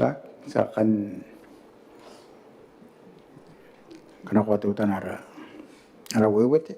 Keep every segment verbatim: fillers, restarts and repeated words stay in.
Ti a kan kanakoa teutana ara, ara wewete.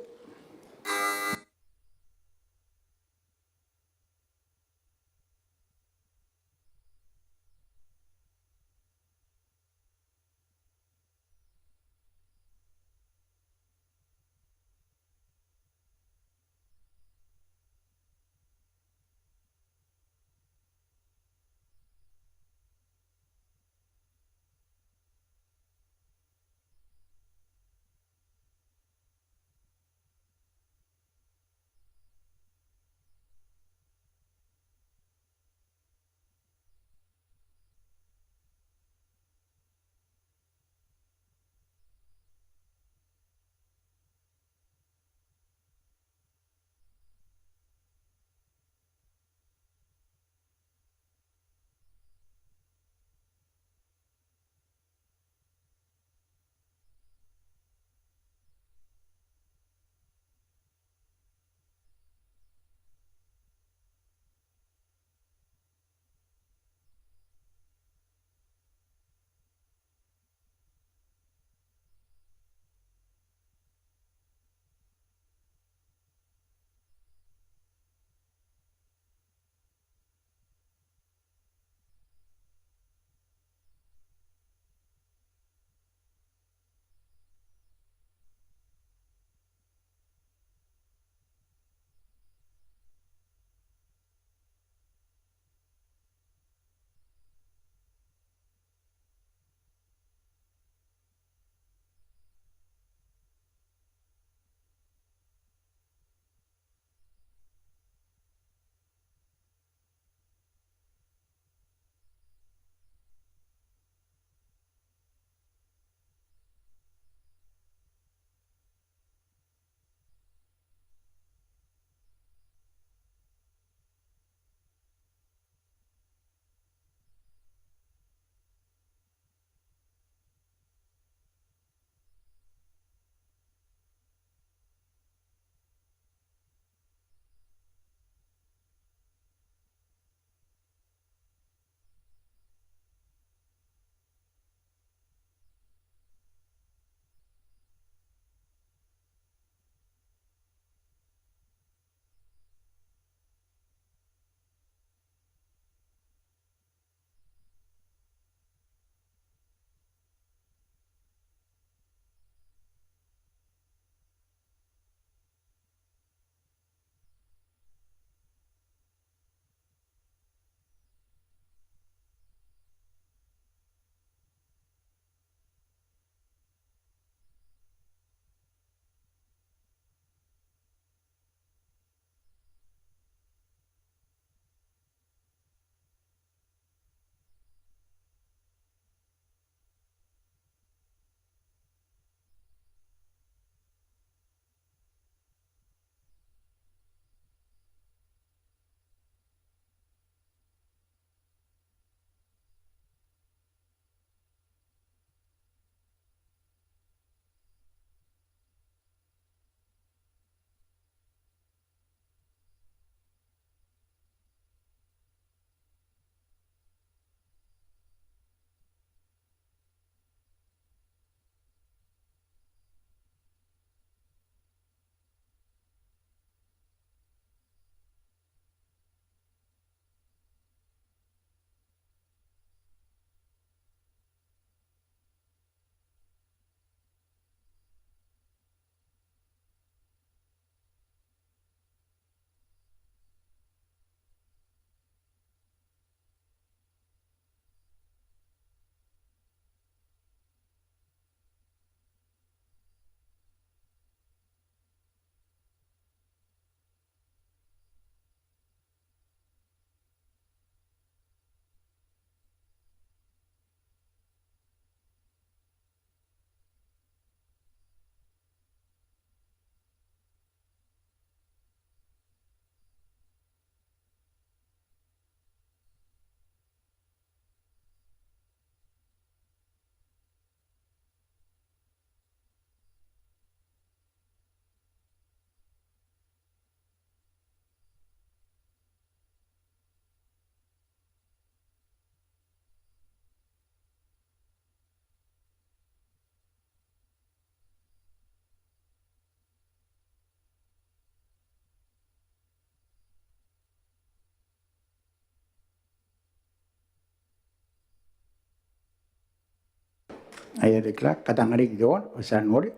Aia, te clerk, katangariki te one, bwa ti a noria.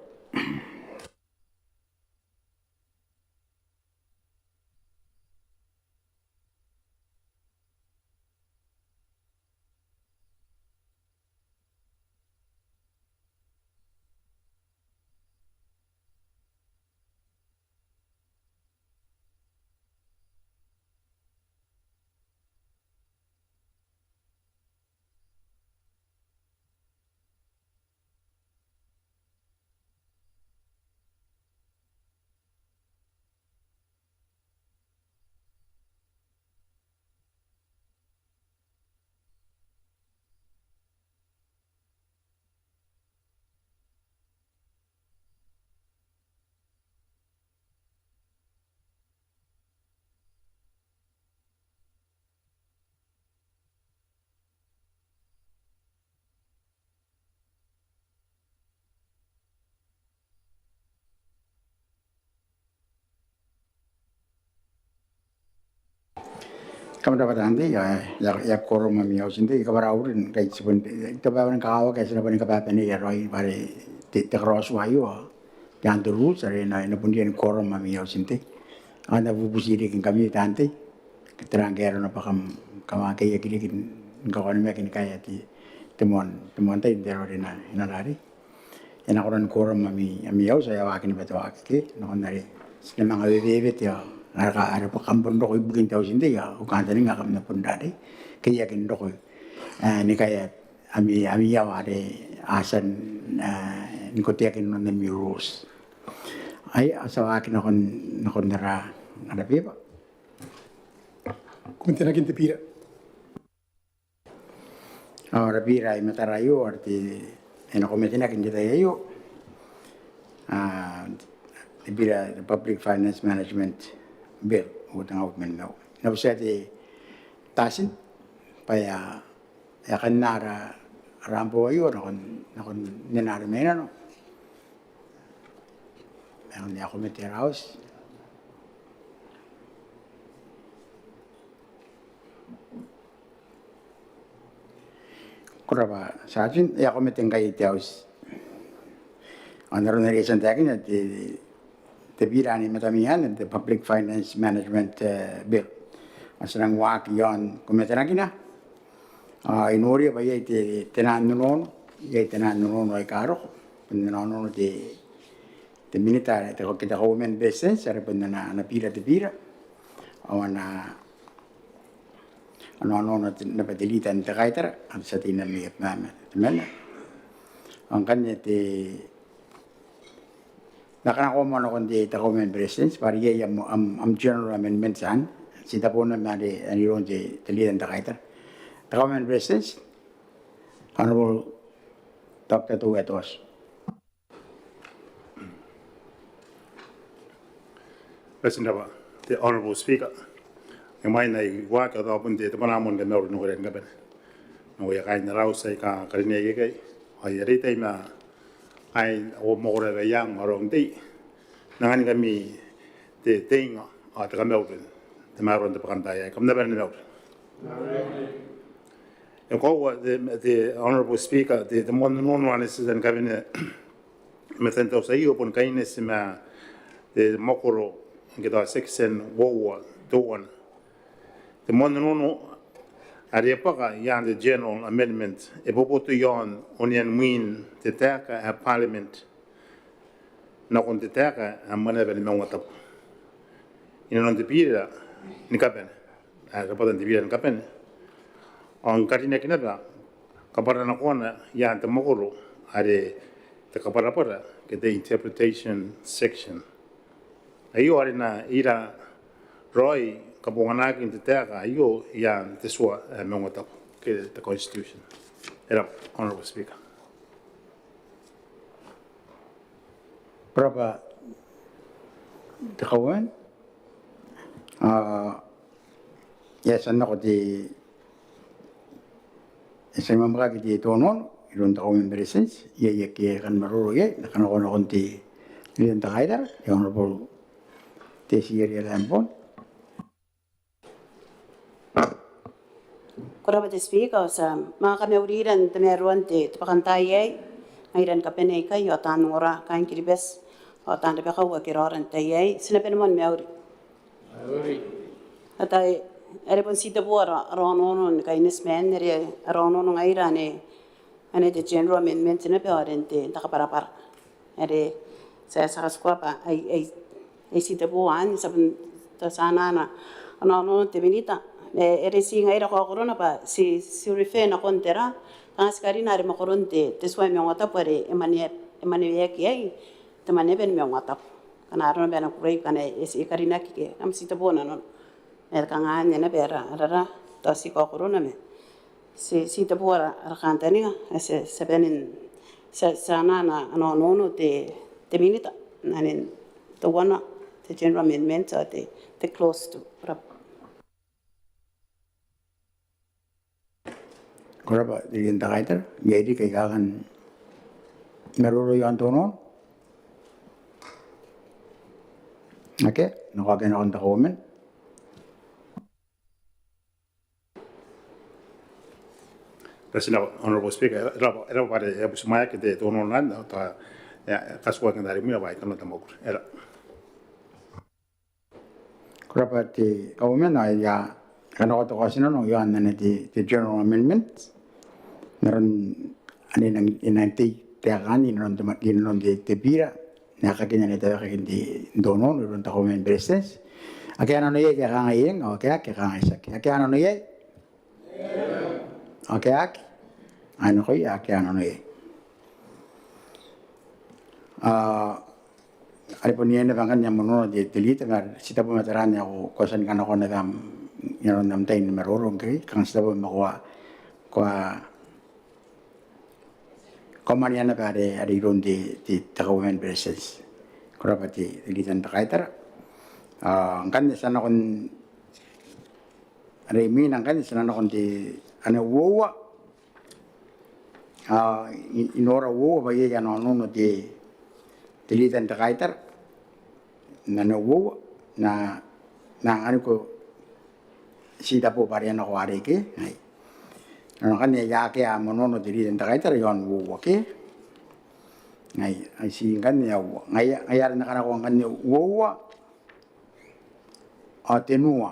Kam rabwa taan tei, ia, ia, ia quorum ami auti n tei, kabwara au uring, kai ti bon, te bwai ae kakawaki ae ti na boni kababanei raoi bwa are te, te karaotua aio, te under rules are e na, e na bon riai n quorum ami auti n tei. Ao N na bubuti riki ngkami taan tei, tera ngke arona bwa kam, kam akea riki ni kakoa ni mwaaki ni kaea te, te moan, te moan tai n te aro are e na, e na rarei. E na kona ni quorum ami, ami auti, e a waaki naba te waaki ke, nakon are ti na manga wewewete, ao are ka, are bwa kam bon roko ibukin te auti n tei, ao au kantaninga kam na bon rarei, ke I aki n roko, e, ni kaea ami, ami aoa are a tia n, e, ni koteaki n ami rules. Ai, a tia waaki nakon, nakon ara, ara beba. Komitinakin te bira. Ao ara bira ae I matara aio, are te, e na komitinaki n te tai aio. A, te bira, te Public Finance Management Bill, uoua tenga uabwi ma nimaua. N na butiia te tatin, bwa e a, e a kanna ara, ara ambwa aio, nakon, nakon nena are mai nano. Nakon aia komete ara auti. Ko rabwa Sergeant, e a komete ngkai te auti. Ao n aron are I a tia n taekinna, te, te bira anne I matami anne, te Public Finance Management, e, Bill. Ao ti nang waaki iaon komitinakina. Ao I noria bwa iai te, te nanonono, iai te nanonono aika roko. Bon nanonono te, te minita, te, te Kauoman ni Beretitenti, are bon ana, ana bira te bira. Ao ana, ana onoono naba te leader n te kaitara, ao ti a teimatoa n mena. Ao ngkanne te, N na kanakoa moa nakon te, te Kauoman ni Beretitenti, bwa are iai am, am, am general amendments anne. Ti tabo naba ma are, anne iroun te, te leader n te kaitara. Te Kauoman ni Beretitenti, Honourable Doctor Toua Toaso. Ko rabwa te Honourable Speaker. Imwain ae I waaki ao tao bon te, te bwanaa moa ni kamauri nakoira ni kabane. Nakoia kaain ara auti aika karineaki ikai. Ao ai arei tai ma kaain au mwakoro ae Baiang ao Raou n tei. N anganingkami te, te inga ao te kamauri n tamaroan te bwakantaai aei. Kam na bane ni mauri. E koaua te, te Honourable Speaker, te, te moan nanonono anne ti a tia ni kabane i matan te auti aio bon kaineti ma te mwakoro ngke tao section uoua teuana. Te moan nanonono are e bwaka i aan te general amendment e boboto i aon onean mwin te taeka ae Parliament nakon te taeka ae Maneaba ni Maungatabu inanon te bira ni kabane, ae rabwatan te bira ni kabane. Ao ni karinaki naba kabwaranakoana i aan te mwakoro are te kabwarabwara ke te interpretation section. Aio are e na ira raoi kabonganaakin te taeka aio i aan te tua ae Maungatabu ke te constitution. E rabwa, Honourable Speaker. Ko rabwa te Kauoman. A, e a tia n nako te, e a tia ni mwamwakaki te, te onoono iroun te Kauoman ni Beretitenti. Iai, iai ake a kan maroro iai, N na kanakoa nakon te leader n te kaitara, te Honourable Tessie Eria Lambourne. Ko rabwa te Speaker, ao ti a manga kamaurira n tamaroan te, te bwakantaai aei. ngaira ni kabane ikai ao taan ongora kaain Kiribati ao taan rabakau ake raora n te tai aei. Ti na bane moa ni mauri. Ataei, are bon titebo ara, ara onoono ni kaineti ma anne are ara onoono ngaira ane, ane te general amendment naba ao are n te, n te kabwarabwara. Are ti a, ti a katikua bwa ai, ai, ai titebo anne, ti a bon, tao ti a anaa ana onoono te Minita. E, are ti ngaira kaokorona bwa ti, ti refer nakon tera, kanga ti karina are mwakoron te, te tua ae maungatabu are e mwane, e mwaneweaki iai te mwaneaba ni maungatabu. Ngkana arona bwa e na kukurei, ngkana e, e karinaki ke, kam titebo nanona. E kanga anne naba ara, ara, ara, tao ti kaokorona ma ti, ti titebo ara, ara kantaninga, e, ti, ti a bane n, ti a, ti a anaa ana, ana onoono te, te Minita n anne teuana te general amendment ao te, te clause two. Ko rabwa. Ko rabwa te Leader n te Kaitara. Iai riki aika kan maroro iaon te onoono? Akea, nako ake nakon te Kauoman. Beretitenti, Honourable Speaker, e rabwa, e rabwa bwa e a butimwaeaki te onoono anne, tao e a katikua ngkai n taari mwina bwa e kona te mwakuri. E rabwa. Ko rabwa te Kauoman, ao I a kanakoa te kaotinano iaon anne te, te general amendment. N aron are e nang, e nang tei taekan i nanon te ma-, i nanon te, te bira. N aekakin anne taekakin te, te onoono iroun te Kauoman ni Beretitenti. Ake a nano iai ke a kangai eng, ao ake aki, a kangai tiaki. Ake a nano iai? Ake aki? Ai nakoia ake a nano iai. A, are bon iai naba ngkanne am onoono te, te Leader, ma ti tabo ma tera anne ao ko a tia ni kanakoa naba am, i nanon am tai ni maroro ngkai, kanga ti tabo ma ko a, ko a, ko a mwanea naba are, are iroun te, te, te Kauoman ni Beretitenti. Ko rabwa te, te Leader n te Kaitara. A, ngkanne ti a nakon, are imwina ngkanne ti a nakon te, anne uoua. A, i, I nora uoua bwa iai ana onoono te, te Leader n te Kaitara n anne uoua. N na, n na anganiko ti tabo bwa are e nako arei ke? Ai. N na anganiko ngkanne ae akea am onoono te Leader n te Kaitara iaon uoua ke? Ai, ai ti ngkanne aua. Ngaia, ngaia are N na kanakoa ngkanne uoua ao tenua.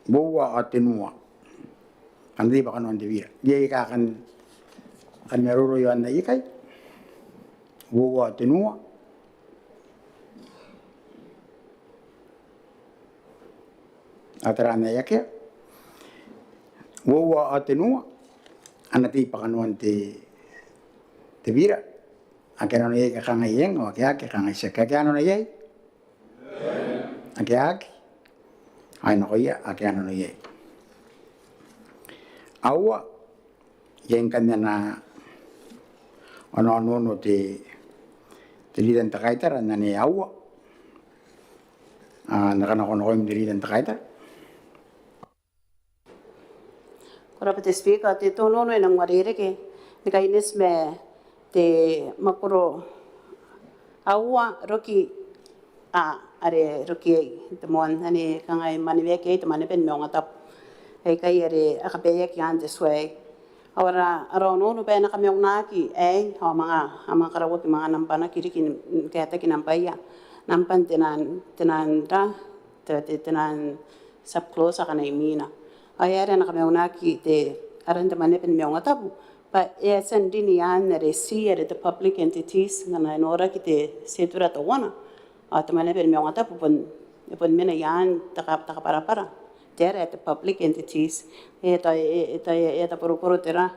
Uoua ao tenua. Kam tei bwa kanoan te bira. Iai aika kan, kan maroro iaon aia kai? Uoua ao tenua. Ao tera anne ae akea? Uoua ao tenua. A na tei bwa kanoan te, te bira. Ake a nano iai ke a kangai eng, ao ake aki, a kangai tiaki. Ake a nano iai? Ake aki? Ai nakoia ake a nano iai. Aua, iai ngkanne ana, ana onoono te, te Leader n te Kaitara n anne aua. A, N na kanakoa nakoim te Leader n te Kaitara. Ko rabwa te Speaker, te onoono e nang uarereke ni kaineti ma te mwakoro aua roki, a, are roki iai te moan anne kangai mwaneweaki iai te mwaneaba ni maungatabu. Aikai are a kabaeaki i aan te tua aei. Ao ara, ara onoono bwa e na kamaunaki aei, ao manga, a manga karauaki manga nambana riki ni, ni kaetaki nambaia. Namban te naan, te naan ra, te, te, te naan subclause akana imwina. Ao e aera e na kamaunaki te, aran te mwaneaba ni maungatabu, bwa e a tia n rin i aan are ti are te public entities, ngkana e noraki te schedule teuana. Ao te mwaneaba ni maungatabu bon, e bon mena i aan te ka, te kabwarabwara. Te ara ae te public entities. E ta, e, e ta, e, e taboroboro tera,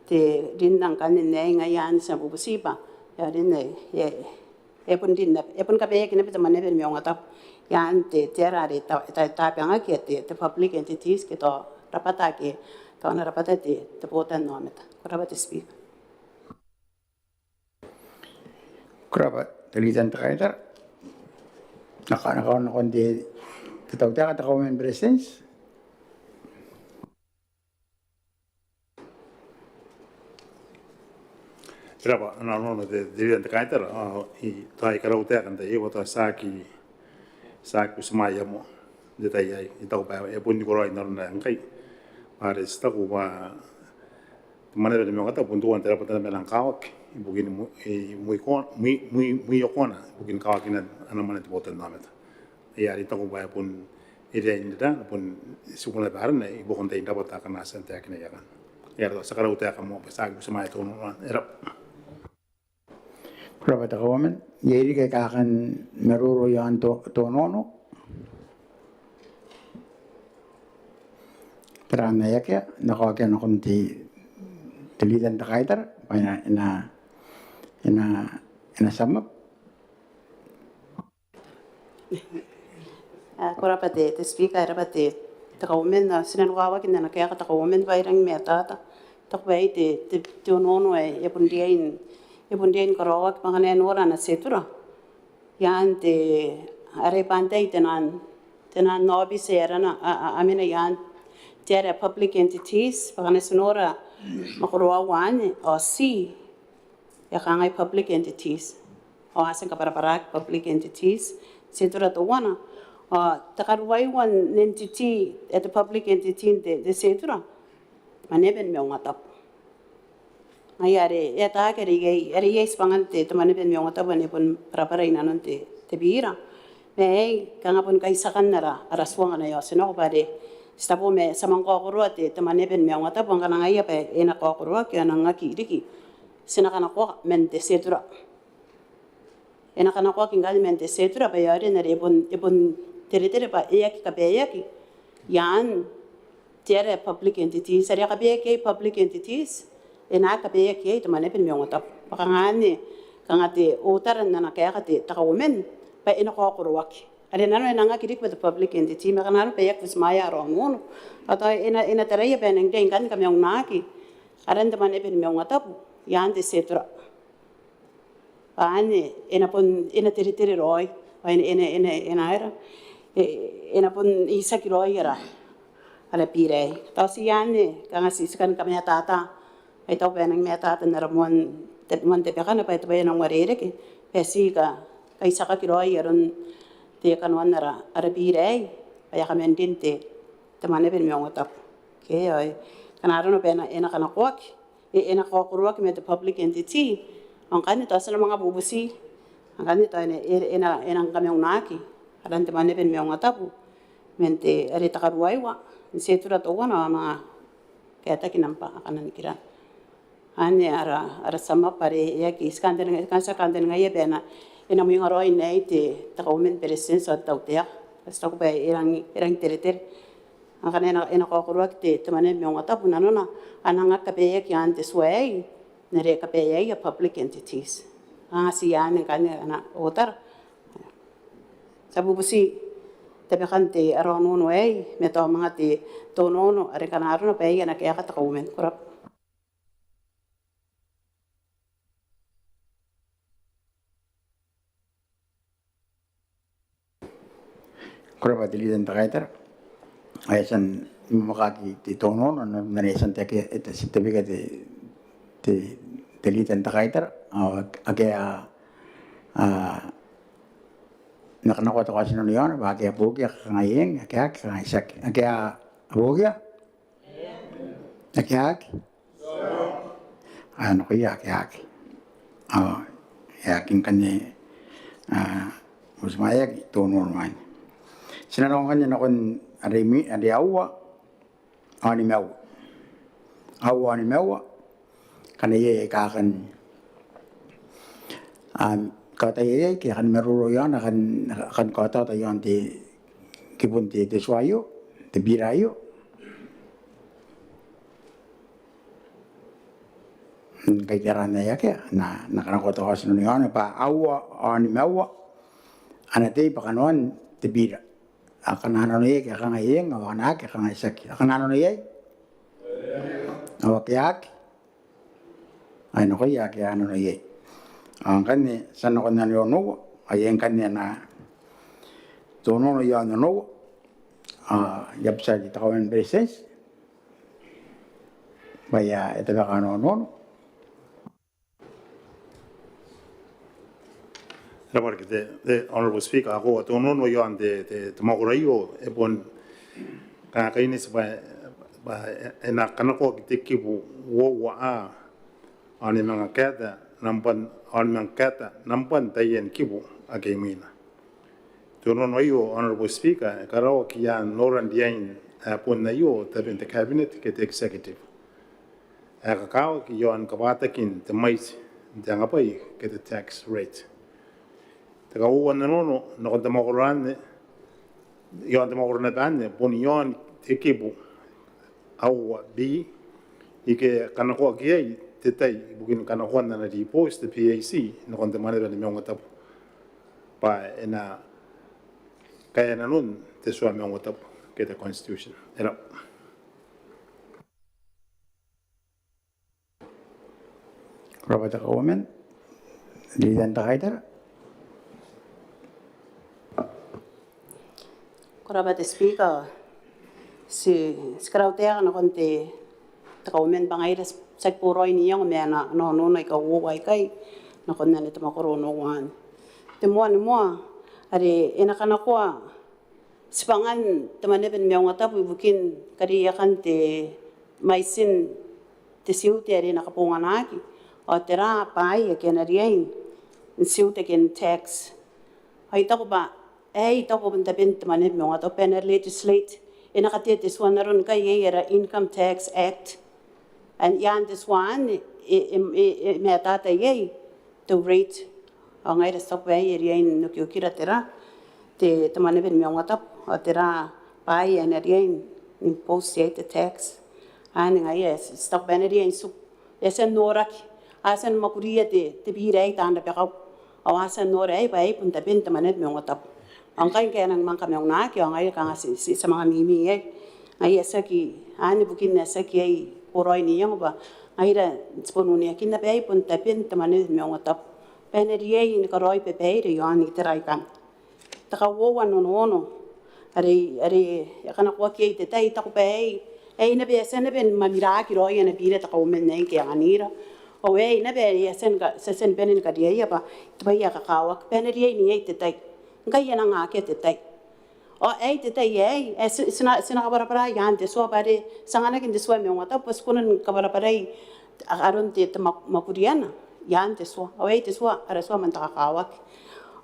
te rin ngkanne n aei ngaia anne ti na bubuti bwa e a rin, e, e, e bon rin naba, e bon kabaeaki naba te mwaneaba ni maungatabu i aan te, te ara are ta, ta, tabangaki ae te, te public entities ke tao rabwata ke, tao ana rabwata te, te botannaomata. Ko rabwa te Speaker. Ko rabwa te Leader n te Kaitara. N na ka, n na kaoa nakon te, te tautaeka, te Kauoman ni Beretitenti. E rab'a ana onoono te, te Leader n te Kaitara, ao I, tao I karautaeka n tai aio bwa tao tiaki, tiaki butimwaea moa n te tai aei. I taku bwa e bon nikoroa n aron ae ngkai. Bwa are ti taku bwa te Mwaneaba ni Maungatabu bon teuana te rabwata naba ae e nang kakawaki. ibukin mwi-, e, mwiko-, mwi-, mwi-, mwiokona ibukin kawakinan ana mwane te botannaomata. Ai are I taku bwa e bon, e riai n ira, bon tibuna baarana ibukin tain rabwata akana a tia n taekinaki akanne. Ai are tao ti a karaua taeka moa bwa ti aki butimwaea te onoono anne. E rabwa. Ko rabwa te Kauoman. Iai riki aika kan maroro iaon te, te onoono? Tera anne? Akea. N na kaokia nakon te, te Leader n te Kaitara bwa e na, e na, e na, e na sum up. A, ko rabwa te, te Speaker, e rabwa te, te Kauoman. Ao ti nanokawaki n ana kaeka te Kauoman bwa e rangi ni matata. Taku bwa iai te, te, te onoono ae e bon riai n, e bon riai ni karaoaki bwa ngkana e nora ana schedule iaan te, are bwa antai taian, taian aobiti ae arana, a, a, a mena iaan te area public entities, bwa ngkana ti nora mwakoro aua anne, ao ti e a kangai public entities. Ao a tia ni kabwarabwaraki public entities, schedule teuana. Ao te karuaiwa n entity ae te public entity n te, te schedule, Mwaneaba ni Maungatabu. Ngaia are e ataaki are iai, are iai tibwangan te, te Mwaneaba ni Maungatabu ane bon bwarabwara inanon te, te bira. Ma e kanga bon kaitiakan ara, ara tuanga n aio, ti nako bwa are ti tabo ma ti a manga kaokoroa te, te Mwaneaba ni Maungatabu, ngkana ngaia bwa e na kaokoroaki ao e nang aki riki, ti na kanakoa man te schedule. E na kanakoaki ngkanne man te schedule bwa e aonga n are e bon, e bon teretere bwa e aki kabaeaki iaan te area public entities. Are a kabaeaki iai public entities, e na aki kabaeaki iai te Mwaneaba ni Maungatabu. Bwa kanga anne, kanga te otara n ana kaeka te, te Kauoman bwa e na kaokoroaki. Are nanona e nang aki riki bwa te public entity, ma kanga nanona bwa e aki butimwaea ara onoono. Ao tao e na, e na taraia bwa e nang riai ngkanne ni kamaunaki aran te Mwaneaba ni Maungatabu iaan te schedule. Bwa anne e na bon, e na teretere raoi, bwa e na, e na, e na, e na, e na, e, e na bon itiaki raoi ara, ara bira aei. Tao ti anne, kanga ti, ti kan kamatata. Ai tao bwa e nang matata n ara moan, te, moan tabekana bwa e, bwa e nang uarereke bwa ti ka, kaitiakaki raoi aron te kanoan ara, ara bira aei, bwa e a kaman rin te, te Mwaneaba ni Maungatabu. Okay, ao e, kanga nanona bwa e na, e na kanakoaki, e, e na kaokoroaki ma te public entity. Ao ngkanne tao ti na manga bubuti, ngkanne tao e na, e, e na, e nang kamaunaki aran te Mwaneaba ni Maungatabu man te, are te karuaiwa n schedule teuana, ao a manga kaetaki nambwa akana nikirana. Anne ara, ara sum up are e aki, ti kantaningaia, ti kantaningaia bwa e na, e na mwengaraoi n aei te, te Kauoman ni Beretitenti ao te Tautaeka. Ti taku bwa e rangi, e rangi teretere. Ngkana e na, e na kaokoroaki te, te Mwaneaba ni Maungatabu, nanona a nang aki kabaeaki iaan te tua aei n are e kabaeaia public entities. Kanga ti anne ngkanne ana otara. Ti a bubuti tabekan te, ara onoono aei, ma tao manga te, te onoono are kanga nanona bwa e a na kaeka te Kauoman. Ko rabwa. Ko rabwa te Leader n te Kaitara. Ao e a tia ni mwakaki te, te onoono, n are e a tia n taekinaki, e a tia n taekinaki te, te, te Leader n te Kaitara. Ao ake a, a, na kanakoa te kaotinano iaona, bwa ake a buokia, kangai eng, ake a aki, kangai tiaki. Ake a buokia? Ake a aki? Ao nakoia ake a aki. Ao e aki ngkanne, a, butimwaeaki te onoono anne. Ti na nako ngkanne nakon are mi, are aua ao nimaua. Aua ao nimaua. Ngkana iai aika kan, a, kaota iai, ke a kan maroro iaona, a kan, a kan kaotaota iaon te, kibun te, te tua aio, te bira aio. Ngkai tera anne? Akea. N na, n na kanakoa te kaotinano iaona bwa aua ao nimaua a na tei bwa kanoan te bira. Akana a nano iai, ke a kangai eng, ao akana aki, a kangai tiaki. Akana a nano iai? Ao ake a aki? Ai nakoia ake a nano iai. Ao ngkanne ti a nakon are onoua, ao iai ngkanne ana, te onoono iaon onoua. Ao I a butiia te Kauoman ni Beretitenti bwa e a tabeka ana onoono. E rabwa riki te, te Honourable Speaker, ao te onoono iaon te, te, te mwakoro aio e bon kakaineti bwa, bwa e na kanakoaki te kibu uoua a, ao ni manga kaeta nambwan aon mangkata nambwan taian kibu ake imwina. Te onoono aio, Honourable Speaker, e karaoaki i aan noran riain ae bon aio taben te Cabinet ke te Executive ae kakawaki i aon kabwatakin te mwaiti n te angabwai ke te tax rate. Te kauoua n onoono nakon te mwakoro anne, i aon te mwakoro naba anne, bon i aon te kibu aua B, ike kanakoaki iai te tai ibukin kanakoan ana ribooti te PAC nakon te Mwaneaba ni Maungatabu bwa e na kaea nanon te tua maungatabu ke te Constitution. E rabwa. Ko rabwa te Kauoman. Leader n te Kaitara. Ko rabwa te Speaker. Ti, ti karautaeka nakon te, te Kauoman bwa ngaira ti aki boraoi n iango ma ana, ana onoono aika uoua aikai nakon anne te mwakoro onoua anne. Te moan, moa are e na kanakoa tibwangan te Mwaneaba ni Maungatabu ibukin kariaiakan te mwaitin te tiute are e na kabonganaki, ao tera bwaai ake a na riai n tiute ke n tax. Ao I taku bwa aei I taku bon taben te Mwaneaba ni Maungatabu bwa e na legislate, e na katea te tua n aron ngkai iai ara Income Tax Act. Ao i aan te tua anne e, e, e, e matata iai te rate. Ao ngaira ti taku bwa aei e riai n okiokira tera te, te Mwaneaba ni Maungatabu, ao tera bwaai ae e na riai n impose iai te tax. Anne ngaia ae ti, ti taku bwa e na riai n tiku. E a tia n noraki, a tia ni mwakuria te, te bira aei taan rabakau. Ao a tia n nora aei bwa aei bon taben te Mwaneaba ni Maungatabu. Ao ngkai ngke e a nang manga kamaunaki, ao ngaia kanga ti, ti, ti a manga mimi iai. Ngaia ae tiaki, anne bukin ae tiaki iai boraoi n iango bwa ngaira ti bon uneakinna bwa aei bon taben te Mwaneaba ni Maungatabu bwa e na riai ni karaoi babaire i aon itera aikanne. Te kauoua n onoono are, are e kanakoaki iai te tai, I taku bwa aei, aei naba e a tia naba ni mamiraki raoi ana bira te Kauoman aei ngke e anganira. Ao aei naba e a tia ni ka, ti a tia ni bane ni kariaia bwa te bwai ae kakawaki bwa e na riai n iai te tai. Ngkai e nang akea te tai. Ao aei te tai aei ae ti, ti na, ti na kabwarabwara i aan te tua bwa are ti anganaki n te tua maungatabu bwa ti kona ni kabwarabwarai aron te, te mwa, mwakuriana i aan te tua. Ao aei te tua, ara tua man te kakawaki.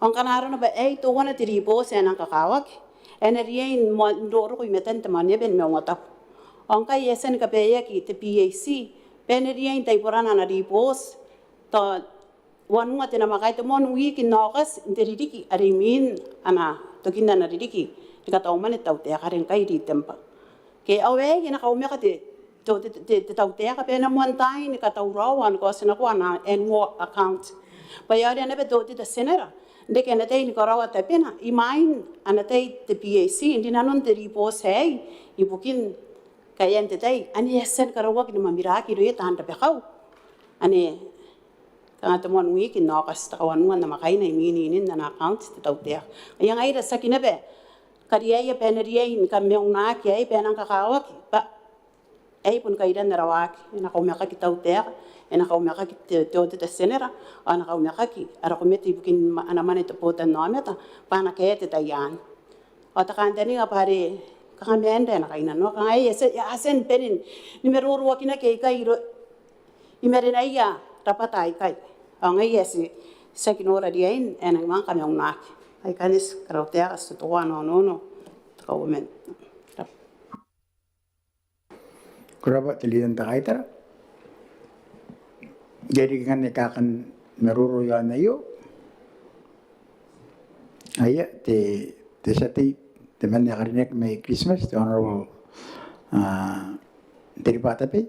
Ao ngkana arona bwa aei teuana te ribooti ae nang kakawaki, e na riai n moa, n roroko i matan te Mwaneaba ni Maungatabu. Ao ngkai e a tia ni kabaeaki te PAC bwa e na riai n taiborana ana ribooti tao wanua te namwakaina, te moan wiki n Aokati n te ririki are imwin ana, tokin ana ririki ni katau mwane te tautaeka are ngkai Ritemba. Ke ao aei e na kaumaka te, te, te, te, te tautaeka bwa e na moantaai ni katauraoa ao ni kaotinakoa ana annual account. Bwa e aera naba te Auditor General n reke ana tai ni karaoa tabena imwain ana tai te PAC n rinanon te ribooti aei ibukin kaean te tai ane e a tia ni karauaki ni mamiraki irouia taan rabakau ane kanga te moan wiki n Aokati, te kawanua n namwakaina imwin inin ana account te tautaeka. Ao ngaira ti aki naba kariaia bwa e na riai ni kamaunaki aei bwa e nang kakawaki bwa aei bon kairan ara waaki. E na kaumakaki te tautaeka, e na kaumakaki te, te Auditor General, ao e na kaumakaki ara komete ibukin ma, ana mwane te botannaomata bwa a na kaea te tai anne. Ao te kantaninga bwa are kanga maan ae e na kainnanoaki, kanga aei e a tia, e a tia ni bane ni maroroakinaki aikai iro, i marenaia rabwata aikai. Ao ngaia ae ti, ti aki nora riain ae e nang manga kamaunaki. Aikanne ti karautaeka, ti totokoa ana onoono te Kauoman. Ko rabwa te Leader n te Kaitara. Iai riki ngkanne aika a kan maroro i aon aio? Aia, te, te tia tei, temanna ae karineaki mai Christmas, te Honourable, ah, Teriba Tabe.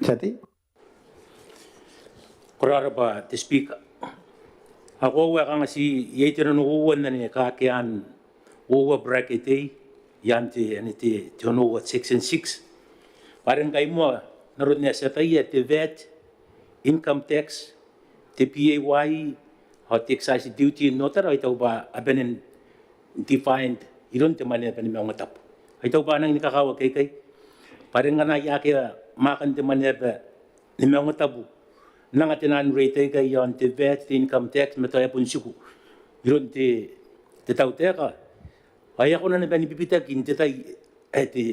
Tia tei. Ko rabwa te Speaker. Ao koaua kanga ti iai te nano uoua n anne, kakean uoua bracket A i aan te, anne te, te onoua, section six. Bwa are ngkai moa n aron ae ti ataia te VAT, income tax, te PAYE, ao te excise duty n otara, ao I taku bwa a bane n defined iroun te Mwaneaba ni Maungatabu. Ao I taku bwa a nangi ni kakawaki aikai. Bwa are ngkana iai ake a mwaakan te Mwaneaba ni Maungatabu n anga te naan rate aikai i aon te VAT, te income tax, ma tao e a bon tiku iroun te, te tautaeka, ao e a kona naba ni bibitaki n te tai ae te,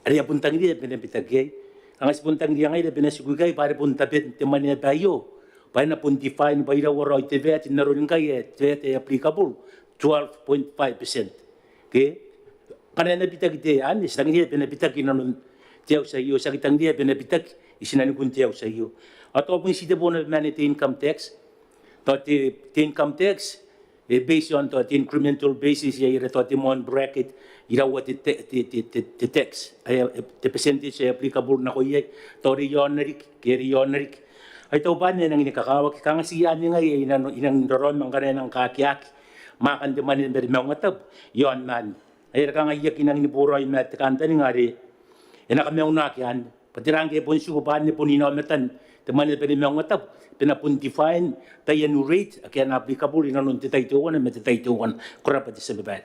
are e a bon tangiria bwa e na bitaki iai. Kanga ti bon tangiria ngaira bwa e na tiku ikai bwa are bon taben te Mwaneaba aio bwa e na bon define bwa iraua raoi te VAT n aron ngkai ae te VAT ae applicable, twelve point five percent. Ke? Ngkana e na bitaki te, anne ti tangiria bwa e na bitaki inanon te auti aio, ti aki tangiria bwa e na bitaki i tinanikun te auti aio. Ao tao bon ti te bo naba mwaane te income tax, tao te, te income tax e base on tao te incremental basis, iai ara tao te moan bracket, iraua te, te, te, te, te, te tax, ae, te percentage ae applicable nako iai, tao are iaona riki ke are iaona riki. Ao I taku bwa anne e nangi ni kakawaki, kanga ti anne ngai ae I nang, I nang raraoma ngkana e nang kakeaki mwaakan te mwane ma te maungatabu iaon anne. Ae are kanga I aki nangi ni boraoi ma te kantaninga are e na kamaunaki anne. Bwa tera ngke e bon tiku bwa anne bon inaomatan te mwane bwa ni maungatabu, bwa e na bon define taian rate ake a na applicable inanon te tai teuana ma te tai teuana. Ko rabwa te tia babaire.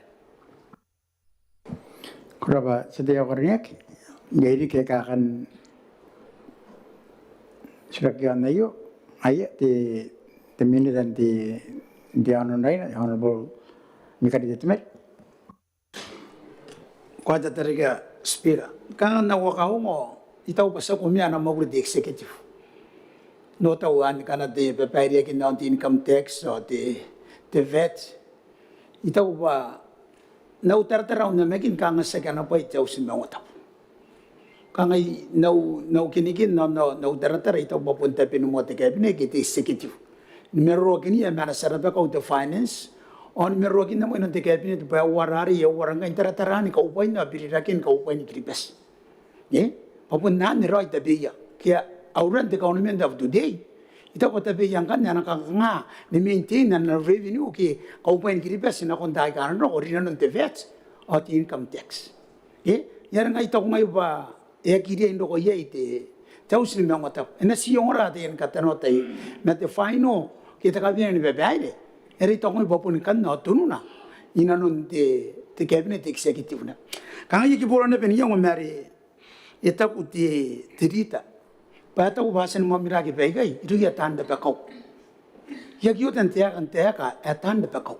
Ko rabwa te tia tei ae karineaki. Iai riki aika kan titiraki iaon aio? Aia, te, te minita n te, te aono n Raina, Honourable Mikarite Temari. Ko a tia n tarai, Speaker. Kanga n au akaongo, I taku bwa ti a kumea ana mwakuri te executive. N au tau anne, kanga te babaireaki n aon te income tax ao te, te VAT. I taku bwa n au taratara, au namakin kanga tiaki ana bwai te auti ni maungatabu. Kanga n au, n au kinikin, n au, n au, n au taratara, I taku bwa bon tabeni moa te cabinet ke te executive ni maroroakinia ma ana tia rabakau te finance, ao ni maroroakinia moa inanon te cabinet bwa e uara arei, e uara ngkai n taratara ni kaubwain ao birirakin kaubwain Kiribati. E? Bwa bon anne raoi tabeia. Ke a uran te government of today, I taku bwa tabeia ngkanne ana kanganga ni maintain ana revenue ke kaubwain Kiribati nakon taai aika a na roko rinanon te VAT ao te income tax. E? Iai are ngai I taku ngai bwa e aki riai n roko iai te, te auti ni maungatabu. E na ti ongora taian katanoata ma te final ke te kabanea ni babaire. Are I taku ngai bwa bon ngkanne ao tenua inanon te, te cabinet executive naba. Kanga I aki boraoi naba n iango ma are e taku te, te rita bwa e taku bwa a tia ni mwamwiraki baikai irouia taan rabakau. I aki ota n taeka, n taeka ae taan rabakau.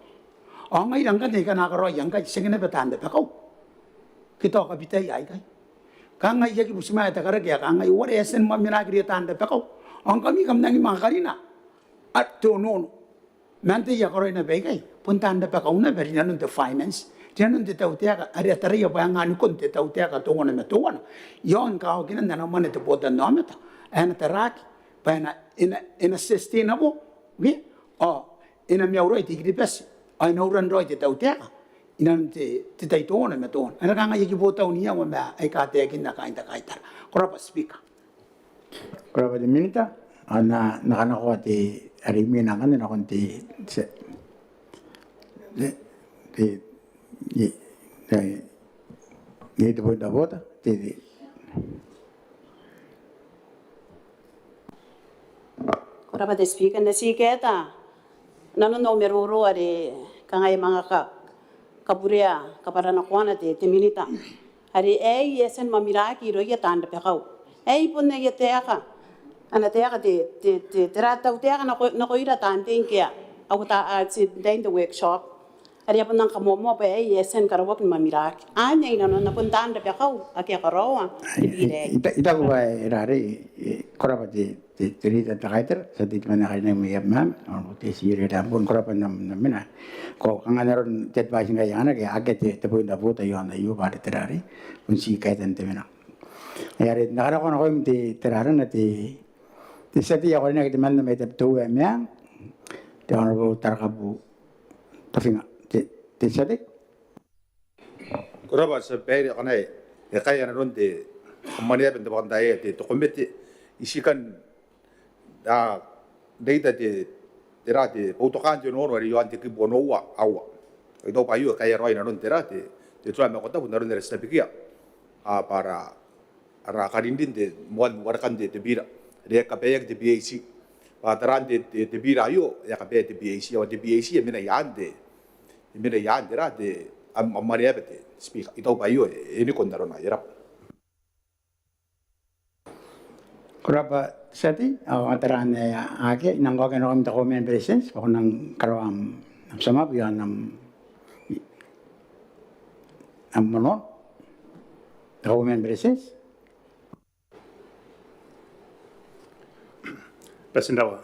Ao ngaira ngkanne aika a na karaoia ngkai, tiaki naba taan rabakau ke tao kabitai aikai. Kanga I aki butimwaea te karaki ae kangai, ware e a tia ni mwamwiraki irouia taan rabakau, ao ngkami kam nangi manga karina te onoono. Man te, I a karaoia naba ikai, bon taan rabakau naba rinanon te finance, rinanon te tautaeka are a taraia bwa e anga nikon te tautaeka teuana ma teuana iaon kawakinan ana mwane te botannaomata ae na taraaki bwa e na, e na, e na sustainable, okay? Ao e na maiu raoi te I-Kiribati ao e na uran raoi te tautaeka inanon te, te tai teuana ma teuana. Are kanga I aki botau n iango ma aika a taekinna kaain te kaitara. Ko rabwa Speaker. Ko rabwa te minita. Ao N na, N na kanakoa te, are imwina ngkanne nakon te, te, te, te, te, te point of order, te, te. Ko rabwa te Speaker. N na ti kaeta nanon au maroro are kanga e manga ka, kaburea kabwaranakoana te, te minita. Are aei e a tia ni mwamwiraki irouia taan rabakau. Aei bon aia taeka, ana taeka te, te, te, tera tautaeka nako, nakoira taan tei ngke a uota, a, ti, n tain te workshop. Are a bon nang kamoamoa bwa aei e a tia ni karaoaki ni mwamwiraki. Anne inanon, a bon taan rabakau ake a karaoa te bira aei. I, I, I taku bwa e rarei, e, ko rabwa te, te, te rita n te kaitara, te tia tei temanna ae karineaki mai Abemama, ao te tia tei are bon ko rabwa n am, n am mena. Ko kanga n aron te advice ngkai e anganaki, akea te, te point of order iaon aio bwa are te rarei, bon ti kaetan te mena. Are N na kanakoa nakoim te, te rarana te, te tia tei ae karineaki temanna mai Tabiteuea Meang, te Honourable Tarakabu Tafinga, te, te tia tei. Ko rabwa te tia babaire. Akana e kaea nanon te mwaneaba n te bwakantaai aei te, te komete, I tii kan, a, reita te, tera te boutokaan te onoono are iaon te kibu onoua aua. I taku bwa aio e kaea raoi nanon tera te, te tua ni maungatabu n aron are ti tabekia, a, bwa ara, ara karinrin te moan warekan te, te bira are e kabaeaki te VAT. Bwa taraan te, te, te bira aio e kabaea te VAT, ao te VAT e mena i aan te, e mena i aan tera te, am, am mwaneaba te Speaker. I taku bwa aio e, e nikon arona. E rabwa. Ko rabwa te tia tei. Ao taraan ae akea, I nang kaokia nakoim te Kauoman ni Beretitenti bwa ko nang karaoa am, am sum up iaon am, am mono, te Kauoman ni Beretitenti. Bati n rabwa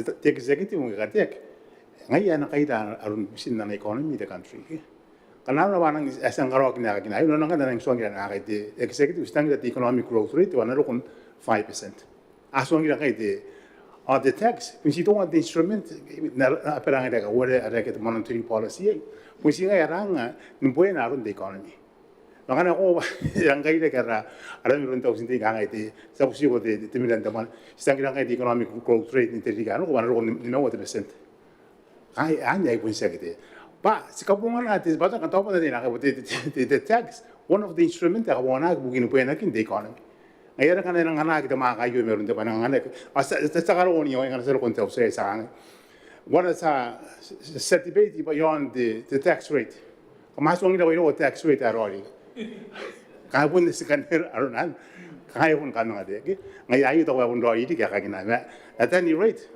te, te executive ngke e kateaki, ngaia ae e na kaira aron butin ana economy te country. Ngkana arona bwa a nang, e a tia n karaoaki n aekakin aio, nanona ngkanne a nang tuangira n aekakin te executive, ti tangira te economic growth rate bwa e na roko n five percent. A tuangira ngkai te, ao te tax bon ti teuana te instrument n aron, n aron ae e rangi n reke, uare, are reke te monetary policy iai. Bon ti ngaia ae e rangi ni buoka aron te economy. Ma ngkana ko, e a ngkai reke ara, ara mirion te auti n tei, kangai te, ti a butiko te, te, te mirion te mwane. Ti tangira ngkai te economic growth rate n te ririki ae e na roko, bwa e na roko n nimaua te percent. Ai, anne ai bon tiaki te, bwa ti kabongana te, bwa ti a kan taubana te, te, te, te, te tax, one of the instrument ae kabonganaaki ibukin buokakin te economy. Ngaia are ngkana e nang anaaki te mwaaka aio mairoun te bwa e nang anaaki, a, ti a, ti a, ti a karaoa ngkai ngkana ti a roko n te auti aei, ti a kangai, uara ti a, ti a, ti a debate bwa iaon te, te tax rate. Kam a tuangira bwa iroun te tax rate ae raoiroi. Kanga bon ti kan, aron anne, kanga e bon kamangataaki. Ngaia aio I taku bwa e bon raoiroi riki aekakin aei. Ma at any rate,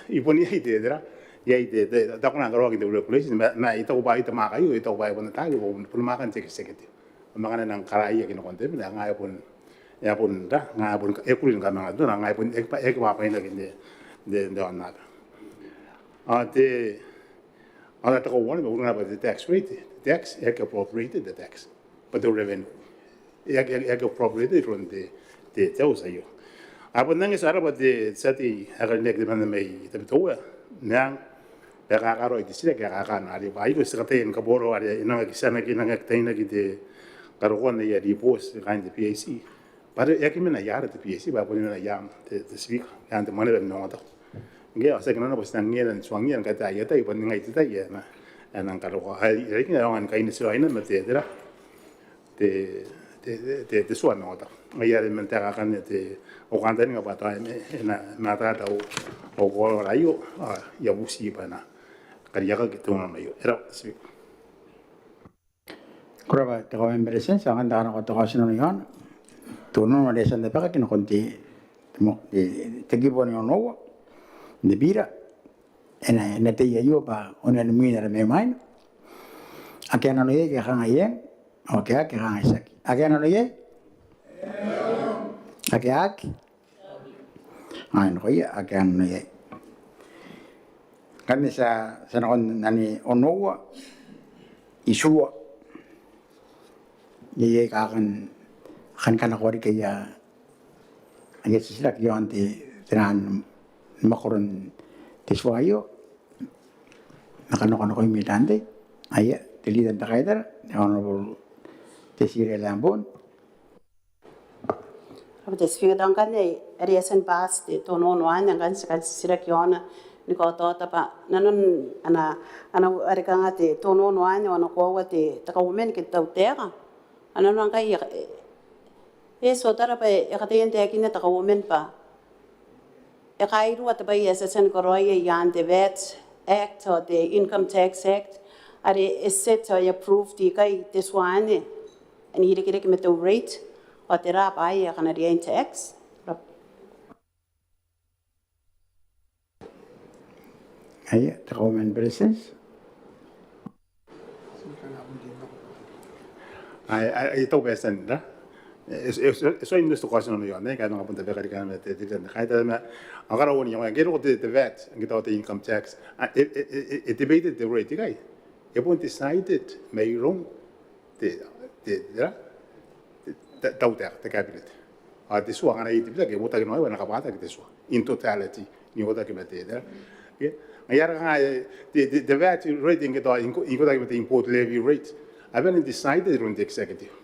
e bon iai te, tera, iai te, te, taku ngkana karaoaki te regulation, ma, ma I taku bwa iai te mwaaka aio, I taku bwa e bon ataaki, bon, bon mwaakan te executive. Ma ngkana e nang karaoaki nakon te, ma ngaia e bon, e a bon, tera, ngaia e bon, e kuri ni kamangataaki, ngaia e bon, e, e, e kabwainaki n te, n te, n te aonnaba. Ao te, ao te kauoua, ma uringa bwa te tax rate, te tax, e aki appropriate te tax. Bwa te revenue. E aki, e aki, e aki appropriate iroun te, te, te auti aio. Ao bon nang eti ara bwa te, te tia tei ae karineaki temanna mai Tabiteuea, ma e a, e a kakaraoi te titiraki ae kakana are bwa aio ti kataia ni kaboraoa are e nang aki tianaki, e nang aki tainaki te karokoan aia ribooti kaain te PAC. Bwa are e aki mena ia ara te PAC, bwa e bon mena ia te, te Speaker, i aan te Maneaba ni Maungatabu. Ngke ao tiaki nanona bwa ti nang iangoa n tuangia ni kataia aia tai, bwa n ningai te tai ae e na, e nang karokoa. Ai, ai, e aonga ni kaineti raoi ma te, tera, te, te, te, te, te tua ni maungatabu. Ngaia are man taeka akanne te, au kantaninga bwa tao e na, e na mataata au, au kaoraora aio, ao I a bubuti bwa e na kariaiakaki te onoono aio. E raba, Speaker. Ko rabwa te Kauoman ni Beretitenti. Ao ngkanne ti a nako te kaotinano iaona. Te onoono are e a tia n tabekaki nakon te, te mo-, te, te kibu ae onoua n te bira. E na, e na tei aio bwa onean mwin ara mai mwaina. Ake a nano iai ke a kangai eng. Ao ake a aki ke a kangai tiaki. Ake a nano iai? Ake a aki? Ai nakoia ake a nano iai. Ngkanne ti a, ti a nakon anne, onoua, itiua. Iai aika a kan, a kan kanakoa riki aia, aia titiraki iaon te, te naan mwakoron te tua aio. Ma kam na kanakoa nakoimi taan tei. Aia, te Leader n te Kaitara, te Honourable Tessie Lambourne. Ko rabwa te Speaker. Tao ngkanne are e a tia ni bati te onoono anne, ngkanne ti kan titiraki iaona ni kaotaota bwa nanon ana, ana, are kanga te onoono anne ao ana koaua te, te Kauoman ke te tautaeka. Ao nanon ngkai e, e, e tuai tara bwa e kataia n taekinna te Kauoman bwa e kairua te bwai ae ti a tia ni karaoia i aan te VAT Act ao te Income Tax Act, are e set ao e approve ikai te tua anne n irekereke ma te rate, ao tera bwaai aika a na riai n tax. Aia, te Kauoman ni Beretitenti. Ai, ai, ai, tau bwa e tia n ra. E, e, e, e tuai n nosto kaotinano iaon, e, ngkai a manga bon tabeka riki ma te, te, te, te, te, te, ma, a karaoan iango, ngke e roko te, te VAT, ngke tao te income tax. A, e, e, e, e, e debate te rate ikai. E bon decided mairoun te, te, te, te, te, te, te, te cabinet. Ao te tua ngkana e tibitaki, e botaki nako, e na kabwataki te tua in totality, n ikotaki ma te, te, okay? Ngaia are kanga, e, te, te, te VAT rate ngke tao in iko-, ikotaki ma te import levy rate, a bane n decided iroun te executive.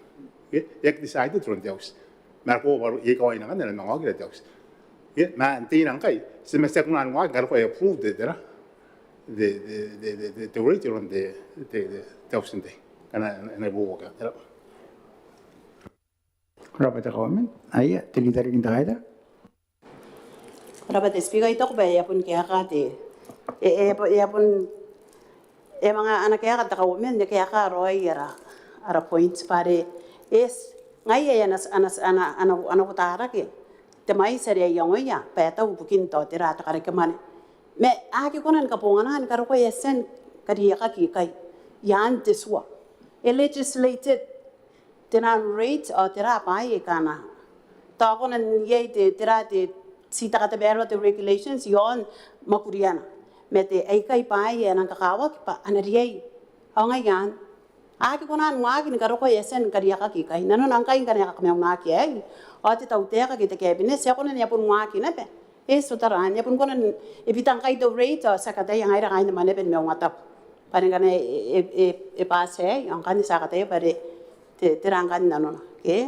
Okay? E aki decided iroun te auti. Ma are ko bwa iai kawaina ngkanne ae na manga oki iroun te auti. Okay? Ma n te ina ngkai, ti must take note ngkai are ko approve te, te, te, te rate iroun te, te, te, te auti n tei. Ngkana e na ibuobuoki, te ra. Ko rabwa te Kauoman. Aia, te Leader n te Kaitara. Ko rabwa te Speaker, I taku bwa e a bon kaeka te, e, e, e a bon, e a manga ana kaeka te Kauoman, e kaeka raoi ara, ara point bwa are, yes, Ngaia ae a na, a na, a na, a na, a na uotarake te mwaiti are a iangoia bwa e tau ibukin tao tera te karekemwane. Ma a aki kona ni kabongana ni karokoa e a tia ni kariaiakaki ikai i aan te tua. E legislated te naan rate ao tera bwaai aika a na, tao kona n iai te, tera te, ti takatebero te regulations i aon mwakuriana. Ma te aikai bwaai ae a nang kakawaki bwa a na riai. Ao ngaia anne. A aki kona ni waaki ni karokoa e a tia ni kariaiakaki ikai. Nanona ngkai ngkana e kakamaunaki aei ao te tautaeka ke te cabinet e a kona n, e a bon waaki naba. E eti otara anne, e a bon kona n, e bita ngkai te rate ao ti aki ataia ngaira kaain te mwaneaba ni maungatabu bwa are ngkana e, e, e, e bati aei ao ngkanne ti aki ataia bwa are te, tera ngkanne nanona. Ke?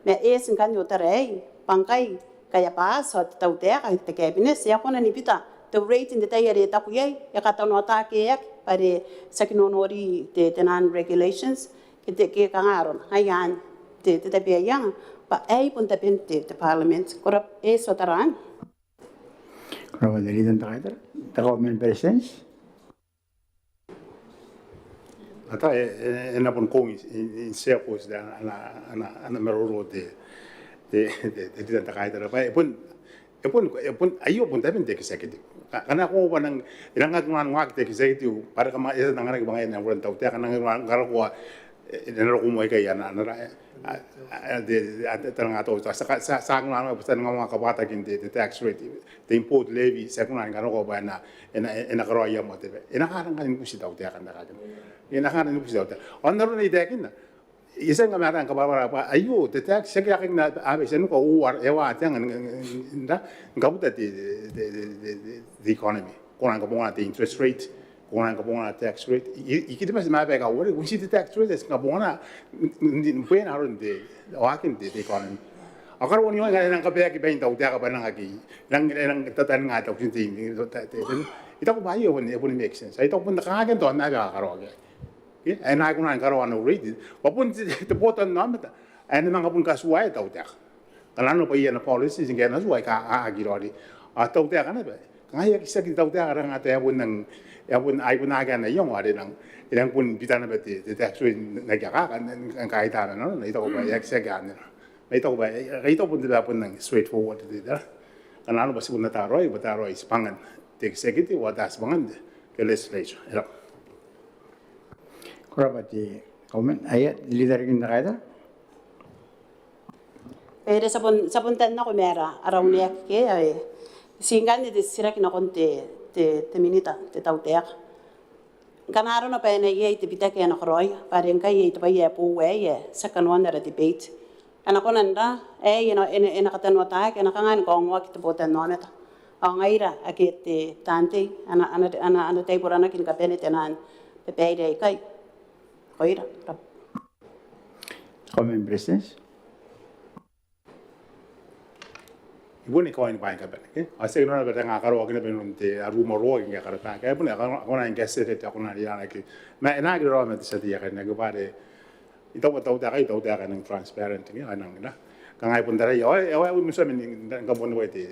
Ma e eti ngkanne otara aei bwa ngkai ngkai a bati ao te tautaeka ke te cabinet e a kona ni bita te rate n te tai are e taku iai, e katanoata ke e aki, bwa are ti aki nonori te, te naan regulations ke te, ke kanga arona. Ngaia anne te, te tabeaianga bwa aei bon taben te, te parliament. Ko rabwa, e eti otara anne. Ko rabwa te Leader n te Kaitara. Te Kauoman ni Beretitenti. Ata e, e, e na bon kong in, in, in circles te, ana, ana, ana maroro te, te, te, te Leader n te Kaitara bwa e bon, e bon, e bon, aio bon taben te executive. Ka, ngkana ko bwa nang, e nang aki nang waaki te executive bwa are kam a, e nang aki bwa ngaia nang uran tautaeka nang aki nang karokoa, e, e na roko moa ikai ana, ana, a, a, te, a, te, taranga tau, ta, sa, sa, sa, nang, nang, nang, nang, kabwatakin te, te tax rate, te import levy, ti aki nang karokoa bwa e na, e na, e na karaoia moa te, e na karanga ni bubuti tautaeka n te kaitara. E na karanga ni bubuti tautaeka. Ao n aron ae I taekinna, I a tia ni kamatataa ni kabwarabwara bwa aio te tax, ti aki, aki na, a, ti a nuka uoua, e uoua te anga, n, n, n, n, n kabuta te, te, te economy. Ko nang kabongana te interest rate, ko nang kabongana tax rate. I, I, I kiri bwa ti ma bwa e kauare, kun ti te tax rate, ti kabongana, n, n, n, bwena aron te, waakin te, te economy. Ao karaoan aio, e nang kabaeaki bain tautaeka bwa e nang aki, e nang, e nang tataninga tautaeka te, te, te, te, I taku bwa aio, e bon, e bon make sense. I taku bon te kangake n tao ma bwa e karaoaki. Ke, e na aki kona ni karaoa ana rate. Bwa bon te, te botannaomata ae e na manga bon katuaea tautaeka. Ngkana nanona bwa iai ana policies ngke e na tuai ka, a, aki raoiroi. Ao tautaeka naba, kanga e aki tiaki tautaeka are kanga tao e a bon nang, e a bon, ai bon akea ana iango are e nang, e nang bon bita naba te, te tax rate n aki akaka, n, n, n kaitara nanona, I taku bwa e aki tiaki anne. Ma I taku bwa, e, I taku bon te bwai bon nang straightforward te, te, ngkana nanona bwa ti bon ata raoi, bwa ata raoi tibwangan te executive, ao ata tibwangan te, te legislature. E rabwa. Ko rabwa te Kauoman, aia, Leader n te Kaitara. E, ti a bon, ti a bon tannako ma ara, ara uneaki ke, e, ti ngkanne te titiraki nakon te, te, te Minita, te tautaeka. Ngkana arona bwa e na iai te bitaki ae na karaoia, bwa are ngkai iai te bwai ae boou aei ae ti a kanoan ara debate. A na kona n ra, aei e na, e na, e na katanoataaki, a na kanga ni kaongoaki te botannaomata. Ao ngaira ake te taan tei, a na, a na, a na, a na taiboranaki ni kabane te naan babaire aikai. Ko ira, rabwa. Kauoman ni Beretitenti. I bon kawain bwaai ni kabane, ke? Ao ti aki nora bwa e nang karaoaki naba inanon te arumaroaki ngke a karabaa. Ke e bon a kona, a kona n kaetieti, a kona n rianaki. Ma e na aki raraoma te tia tei ae karineaki bwa are I taku bwa tautaeka, tautaeka ae nang transparent, ke? Ae nang na. Kanga e bon taraia. Ao, ao, ao, I a tia ni kabonganai te,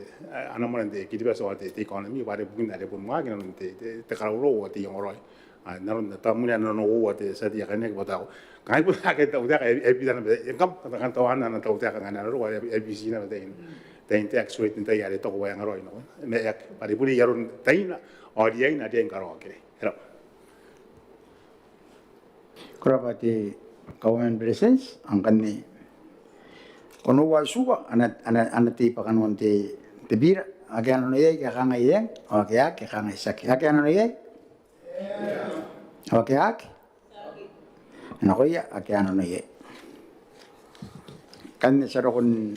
ana mwane te Kiribati ao te, te economy, bwa are bukin are bon waaki inanon te, te, te karaurau ao te iangoraoi. A, n aron te tamnei ae nanououa te tia tei ae karineaki bwa tao. Kanga e bon akea tautaeka ae, ae bita naba, e kam, kanga tao ana, ana tautaeka ngkana a roko, ae, ae bita naba taian, taian tax rate n tai are tao ko bwa e angaraoi nako. Ma e aki, bwa are bon aron taina, ao riaina, riain karaoakina. E rabwa. Ko rabwa te Kauoman ni Beretitenti, ao ngkanne onoua itiua, ana, ana, ana tei bwa kanoan te, te bira, ake a nano iai, ke a kangai eng, ao ake, ake a kangai tiaki. Ake a nano iai? Ao ake, ake? E nakoia ake a nano iai. Ngkanne ti a roko n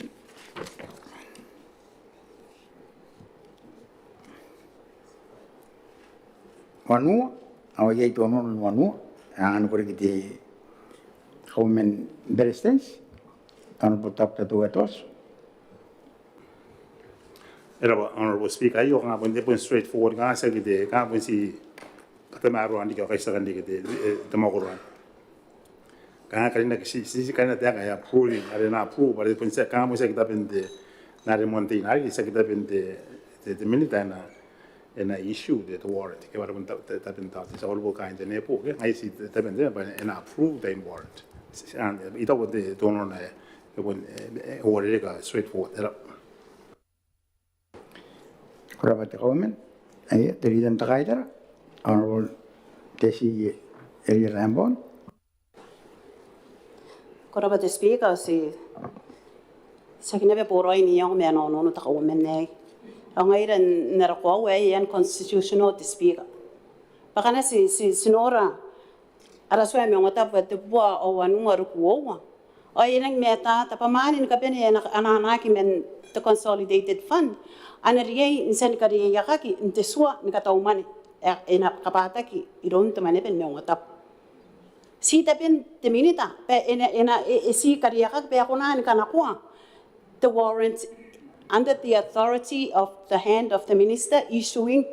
wanua, ao iai te onoua n wanua, ae anganiko riki te Kauoman ni Beretitenti, Honourable Doctor Teuea Toatu. E rabwa, Honourable Speaker, aio kanga bon, e bon straightforward, kanga tiaki te, kanga bon ti katamaroa n riki ao kaitiaka n riki te, e, te mwakoro anne. Kanga karinaki ti, ti, ti karina taeka ae approving, are e na approve, are bon tiaki, kanga bon tiaki taben te, n are moan te, n are tiaki taben te, te, te Minita ae na, e na issue te, te warrant, ke bwa are bon ta, ta, taben tao, te, ti a warrant kaain te NEPO, ke, ngaia ti taben te, bwa e na approve te warrant. Ti, ti, I taku te, te onoua ae, E bon, e, e, uarereke straightforward. Ko rabwa te Kauoman. Aia, te Leader n te Kaitara, Honourable Tessie Eria Lambourne. Ko rabwa te Speaker, ti, ti aki naba boraoi n iango ma ana onoono te Kauoman aei. Ao ngaira n ara koaua aei e unconstitutional te Speaker. Bwa ngkana ti, ti, ti nora ara tua maungatabu ae tebubua ao wanua ruku uoua, ao e nang matata bwa mwane ni kabane ae na, anaanaki man te Consolidated Fund a na riai n tia ni kariaiakaki n te tua ni katau mwane ae e na kabwataki iroun te Mwaneaba ni Maungatabu. Ti taben te Minita bwa e na, e na, e, e ti kariaiakaki bwa e kona ni kanakoa te warrant under the authority of the hand of the Minister issuing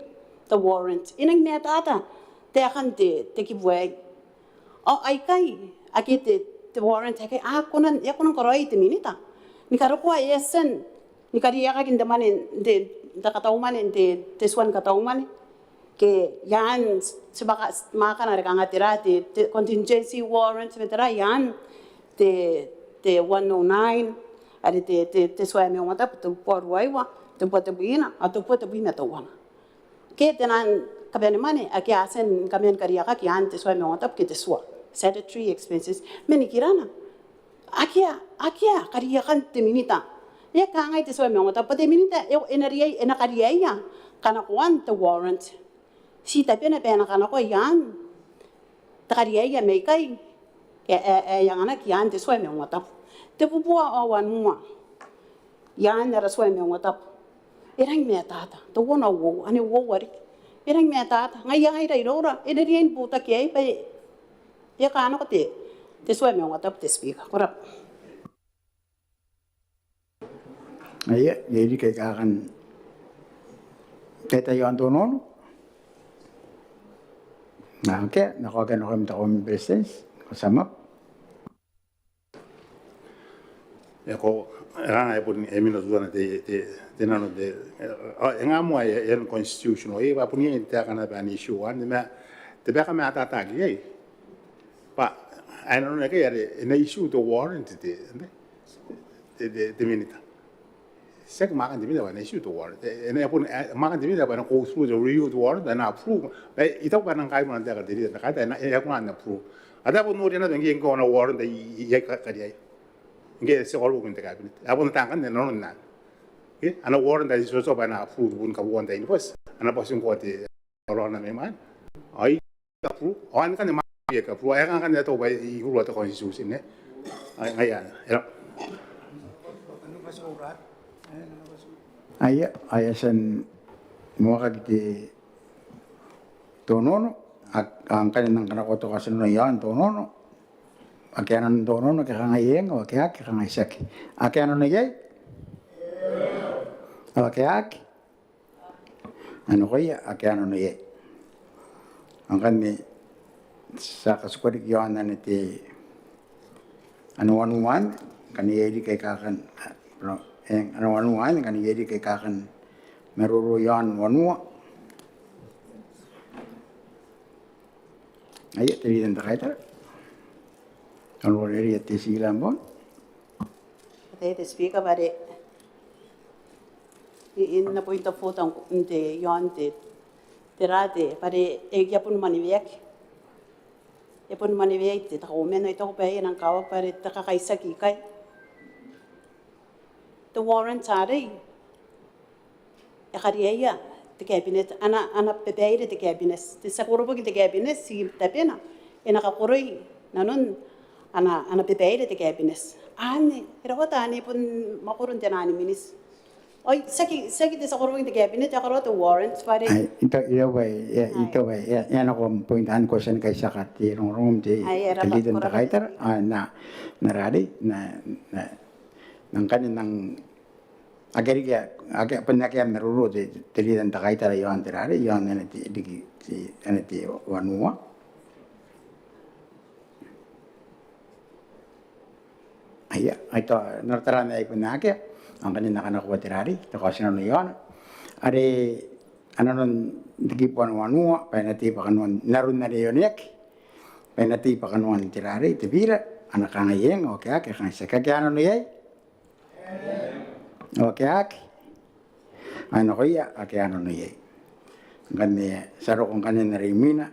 the warrant. E nang matata taekan te, te kibu aei. Ao aikai ake te, te warrant aikai a kona, e a kona ni karaoi te Minita ni karokoa e a tia ni kariaiakaki n te mwane, n te, n te katau mwane, n te, te tua ni katau mwane. Ke i aan, ti bwaka, ti mwaakana are kanga tera, te, te contingency warrant, ma tera i aan te, te one oh nine, are te, te, te tua maungatabu, tebubua ruaiwa, tebubua tebwina, ao tebubua tebwi ma teuana. Ke te nang kabanemwane ake a tia ni kaman kariaiakaki i aan te tua maungatabu ke te tua. Statutory expenses. Ma nikirana, akea, akea kariaiakan te Minita. E kangai te tua maungatabu bwa te Minita e, e na riai, e na kariaia kanakoan te warrant. Ti tabena bwa e na kanakoa i aan te kariaia mai ikai ae, ae, ae anganaki i aan te tua maungatabu. Tebubua ao wanua i aan ara tua maungatabu. E rangi matata. Teuana uoua, ane uoua riki. E rangi matata. Ngaia, ngaira iroura e na riai ni butaki iai bwa e, e a kanako te, te tua maungatabu te Speaker. Ko rabwa. Aia, iai riki aika kan taetae i aon te onoono? Akea, N na kaokia nakoim te Kauoman ni Beretitenti, ko sum up. E ko, e kanga e bon, e mena teutana te, te, te nano te, e, e nga moa e, e unconstitutional, e, bwa bon iai taekana bwa e na issue, anne ma te bwai ae kamatataaki iai bwa ae nanona ngkai are e na issue te warrant te, te, te, te, te Minita. Tiaki mwaakan te Minita bwa e na issue te warrant. E, e na bon, e, mwaakan te Minita bwa e na go through the review te warrant, e na approve. Ma I taku bwa e nang kairua n taeka te Leader n te Kaitara, e na, e na kona n approve. Ao tao bon noria naba ngke, ngke ana warrant ae i, i, i, i kariaia. Ngke ti a kaoki n te Cabinet. Ao bon taekan ngkanne nanona. Ke ana warrant ae ti tia bwa e na approve bon kabuan te invoice. A na bati ngkoa te, arona mai mwaina. Ai approve. Ao anne ngkanne ma, e approve. Ae kanga ngkanne tao bwa e, e, e, e, te constitution, e. Ai, ngaia anne. E. Aia, aia, ti a moakaki te, te onoono, a, a ngkanne N nang kanakoa te kaotinano i aon te onoono. Ake a nano n te onoono, ke kangai eng, ao ake aki, ke kangai tiaki. Ao ake aki. Ao nakoia ake a nano iai. Ao ngkanne ti a katikua riki i aon anne te, ane wanua anne, ngkana iai riki aika kan, e, ane wanua anne, ngkana iai riki aika kan maroro i aon wanua. Aia, te Leader n te Kaitara. Honourable Eria Tessie Lambourne. Te, te Speaker, bwa are i, i na point of order n te, i aon te, tera te, bwa are e, e a bon mwaneweaki. E a bon mwaneweaki te, te Kauoman, ao I taku bwa e nang kakawaki bwa are te kakaitiaki ikai. Te warrant arei e kariaia te Cabinet, ana, ana babaire te Cabinet. Te tia koroboki n te Cabinet, ti tabena e na kakoroi nanon ana, ana babaire te Cabinet. Anne, e rawata anne bon mwakoron te naan miniti. Ao tiaki, tiaki te tia koroboki n te Cabinet ae karaoa te warrant, bwa are. Ai, I taku, I taku bwa, e, I taku bwa, e, e a nako am point anne, ko a tia ni kaitiaka te rongorongom te, te Leader n te Kaitara, a, n, n arei, n, n, ngkanne nang Akea riki, akea, bon akea am maroro te, te Leader n te Kaitara i aon te rarei, i aon anne te, riki, te, anne te wanua. Aia, ai tao, n ara tara ma ai bon akea, ao ngkanne N na kanakoa te rarei, te kaotinano i aona. Are, a nanon te kibu ae wanua, bwa e na tei bwa kanoan, n aron are e oneaki, bwa e na tei bwa kanoan te rarei, te bira, ana kangai eng, ao ake a kangai tiaki. Ake a nano iai? Ao ake a, ai nakoia ake a nano iai. Ngkanne ti a roko ngkanne n are imwina,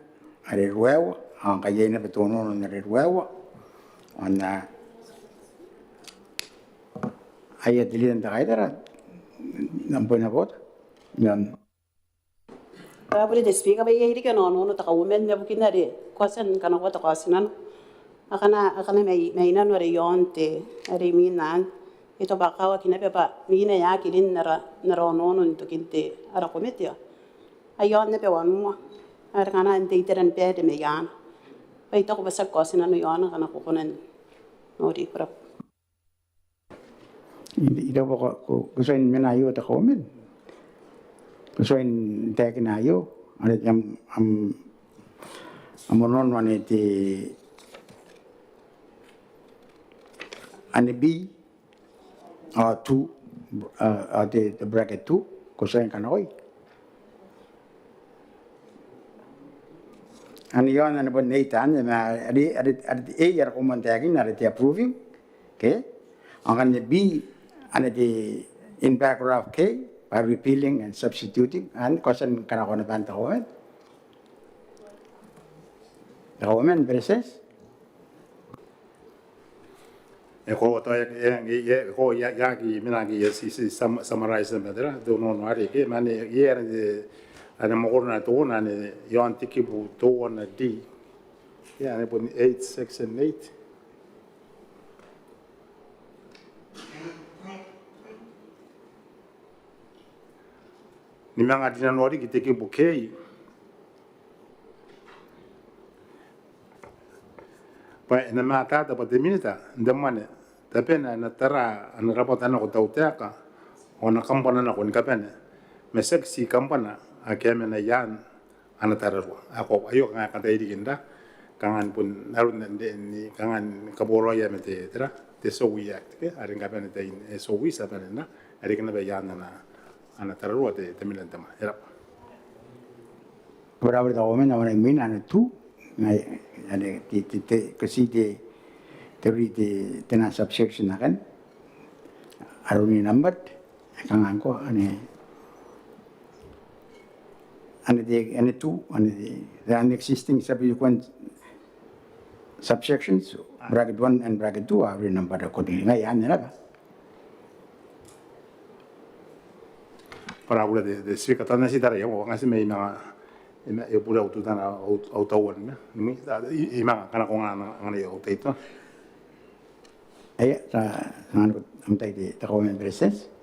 are ruaiwa, ao ngkai iai naba te onoono n are ruaiwa. Ao n na, aia te Leader n te Kaitara, n am bwai n bota. Ko rabwa te Speaker, bwa iai riki ana onoono te Kauoman ibukin are ko a tia ni kanakoa te kaotinano. Akana, akana mai, mai nano are iaon te, are imwin anne. E tobwa kawakin naba bwa mwina e aki rin n ara, n ara onoono n tokin te, ara komete. Ai iaon naba wanua. Are ngkana n te itera ni bwai te meiana. Bwa I taku bwa tiaki kaotinano iaona ngkana ko kona n nori. Ko rabwa. I, I taku bwa ko, ko, ko tuai ni mena aio te Kauoman. Ko tuai n taekina aio. Are am, am, am onoono anne te, anne B, ao two, ao, ao te, te bracket two, ko tuai ni kanakoi. Anne iaon anne bon eight anne, ma are, are, are te A are ko moan taekinna are te approving. Okay. Ao ngkanne B, anne te in paragraph K, by repealing and substituting, anne ko a tia ni kanakoa naba anne te Kauoman. Te Kauoman, Beretitenti. E ko tao e, e, e, e ko ia, ia ki mena ki ia ti, ti sum-, summarize naba tera, te onoono arei ke, ma anne, ia anne te, anne mwakoro n te onoono anne iaon te kibu teuana D. Ia anne bon eight, section eight. Ni manga rinanoa riki te kibu K. Bwa e na mataata bwa te Minita n te mwane, tabena e na tara ana rabwata nako tautaeka ao ana kambana nako ni kabane, ma tiaki ti kambana ake a mena i aan ana tararua. Ao ko, aio kanga e kataia riki n ra, kanga ni bon aron n, n, ni kanga ni kaboraoia ma te, tera, te SOE Act, ke, are ni kabane taian, e, SOE ti a bane n ra, are e na bane i aan ana, ana tararua te, te Minita n te mwane. E rabwa. Ko rabwa te Kauoman. Ao anne imwina anne two, anne, anne te, te, te, ko ti te, te, te, te, taian subsection akanne are only numbered. Kanga ngkoa anne, anne te, anne two, anne te, the existing subsequent subsections, bracket one and bracket two are renumbered accordingly. Ngaia anne naba. Ko rabwa te, te Speaker, tao N na ti taraia, ao ngkai ti manga, e, e bure au tutana, au, au tauan, ma, ni, i, i manga, ngkana ko nganai au tai teuana. Aia, tao, ngkana ko, am tai te, te Kauoman, Beretitenti.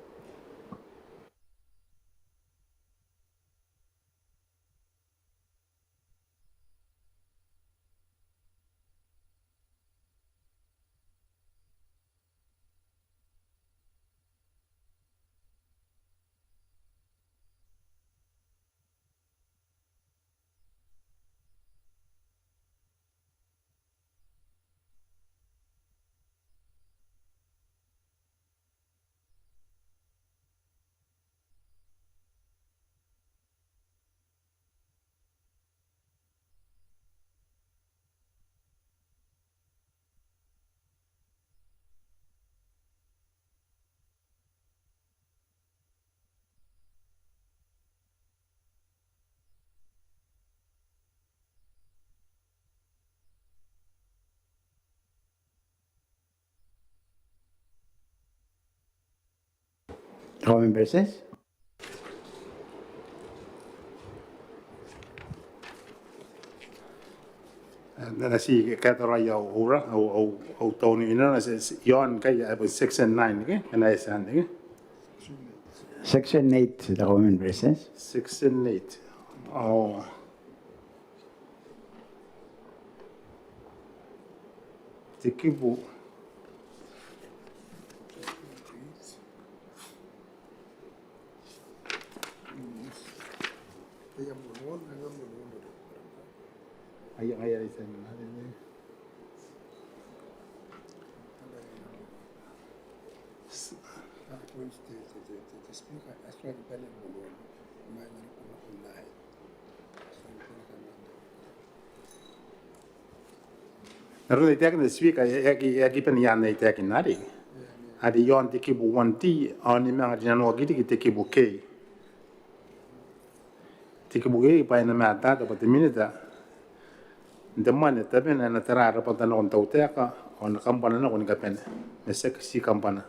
Kauoman, Beretitenti. N na ti kaetauraoi au, au, au, au taoni inanona, ti, ti, iaon ngkai, e, section nine, ke? N na eti anne, ke? Section eight, te Kauoman, Beretitenti. Section eight. Ao te kibu. Aia, aia, aia. N aron ae I taekinna, Speaker, e aki, e aki bane iaan ae I taekinna arei. Are iaon te kibu one D, ao ni manga rinanoaki riki te kibu K. Te kibu K bwa e na matata bwa te Minita n te mwane tabena e na tara rabwata nakon tautaeka ao ana kambana nako ni kabane. Ma tiaki ti kambana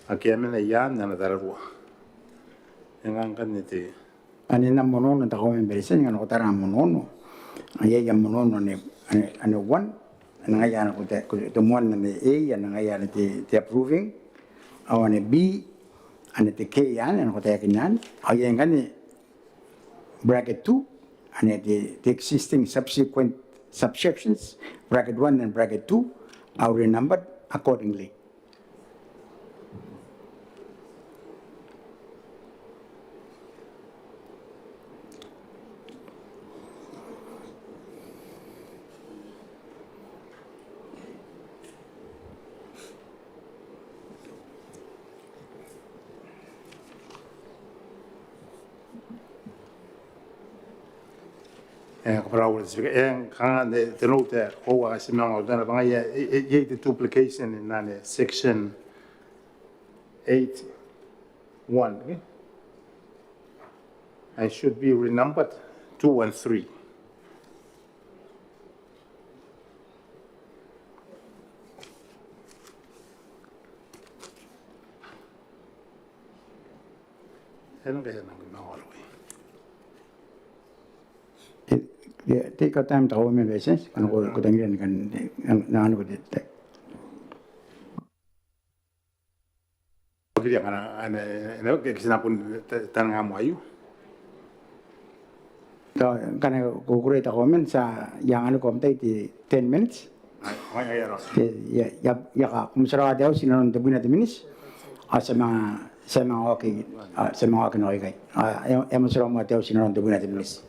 ake a mena iaan ana tararua. E nga ngkanne te Anne N na monono, te Kauoman ni Beretitenti, ngkana ko tara monono. Iai, iai monono ane, ane, ane one, ane ngaia ane ko te, ko te one ane A, ane ngaia ane te, te approving, ao ane B, ane te K ane, ane ko taekinna ane. Ao iai ngkanne bracket two, ane te, te existing subsequent subsections, bracket one and bracket two, are renumbered accordingly. E, ko rabwa te Speaker. E, kanga te, te note ae koaua ti manga ota naba ngaia, e, e, e, te duplication n anne section eight one, okay? And should be renumbered two and three. E nang, e nang, take your time, te Kauoman ni Beretitenti, ngkana ko, ko tangiria ni kan, n, n, n, ko te, te. Tangiria ngkana, ane, ane, ke, ke ti na bon ta, tangira moa aio. Tao, ngkana ko kukurei te Kauoman, ti a, I anganiko am tai te ten minutes. Ai, ai, ai, ai. Te, ia, ia, ia, ka, ko motirawa te Auti inanon tebwina te miniti. Ao ti a manga, ti a manga oki, ao ti a manga oki nako ikai. Ao, e, e motirawa moa te Auti inanon tebwina te miniti.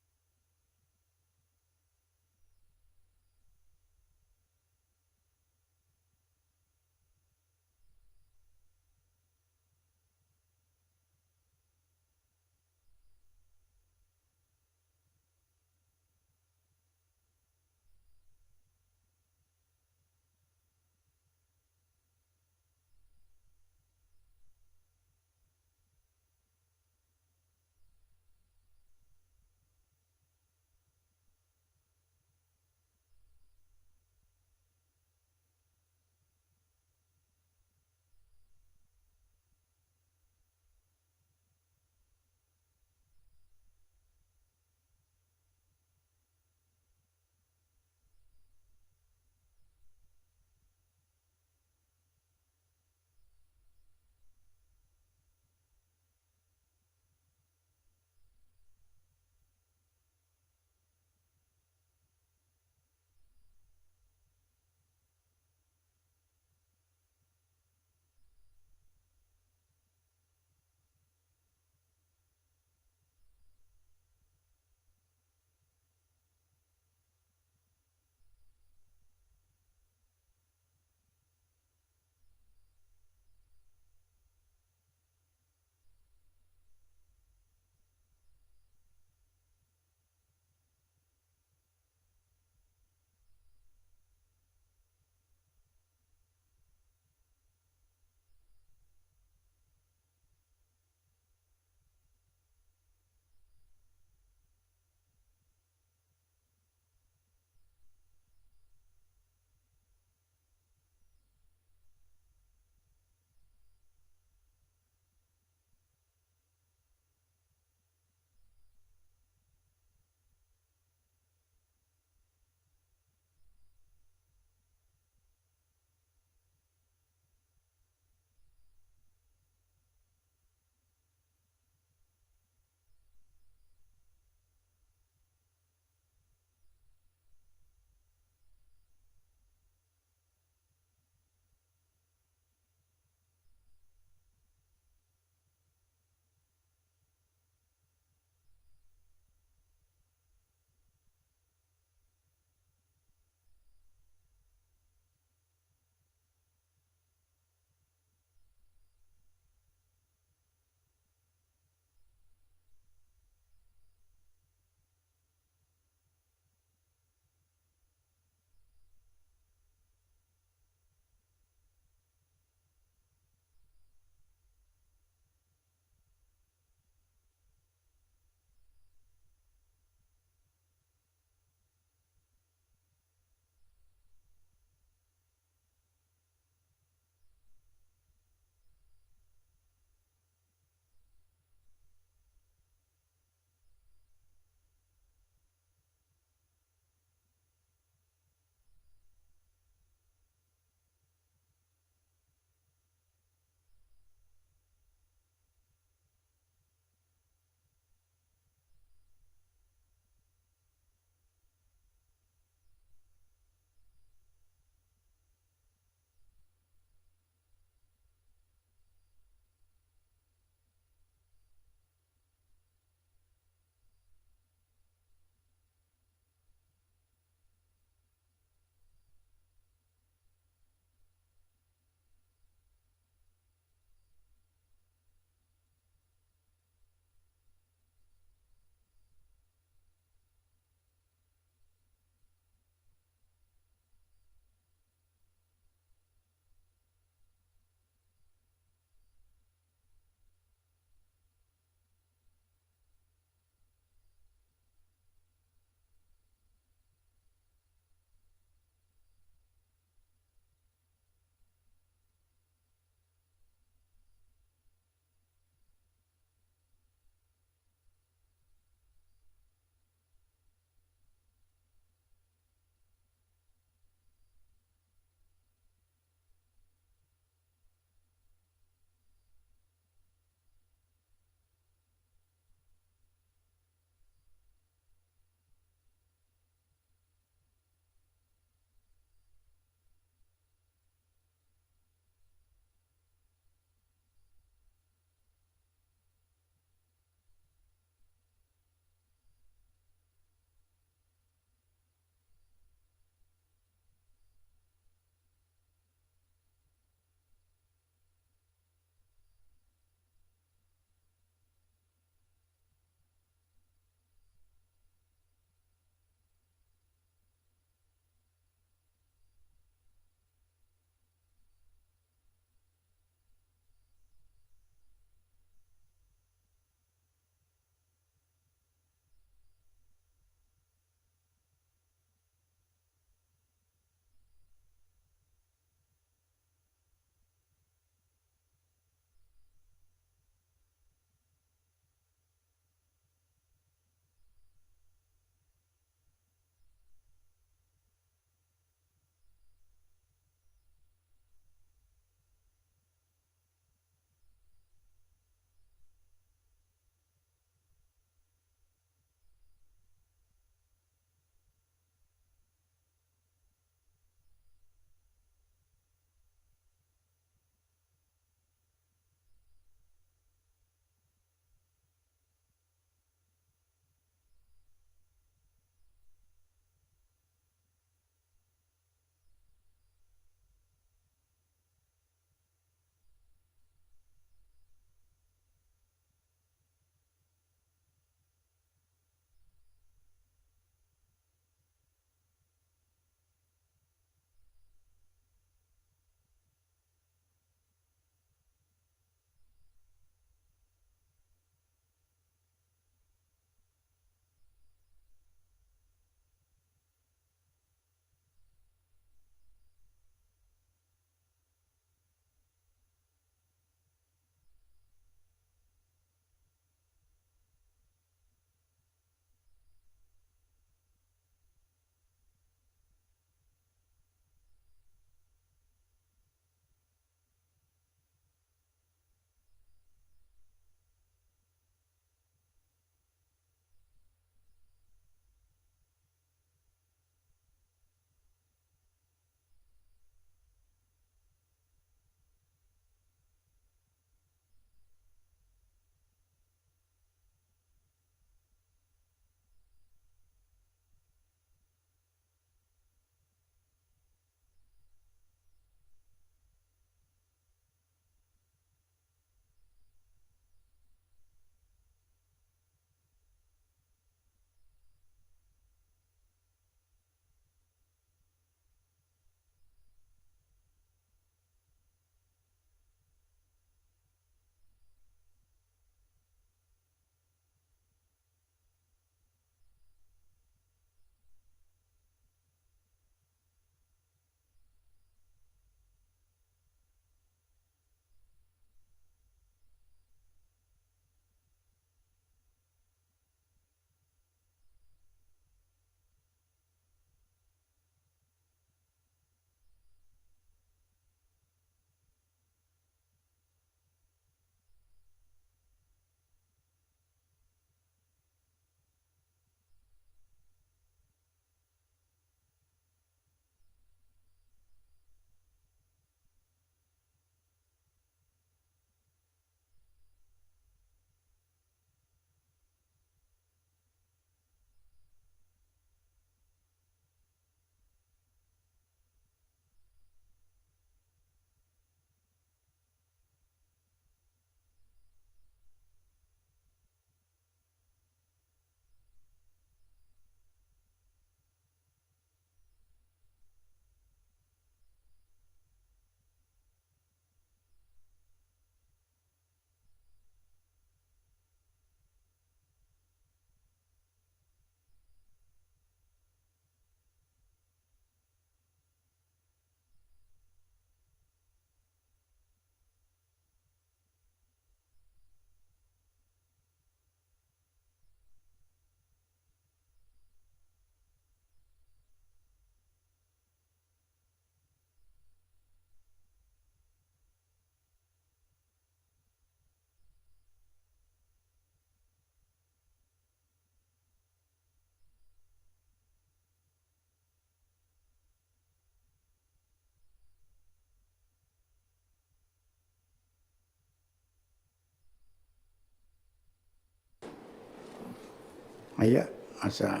Ia, a tia,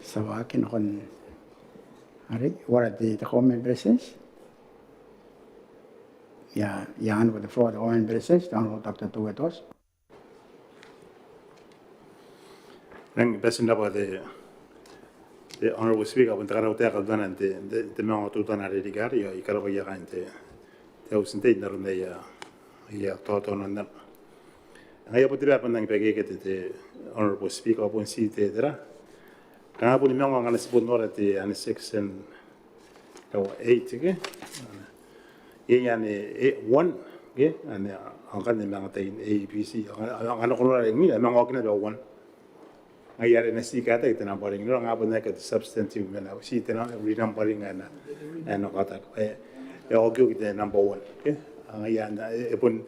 tia waaki nakon are, what are the, the comment, President? Ia, ia, anne the floor, the comment, President, the Honorable Doctor Teuea Tooti. Nang President, naba te, te Honorable Speaker, bon te karautaeka teutana n te, te, te manga teutana are riki are, I karabwaia kaain te, te auti n tei n aron aia, aia totono n ana. Ngaia bon te bwai ae bon nang bakeke te, te Honorable Speaker, bon ti te tera. Kanga bon manga ngkana ti bon nora te, ana section, tao eight, ke? Iai anne, e, one, ke? Anne, ngkanne manga taian A, B, C, ngkana, ngkana ko nora ngke e manga oki naba one. Ngaia are e na ti kaeta te numbering, nora nga bon ae te substantive mena, ti te na renumbering ae na, ae na kaotaki. E, e okioki te number one, ke? Ngaia anne, e, e bon,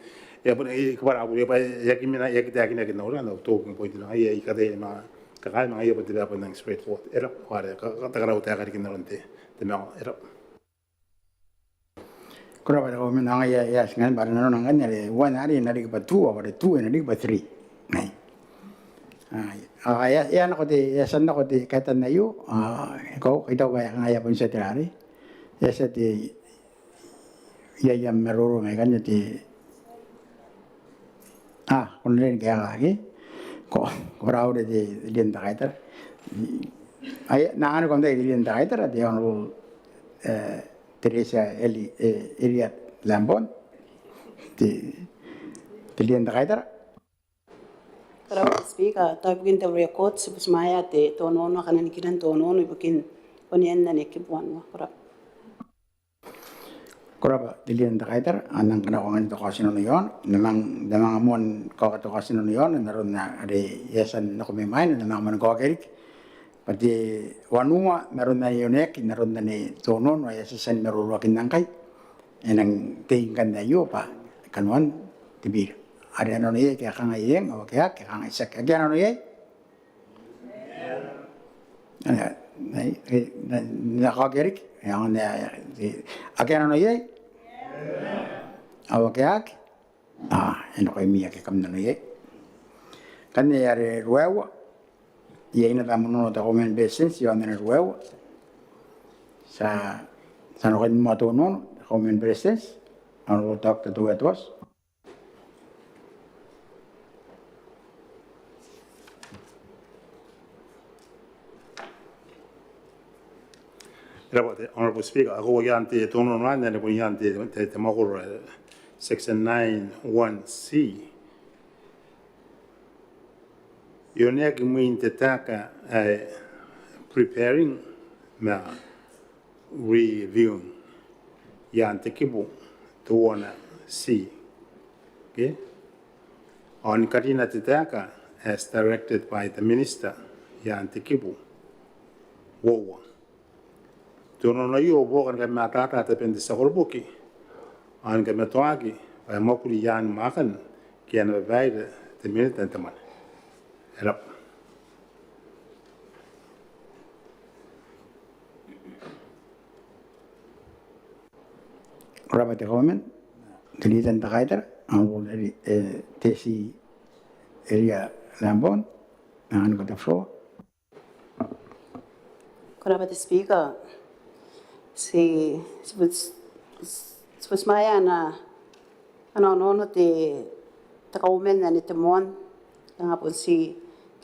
e bon, e kabwara, e bwa, e aki mena, e aki taekinaki n aron ana talking point, ngaia I kataia ma, kakaea ma ngaia bon te bwai ae bon nang straightforward. E raba, are, ka, ka, te karautaeka riki n aron te, te manga, e raba. Ko rabwa te Kauoman. Ngaia, e a tia ngkanne bwa are nanona ngkanne are one are e na riki bwa two, ao are two e na riki bwa three. Ai. Ai, a, e a, e a nako te, e a tia n nako te kaetan aio, a, e kau, I taku bwa e a kangai a bon tia te rare. E a tia te, ia, ia, maroro mai ngkanne te, a, ko na riai ni kaeka, ke? Ko, ko raure te, te leader n te kaitara. Ai, nang anne ko na te leader n te kaitara, te Honorable, e, Teresia Eli-, e, Eria Lambourne, te, te leader n te kaitara. Ko rabwa Speaker, tao ibukin te record, ti butimwaea te tonono, kananikira n tonono ibukin onean anne kibu wanua. Ko rabwa. Ko rabwa te leader n te kaitara, a nang kanakoa ngkanne te kaotinano iaona, n na manga, n na manga moan kaoka te kaotinano iaona, n aron are e a tia n nako mai mwaina, n na manga moan kaoka riki. Bwa te wanua, n aron are e oneaki, n aron are e tonono, e a tia n maroroakinna ngkai. E nang tei ngkanne aio bwa kanoan te biira. Are a nano iai, ke a kangai eng, ao ake a aki, ke a kangai tiaki. Ake a nano iai? Ai, ai, ai, na, na kaokia riki. Ai, ai, ai, ai, ake a nano iai? Ao ake a aki? A, e nakoimi ake kam nano iai. Ngkanne are ruaiwa. Iai naba monono te Kauoman ni Beretitenti iaon are ruaiwa. Ti a, ti a nako ni moa te tonono, te Kauoman ni Beretitenti, Honorable Doctor Teuea Tooti. E raba te Honorable Speaker, ao iaan te tonono anne, anne bon iaan te, te, te mwakoro, e, section nine one C. E oneaki imwin te taeka ae preparing ma reviewing iaan te kibu teuana C. Okay? Ao ni karina te taeka as directed by the Minister iaan te kibu uoua. Te tonono aio, buoka ni kamatata taben te tia koroboki, ao ni kamatoaki bwa e mwakuri iaan mwaakan ke ana babaire te Minita n te mwane. E raba. Ko raba te Kauoman, te leader n te kaitara, Honorable Eri-, e, Tessie Eria Lambourne, anganiko te floor. Ko raba te Speaker, ti, ti bus-, ti butimwaea ana, ana onoono te, te Kauoman anne te moan, kanga bon ti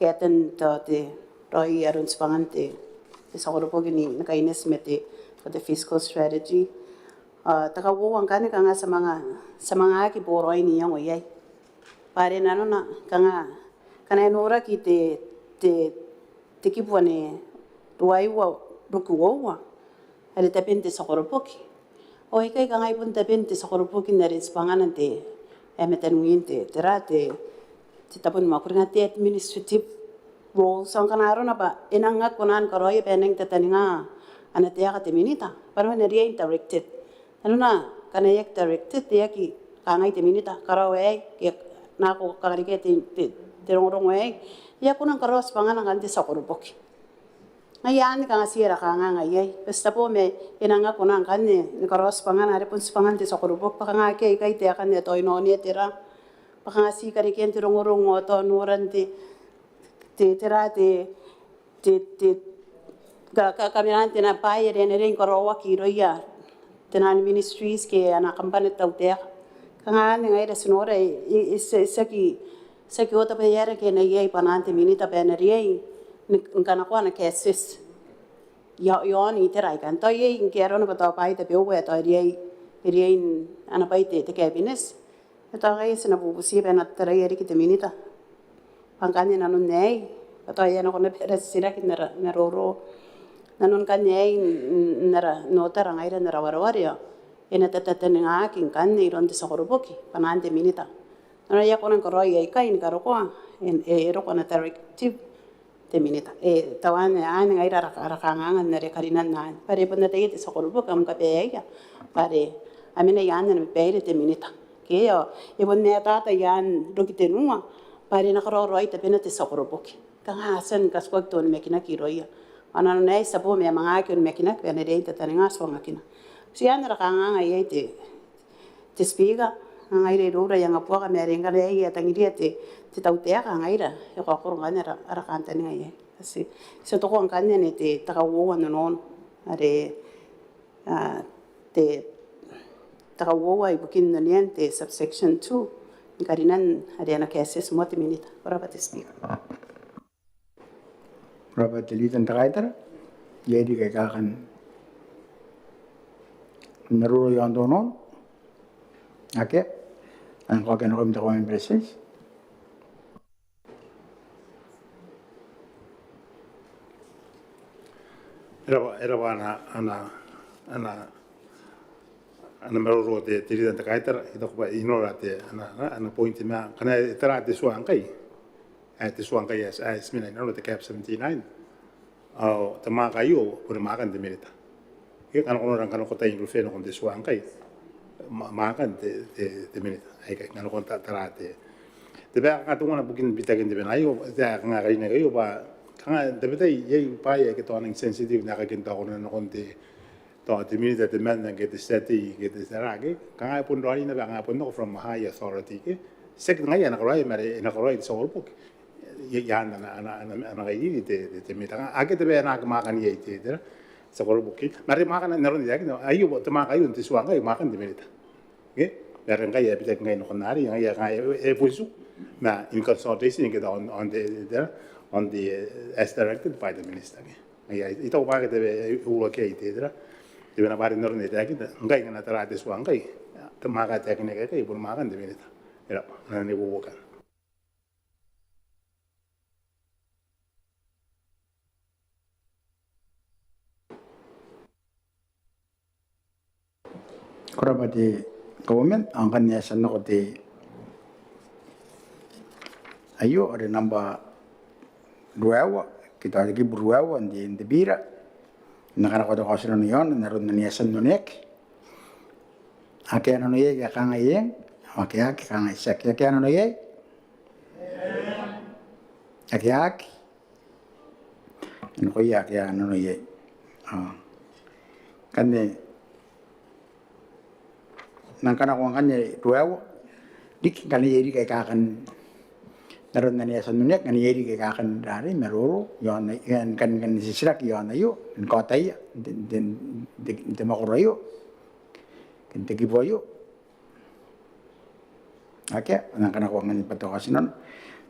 kaetan tao te raoi aron tibwangan te, te tia koroboki ni, ni kaineti ma te, te fiscal strategy. Ao te kauoua ngkanne kanga ti a manga, ti a manga aki boraoi n iango iai. Bwa are nanona kanga, ngkana e noraki te, te, te kibu anne ruaiwa ruaiwa, are taben te tia koroboki. Ao aikai kanga bon taben te tia koroboki n are tibwangana n te, e, mataniwin te, tera te, te tabo ni mwakuri, kanga te administrative roles. Ao ngkana arona bwa e nang aki kona ni karaoia bwa e nang tataninga ana taeka te Minita, bwa nanona e riai n directed. Nanona ngkana e aki directed, e aki kangai te Minita, karaoa aei, ke nako kakarika te, te, te rongorongo aei. E aki kona ni karaoa tibwangana ngkanne te tia koroboki. Ngaia anne kanga ti ara kanganga iai. Bwa ti tabo ma e nang aki kona ngkanne ni karaoa tibwangana, are bon tibwangan te tia koroboki. Bwa kanga akea ikai taekan ae tao e na onea tera. Bwa kanga ti karekean te rongorongo, tao noran te, te tera te te te ka ka kaminan te naba are e na riai ni karaoaki irouia te naan ministries ke ana kambana te tautaeka. Kanga anne ngaira ti nora e e e tiaki tiaki otabaiara ke e na iai bwanaan te minita bwa e na riai ni kanakoa ana cases iaon itera aikai. Tao iai ngke arona bwa tao bwaai tabeua ae tao e riai e riai ana bwai te te cabinet. E tao ngaia ti na bubuti bwa e na taraia riki te minita bwa ngkanne nanon aei bwa tao e a nako naba ara titiraki n ara n ara roro nanon ngkanne aei n ara n otara ngaira n ara wareware ao e na tataningaki ngkanne iroun te tia koroboki bwanaan te minita. Nanona e a kona ni karaoi aikai ni karokoa e roko ana directive te minita. E tao anne anne ngaira ara kanganga n are karinan anne bwa are e bon ataia te tia koroboki am kabaeaia bwa are a mena i aan ana babaire te minita. Ke ao e bon ataata i aan roki tenua bwa are e na karaoraoi tabena te tia koroboki. Kanga a tia ni katikuaki te onimakinaki irouia ao nanona aei ti a bo ma e manga aki onimakinaki bwa e na riai n tataninga tuangakina. Ti anne ara kanganga iai te te Speaker, ngaira iroura ae a nga buaka ma are ngkana iai ae tangiria te te tautaeka ngaira e kaokoro ngkanne ara ara kantaninga iai. Ti ti tokoa ngkanne te kauoua n onono are a te kauoua ibukin onean te subsection two ni karinan are ana cases moa te minita. Ko rabwa te Speaker. Ko rabwa te Leader n te Kaitara. Iai riki aika kan maroro iaon te onono? Akea. Ao ngkai e a nako iroum te Kauoman ni Beretitenti. E rabwa e rabwa ana ana ana ana maroro te te Leader n te Kaitara. I taku bwa I nora te ana ana point ma ngkana e tara te tua ngkai ae te tua ngkai ae ti mena inanon te cap seventy nine ao te mwaaka aio boni mwaakan te minita. Ke ngkana ko nora ngkana ko tai n rufee nakon te tua ngkai mwaakan te te minita aikai ngkana ko tara te te bwai ae kanga teuana bukin bitakin te bwai aio te kanga karinaki aio bwa kanga tabetai iai bwaai aike tao a nang sensitive n aekakin tao ko nora nakon te tao te minita temanna ke te tia tei ke te tera ke kanga e bon raoiroi naba kanga e bon nako from a high authority ke tiaki ngaia ae na karaoia ma are e na karaoia te tia koroboki i aan ana ana ana kairiri te te minita. Akea te bwai ae na aki mwaakan iai te tera tia koroboki ma are mwaakan n aron ae taekinna aio te mwaaka aio n te tua ngkai mwaakan te minita. Ke ma are ngkai ae bitaki ngkai nakon arei ngaia kanga e bon tiku ma in consultation ke tao on the tera on the as directed by the minister ke. Ngaia I taku bwa akea te bwai ae uruaki iai te tera te bwai ae na bwa are n aron ae taekinna ngkai ngkana tara te tua ngkai te mwaaka ae taekinaki aikai boni mwaakan te minita. E rabwa. Ana ni bubuka. Ko rabwa te Kauoman. Ao ngkanne e a tia n nako te aio are namba ruaiwa ke tao te kibu ruaiwa n te n te bira. N na kanakoa te kaotinano iaona n aron ane e a tia n oneaki. Ake a nano iai a kangai eng. Ake a aki kangai tiaki. Ake a nano iai. Ake a aki. Nakoia ake a nano iai. Ao ngkanne N nang kanakoa ngkanne ruaiwa riki ngkana iai riki aika kan n aron ane e a tia n oneaki ngkana iai riki aika kan rarei ma roro iaon aio, kan kan titiraki iaon aio, ni kaotaia n te n te n te n te mwakoro aio, n te kibu aio. Akea, N nang kanakoa ngkanne bwa te kaotinano.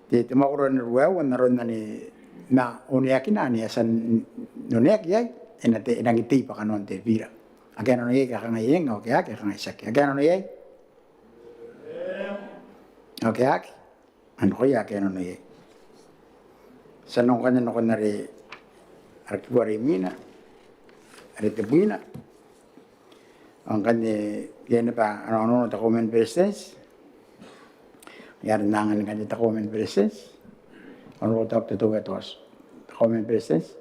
Te te mwakoro ae ruaiwa n aron ane e na oneakina ane e a tia n oneaki iai, e na te e nangi tei bwa kanoan te bira. Ake a nano iai a kangai eng, ao ake a aki a kangai tiaki. Ake a nano iai? Ao ake a aki? Ao nakoia ake a nano iai. Ti a nako ngkanne nakon are ara kibu are imwina, are tebwina. Ao ngkanne iai naba ana onoono te Kauoman ni Beretitenti. Iai are N na angan ngkanne te Kauoman ni Beretitenti. Ao Doctor Teuea Toati, te Kauoman ni Beretitenti.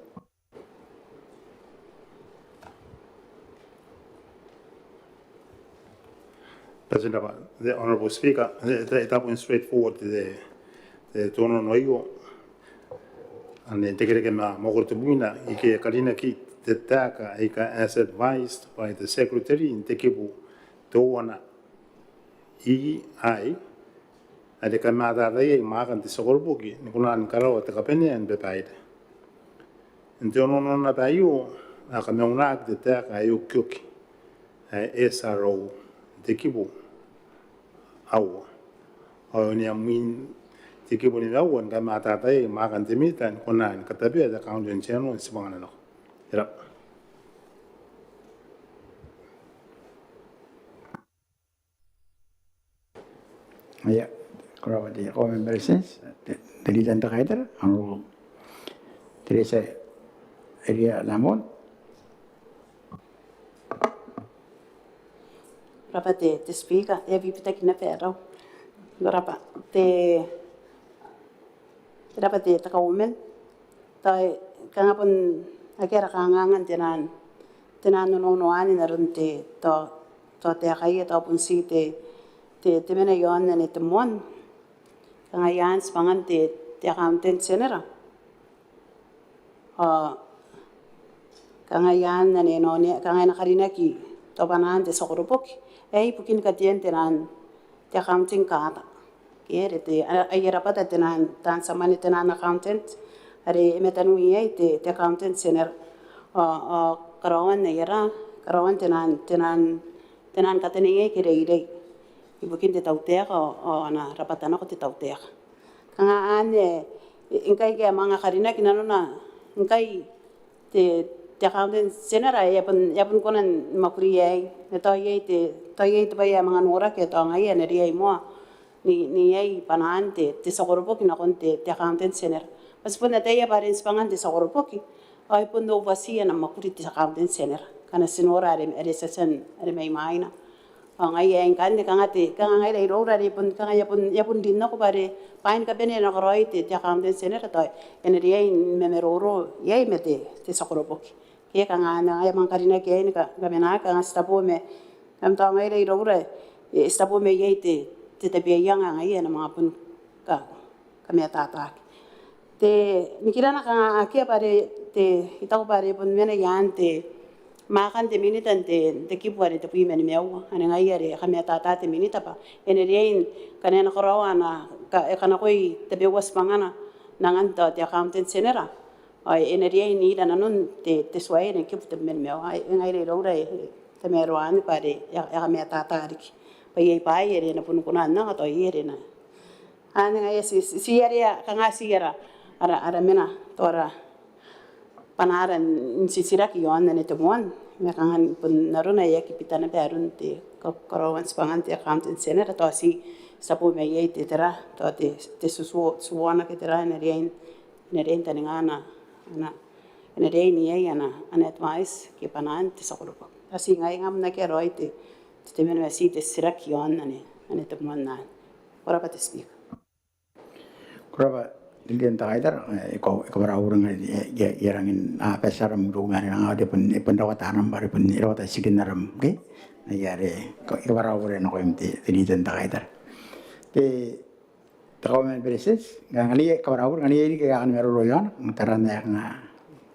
President, the Honourable Speaker, te te te straightforward te te onoono aio. Ane n te kereke ma mwakoro tebwina, ike karinaki te taeka aika as advised by the Secretary n te kibu teuana E I, are kamatataaki mwaakan te tia koroboki ni kona ni karaoa te kabanea ni babaire. N te onoono naba aio, a kamaunaki te taeka ae okioki ae S R O n te kibu aua. Ao e onea mwin te kibu nimaua ni kamatataaki mwaakan te Minita ni kona ni katabea te Accountant General n tibwangana nako. Ko rabwa. Ia, ko rabwa te Kauoman ni Beretitenti, te, te Leader n te Kaitara, Honourable Teresa Eria Lamont. Ko rabwa te, te Speaker, e a bibitaki naba arau. Ko rabwa te, ko rabwa te, te Kauoman. Tao kanga bon akea ara kanganga n te nano, te nano n onoono anne n aron te, tao, tao taekaia, tao bon ti te, te, te mena i aon anne te moan. Kanga i aan tibwangan te, te Accountant General. Ao kanga i aan anne, e na onea, kanga e na karinaki tao bwanaan te tia koroboki aei ibukin katean te nano te accounting charter. Ke are te, a, ai ara bwata te nano, taan tia mwane te nano accountant, are e mataniwi iai te, te Accountant General. Ao, ao karaoan ai ara, karaoan te nano, te nano, te nano kataneiai ke reirei ibukin te tautaeka ao, ao ana rabwata nako te tautaeka. Kanga anne, e, ngkai ke a manga karinaki nanona, ngkai te, te Accountant General e a bon, e a bon kona ni mwakuri iai, e tao iai te, tao iai te bwai ae manga noraki, e tao ngaia e na riai moa n, n iai bwanaan te, te tia koroboki nakon te, te Accountant General. Bwa ti bon ataia bwa are n tibwangan te tia koroboki ao e bon oversee ana mwakuri te Accountant General ngkana ti nora are, are ti a tia n, are mai mwaina. Ao ngaia ae ngkanne kanga te, kanga ngaira iroura are bon, kanga e a bon, e a bon rin nako bwa are bwaai ni kabane ae na karaoi te, te Accountant General tao e na riai ni mamaroro iai ma te, te tia koroboki. Ke kanga anne ngaia e a manga karinaki aei ni ka, kamenaaki, kanga ti tabo ma, kam tao ngaira iroura, e, ti tabo ma iai te, te tabeaianga ngaia ae na manga bon ka, kamatataaki. Te, nikirana kanga akea bwa are te, I taku bwa are bon mena i aan te, mwaakan te Minita n te, te kibu are tebwi ma nimaua, anne ngaia are e kamatata te Minita bwa e na riai ngkana e na karaoa ana, ka, e kanakoi tabeua tibwangana n angan tao te Accountant General, ao e na riai n ira nanon te, te tuai anne kibu tebwi ma nimaua. Ai ngaira iroura e, e tamaroa anne bwa are e a, e a kamatata riki bwa iai bwaai are e na bon kona n anga tao iai are e na Anne ngaia ti, ti, ti are a, kanga ti ara, ara, ara mena, tao ara bwanara n titiraki i aon anne te moan, ma kanga bon arona e aki bita naba aron te ka, karaoan tibwangan te Accountant General, tao ti, ti tabo ma iai te tera, tao te, te tutuo, tuoana ke tera, e na riai, e na riai n taninga ana, ana, e na riai n iai ana, ana advice ke bwanaan te tia koroboki. Tao ti ngaia ngkam na karaoi te, te, te mena ma ti te titiraki i aon anne, anne te moan anne. Ko rabwa te Speaker. Ko rabwa te Leader n te Kaitara, e, e ka, e kabwara au bure ngkai, e, e, e rangi n, a, bati aram iroum are nang e bon, e bon rawata aram bwa are bon, e rawata tikin aram, ke? Ngaia are, e ka, e kabwara au bure nakoim te, te Leader n te Kaitara. Te, te Kauoman ni Beretitenti, ngkana e kabwara au bure, ngkana iai riki aika a kan maroro i aona, n taraa ae kanga,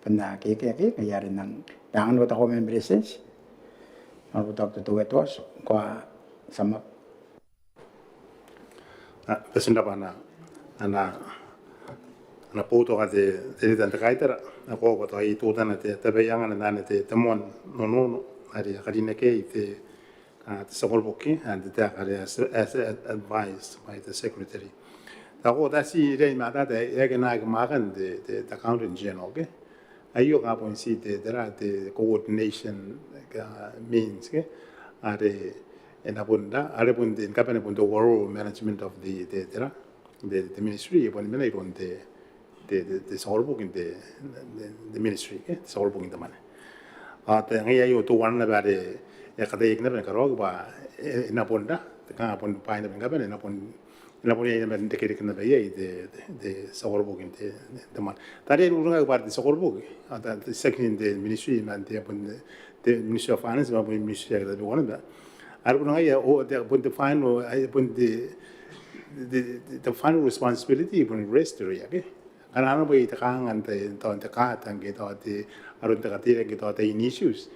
bon a, ke, ke, ke, ngaia are nang, nang anganiko te Kauoman ni Beretitenti, nang anganiko te Kauoman ni Beretitenti, ko a, sum up. A, bati n rabwa ana, ana, ana boutoka te, te Leader n te Kaitara, ao ko a tia n tuangia te, te bwai ae anganaki n te, te moan onoono, are e a karinaki iai te, a, te tia koroboki, ao te taeka are as, as advised by the Secretary. Tao ko a tia n reitaki ma tao, e, e aki, e aki mwaakan te, te, te Accountant General, ke? Aio kanga bon ti te, tera te coordination, a, means, ke? Are e na bon tera, are bon te, ni kabane bon te overall management of the, te, tera, the, the ministry, e bon mena iroun te, te, te, te tia koroboki n te, te, te ministry, ke? Te tia koroboki n te mwane. A, te, ngaia aio teuana naba are e kataia naba ni karaoaki bwa e, e na bon tera, kanga bon bwaai naba ni kabane, e na bon e na bon iai naba n te kerikina bwa iai te, te, te tia koroboki n te, te mwane. Tao are e urungaki bwa te tia koroboki, a, te, te section n te ministry, ma te, bon te, te Ministry of Finance, ma bon ministry ae tabeua naba. Are bon ngaia, o, te, bon te final, ai, bon te, te, te, te final responsibility, bon restory, ke? Ngkana arona bwa iai te kanganga n te, tao te kataneiai, tao te, aron te kataneiai, tao te issues.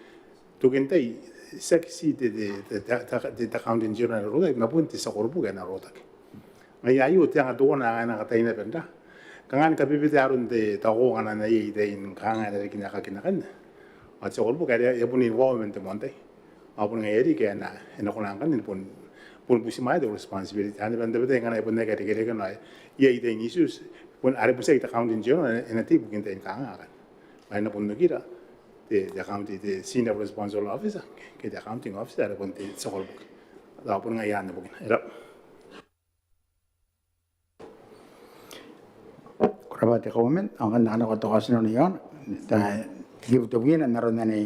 Tokin tai, tiaki ti te, te, te, te, te, te Accountant General ae na rotaki, ma bon te tia koroboki ae na rotaki. Ngaia aio te anga teuana ae na kataia naba n ra kanga ni kabebete aron te tao ngkana iai tain kanga ae na riki n akea kinakan ao te tia koroboki are e bon involve man te moan tai ao bon ngaia riki ae e na kona ngkanne ni bon butimwaea te responsibility anne bwa n tabetai ngkana e bon aki irekereke naba iai tain issues bon are bon tiaki te accounting general e na tei ibukin tain kanga akanne bwa e na bon okira te accounting, te senior responsible officer ke te accounting officer are bon te tia koroboki. Ao bon ngaia anne bukina. E raba. Ko rabwa te Kauoman. Ao ngkanne a nako te kaotinano iaona, te kibu tebwina n aron ane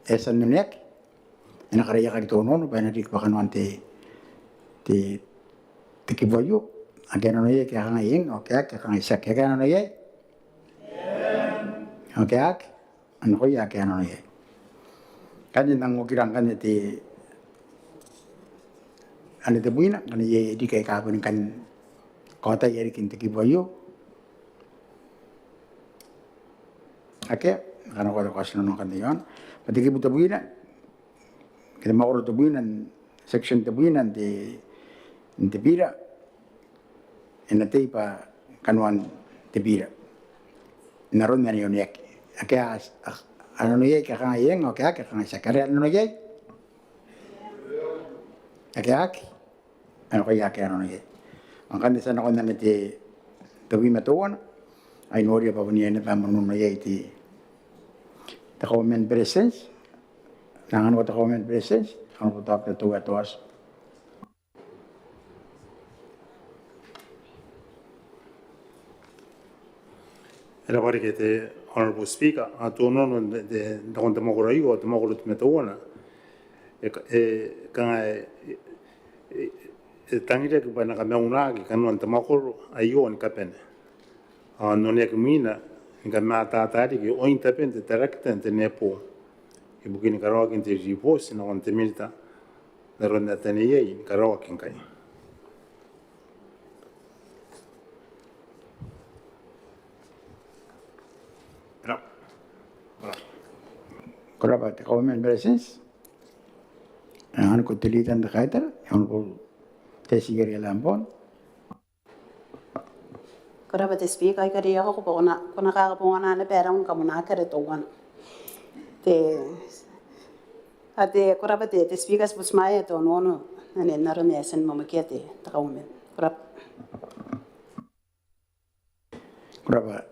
e tia n oneaki e na karaoaki te onoono bwa e na riki bwa kanoan te, te, te kibu aio. Ake a nano iai ke a kangai eng, ao ake a aki a kangai tiaki. Ake a nano iai? Ao ake a aki? A nakoia ake a nano iai. Ngkanne N nang okira ngkanne te, ane tebwina, ngkana iai riki aika a boni kan kaotaia riki n te kibu aio. Akea, a nako te kaotinano ngkanne iaona bwa te kibu tebwina ke te mwakoro tebwina, section tebwina n te, n te bira e na tei bwa kanoan te bira n aron ane e oneaki. Ake a, a nano iai ke a kangai eng, ao ake a aki a kangai tiaki. Are a nano iai? Ake a aki? A nakoia ake a nano iai. Ao ngkanne ti a nako n ane te tebwi ma teuana ae I noria bwa bon iai naba ae moan nano iai te, te Kauoman ni Beretitenti. N nang anganiko te Kauoman ni Beretitenti, Honourable Doctor Teuea Toatu. E raba riki te Honourable Speaker. Ao te onoono nakon te mwakoro aio, te mwakoro tebwi ma teuana, e, e kangai, e, e tangiraki bwa e na kamaunaki kanoan te mwakoro aio ni kabane ao n oneaki mwina ni kamataata riki oin taben te tarakita n te NEPO ibukin karaoakin te ribooti nakon te Minita n aron ae e taneiai ni karaoaki ngkai. Ko rabwa te Kauoman ni Beretitenti. Ao ngkanne ko te Leader n te Kaitara, Honourable Tessie Eria Lambourne. Ko rabwa te Speaker, I kariaiakako bwa ko na, ko na kakabongana naba ae rau ni kamonaaki are teuana. Te, a te, ko rabwa te, te Speaker, ti butimwaea te onoono ane n aron ae e tia ni mwemwekia te, te Kauoman. Ko rabwa. Ko rabwa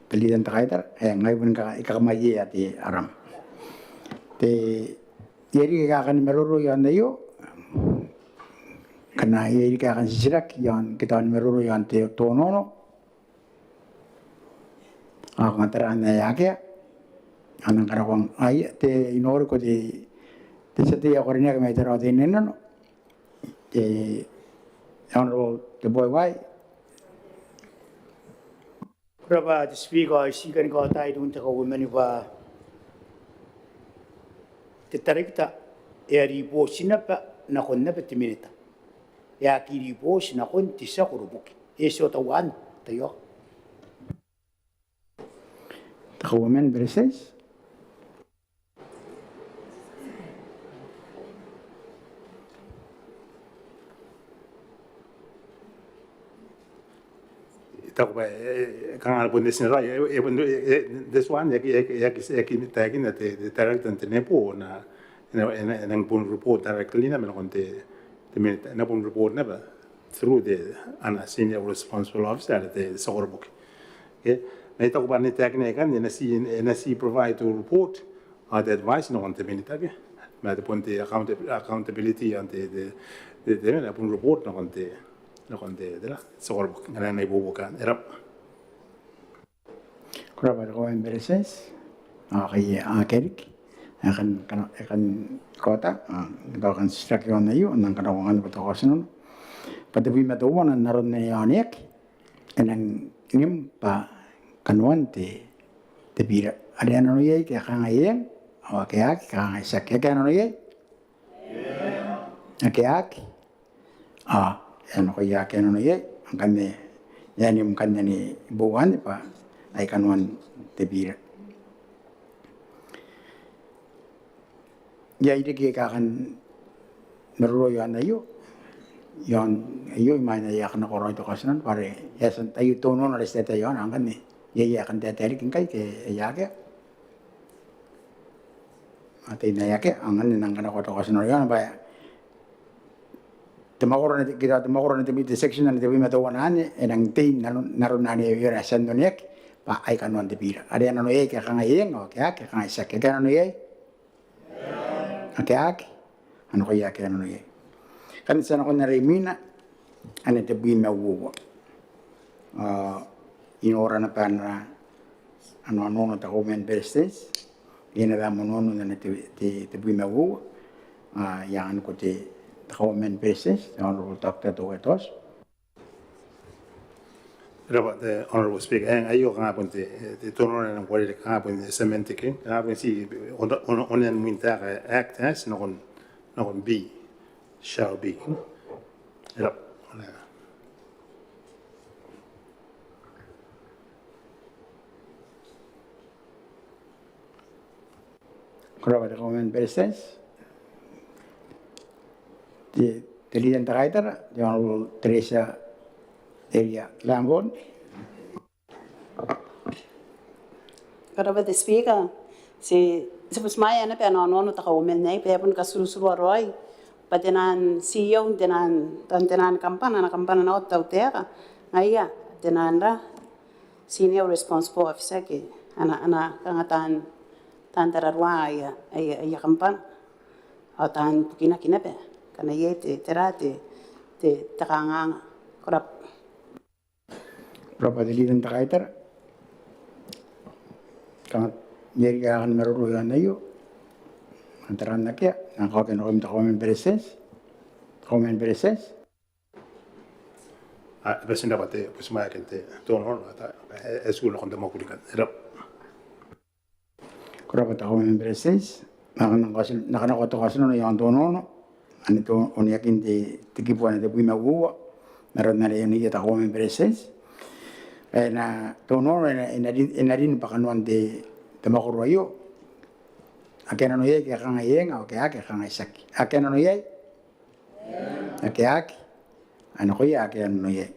te Leader n te Kaitara. E, ngai bon I kakamwaiea te aram. Te, iai riki ae kan maroro iaon aio? Ngkana iai riki ae kan titiraki iaon, ke tao ni maroro iaon te, te onoono? Ao kanga tera ae akea? Ao N nang kanakoa, ai te, I noriko te, te tia tei ae karineaki mai Tarawa Teinainano, te Honourable Teboewai. Ko rabwa te Speaker, ao I tii kan kaota iroun te Kauoman bwa te tarakita e a ribooti naba nakon naba te Minita. E aki ribooti nakon te tia koroboki. E eti ao teuana, taiaoka. Te Kauoman ni Beretitenti. I taku bwa, e, e, kanga bon te tia tei, e, e, bon, e, e, this one, e aki, e aki, e aki, e aki taekina te, te director n te NEPO, na, e na, e na, e nang bon report directly naba nakon te, te Minita, e na bon report naba through te, ana senior responsible officer, te tia koroboki. Okay? Ma I taku bwa n te taekina ikanne, e na tii, e na tii provide te report ao te advice nakon te Minita, ke? Ma te bon te account-, accountability iaon te, te, te, te, e na bon report nakon te, nakon te, te, te tia koroboki, ngkana e na ibuobuoki. E raba. Ko rabwa te Kauoman ni Beretitenti. Ao akea, akea riki ae kan, kan, ae kan kaota, a, tao kan titiraki iaon aio, N nang kanakoa ngkanne bwa te kaotinano. Bwa tebwi ma teuana n aron ae e oneaki, e nang nim bwa kanoan te, te bira. Are a nano iai ke a kangai eng, ao ake a aki, ke a kangai tiaki. Ake a nano iai? Ake a aki? A, e a nakoia ake a nano iai. Ngkanne, e a nim ngkanne ni bouanne bwa ai kanoan te bira. Iai riki ae kan maroro iaon aio? Iaon aio imwain ae I a kanakoraoi te kaotinano bwa are e a tia n tai te onoono are ti taetae iaona, ao ngkanne iai ae kan taetae riki ngkai ke e a akea? Ao tera ae akea, ao ngkanne I nang kanakoa te kaotinano iaona bwa te mwakoro n te, ke te mwakoro n te, te section n te tebwi ma teuana anne e nang tei n aron, n aron anne e a tia n oneaki bwa ai kanoan te bira. Are a nano iai ke a kangai eng, ao ake a aki a kangai tiaki. Ake a nano iai? Ake a aki? A nakoia ake a nano iai. Ngkanne ti a nakon are imwina, ane tebwi ma uoua. Ao I nora naba ana, ana onoono te Kauoman ni Beretitenti. Iai naba am onoono n ana te, te, tebwi ma uoua. Ao I anganiko te, te Kauoman ni Beretitenti, te Honourable Doctor Toeoa Toatu. Ko rabwa te Honourable Speaker. Eng, aio kanga bon te, te onoono ae nang uarereke kanga bon te semantic, kanga bon ti on, on, onean mwin taeka act as nakon, nakon be, shall be. Ko rabwa. Ko rabwa te Kauoman ni Beretitenti. Te, te Leader n te Kaitara, te Honourable Teresia Eria Lambourne. Ko rabwa te Speaker. Ti, ti butimwaea naba ana onoono te Kauoman aei bwa e a bon katuruturua raoi bwa te naan CEO n te naan, taan te naan kambana, ana kambana nako te tautaeka, ngaia te naan ra Senior Responsible Officer ke ana, ana kanga taan, taan tararua aia, aia, aia kambana. Ao taan bukinaki naba ngkana iai te, tera te, te, te kanganga. Ko rabwa. Ko rabwa te Leader n te Kaitara. Kanga iai riki ae kan maroro iaon aio? Ao tera n akea, I nang kaokia nakoim te Kauoman ni Beretitenti. Kauoman ni Beretitenti. A, e bati n rabwa te, butimwaeakin te, te onoono, a, e, e tiku nakon te mwakuri ngkanne. E rabwa. Ko rabwa te Kauoman ni Beretitenti. N na kanakoa te kaotinano iaon te onoono ane te, oneakin te, te kibu ane tebwi ma uoua, n aron are e oneia te Kauoman ni Beretitenti. E na, te onoono e na, e na rin, e na rin bwa kanoan te, te mwakoro aio. Ake a nano iai ke a kangai eng, ao ake a aki a kangai tiaki. Ake a nano iai? Ake a aki, a nakoia ake a nano iai.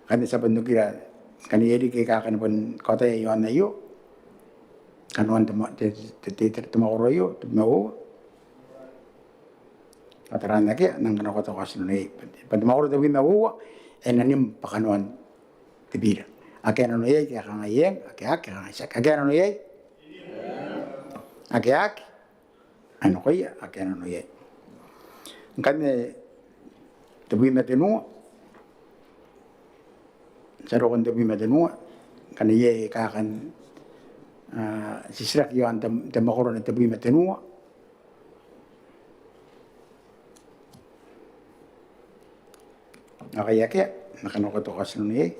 Ngkanne ti a bon okira ngkana iai riki aika a kani bon kaotaia iaon aio kanoan te, te, te, te, te mwakoro aio, tebwi ma uoua. Ao tera n akea, I nang kanakoa te kaotinano iai bwa te mwakoro tebwi ma uoua e na rin bwa kanoan te bira. Ake a nano iai ke a kangai eng, ake a aki a kangai tiaki. Ake a nano iai? Ake a aki? A nakoia ake a nano iai. Ngkanne tebwi ma tenua. Ti a roko n tebwi ma tenua. Ngkana iai aika a kan, a, titiraki iaon te, te mwakoro n tebwi ma tenua. Ao ngkai akea, I na kanakoa te kaotinano iai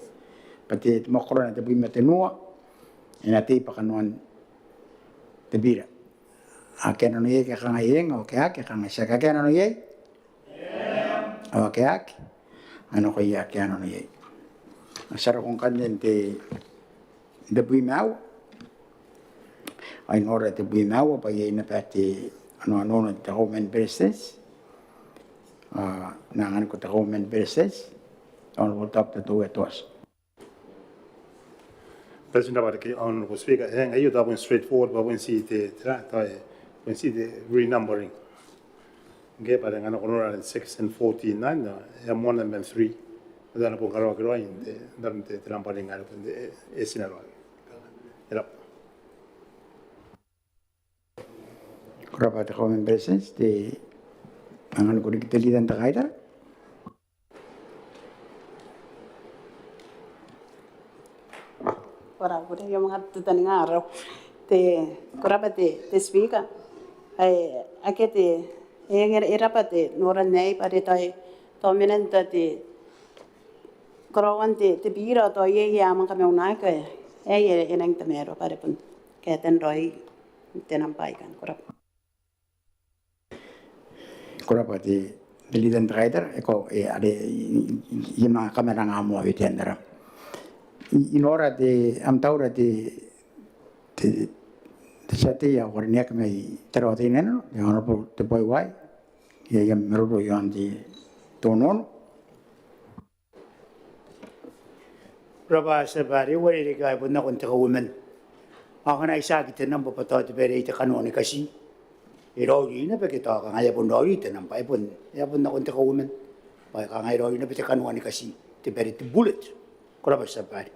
bwa te, te mwakoro n tebwi ma tenua e na tei bwa kanoan te bira. Ake a nano iai ke a kangai eng, ao ake a aki a kangai tiaki. Ake a nano iai? Ao ake a aki, a nakoia ake a nano iai. Ti a roko ngkanne n te, tebwi ma aua. Ao I nora tebwi ma aua bwa iai naba te, ana onoono te Kauoman ni Beretitenti. Ao I na anganiko te Kauoman ni Beretitenti, Honourable Doctor Toeoa Toatu. Ko bati n rabwa te Honourable Speaker. Eng, aio tao bon straightforward bwa bon ti te, tera, tao e bon ti te renumbering. Ngke bwa are ngkana ko nora section fourteen nine, e a moan nambana three. Tao e na bon karaoaki raoi n te, n te, te numbering are bon te, e, e tina raoi. E rabwa. Ko rabwa te Kauoman ni Beretitenti. Te, anganiko riki te Leader n te Kaitara. Ko rabwa, ko rabwa, I a manga tataninga arau. Te, ko rabwa te, te Speaker. Ae, akea te, e, e, e rabwa te noran aei bwa are tao, tao mena n tao te, karaoan te, te bira tao iai, iai ae a manga kamaunaki ae, e, e, e nang tamaroa bwa are bon kaetan raoi te nambwa aikai. Ko rabwa. Ko rabwa te, te Leader n te Kaitara, e ko, e, are I, I, I, I manga kamaranga moa wetean aram. I, I nora te, am taura te, te, te tia tei ae karineaki mai Tarawa Teinainano, te Honourable Teboiwai. Iai am maroro iaon te, Tonono. Ko rabwa tia babaire, e uarereke ae bon nakon te kauoman. Ao ngkana e tiaki te namba bwa tao te bwai are te kanoa ni kati, e raoiroi naba ke tao kanga e a bon raoiroi te namba, e bon, e a bon nakon te kauoman bwa e kanga e raoiroi naba te kanoa ni kati, te bwai are te bullet. Ko rabwa tia babaire.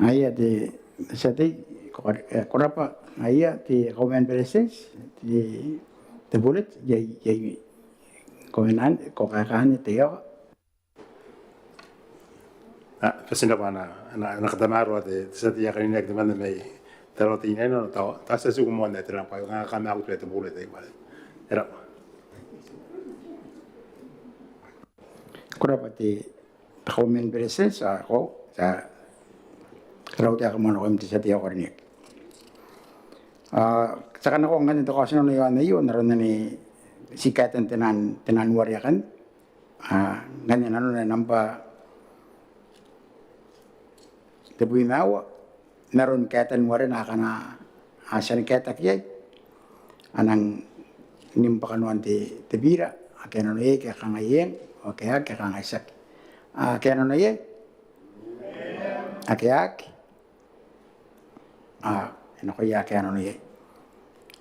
Aia te tia tei, ko, e, ko rabwa. Aia te kauoman ni Beretitenti, te, te bullet, iai, iai kauoman, ko kaekaa anne te iango. A, bati n rabwa ana, ana, ana katamaroa te, te tia tei ae karineaki temanna mai Tarawa Teinainano, tao, tao ti a tiku moa n ae te namba, kanga kamaku te bullet ae i mwaina. E rabwa. Ko rabwa te, te kauoman ni Beretitenti, ao ko, ti a karautaeka moa nakoim te tia tei ae karineaki. A, ti a kanakoa ngkanne te kaotinano iaon aio, n aron anne ti kaetan te naan, te naan ware akanne. A, ngkanne nanona namba tebwi ma aua, n aron kaetan warena akana a tia ni kaetaki iai, a nang nim bwa kanoan te, te bira. Ake a nano iai ke a kangai eng, ao ake a aki, ke a kangai tiaki. Ake a nano iai? Ake a aki? A, e nakoia ake a nano iai.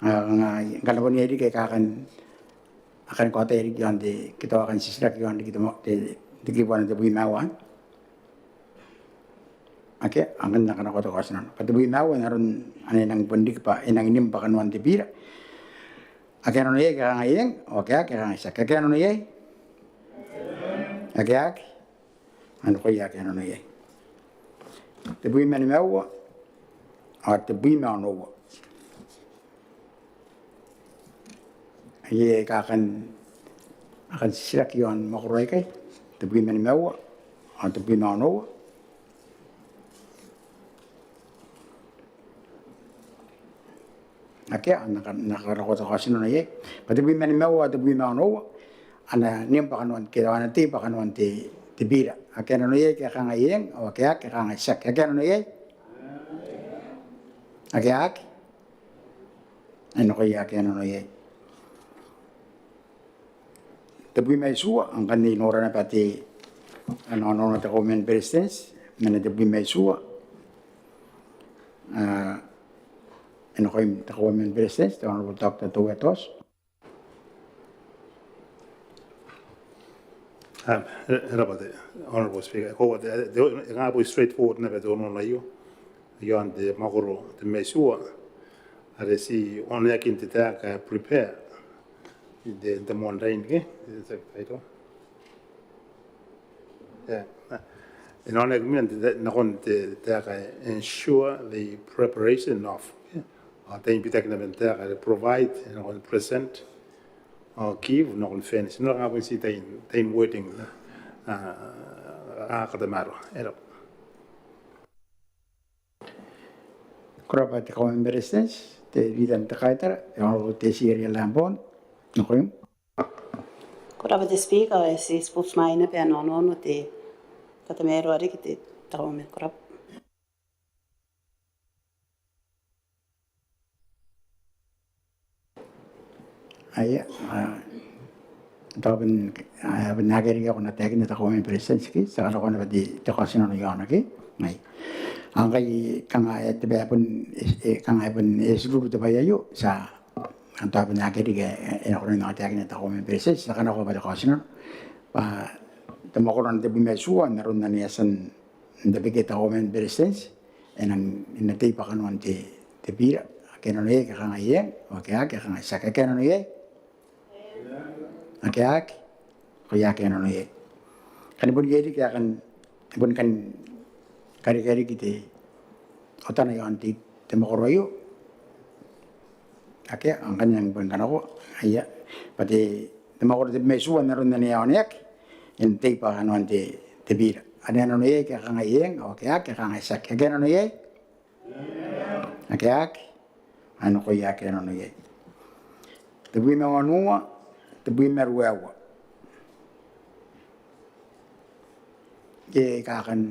A, ngkana bon iai riki aika a kan, a kan kaotia riki iaon te, ke tao a kan titiraki iaon riki te, te, te kibu ae tebwi ma aua. Akea, ngkanne a kanakoa te kaotinano. Bwa tebwi ma aua, n aron anne e nang bon riki bwa e nang nim bwa kanoan te bira. Ake a nano iai ke a kangai eng, ao ake a aki, ke a kangai tiaki. Ake a nano iai? Ake a aki? A nakoia ake a nano iai. Tebwi ma nimaua, ao tebwi ma onoua. Iai aika a kan, a kan titiraki iaon mwakoro aikai, tebwi ma nimaua, ao tebwi ma onoua. Akea, a na ka, na kanakoa te kaotinano iai. Bwa tebwi ma nimaua, tebwi ma onoua, a na nim bwa kanoan, ke a na tei bwa kanoan te, te bira. Ake a nano iai ke a kangai eng, ao ake a aki, ke a kangai tiaki. Ake a nano iai? Ake a aki? E nakoia ake a nano iai. Tebwi ma itiua, ao ngkanne I nora naba te, ana onoono te Kauoman ni Beretitenti man ana tebwi ma itiua. A, e nakoim te Kauoman ni Beretitenti, te Honourable Doctor Toua Tooti. A, e, e rabwa te Honourable Speaker. Ko, te, te, e kanga bon straightforward naba te onoono aio. Iaon te mwakoro tebwi ma itiua, are ti oneakin te taeka ae prepare. Te, te moan rain ke, te, te, te, e na oneaki mwiina te, te, nakon te, te taeka ae ensure the preparation of. Ao tain bitaki naba n taeka are provide, e nakon present, ao give, e nakon furnish. N na kanga bon ti tain, tain wording, a, a katamaroa. E rabwa. Ko rabwa te Kauoman ni Beretitenti, te Leader n te Kaitara, te Honourable Tessie Eria Lambourne, nakoim. Ko rabwa te Speaker, ao e titeboo mai naba ana onoono te katamaroa riki te, te Kauoman, ko rabwa. Aia, a, tao bon, a, bon akea riki ae ko na taekinna te Kauoman ni Beretitenti ke, ti a kanakoa naba te, te kaotinano iaona ke. Aia. Ao ngkai kanga e, te bwai ae bon, e, e, kanga e bon, e tikururu te bwai aio, ti a, a tao bon akea riki ae, e, e na kona n taekinna te Kauoman ni Beretitenti, ti a kanakoa bwa te kaotinano. Bwa te mwakoro ae tebwi ma itiua, n aron anne e a tia n tabekaki te Kauoman ni Beretitenti, e nang, e na tei bwa kanoan te, te bira. Ake a nano iai, ke a kangai eng, ao ake a aki, ke a kangai tiaki. Ake a nano iai? Ake a aki? Nakoia ake a nano iai. Ngkana bon iai riki ae kan, bon kan karekea riki te, otana iaon te, te mwakoro aio. Akea, ao ngkanne e nang bon kanakoa. Aia, bwa te, te mwakoro tebwi ma itiua n aron anne e a oneaki, e na tei bwa kanoan te, te bira. Ake a nano iai, ke a kangai eng, ao ake a aki, ke a kangai tiaki. Ake a nano iai? Ake a aki? Ao nakoia ake a nano iai. Tebwi ma wanua, tebwi ma ruaiwa. Iai aika a kan,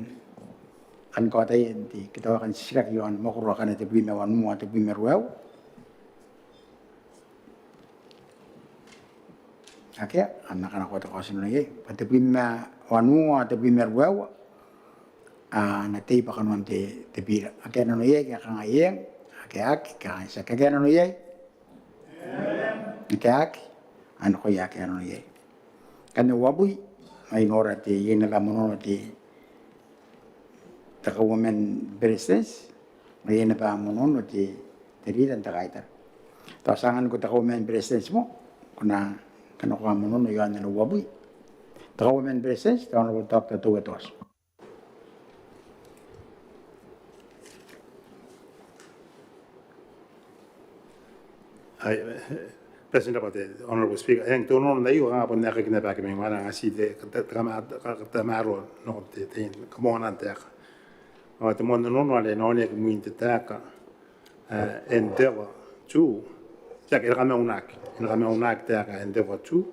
kan kaotia n te, ke tao a kan titiraki iaon mwakoro akana tebwi ma wanua, tebwi ma ruaiwa? Akea, a na kanakoa te kaoti nano iai. Bwa tebwi ma wanua, tebwi ma ruaiwa, a na tei bwa kanoan te, te biira. Akea nano iai, ke a kangai eng. Akea, akea, akea nano iai. Akea, akea. A nakoia akea nano iai. Ngkanne uabwi, ai nora te, iai naba monono te, te Kauoman ni Beretitenti, ma iai naba monono te, te Leader n te Kaitara. Tao ti a anganiko te Kauoman ni Beretitenti moa, ko na kanakoa monono iaon ana uabwi. Te Kauoman ni Beretitenti, te Honourable Doctor Toua Toati. Ai, e, Beretitenti, te Honourable Speaker, eng, te onoono aio, kanga bon aekakin naba ake mai mwaina, kanga ti te, te, te kama-, te, te kamaroa nakon te, te, kamauan te taeka. Ao te moan onoono are e na oneaki imwin te taeka, e, Endeavour two, tiaki, e na kamaunaki, e na kamaunaki taeka Endeavour two,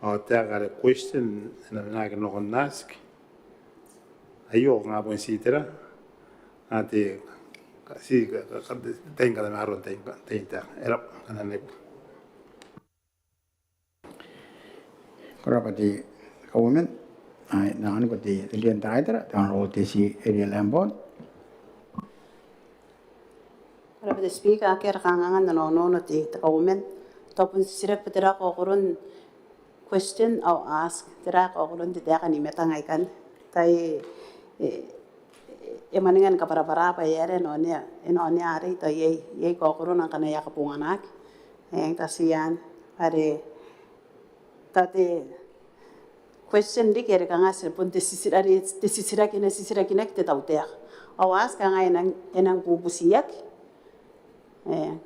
ao taeka are question, e na mena nakon ask, aio kanga bon ti tera, a te, ti ka, ka, ka, te, te, te, kamaroa te, te, te, e raba, kanga anne. Ko rabwa te Kauoman, ai, n anganiko te, te Leader n te Kaitara, te Honourable Tessie Eria Lambourne. Ko rabwa te Speaker, akea ara kanganga n onoono te, te Kauoman. Tao bon titiraki bwa tera kaokoron question ao ask, tera kaokoron te taeka ni matang aikanne. Tai, e, e, e mwaninga ni kabwarabwara bwa e aera e na onea, e na onea arei, tao iai, iai kaokorona ngkana e a kabonganaki. E, tao ti anne, are tao te question riki are kanga ti bon te titira-, te titiraki, e na titirakinaki te tautaeka. Ao ask kanga e nang, e nang bubutiaki. E,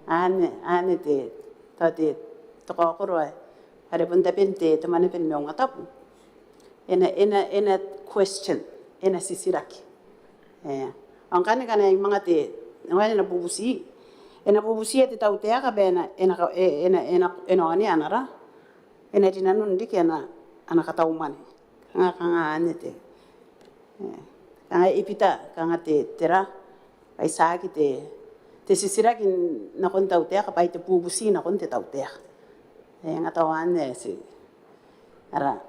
anne, anne te, tao te, te kaokoro ae, are bon taben te, te Mwaneaba ni Maungatabu. E na, e na, e na question, e na titiraki. E, ao ngkanne ngkana e manga te, ngkana e na bubuti, e na bubutia te tautaeka bwa e na, e na ka-, e, e na, e na, e na onea ana ra, e na rinanon riki ana, ana katau mwane. Kanga, kanga anne te, e, kanga e bita, kanga te, tera, bwa e tiaki te, te titiraki nakon tautaeka, bwa ai te bubuti nakon te tautaeka. E, kanga tao anne ti, ara,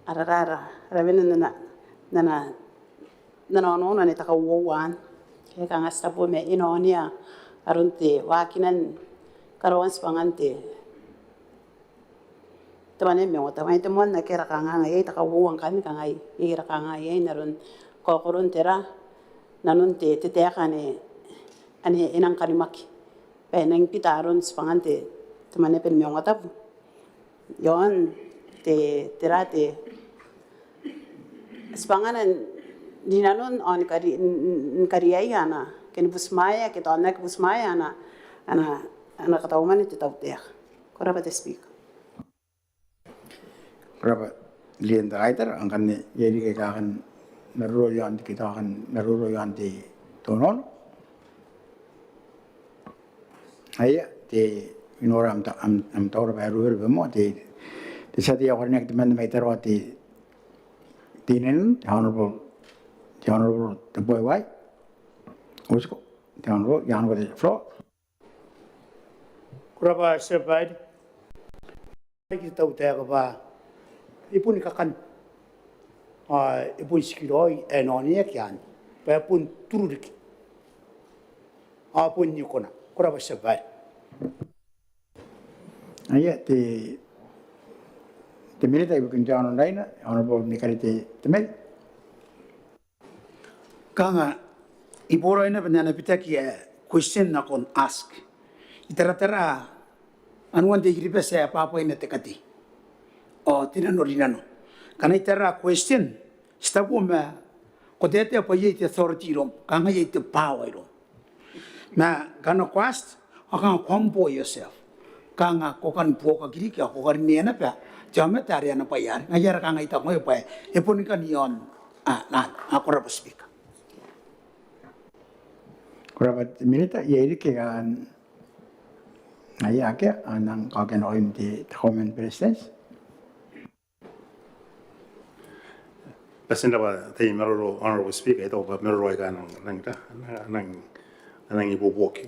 ara, ara, ara, ara wene n ana, n ana, n ana onoono anne te kauoua anne. Ke kanga ti tabu ma e na onea aron te waakinan karaoan tibwangan te, te Mwaneaba ni Maungatabu. Te moan ake ara kanganga iai, te kauoua ngkanne kanga iai, iai ara kanganga iai n aron kaokoron tera, nanon te, te taeka anne, anne e nang kanimaki. Bwa e nang bita aron tibwangan te, te Mwaneaba ni Maungatabu. Iaon te, tera te, tibwangana n rinanon ao ni kari-, n, n, ni kariaia ana, ke ni butimwaea, ke tao n aki butimwaea ana, ana, ana katau mwane te tautaeka. Ko rabwa te Speaker. Ko rabwa Leader n te Kaitara, ao ngkanne iai riki aika kan maroro iaon te, aika kan maroro iaon te onoono. Aia, te, I nora am ta-, am, am taura bwa e ruberube moa, te, te tia tei ae karineaki temanna mai Tarawa te, te Inenen, te Honourable, te Honourable Tabuai Uai. Otiko, te Honourable, te Honourable, the floor. Ko rabwa, Tia Babaire. Riki te tautaeka bwa e boni kakan, ao e boni tikiraoi ae e na oneaki anne, bwa e boni turu riki ao boni kona. Ko rabwa, Tia Babaire. Aia, te, te Minita ibukin te Aono n Raina, Honourable Nikarete Temari. Kanga I boraoi naba n ana bitaki ae question nakon ask. I taratara anuan te I-Kiribati ae abwabwaina te katei ao te nanorinano. Ngkana I tara question, ti tabu ma ko taetae bwa iai te authority iroum, kanga iai te power iroum. Ma ngkana ko ask, ao kanga ko humble yourself. Kanga ko kani buokaki riki ao ko karinea naba te aomata are ana bwai arei. Ngaia are kanga I taku ngai bwa e boni kan iaon, a, ran, a, ko rabwa Speaker. Ko rabwa te Minita, iai riki ae kan, aia, akea, a nang kaokia nakoim te, te Kauoman ni Beretitenti. Bati n rabwa te maroro, Honourable Speaker, I taku bwa maroro aika a nang, nang, nang, nang ibuobuoki.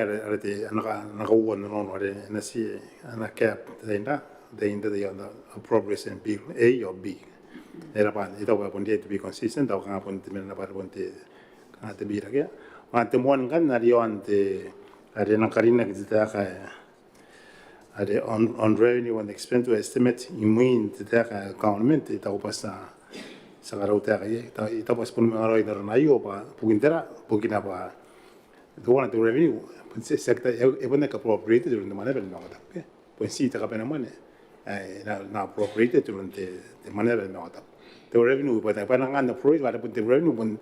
are, are te, ana ka, ana kauoua n nano are e na ti, ana gap, te, te, te appropriation bill, A or B. E raba, I taku bwa bon te, to be consistent, tao kanga bon te mena bwa bon te, kanga te bira ke. Ao te moan kan are iaon te, are e nang karinaki te taeka, are on, on revenue and expenditure estimate imwin te taeka ae government, I taku bwa ti a, ti a karaua taeka iai, I taku bwa ti bon manga raoi n aron aio bwa bukin tera, bukina bwa teuana te revenue, bon ti, ti, e, e bon aki appropriated iroun te Mwaneaba ni Maungatabu ke. Bon ti te kabanemwane ae e na, na appropriated iroun te, te Mwaneaba ni Maungatabu. Te revenue, bwa, bwa e nang appropriate, bwa bon te revenue, bon,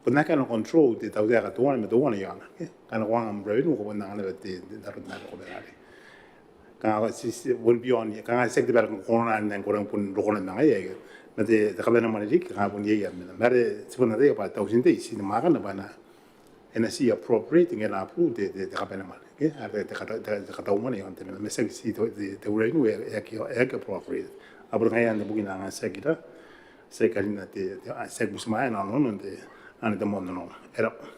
bon akea ana control te tautaeka teuana ma teuana iaona ke. Ngkana ko anga am revenue, ko bon anga naba te, te, te, te, te, te, kanga ti, ti, bon beyond, kanga ti aki te bwai ae ko kona n, n kona bon rokona n anga iai. Ma te, te kabanemwane riki, kanga bon iai, iai, ma, ma are ti bon ataia bwa tausin te, ti na manga kanga bwa na, e na ti appropriate, ngke e na approve te, te, te kabanemwane. Ke, a, te, te kata-, te, te katau mwane iaon te, ma ti aki ti te, te, te revenue e, e aki, e aki appropriate. A bon ngaia anne bukina ae ti aki ra, ti aki karina te, te, a, ti aki butimwaea ana, ana, ana te, ana te moan nano. E raba.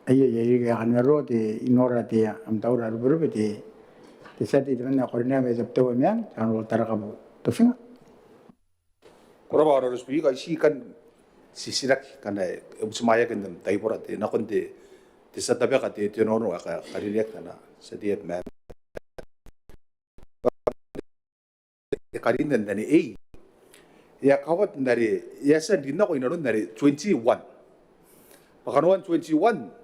Aio, aio, aio, I kan maroro te, I nora te, am taura ruberube te, te tia tei temanna ae karineaki mai Tabiteuea Meang, te Honourable Tarakabu Tofinga. Ko raba Honourable Speaker, I ti kan titiraki ngkana e butimwaeaki n am taibora te, nakon te, te tia tabeka te, te nano ae ka, karineaki ngkana tia tei ma e karineaki n are e, e a kawat n are e a tia n rin nako inanon are twenty-one. Bwa kanoan twenty-one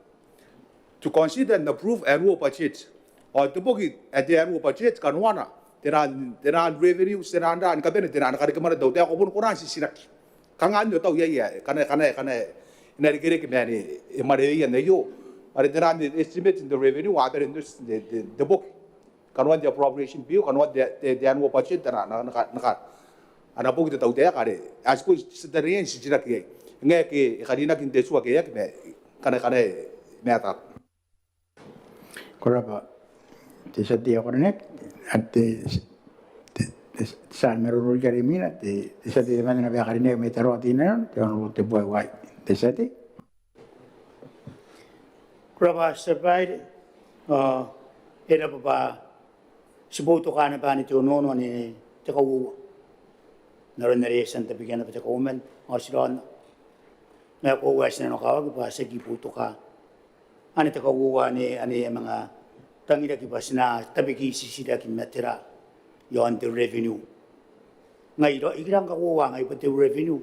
to consider and approve annual budget. Ao te boki ae te annual budget kanoana, tera, tera revenue, tera ra ni kabane, tera ni karekemwane, tao te, ko bon kona n titiraki. Kanga anne tao iai, iai, kanga, kanga, kanga e na irekereke ma ae e mwaneweia n aio. Are tera estimate n te revenue, a bane n te, te, te, te boki. Kanoan te appropriation bill, kanoan te, te, te annual budget, ana, ana, ana, ana, ana boki te tautaeka are a tiku, ti a tia n titiraki iai. Ngaia ke e karinaki n te tua ke e aki ma, kanga, kanga e mataata. Ko raba te tia tei ae karineaki, a te, te, te, te tia maroro riki are imwina, te, te tia tei temanna naba ae karineaki mai Tarawa Teinainano, te Honourable Tebuai Uai, te tia tei. Ko raba Tia Babaire, ao e raba bwa ti boutoka naba anne te onoono anne te kauoua. N aron are e a tia n tabekia naba te kauoman, ao ti raonna. Ma e koaua ae ti nanokawaki bwa ti aki boutoka anne te kauoua anne, anne e a manga tangiraki bwa ti na tabeki titiraki ma tera iaon te revenue. Ngai ro, I kira n kakoaua ngai bwa te revenue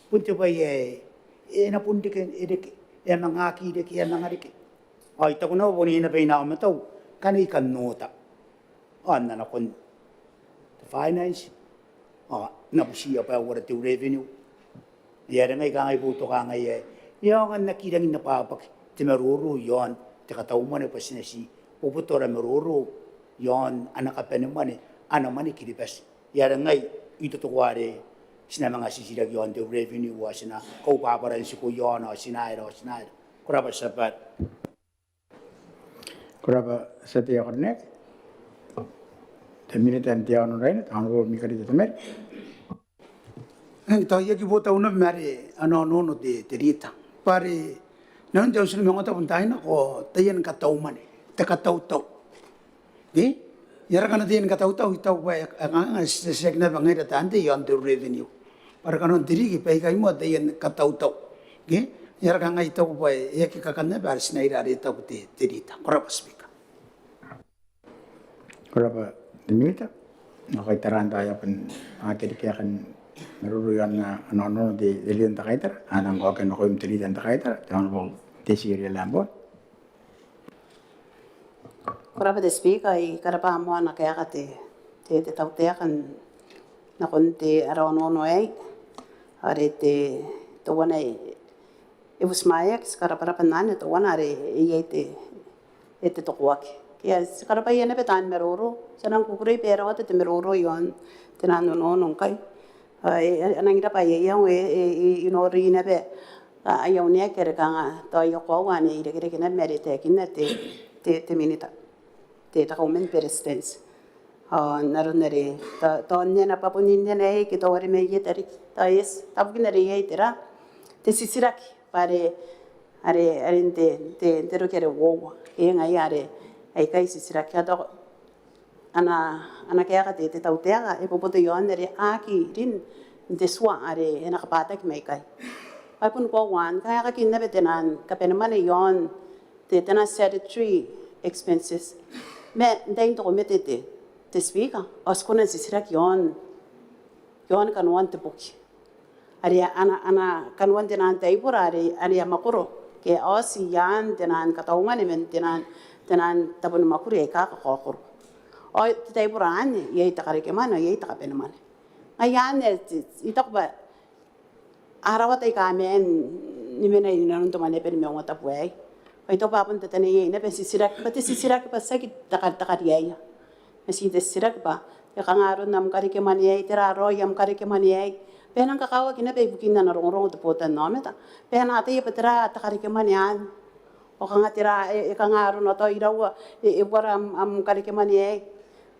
bon te bwai ae e na bon reke, e reke, e a manga aki reke, e a manga reke. Ao I taku naba bon iai naba inaomatau ngkana I kan oota ao N na nakon te finance ao N na butiia bwa e uara te revenue. Ai are ngai kangai I boutoka ngai ae e aonga n aki rangi n abwabwaki te maroro iaon te katau mwane bwa ti na ti bobotora maroro iaon ana kabanemwane ana mwane Kiribati. Ai are ngai I totokoa are ti na manga titiraki iaon te revenue ao ti na kaubwabwara n tiko iaona ao ti na aera ao ti na aera. Ko raba Tia Babaire. Ko raba tia tei ae karineaki. Te Minita n te Aono n Raina, te Honourable Mikarita Temari. Eng, tao I aki botau naba ma are ana onoono te, te Rita. Bwa are n aron te Auti ni Maungatabu n taai nako taian katau mwane, te katautau. Ke? Ai aron ana taian katautau I taku bwa e, e kanga ti, ti aki naba ngaira taan tei iaon te revenue. Bwa are kanoan te ririki baikai moa taian katautau. Ke? Ai aron kangai I taku bwa e aki kakan naba are ti na ira are e taku te, te Rita. Ko raba Speaker. Ko raba te Minita. Ngkai taraan tao e a bon aki reke ae kan maroro iaon ana onoono te, te Leader n te Kaitara. A nang kaokia nakoim te Leader n te Kaitara, te Honourable Tessie Eria Lambourne. Ko raba te Speaker, I karabwa moa ana kaeka te, te, te tautaeka nakon te ara onoono aei. Are te, teuana e, e butimwaeaki, ti karabaraba n anne, teuana are iai te, e te tokoaki. Ke ti karabwaia naba taan maroro, ti a nang kukurei bwa e rawata te maroro iaon te nano n onoono ngkai. A, e, a nang ira bwa iai iango e, e, e, e nori naba aia uneaki are kanga tao aia koaua anne e irekereke naba ma are e taekinna te, te, te Minita, te, te Kauoman ni Beretitenti. Ao n aron are tao, tao nena bwa bon nena e ke tao are mai eta riki. Tao eti, tao bukina are iai tera, te titiraki bwa are, are, are n te, te, te roki are uoua. E ngaia are aikai titiraki. Ao ana, ana kaeka te, te tautaeka e boboto iaon are a aki rin n te tua are e na kabwataki maikai. Ao e bon koaua n kanga e aki naba te naan kabanemwane iaon te, te naan statutory expenses. Ma n tain te komete te, te Speaker, ao ti kona n titiraki iaon, iaon kanoan te boki are ana, ana kanoan te naan taibora are, are a mwakoro ke a oti iaan te naan kataumwane man te naan, te naan tabo ni mwakuri aika kakaokoro. Ao te taibora anne iai te karekemwane, iai te kabanemwane. Ngaia anne ti, ti taku bwa a rawata aika a maan ni mena inanon te Mwaneaba ni Maungatabu aei. Bwa I taku bwa a bon tataneiai naba n titiraki, bwa te titiraki bwa tiaki te ka, te kariaia. Ma ti te titiraki bwa e kanga aron am karekemwane aei, tera raoi am karekemwane aei. Bwa e nang kakawaki naba ibukin ana rongorongo te botannaomata bwa e na ataia bwa tera te karekemwane anne. Ao kanga tera, e, e kanga arona tao iraua, e, e uara am, am karekemwane aei.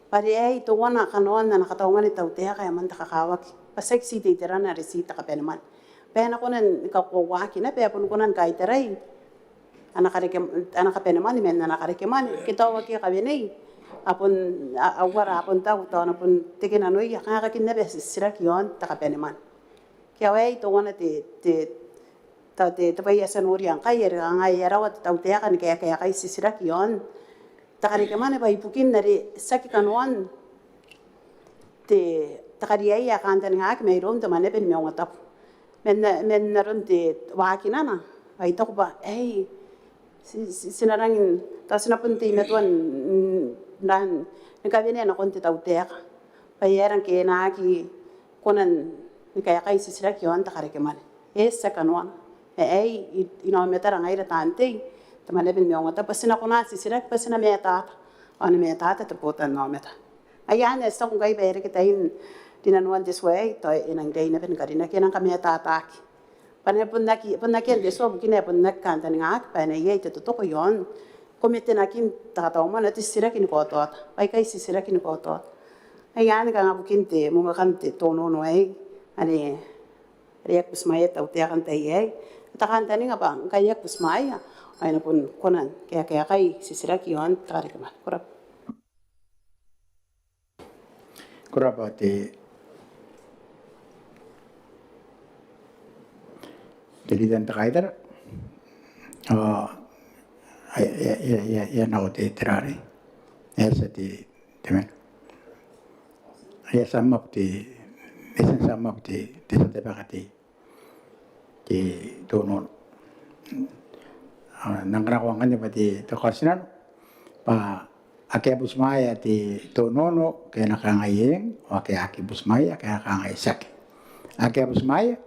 Bwa are aei teuana kanoan ana kataumwane te tautaeka ae moan te kakawaki. Bwa tiaki ti te iterana are ti te kabanemwane. Bwa e na kona ni kakoauaki naba, bwa e bon kona ni kaitarai ana kareke, ana kabanemwane man ana karekemwane ke tao ake a kawenei a bon, a, a uara a bon taku tao a na bon teke nanoia. Kanga e aki naba titiraki iaon te kabanemwane. Ke ao aei teuana te, te, tao te, te bwai ae ti a noria ngkai are kanga e a rawa te tautaeka ni kaekaekai titiraki iaon te karekemwane bwa ibukin are tiaki kanoan te, te kariaia ae kantaningaaki mairoun te Mwaneaba ni Maungatabu. Man, man aron te waakinana bwa I taku bwa aei ti, ti, ti na rangi n, tao ti na bon teimatoa n, n, n, ni kawenea nakon te tautaeka bwa e aera ngke e na aki kona ni kaekai titiraki iaon te karekemwane. E tiaki kanoana. Ma aei i, inaomatara ngaira taan tei n te Mwaneaba ni Maungatabu bwa ti na kona n titiraki bwa ti na matata. Ao e na matata te botannaomata. Ngaia anne ae ti taku ngkai bwa e reke tain rinanoan te tua aei, tao e nang riai naba ni karinaki, e nang kamatataki. Bwa e na bon aki, bon akea n te tua bukina ae bon aki kantaningaaki bwa e na iai te totoko iaon kometenakin te kataumwane, te titiraki ni kaotiota. Bwa aikai titiraki ni kaotiota. Ngaia anne kanga bukin te mwemwekan te tonono aei, anne are e aki butimwaea te tautaeka n tai aei. Te kantaninga bwa ngkai e aki butimwaea ao e na bon kona ni kaekaekai titiraki iaon te karekemwane. Ko rabwa. Ko rabwa te, te Leader n te Kaitara. Ao e a, e a, e a, e a nako te, te rare. E a tia te, te mena. E a sum up te, e a tia n sum up te, te tia tei bwa te, te tonono. Ao N nang kanakoa ngkanne bwa te, te kaotinano bwa ake a butimwaea te tonono ke e na kangai eng, ao ake a aki butimwaea ke e na kangai tiaki. Ake a butimwaea?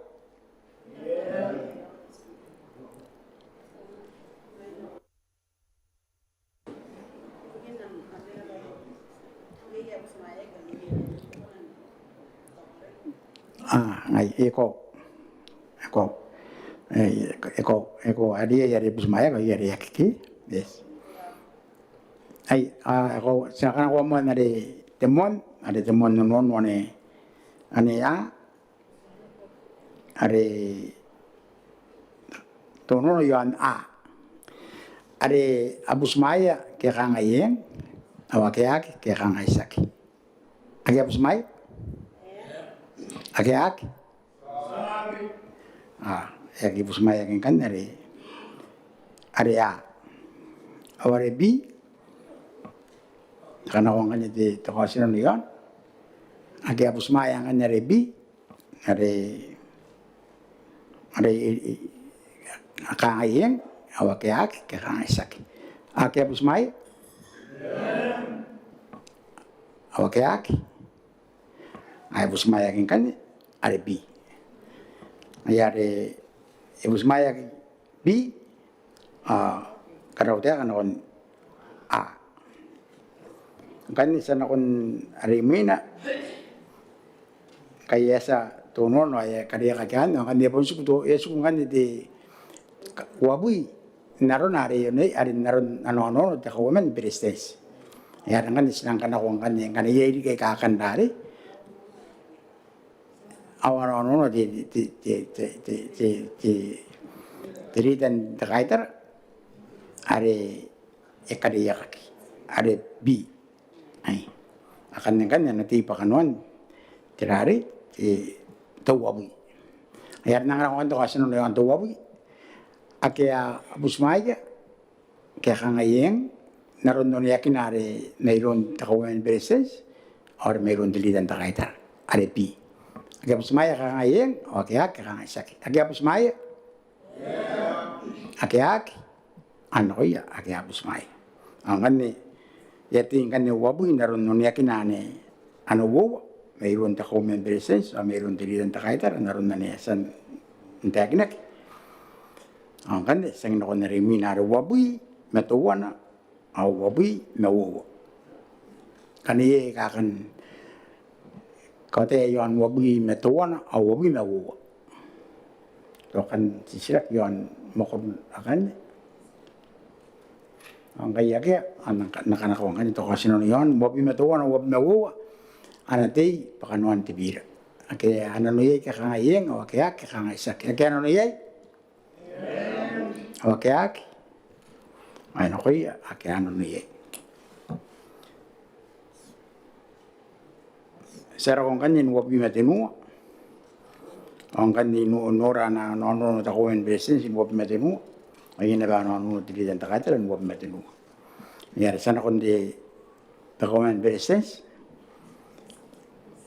A, ngai, e koaua. E koaua. E, e koaua, e koaua, are iai are butimwaeaki, iai are aki. Yes. Ai, a, e koaua, ti na kanakoa moa are te moan, are te moan nonono anne, anne a, are tonono iaon a. Are a butimwaea ke e kangai eng, ao ake a aki ke e kangai tiaki. Ake a butimwaea? Ake a aki? A, e aki butimwaeaki ngkanne are, are a. Ao are B, kanakoa ngkanne te, te kaotinano iaona. Ake a butimwaea ngkanne are B, are, are, e, e, a kangai eng, ao ake a aki, ke a kangai tiaki. Ake a butimwaea? Ao ake a aki? Ae butimwaeaki ngkanne are B. Ai are e butimwaeaki B, a, karautaeka nakon a. Ngkanne ti a nakon are imwina, ngkai e a tia tonono ae kariaiakaki anne, ao ngkanne e bon tiku to, e tiku ngkanne te uabwi n arona are e onei, are n aron ana onoono te Kauoman ni Beretitenti. Ai are ngkanne ti nang kanakoa ngkanne, ngkana iai riki aika kan rarei ao a onoono te, te, te Leader n te Kaitara are e kariaiakaki. are B. Ai. Akanne ngkanne ana tei bwa kanoan te rarei, e, te uabwi. Ai are nang rang ngkanne te kaotinano iaon te uabwi. Ake a butimwaea, ake a kangai eng, n aron oneakina are mairoun te Kauoman ni Beretitenti ao are mairoun te Leader n te Kaitara, are B. Ake a butimwaea a kangai eng, ao ake a aki a kangai tiaki. Ake a butimwaea? Ake a aki? Ao nakoia ake a butimwaea. Ao ngkanne e a tei ngkanne uabwi n aron oneakina ane ana uoua mairoun te Kauoman ni Beretitenti ao mairoun te Leader n te Kaitara n aron ane e a tia n taekinaki. Ao ngkanne ti a nako n are imwina are uabwi ma teuana ao uabwi ma uoua. Ngkana iai aika a kan kaotia iaon uabwi ma teuana ao uabwi ma uoua, ti a kan titiraki iaon mwakoro akanne. Ao ngkai akea, ao N na kanakoa ngkanne te kaotinano iaon uabwi ma teuana, uabwi ma uoua. Ana tei bwa kanoan te bira. Ake a nano iai a kangai eng, ao ake a aki a kangai tiaki. Ake a nano iai? Ao ake a aki? Ao nakoia ake a nano iai. Ti a roko ngkanne n uabwi ma tenua. Ao ngkanne I no-, nora ana onoono te Kauoman ni Beretitenti n uabwi ma tenua. Ao iai naba ana onoono te Leader n te Kaitara n uabwi ma tenua. Ia, ti a nakon te, te Kauoman ni Beretitenti.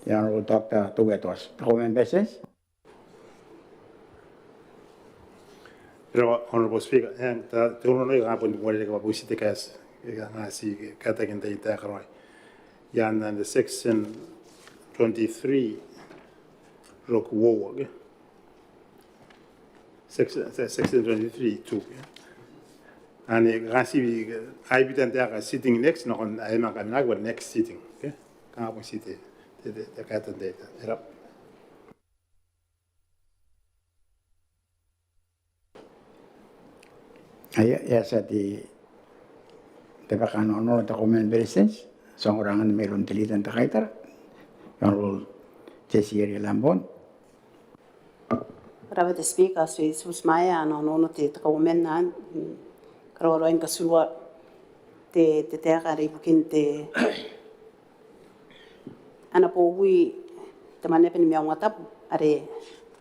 Te Honourable Doctor Toua Toati, te Kauoman ni Beretitenti. Ko rabwa, Honourable Speaker. Eng, te onoono ae I a bon uarereke bwa bon ti te kaeti, e, kanga ti kaetakin te taeka raoi. Ian, under section twenty-three, roki uoua, okay? Section, se-, section twenty-three two, okay? Ane kanga ti, ai bitan te taeka sitting next, nakon ae manga kaminaki bwa next sitting, okay? Kanga bon ti te, te, te, te kaeta n te taeka. E rabwa. Aia, e a tia te, te baka n onoono te Kauoman ni Beretitenti, ti a ongora ngkanne mairoun te Leader n te Kaitara, Honourable Tessie Eria Lambourne. Ko rabwa te Speaker, ti, ti butimwaea ana onoono te, te Kauoman n, mm, karaoa raoi ni katurua te, te taeka are ibukin te ana bowi te Mwaneaba ni Maungatabu are,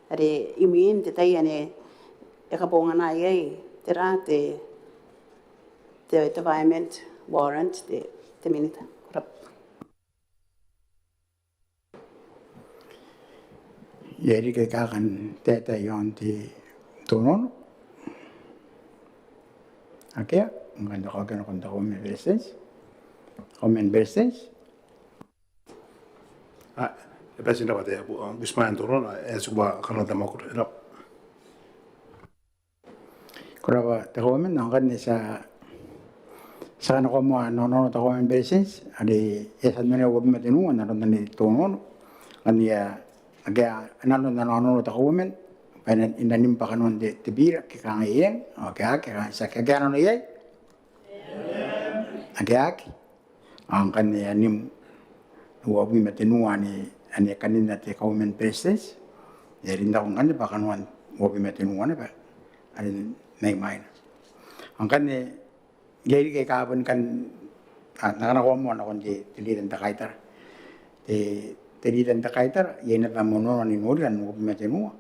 are imwin te tai ane e kabongana iai te ra te, te, te environment warrant te, te Minita. Ko rabwa. Iai riki aika a kan taetae iaon te onoono? Akea, ngkanne ti a kaokia nakon te Kauoman ni Beretitenti. Kauoman ni Beretitenti. A, e bati n rabwa te, a, bu-, a, butimwaean te onoono, e, ti bwa kanoan te mwakoro, e rabwa. Ko rabwa te Kauoman, ao ngkanne ti a, ti a kanakoa moa ana onoono te Kauoman ni Beretitenti, are e a tia n onea uabwi ma tenua n aron anne te onoono, ngkanne e a, akea, n aron ana onoono te Kauoman, bwa e na, e na nim bwa kanoan te, te bira, ke kangai eng, ao ake a aki, ake a kangai tiaki, ake a nano iai? Ake a aki? Ao ngkanne e a nim uabwi ma tenua ane, ane kaninna te Kauoman ni Beretitenti. E a rin nako ngkanne bwa kanoan uabwi ma tenua naba are mai mwaina. Ao ngkanne iai riki aika a bon kan, a, N na kanakoa moa nakon te, te Leader n te Kaitara. Te, te Leader n te Kaitara, iai naba am onoono ni noria n uabwi ma tenua.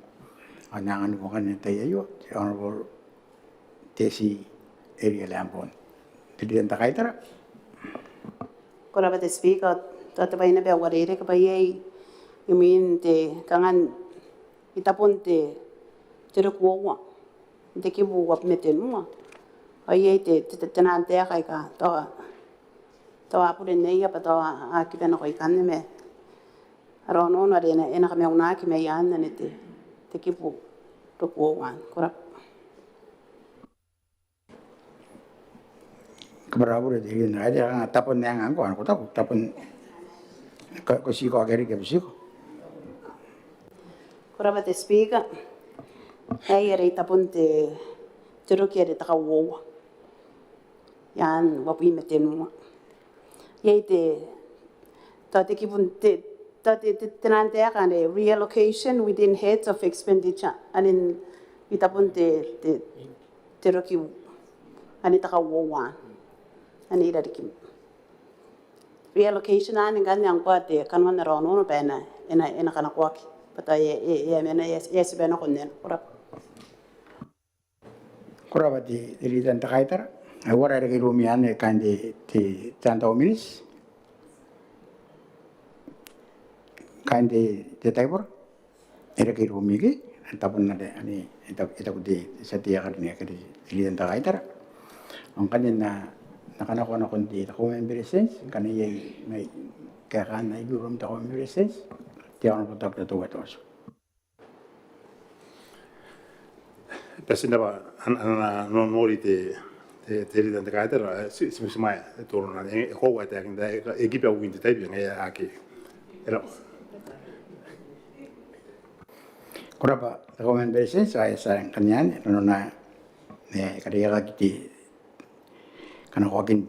Ao N na anganiko ngkanne n te tai aio te Honourable Tessie Eria Lambourne, te Leader n te Kaitara. Ko rabwa te Speaker, tao te bwai naba ae uarereke bwa iai imwin te, kanga n, i tabon te, te roki uoua n te kibu uabwi ma tenua, ao iai te, te, te, te naan taeka aika tao, tao a bure n aia bwa tao a, a kiba nako ikanne ma ara onoono are e na, e na kamaunaki mai iaan anne te, te kibu roki uoua. Ko rabwa. Ko rabwa te Leader n te Kaitara, kanga tabon ae ngkoa, ko taku, tabon, ko, ko ti kaokia riki, ko ti ko. Ko rabwa te Speaker. Aei are i tabon te, te roki are te kauoua iaan uabwi ma tenua. Iai te, tao te kibun te, tao te, te, te naan taeka anne reallocation within heads of expenditure. Anne i tabon te, te, te roki anne te kauoua. Anne i rarikin. reallocation anne ngkanne ngkoa te kanoan ara onoono bwa e na, e na, e na kanakoaki bwa tao e, e, e a mena, e a, e a tibwa nako nnena. Ko rabwa. Ko rabwa te, te Leader n te Kaitara. Ai uara e reke iroumi anne kaain te, te, te antawo miniti? Kaain te, te taibora? E reke iroumi ke? N tabon are, anne, e taku, e taku te, te tia tei ae karineaki, te, te Leader n te Kaitara. Ao ngkanne N na, N na kanakoa nakon te, te Kauoman ni Beretitenti, ngkana iai mai kaekaan ae iroumi te Kauoman ni Beretitenti, te Honourable Doctor Toua Toatu. Bati n rabwa ana, ana, ana nonori te, te, te Leader n te Kaitara, e, ti, ti, ti mai, e toro na, e, e koaua taekinna, e, e kiba wiin te taibi, e, ake. E rabwa. Ko rabwa, te Kauoman ni Beretitenti, ao e a tia ngkanne anne, nanona, e, karekeaki te, kanakoakin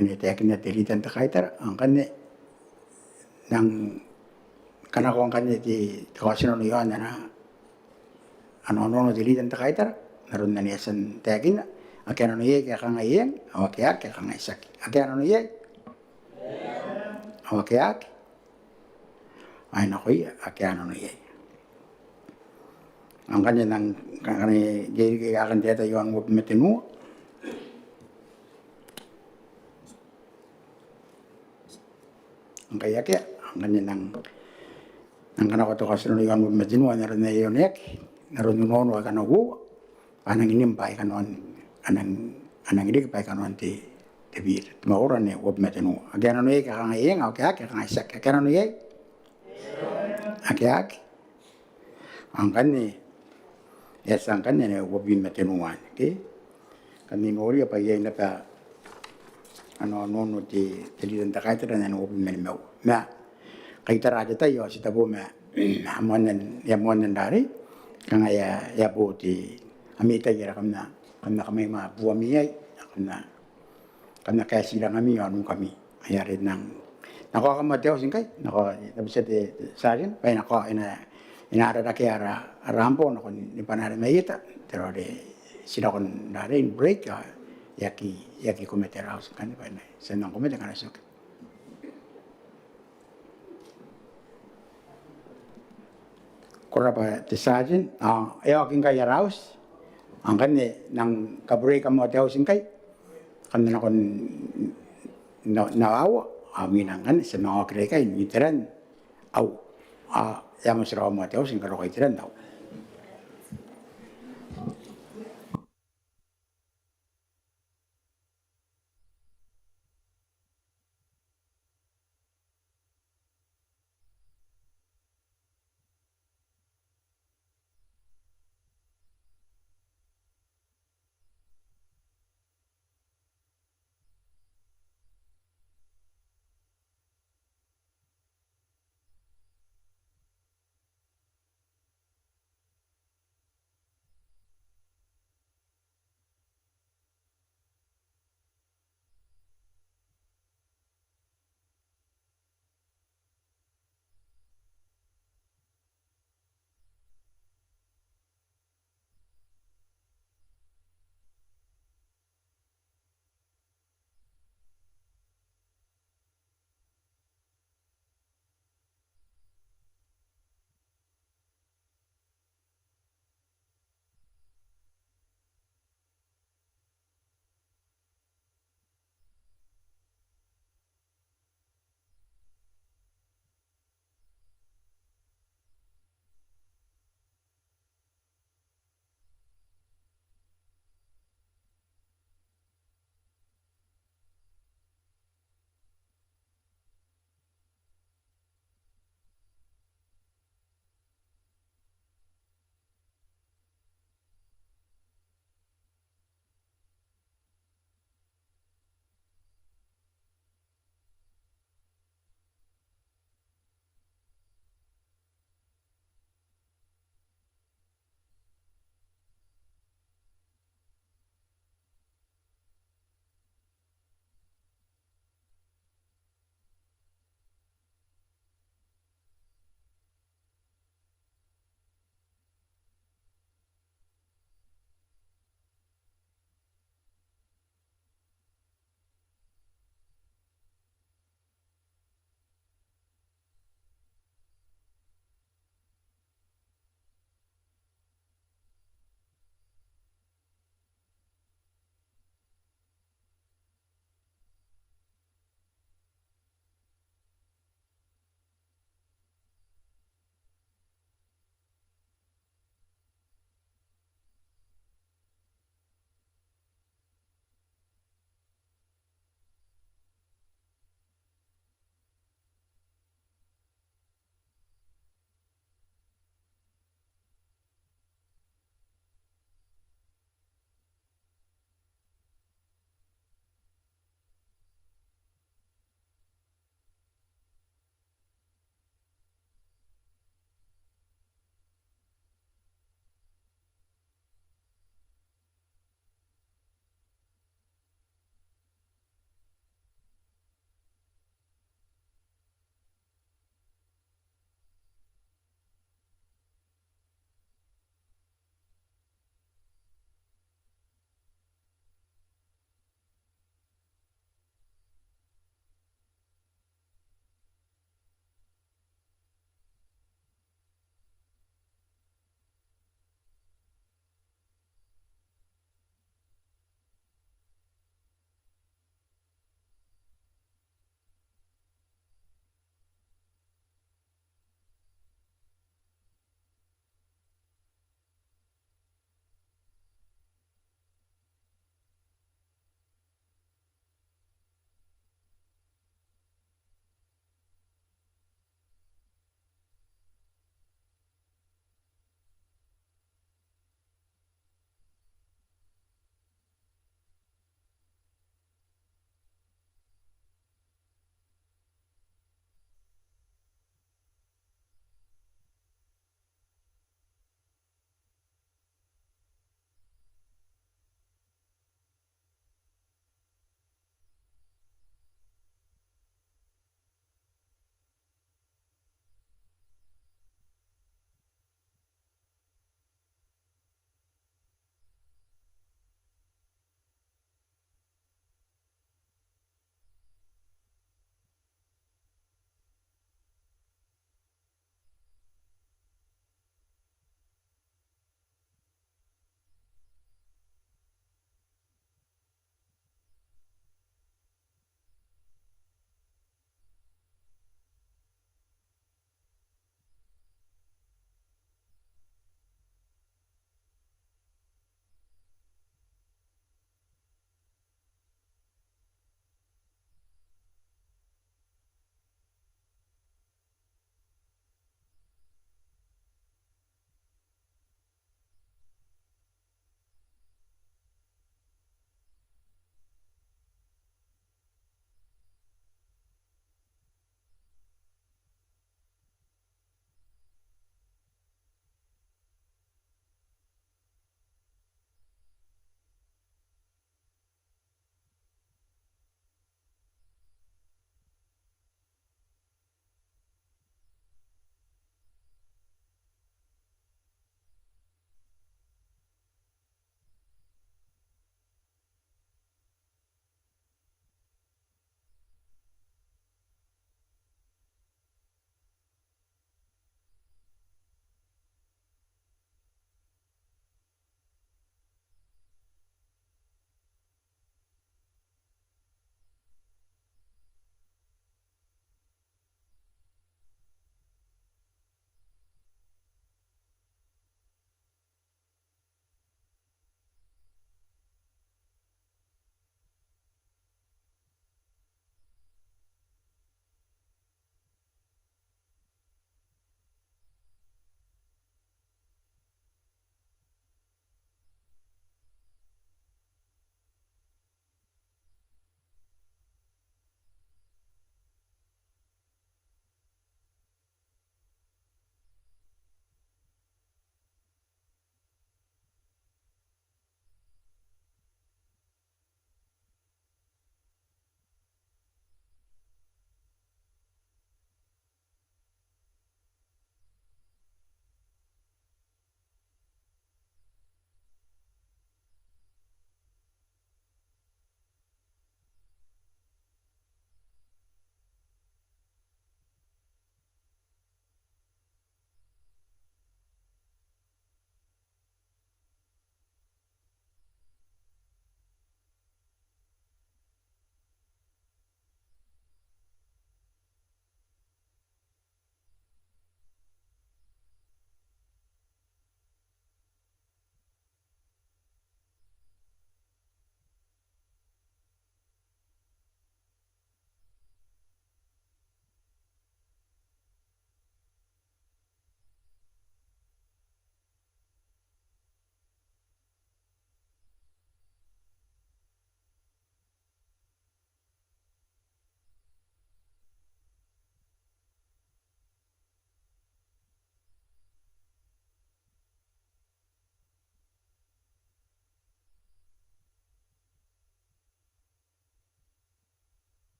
anne taekinna te Leader n te Kaitara, ao ngkanne, N nang kanakoa ngkanne te, te kaotinano iaon ana, ana onoono te Leader n te Kaitara, n aron anne e a tia n taekinna, ake a nano iai ke a kangai eng, ao ake a aki ke a kangai tiaki. Ake a nano iai? Ao ake a aki? Ao e nakoia, ake a nano iai. Ao ngkanne N nang, ngkanne, ngkanne, ngkanne, ngkanne, ngkanne, ngkanne, ngkanne, ngkanne, ngkanne, ngkanne, ngkanne, Ngkai akea, ngkanne N nang, N nang kanakoa te kaotinano iaon uabwi ma tenua n aron ae e oneaki, n aron onoono aika uoua, a nang nim bwa e kanoan, a nang, a nang riki bwa e kanoan te, te biira. Te mwakoro anne uabwi ma tenua. Ake a nano iai ke a kangai eng, ao ake a aki ke a kangai tiaki. Ake a nano iai? Ake a aki. Ao ngkanne, e a tia ngkanne anne uabwi ma tenua anne, ke? Ngkanne I noria bwa iai naba ana onoono te, te Leader n te Kaitara n anne uabwi ma nimaua. Ma ngkai I tara te tai ao ti tabo ma, ma moanna, e a moanna n rarei, kanga e a, e a bo te, ami tai are kam na, kam na kamai ma buami iai, kam na kam na kaeti rangami ao nukami. Ai are N nang, N na kaoka moa te auti ngkai, N na kaoka, e tabetia te, te sergeant, bwa e na kaoka, e na, e na rarake ara, ara ambo nakon ni bwanaa are mai eta, te raoi are ti nako n rarei n break, ao e aki, e aki komete ara auti ngkanne bwa e na, ti a nang komete ngkana ti oki. Ko rabwa te sergeant, ao e a oki ngkai ara auti, ao ngkanne N nang kabreak moa te auti ngkai, kam na nakon n, n aua, ao imwina ngkanne ti a manga okira ikai n iteran aua, ao e a motirawa moa te auti ni karokoa iteran aua.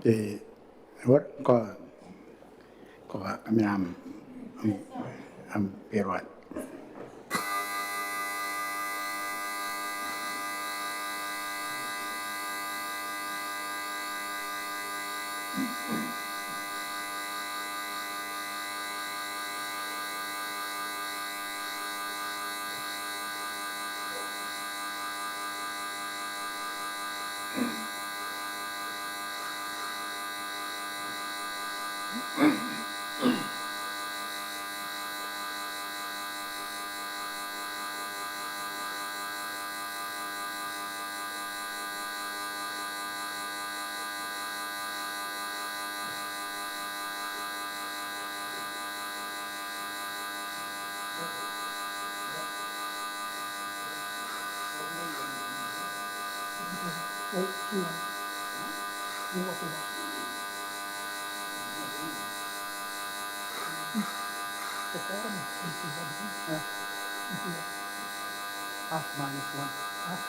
Te, wor, ko, ko ka, kamina am, am, am beroan. Half minus one. Half.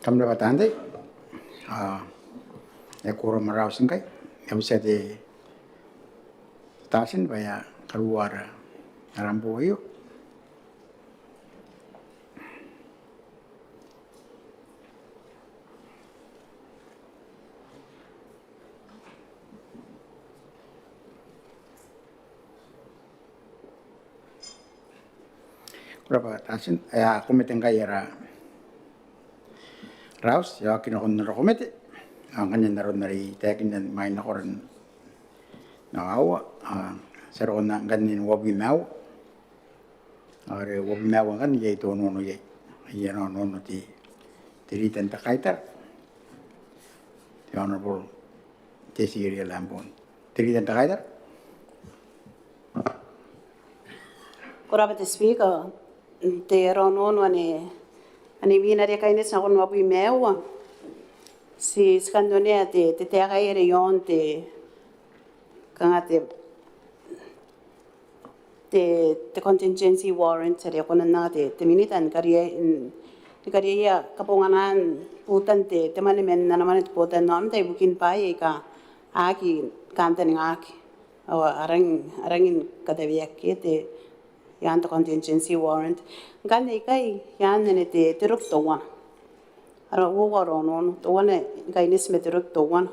Kam rabwa taan tei. A, e koaua ara auti ngkai. E a bati te tia tei bwa e a karuoa ara, ara boo aio. Ko rabwa tia tei, e a komete ngkai ara, ara auti, e a oki nakon ara komete, ao ngkanne n aron are I taekinna imwain nakoran aua, a, ti a roko ngkanne n uabwi ma aua. Are uabwi ma aua ngkanne iai te onoono iai. Iai ana onoono te, te Leader n te Kaitara, te Honourable Tessie Eria Lambourne. Te Leader n te Kaitara. Ko rabwa te Speaker, te ara onoono ane Anne imwin are kaineti nakon uabwi ma aua. Ti, ti kan onea te, te taeka are iaon te, kanga te, te, te contingency warrant are e kona n anga te, te minita ni kariaia, ni kariaia kabonganaan butan te, te mwane man ana mwane te botannaomata ibukin bwaai aika aki kantaningaki ao a rangi, a rangi ni kataweaki te, iaan te contingency warrant. Ngkanne ikai, iaan anne te, te roki teuana. Ara uoua ara onoono, teuana ni kaineti ma te roki teuana.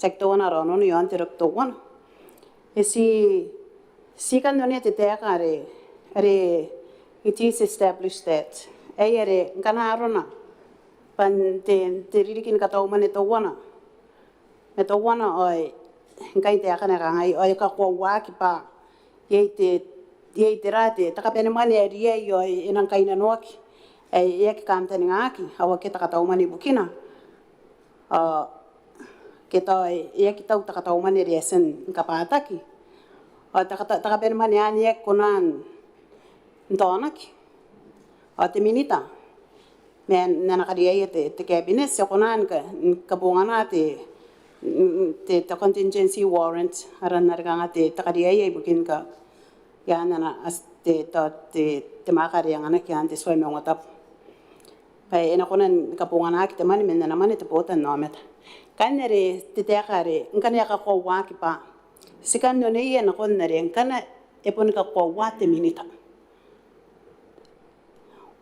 Tiaki teuana ara onoono, iaan te roki teuana. E ti, ti kan onea te taeka are, are it is established that. Ae are ngkana arona bwa n te, te ririki ni kataumwane teuana ma teuana ao ngkai taekana e kangai, ao e kakoauaki bwa iai te, iai te ra te, te kabanemwane ae riai ao e nang kainnanoaki ae e aki kantaningaki ao akea te kataumwane ibukina. Ao ke tao e aki tau te kataumwane are e a tia ni kabwataki ao te kata-, te kabanemwane anne e aki kona n taonaki ao te minita man ana kariaia te, te cabinet, e kona ni ka-, ni kabongana te, te, te contingency warrant, aran are kanga te, te kariaia ibukin ka, iaan ana, as-, te, te, te, te mwaaka are e anganaki iaan te tua maungatabu. Bwa e na kona ni kabonganaki te mwane man ana mwane te botannaomata. Ngkanne are te taeka are, ngkana e kakoauaki bwa, ti kan oneia nakon are, ngkana e boni kakoaua te minita.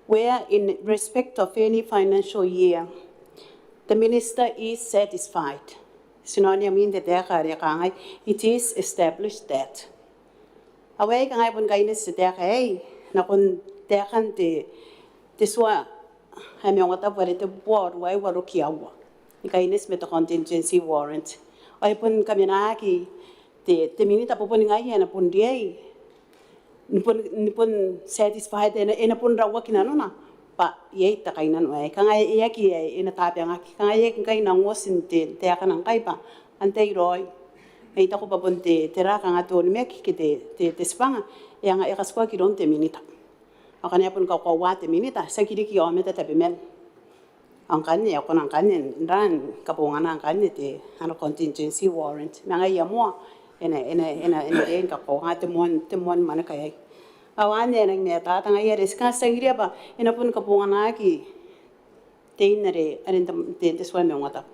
Where in respect of any financial year, the minister is satisfied. Ti na onea mwin te taeka are kangai, it is established that. Ao aei kangai bon kaineti te taeka aei, nakon taekan te, te tua ae maungatabu are tebubua ruaiwa roki aua. Ni kaineti ma te contingency warrant. Ao e bon kamenaaki te, te minita bwa boni ngaia e na bon riai ni bon, ni bon satisfied, e na, e na bon rauaki nanona bwa iai te kainnano aei. Kanga e aki, e na tabangaki. Kanga e aki ngkai nang oti n te, te taeka ngkai bwa antai raoi. Ma I taku bwa bon te, te ra kanga te onimaki ke te, te, te tibwanga e anga, e katikuaki iroun te minita. Ao ngkana e boni kakoaua te minita, tiaki riki aomata tabeman. Ao ngkanne, e kona ngkanne n ra ni kabongana ngkanne te, ana contingency warrant. Ma ngaia moa, e na, e na, e na, e na riai ni kakoaua te moan, te moan mwaneka aei. Ao anne e nang matata ngaia are ti kan tangiria bwa e na boni kabonganaaki tein are, are n te, te, te tua maungatabu.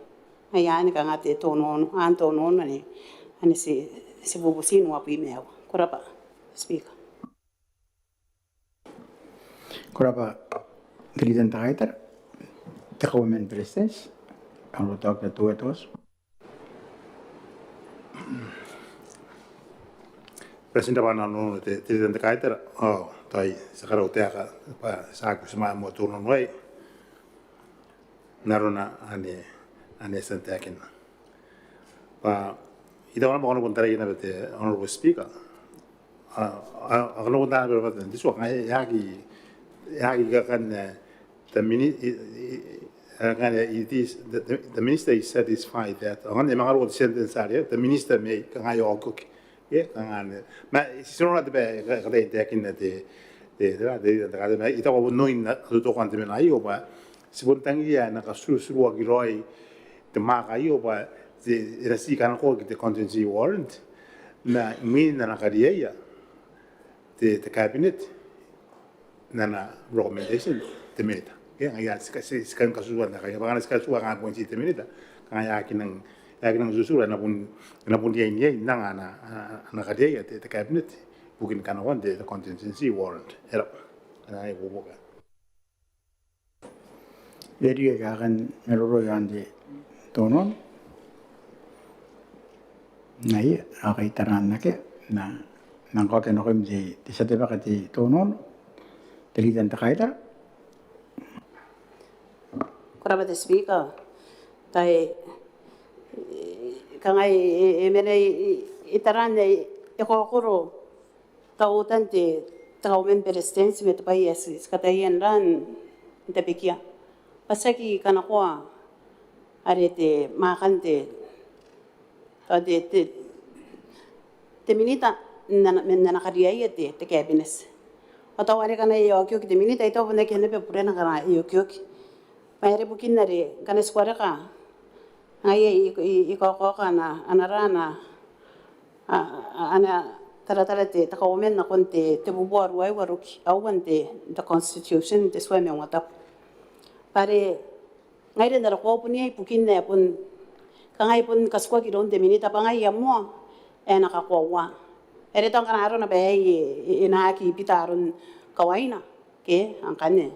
Ngaia anne kanga te, te onoono, aan te onoono anne, anne ti, ti bubuti n uabwi ma aua. Ko rabwa, Speaker. Ko rabwa te Leader n te Kaitara. Te Kauoman ni Beretitenti, Honourable Doctor Tuotua. Beretitenti, bwa N na onoono te, te Leader n te Kaitara, ao tao ti a karaua taeka bwa ti a aki tii ma moa te onoono aei n arona anne, anne e a tia n taekinna. Bwa I taku naba ngkana ko tarai naba te Honourable Speaker, a, a, a, ngkana ko tarai naba te tua, kanga e aki, e aki kakan, e, the mini-, e, e, e, kanga it is, the, the, the minister is satisfied that, ngkana e manga roko te sentence are, the minister may, kanga e okioki. E, kanga anne. Ma ti noora te bwai ae ka-, kataia n taekinna te, te, te, te, te, te, ma I taku bwa bon oin ana totokoa te mena aio bwa ti bon tangiria ae e na katuruturuaki raoi te mwaaka aio bwa te, e na tii kanakoaki te contingency warrant. Ma imwin ana kariaia te, te cabinet n ana recommendation te minita. Ke ngaia ti ka-, ti, ti kan katuruturua n aekaia, bwa ngkana ti katuruturua kanga appointee te minita, kanga e aki nang, e aki nang turuturua, e na bon, e na bon riai n iai n anga ana, ana, ana kariaia te, te cabinet ibukin kanakoan te, te contingency warrant. E rab'a. Ana ibuobuoki. Iai riki ae kan maroro iaon te onoono? Ngaia, ao ngkai tara n akea, N na, N nang kaokia nakoim te, te tia tei ae karineaki te onoono, te Leader n te Kaitara. Ko rabwa te Speaker. Tao, e, kanga e, e, e mena i, i, i taran ae e kaokoro tautan te, te Kauoman ni Beretitenti ma te bwai ae ti, ti kataia n ra n tabekia. Bwa tiaki kanakoa are te mwaakan te, tao te, te, te minita n ana, n ana kariaia te, te cabinet. Ao tao are ngkana e okioki te Minita, I taku bon akea naba burena ngkana e okioki. Ma are bukin are ngkana ti wareka, ngaia I, I, I kaoka ana, ana ra ana, a, a, ana taratara te, te Kauoman nakon te, te bubua ruaiwa ruki aua n te, te Constitution, te tua ma e ongotabu. Bwa are ngaira n ara koaua bon iai bukin ae bon, kanga e bon katukaki iroun te Minita bwa ngaia moa ae e na kakoaua. Are tao ngkana arona bwa e, e, e na aki bita aron kawaina, ke, ao ngkanne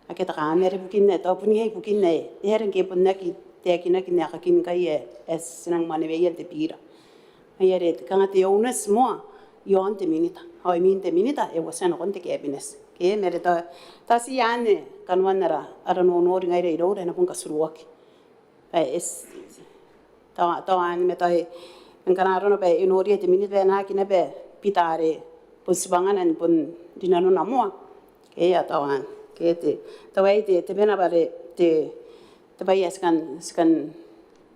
akea te kanganga. Are bukin ae tao bon iai bukin ae e aera ngke e bon aki taekinaki n aekakin ngkai ae, ae ti nang mwaneweia n te bira. Ngaia are kanga te onus moa iaon te Minita, ao imwin te Minita e uotia nakon te Cabinet. Ke, ma are tao, tao ti anne kanoan ara, ara nonori ngaira iroura ae e na bon katuruaki. Bwa e, tao, tao anne ma tao e, ngkana arona bwa e noria te Minita bwa e na aki naba bita are bon tibwangana ni bon rinanona moa. Ke, ao tao anne. Ke te, tao aei te, te bwai ae bwa are te, te bwai ae ti kan, ti kan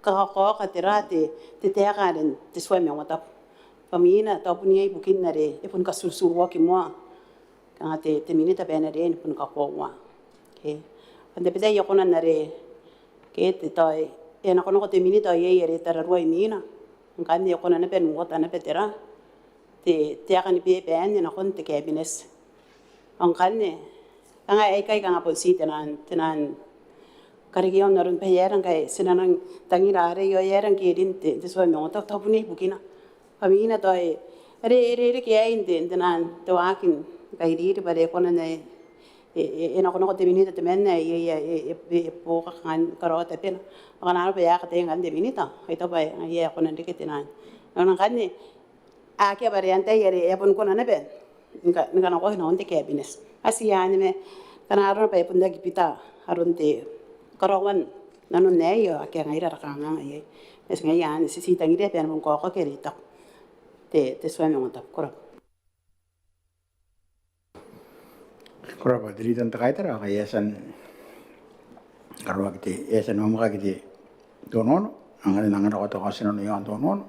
kakaoka tera te, te taeka are n te tua ma e ongotabu. Bwa imwina tao bon iai bukin are e bon katuruturuaki moa. Kanga te, te Minita bwa e na riai ni bon kakoaua. Ke. Ao n tabetai I a kona n are, ke, te tao e nakonako te Minita ao iai are tararua imwina. Ngkanne e kona naba n uota naba tera te, te taeka ni beeba anne nakon te Cabinet. Ao ngkanne, kanga aikai kanga bon ti te naan, te naan karekea aron bwa e aera ngkai ti na nang tangira arei ao e aera ngke e rin te, te tua ma e ongotabu, tao bon iai bukina. Bwa imwina tao e, are e rereke aei n te, n te naan te waaki ni kairiri bwa are e kona n ae e, e, e nakonako te Minita temanna ae iai ae e, e, e, e buoka kanga ni karaoa tabena. Ao ngkana arona bwa e a kataia ngkanne te Minita, ao I taku bwa ngaia ae e kona n reke te naan. Ao ngkanne, akea bwa are antai are e a bon kona naba ni ka, ni kanakoaki nakon te Cabinet. Ao ti anne ma ngkana arona bwa e bon aki bita aron te karaoan nanon aei ao akea ngaira ara kanganga iai. Ma ti ngaia anne ti, ti tangiria bwa e na bon kaokaki are I taku te, te tua ma e ongotabu. Ko rabwa. Ko rabwa te Leader n te Kaitara, ao ngkai e a tia n karaoaki te, e a tia n mwamwakaki te tonono, ao ngkanne e nang nako te kaotinano iaon tonono.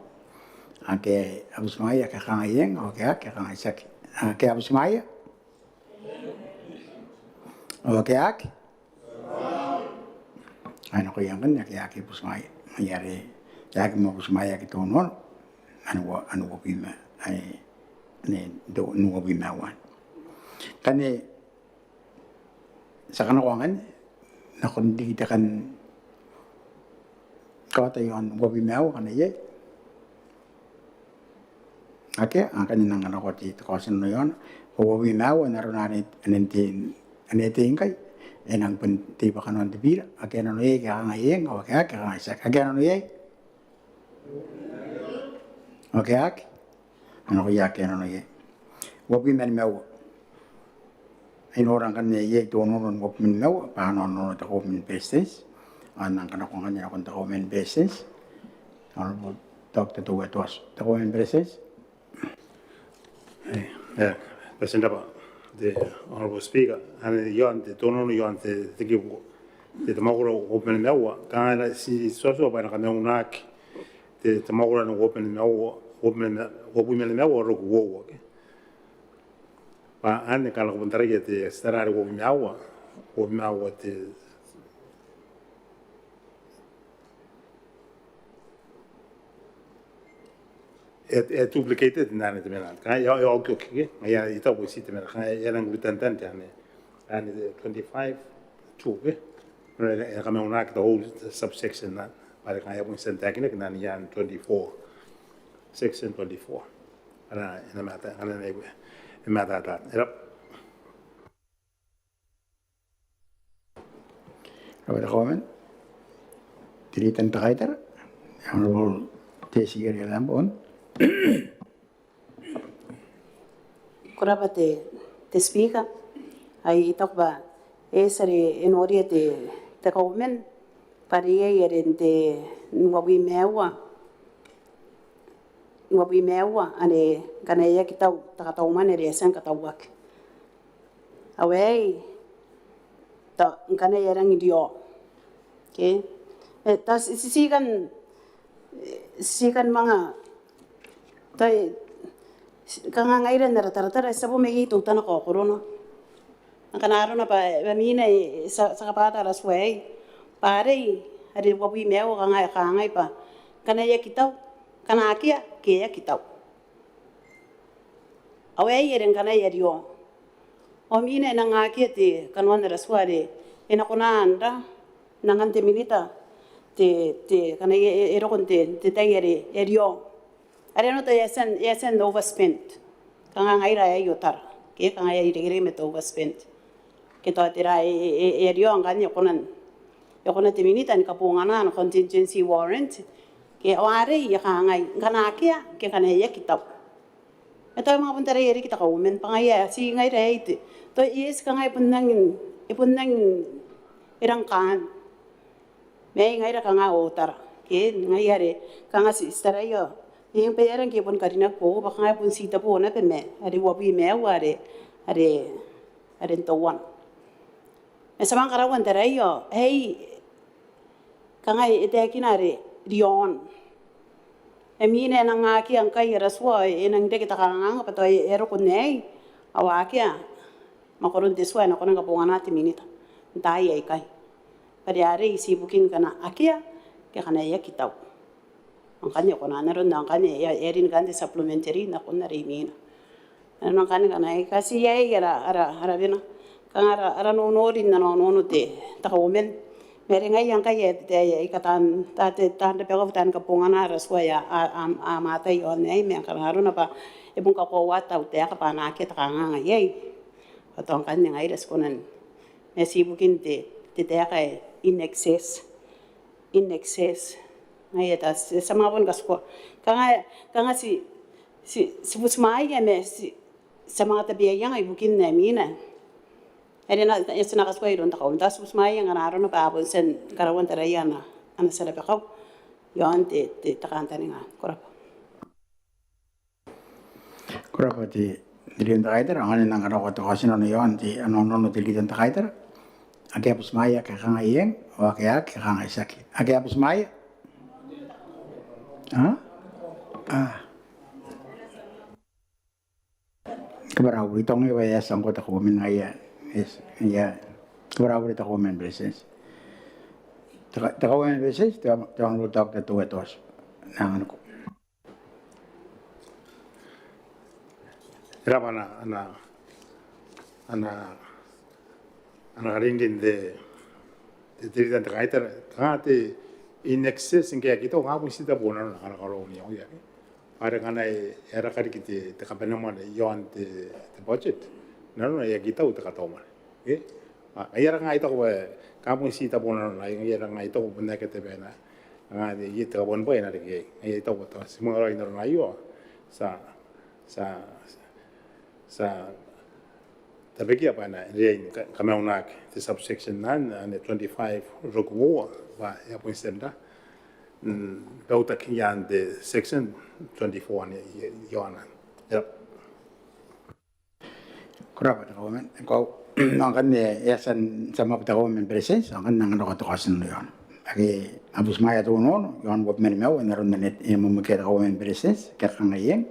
Ake a butimwaea, ake a kangai eng, ao ake aki, a kangai tiaki. Ake a butimwaea, ao ake aki. Ai nakoia ngkanne ake a aki butimwaea. Ngaia are e aki moa butimwaeaki te tonono, n uabwi ma, ai, n uabwi ma aua. Ngkanne ti a kanakoa ngkanne nakon riki te kan kaota iaon uabwi ma aua ngkana iai. Akea, ao ngkanne e nang nako te, te kaotinano iaona. Uabwi ma aua, n arona anne, anne n te, anne tei ngkai. E nang bon tei bwa kanoan te bira. Ake a nano iai, ake a kangai eng, ao ake aki, a kangai tiaki. Ake a nano iai? Ake aki? Ao nakoia ake a nano iai. Uabwi ma nimaua. I nora ngkanne iai te tonono n uabwi ma nimaua, bwa a na onoono te Kauoman ni Beretitenti. Ao e nang kanakoa ngkanne nakon te Kauoman ni Beretitenti. Honourable Doctor Teuea Toatu, te Kauoman ni Beretitenti. E, e, Beretitenti, te Honourable Speaker, anne iaon te tonono iaon te, te kibu, te, te mwakoro uabwi ma nimaua, kanga ti tuatua bwa e na kamaunaaki te, te mwakoro n uabwi ma nimaua, uabwi ma nimaua, uabwi ma nimaua, uabwi ma nimaua, uabwi ma nimaua, uabwi ma nimaua, uabwi ma nimaua, uabwi ma nimaua, uabwi ma nimaua, uabwi ma nimaua, uabwi ma nimaua, uabwi ma nimaua, te e, e duplicated n anne temanna. Kanga e, e okioki, ke? Ngaia I taku bwa ti temanna. Kanga e, e nang redundant anne. Anne twenty-five two, ke? E, e kamaunaaki te whole subsection anne. Bwa are kanga e a bon tia n taekinaki n anne i aan twenty-four. Section twenty-four. Ana, e na mata, ana, e na mata, e na mata. Ko rabwa te Kauoman. Te Leader n te Kaitara, Honourable Tessie Eria Lambourne. Ko rabwa te, te Speaker. Ai I taku bwa e eti are e noria te, te Kauoman bwa are iai are n te, n uabwi ma aua, n uabwi ma aua, anne ngkana e aki tau te katau mwane are e a tia ni katauaki. Ao aei, tao ngkana e a rangi n rio, ke? E, tao ti, ti, ti kan, ti kan manga, tao e, kanga ngaira n ara taratara ti a bo mai iai teutana kaokorona. Ngkana arona bwa, bwa mina e, ti a, ti a kabwata ara tua aei bwa arei are uabwi ma aua kanga e kangai bwa ngkana e aki tau, ngkana akea ke e aki tau. Ao aei are ngkana e a riao. Ao mina e nang akea te kanoan ara tua are e na kona n ra, n angan te minita te, te, ngkana e, e, e roko n te, te tai are e a riao. Are e na ota e a tia n, e a tia n overspend. Kanga ngaira ae i otara ke kanga e a irekereke ma te overspend. Ke tao tera e, e, e, e a riao ngkanne e kona n, e kona te minita ni kabongana ana contingency warrant. Ke ao arei e kangai ngkana akea ke ngkana e aki tau. E tau manga bon tarai e riki te Kauoman bwa ngaia ti ngaira aei te, tao e eti kanga e bon nang, e bon nang e rang kaan. Ma ngaira kanga otara ke ngaia are kanga ti, ti taraia. Eng, bwa e aera ngke e bon karinaki bwa kanga e bon titebo naba ma are uabwi ma aua are, are, are n teuana. Ma ti a manga karaua n taraia aei kanga e taekina are riaon. E mina e nang akea ngkai ara tua, e nang reke te kanganga bwa tao e a roko n aei ao akea mwakoron te tua e na kona ni kabongana te minita n taai aikai. Bwa are arei ti ibukin ngkana akea ke ngkana e aki tau. Ao ngkanne e kona n aron, ao ngkanne e a, e a rin ngkanne te supplementary nakon are imwina. Ao ngkanne ngkana e katia iai ara, ara, ara bena, kanga ara, ara nonori n ana nono te, te Kauoman. Ma are ngaia ngkai ae, ae, ae I kataan, ta, te, taan rabakau, taan kabongana ara tua ae a, a, a, a mwatai iaon aei, ma ngkana arona bwa e bon kakoaua te tautaeka bwa a na akea te kanganga iai. Ao tao ngkanne ngaira ti kona n, ma ti ibukin te, te taeka ae in excess. In excess. Ngaia ae ti, ti a manga bon katikua. Kanga, kanga ti, ti, ti butimwaea ma ti, ti a manga tabeaianga ibukin ae mina. Are e na, e, ti na katikua iroun te Kauoman. Ti butimwaea ngkana arona bwa a bon tia ni karaua n taraia ana, ana tia rabakau iaon te, te, te kantaninga. Ko rabwa. Ko rabwa te, te Leader n te Kaitara. Ao ngkanne e nang kanakoa te kaotinano iaon te, ana nono te Leader n te Kaitara. Ake a butimwaea ke a kangai eng, ao ake a aki ke a kangai tiaki. Ake a butimwaea? A? A. Kabwara au bure, I taku ngai bwa e a tia ngkoa te Kauoman, ngaia. Yes, ngaia. Kabwara au bure te Kauoman ni Beretitenti. Te Ka-, te Kauoman ni Beretitenti, te, te Honourable Doctor Teuea Tooti. N na anganiko. E rabwa ana, ana, ana, ana karinrin te, te, te Leader n te Kaitara. Kanga te in excess ngke e aki tau, kanga bon titeboo nanona, kanga karaoan iangoia. Are ngkana e, e a raka riki te, te kabanemwane iaon te, te budget, nanona e aki tau te katau mwane. Ke? A, ngaia are ngai I taku bwa, kanga bon titeboo nanona, ngaia are ngai I taku bwa bon akea te bwai ae na, ngaia te, te kabuanibwai ae na riki iai. Ngaia I taku bwa tao ti manga raoi n arona aio. Ti a, ti a, ti a tabekia bwa e na riai ni ka-, kamaunaki te subsection nine, ane twenty-five rokuua, bwa e a bon tia n ra, mm, bwautaki iaan te section twenty-four ane i-, iaona. Ia. Ko rabwa te Kauoman. Ko, ao ngkanne e a tia n, tia n mwaku te Kauoman ni Beretitenti, ao ngkanne e nang kanakoa te kaotinano iaona. Ake a butimwaea te nono iaon uabwi ma nimaua, n aron are e mwemwekia te Kauoman ni Beretitenti, ke a kangai eng,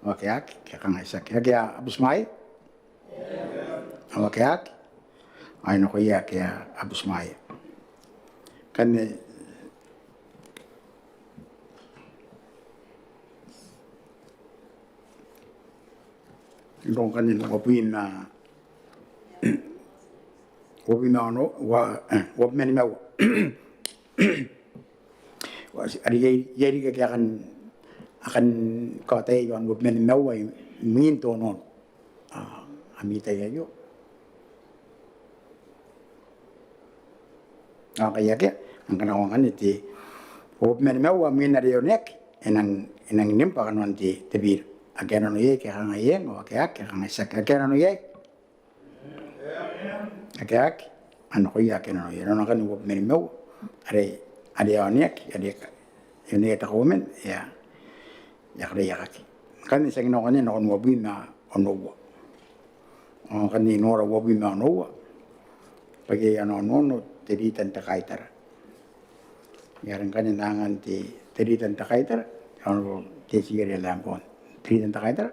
ao ake a aki ke a kangai tiaki. Ake a butimwaea? Ao ake a aki? Ao e nakoia ake a butimwaea. Ngkanne I taku ngkanne uabwi ma, uabwi ma ono, ua, eh, uabwi ma nimaua. Are iai, iai riki ake a kan, a kan kaotia iaon uabwi ma nimaua imwin te nono. A, ami tai aio. Ao ngkai akea, ngkana ko anganna te uabwi ma nimaua imwin are e oneaki, e nang, e nang nim bwa kanoan te, te bira. Ake a nano iai ke a kangai eng, ao ake a aki ke a kangai tiaki. Ake a nano iai? Ake a aki? A nakoia ake a nano iai. Nanona ngkanne uabwi ma nimaua are, are e oneaki, are e oneaki te Kauoman, e a, e a karaoaki. Ngkanne ti a nako ngkanne nakon uabwi ma onoua. Ao ngkanne I nora uabwi ma onoua bwa iai ana nono te Leader n te Kaitara. Ngaia are ngkanne N na angan te, te Leader n te Kaitara, Honourable Tessie Eria Lambourne. Te Leader n te Kaitara.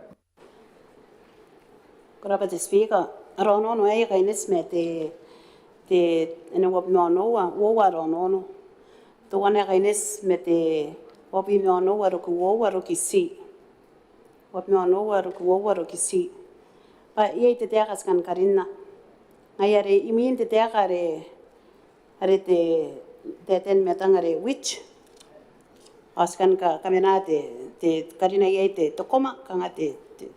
Ko rabwa te Speaker. Ara onoono aei e kaineti ma te, te, ane uabwi ma onoua, uoua ara onoono. Teuana e kaineti ma te uabwi ma onoua roki uoua roki C. Uabwi ma onoua roki uoua roki C. Bwa iai te taeka ae ti kan karinna. Ngaia are imwin te taeka are are te, te ten metang are which. Ao ti kan ka, kamena te, te karina iai te, te comma, kanga te, te,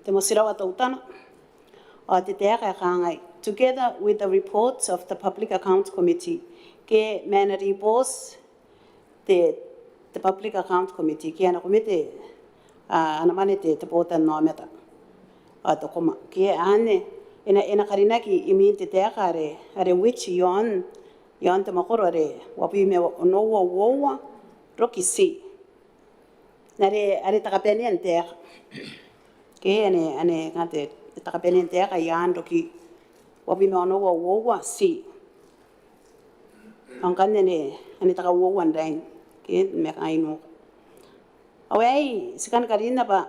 te motirawa teutana. Ao te taeka e kangai, together with the reports of the Public Accounts Committee, ke ma ana ribooti te, te Public Accounts Committee, ke ana komete, a, ana mwane te, te botannaomata. Ao te comma, ke anne, e na, e na karinaki imwin te taeka are, are which iaon, iaon te mwakoro are uabwi ma onoua uoua roki C. N are, are te kabanean taeka. Ke ane, ane, kanga te, te kabanean taeka iaan roki uabwi ma onoua uoua C. Ao ngkanne ane, ane te kauoua n rain. Ke ma kangai nuka. Ao aei, ti kan karinna bwa,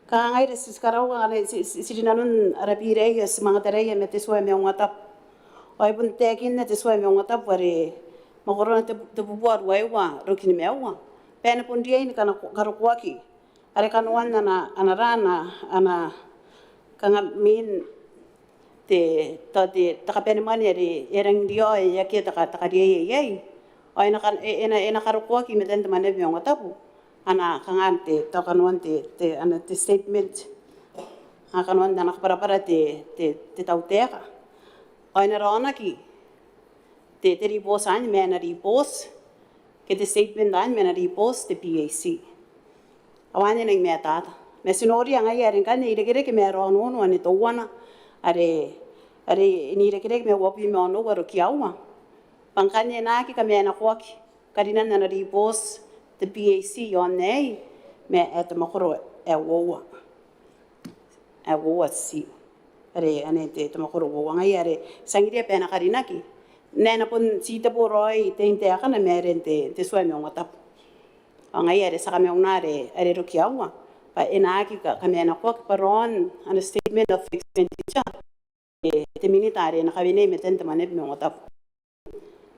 kangai are ti, ti karaua, ane ti, ti, ti rinanon ara bira aei, ti manga taraia ma te tua ae maungatabu. Ao e bon taekinna te tua ae maungatabu are mwakorona te, te bubua ruaiwa roki nimaua. Bwa e na bon riai ni kana, karokoaki. Are kanoan ana, ana ra, ana, ana kanga min te, tao te, te kabanemwane are e rangi n riao e akea te ka, te kariaia iai. Ao e na kan, e, e na, e na karokoaki i matan te mwaneaba ae maungatabu. Ana kanga te, tao kanoan te, te, ana te statement. Ana kanoan ana kabwarabwara te, te, te tautaeka. Ao e na raonaki te, te ribooti anne ma ana ribooti. Ke te statement anne ma ana ribooti te PAC. Ao anne e nang matata. Ma ti noria ngaia are ngkanne e irekereke ma ara onoono ane teuana are, are e irekereke ma uabwi ma onoua roki aua. Bwa ngkanne e na aki kamanakoaki karinan ana ribooti te PAC iaon aei ma ae te mwakoro ae uoua. Ae uoua C. Are ane te, te mwakoro uoua ngaia are ti tangiria bwa e na karinaki. N ae e na bon titebo raoi tein taekana ma aren te, te tua ae maungatabu. Ao ngaia are ti a kamauna are, are roki aua. Bwa e na aki ka, kamanakoaki bwa raon ana statement of expenditure te, te minita are e na kawenea i matan te mwaneaba ae maungatabu.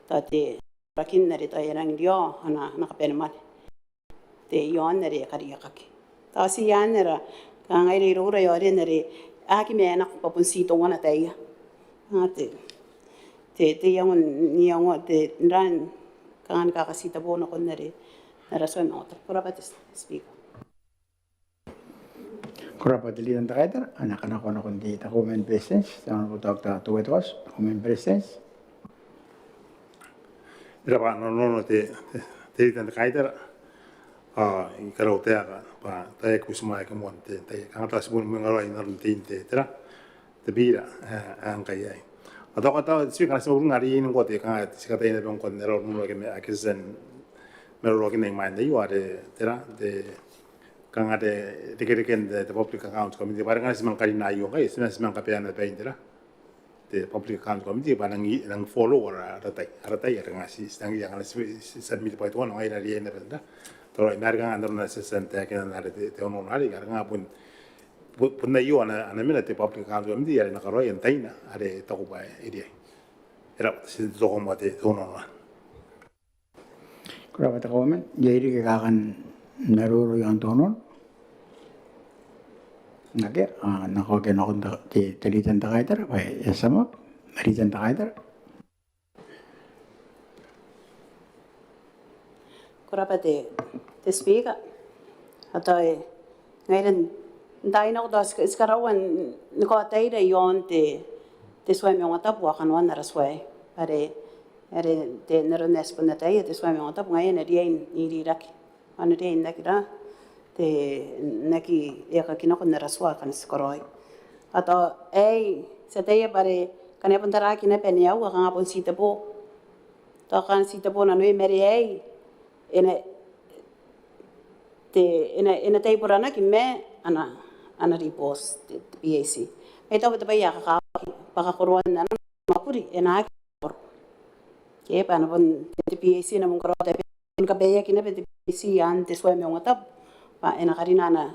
Tao te, rakin are tao e rangi n riao ana, ana kabanemwane. Te iaon are e kariaiakaki. Tao ti anne ra, kangai are iroura ae aron are aki manako bwa bon ti teuana ataia. Ao te, te, te iango n iango te ran, kanga ni kakatitebo nakon are, n ara tua ae maungatabu. Ko rabwa te Speaker. Ko rabwa te Leader n te Kaitara, ao e na kanakoa nakon te, te Kauoman ni Beretitenti, te Honourable Doctor Teuea Toetu, Kauoman ni Beretitenti. Ko rabwa n onoono te, te, te Leader n te Kaitara, ao I karautaeka, bwa tao e aki butimwaeaki moa n te, te, kanga tao ti bon mwengaroa n aron tein te, te ra, te bira, e, ae ngkai aei. Ao tao, tao, ti kanga ti mwakuria ngkai are iai ngkoa te, kanga ti kataia naba ngkoa n ara onoono ake ma, ake ti a tia ni maroroakinna imwain aio, are, te ra, te, kanga te, te irekereke n te, te Public Accounts Committee, bwa are ngkana ti manga karina aio ngkai, ti na, ti manga kabaea naba bain te ra, te Public Accounts Committee, bwa a nang, a nang follow ara, ara tai, ara tai, are ngkana ti, ti tangiria ngkana ti, ti, ti submit bwa teuana ngaira are e na bane n ra, tao, ma are kanga n aron are ti a tia n taekinna are te, te onoono arei, are kanga bon, bon, bon aio ana, ana mena te Public Accounts Committee, are e na karaoia n taina, are e taku bwa e riai. E rab'a, ti toko moa te, te onoono. Ko rabwa te Kauoman, iai riki kaakan maroro iaon te onoono? Akea, ao e na kaokia nakon te, te, te Leader n te Kaitara, bwa e a tia moa, Leader n te Kaitara. Ko rabwa te, te Speaker. Ao tao e, ngaira n taai nako tao ti, ti karaua ni kaotaira iaon te, te tua ae maungatabu ao kanoan ara tua aei. Are, are te, n aron ae ti bon ataia te tua ae maungatabu ngaia e na riai n iriraki. Ao e na riai n aki ra, te, n aki eakaki nako n ara tua akana ti karaoi. Ao tao aei, ti ataia bwa are, ngkana e bon taraaki naba ane aua, kanga bon titebo. Tao kanga titebo nanoia ma are aei, e na, te, e na, e na taiboranaki ma ana, ana ribooti te, te PAC. Ma I taku bwa te bwai ae kakawaki bwa kakoroan ana mwakuri e na aki kakoro. Ke bwa a na bon te, te PAC e na bon karaoa tabeua, e na kabaeaki naba te PAC i aan te tua ae maungatabu bwa e na karina ana,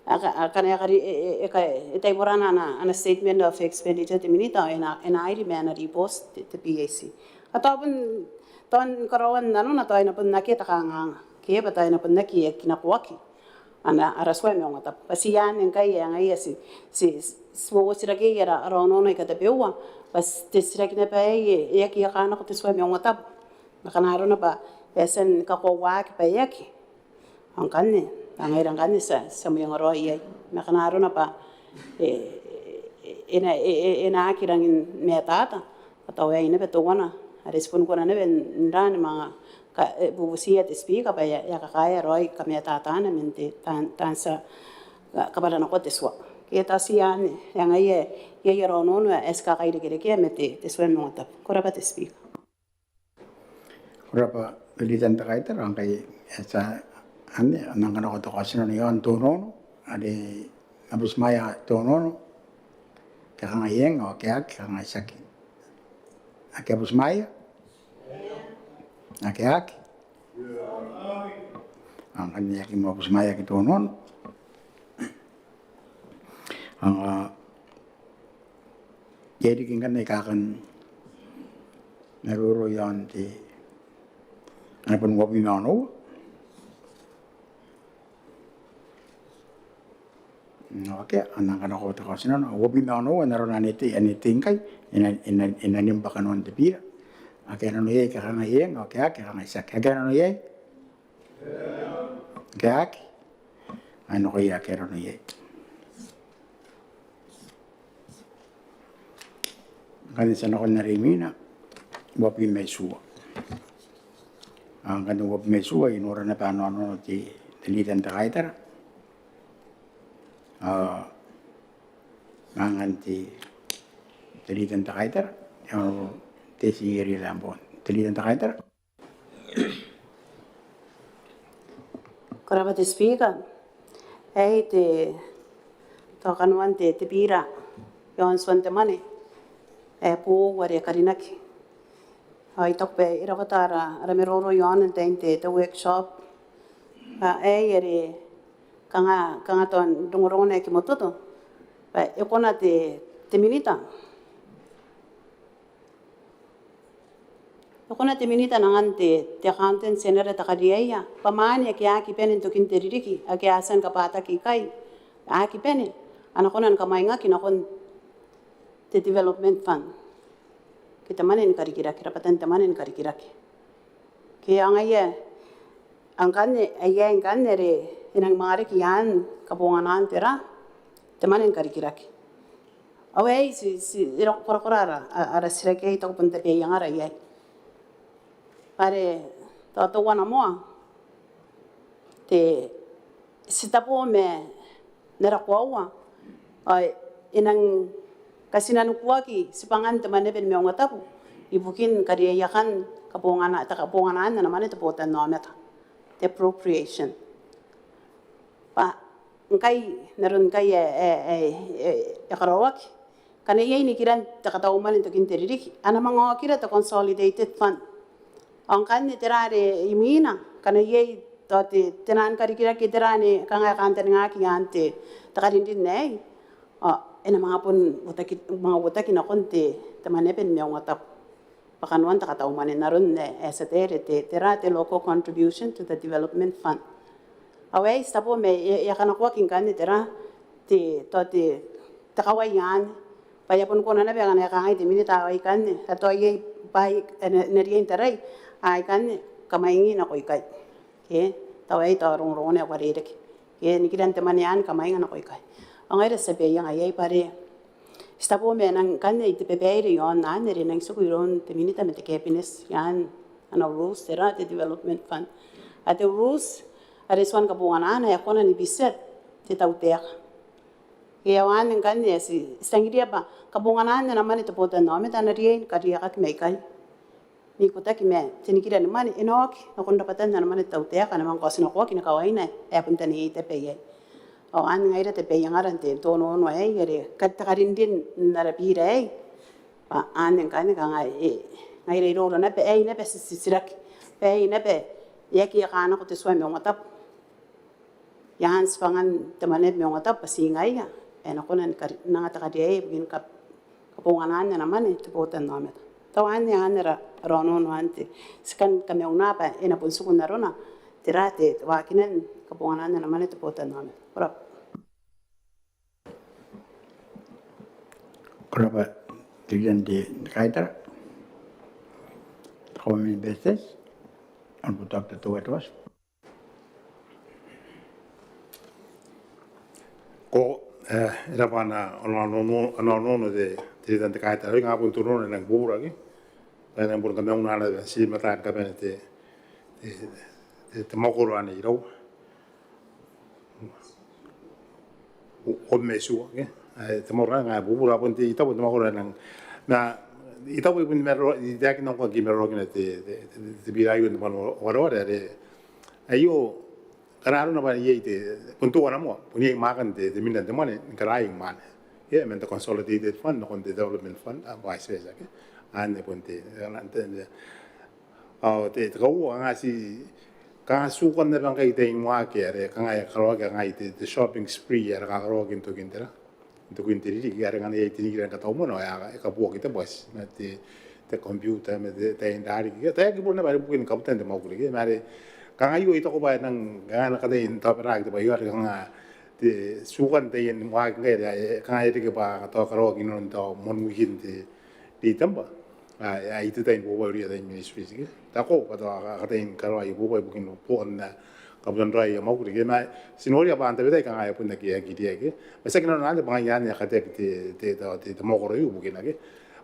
Aka, aka, aka, e, e, e, ka, e taiborana ana, ana statement of expenditure te minita, e na, e na iri ma ana ribooti te, te PAC. Ao tao bon, tao n karaoan nanona tao e na bon akea te kanganga. Ke bwa tao e na bon aki, e aki nakoaki ana, ara tua maungatabu. Bwa ti anne ngkai e ngaia ti, ti, ti, ti uotirakei ara, ara onoono aika tabeua. Bwa ti, te titiraki naba aei, e, e aki akanako te tua maungatabu. Ma ngkana arona bwa e a tia ni kakoauaki bwa e aki. Ao ngkanne, ngaira ngkanne ti a, ti a mwengaraoi iai. Ma ngkana arona bwa, e, e, e na, e, e, e na aki rangi ni matata. Ao tao aei naba teuana are ti bon kona naba n, n rang ni manga ka, e, bubutia te Speaker bwa e a, e a kakaea raoi kamatatana man te, taan, taan tia, ka, kabwaranakoa te tua. Ke tao ti anne, e ngaia, iai ara onoono ae ti kakairekerekea ma te, te tua maungatabu. Ko rabwa te Speaker. Ko rabwa te Leader n te Kaitara. Ao ngkai e a tia anne, a nang kanakoa te kaotinano iaon te onoono are a butimwaea te onoono. Ake a kangai eng, ao ake a aki, ake a kangai tiaki. Ake a butimwaea? Ake a aki? Ao ngkanne e aki moa butimwaeaki te onoono. Ao, a, iai riki ngkanne aika a kan maroro iaon te, ana bon uabwi ma onoua? Ao akea, a nang kanakoa te kaotinano. Uabwi ma onoua, n arona anne te, anne te ngkai, e na, e na, e na nim bwa kanoan te bira. Ake a nano iai, ake a kangai eng, ake a aki, ake a kangai tiaki. Ake a nano iai? Ake a aki? Ai nakoia ake a nano iai. Ngkanne ti a nakon are imwina, uabwi ma itiua. Ao ngkanne uabwi ma itiua, I nora naba ana onoono te, te Leader n te Kaitara. Ao, manga te, te Leader n te Kaitara, ao te tia Lambourne. Te Leader n te Kaitara. Ko rabwa te Speaker. Aei te, tao kanoan te, te bira iaon tuan te mwane ae boou are karinaki. Ao I taku bwa e rawata ara, ara maroro iaona n tain te, te workshop. Ao aei are kanga, kanga tao n rongorongo n aki mototo bwa e kona te, te minita E kona te minita n angan te, te accountant general te kariaia bwa mwane ake a aki bane n tokin te ririki, ake a tia ni kabwataki ikai, a aki bane, a na kona ni kamwaingaki nakon te development fund. Ke te mwane ni karikirake, rabwatan te mwane ni karikirake. Ke ao ngaia, ao ngkanne, aia ngkanne are e nang manga riki iaan kabonganaan tera, te mwane ni karikirake. Ao aei ti, ti, e roko, korakora ara, a, ara titiraki aei, I taku bon tabeaiangara iai. Bwa are tao teuana moa, te, ti tabo ma n ara koaua ao e nang katinanikuaki tibwangan te Mwaneaba ni Maungatabu ibukin kariaiakan kabongana, te kabonganaan ana mwane te botannaomata, te appropriation. Bwa ngkai, n aron ngkai ae, ae, ae, ae e karaoaki, ngkana iai nikiran te katau mwane n tokin te ririki, a na manga okira te consolidated fund. Ao ngkanne tera are imwina, ngkana iai tao te, te naan karikirake, tera ane kanga e kantaningaaki iaan te, te karinrin aei, ao e na manga bon uotaki, manga uotaki nakon te, te Mwaneaba ni Maungatabu bwa kanoan te katau mwane n aron ae, ae ti ataia are te, tera, te local contribution to the development fund. Ao aei ti tabo ma e, e a kanakoaki ngkanne tera, te, tao te, te kawai anne. Bwa e a bon kona naba ngkana e kangai te minita, ao ikanne, a tao iai bwaai ae na, na riai n tarai, ao ikanne kamwaingi nako ikai. Ke tao aei tao rongorongona ae uarereke. Ke nikiran te mwane anne kamwainga nako ikai. Ao ngaira ti a baianga iai bwa are ti tabo ma e nang ngkanne te babaire iaon anne are e nang tiku iroun te minita ma te cabinet iaan ana rules, tera, te development fund. Ao te rules are tuan kabonganaana e kona ni bitia te tautaeka. Ke ao anne ngkanne ae ti, ti tangiria bwa kabonganaan ana mwane te botannaomata a na riai ni kariaiakaki mai ikai. N ikotaki ma te nikira ni mwane e na oki nakon rabwatan ana mwane te tautaeka, a na manga kaotinakoaki ni kawaina ae bon taneiai tabeaiai. Ao anne ngaira tabeaiangara n te onoono aei are ka, te karinrin n ara bira aei. Bwa anne ngkanne kanga e, ngaira iroura naba aei naba ti, ti, titiraki. Bwa aei naba e aki akanako te tua maungatabu. Iaan tibwangan te mwaneaba ni maungatabu bwa ti ngaia ae e na kona n kari, n anga te kariaia ibukin kab, kabonganaan ana mwane te botannaomata. Tao anne, anne ara, ara onoono anne, ti kan kamaunaa bwa e na bon tiku n arona tera te, te waakinan kabonganaan ana mwane te botannaomata. Ko rabwa. Ko rabwa te Leader n te, te kaitara. Kauoman ni Beretitenti, Honourable Doctor Teuea Tebati. Ko, e, e rabwa ana, ana, ana, ana onoono te, te Leader n te kaitara. Ao I nga bon turuana n nang bubura ke. Ao I nang bon kamaunaa naba ti mataata ni kabane te, te, te, te mwakoro anne irou. O, o metua ke. Ae te mwakoro anne ngai bubura bon te, I taku bon te mwakoro anne. Ma I taku bon te maroro, I taekinna ngkoa ke marorokina te, te, te, te bira aio n te moan wareware are aio, ngkana arona bwa iai te, bon teuana moa, bon iai mwaakan te, te mwinan te mwane ni karaoia mwane. Ia, man te consolidated fund nakon te development fund, ao vice versa ke. Anne bon te, te, te, ao te, te kauoua, kanga ti, kanga ti ukan naba ngkai taian waaki are kanga e karaoaki, kanga te, te shopping spree are kakaraoaki n tokin tera, n tokin te ririki are ngkana iai te nikira ni kataumwane ao e kabuaki te bwati ma te, te computer ma te, taian rariki. Tao e aki bon naba are ibukin kabutan te mwakuri ke, ma are kanga aio I taku bwa e nang, kanga e na kataia n taobaraki te bwai aio are kanga te, ti ukan taian waaki ngkai are kanga e reke bwa tao karaoaki inanon tao moan wiikin te, te December. A, a, I te tai ni bobauria taian ministries ke. Tao ko, tao a, a, kataia ni karaoa aia bobau ibukin boon, a, kabutan raoi aia mwakuri ke. Ma ti noria bwa n tabetai kanga e bon aki, aki riai ke. Ma tiaki nanona anne bwa ngaia anne ae kateaki te, te, te, te, te mwakoro aio ibukina ke.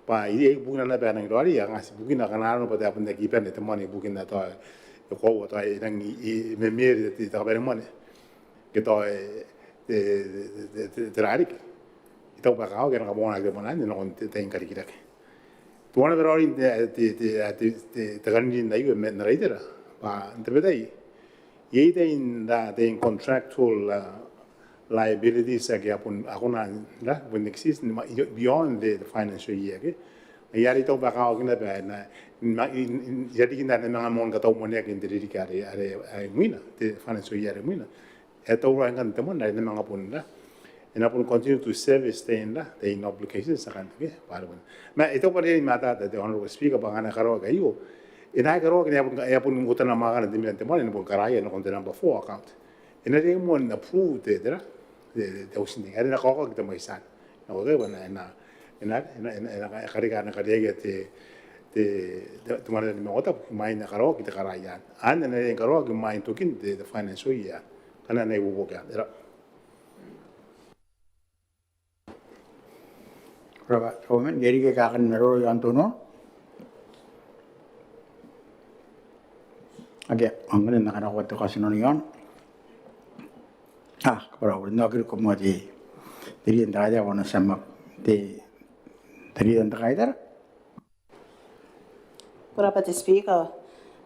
Bwa iai, iai ibukina naba ae nang raoiroi, a, kanga ti ibukina ngkana arona bwa tao e bon aki bane te mwane ibukina tao e koaua tao e nang i, i, memere te, te kabane mwane ke tao e, te, te, te, te rariki. I taku bwa e kakawaki ae e na kabonganaaki te mwane anne nakon te, taian karikirake. Teuana naba raoiroin te, te, te, te, te, te karinrin aio ma n ara itera bwa n tabetai iai taian, taian contractual, a, liabilities ake a bon, a kona n, a bon exist beyond the, the financial year ke. Ngaia are I taku bwa e kakawaki naba ae e na, ma, i, i, irarikin ae e na manga moan kataumwaneaki n te ririki are, are, are imwina, te financial year are imwina. E tauraoi ngkanne te mwane are e na manga bon ra, e na bon continue to service taian ra, taian obligations akanne ke, bwa are bon. Ma I taku bwa e riai ni mataata te Honourable Speaker bwa ngkana e karaoaki aio, e na aki karaoaki, e na bon, e na bon otana mwakana te mwinan te mwane, e na bon karaoia nakon te number four account. E na riai moa n approve te, te ra, te, te, te auti n te, are e na kaokaki te mwaiti anne. Nako ke bwa e na, e na, e na, e na, e na, e na, e na karika, e na kariaia te, te, te, te mwane ni maungatabu imwain ae karaoaki te karaoia anne. Anne e na riai ni karaoaki imwain tokin te, te financial year. Ngkana e na ibuobuoki anne. E rabwa. Ko rabwa, ko rabwa, iai riki ae kan maroro iaon te onoono? Akea, ao ngkanne N na kanakoa te kaotinano iaon. A, kabwara au bure, N na okiriko moa te, te Leader n te kaitara, ao N na tia ma te, te Leader n te kaitara. Ko rabwa te Speaker,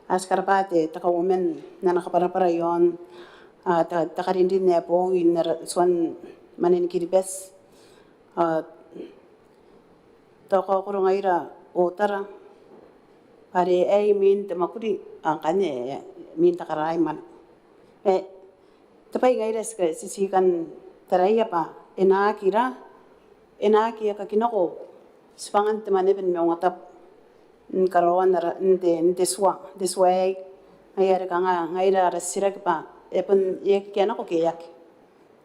ao ti karabwa te, te Kauoman n ana kabwarabwara iaon, a, te, te karinrin ae boou n ara tuan mwane ni Kiribati. A, tao kaokoro ngaira otara bwa are aei mwin te mwakuri, ao ngkanne mwin te karaoi mwane. E, te bwai ngaira ti ka, ti, ti kan taraia bwa e na aki ra, e na aki iakaki nako tibwangan te mwaneaba ni maungatabu ni karaoan ara, n te, n te tua, n te tua aei. Ngaia are kanga ngaira ara titiraki bwa e bon iakaki nako ke e aki.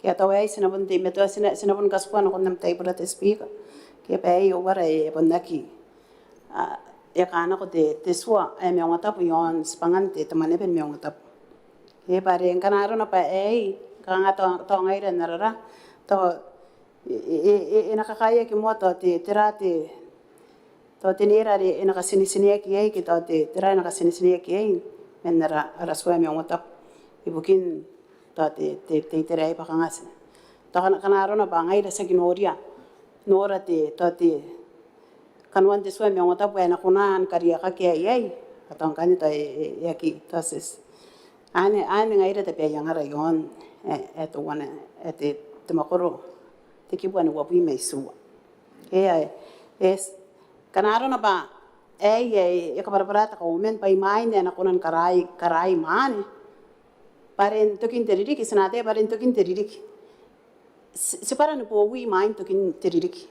Ke tao aei ti na bon teimatoa, ti na, ti na bon katikua nakon am taibora te Speaker. Ke bwa aei uara e bon aki, a, iaka nako te, te tua ae maungatabu iaon tibwangan te, te mwaneaba ni maungatabu. Ke bwa are ngkana arona bwa aei, kanga tao, tao ngaira n ara ra, tao e, e, e, e, e na kakaeaki moa tao te, tera te, tao te nera are e na katinetineaki iai, ke tao te, tera e na katinetineaki iai man ara, ara tua ae maungatabu ibukin tao te, te, te itera aei bwa kanga ti na. Tao ngkana, ngkana arona bwa ngaira ti aki noria, nora te, tao te kanoan te tua ae maungatabu ae e na kona ni kariaiakaki iai, ao tao ngkanne tao e, e, e aki, tao ti, ti. Anne, anne ngaira tabeaiangara iaon, e, e teuana, e te, te mwakoro, te kibu ae uabwi ma itiua. E, e, e, ngkana arona bwa aei, e, e kabwarabwara te Kauoman bwa imwain ae e na kona ni karaoi, karaoi mwane, bwa are n tokin te ririki, ti na ataia bwa are n tokin te ririki. Ti, ti bwara ni bowi imwain tokin te ririki.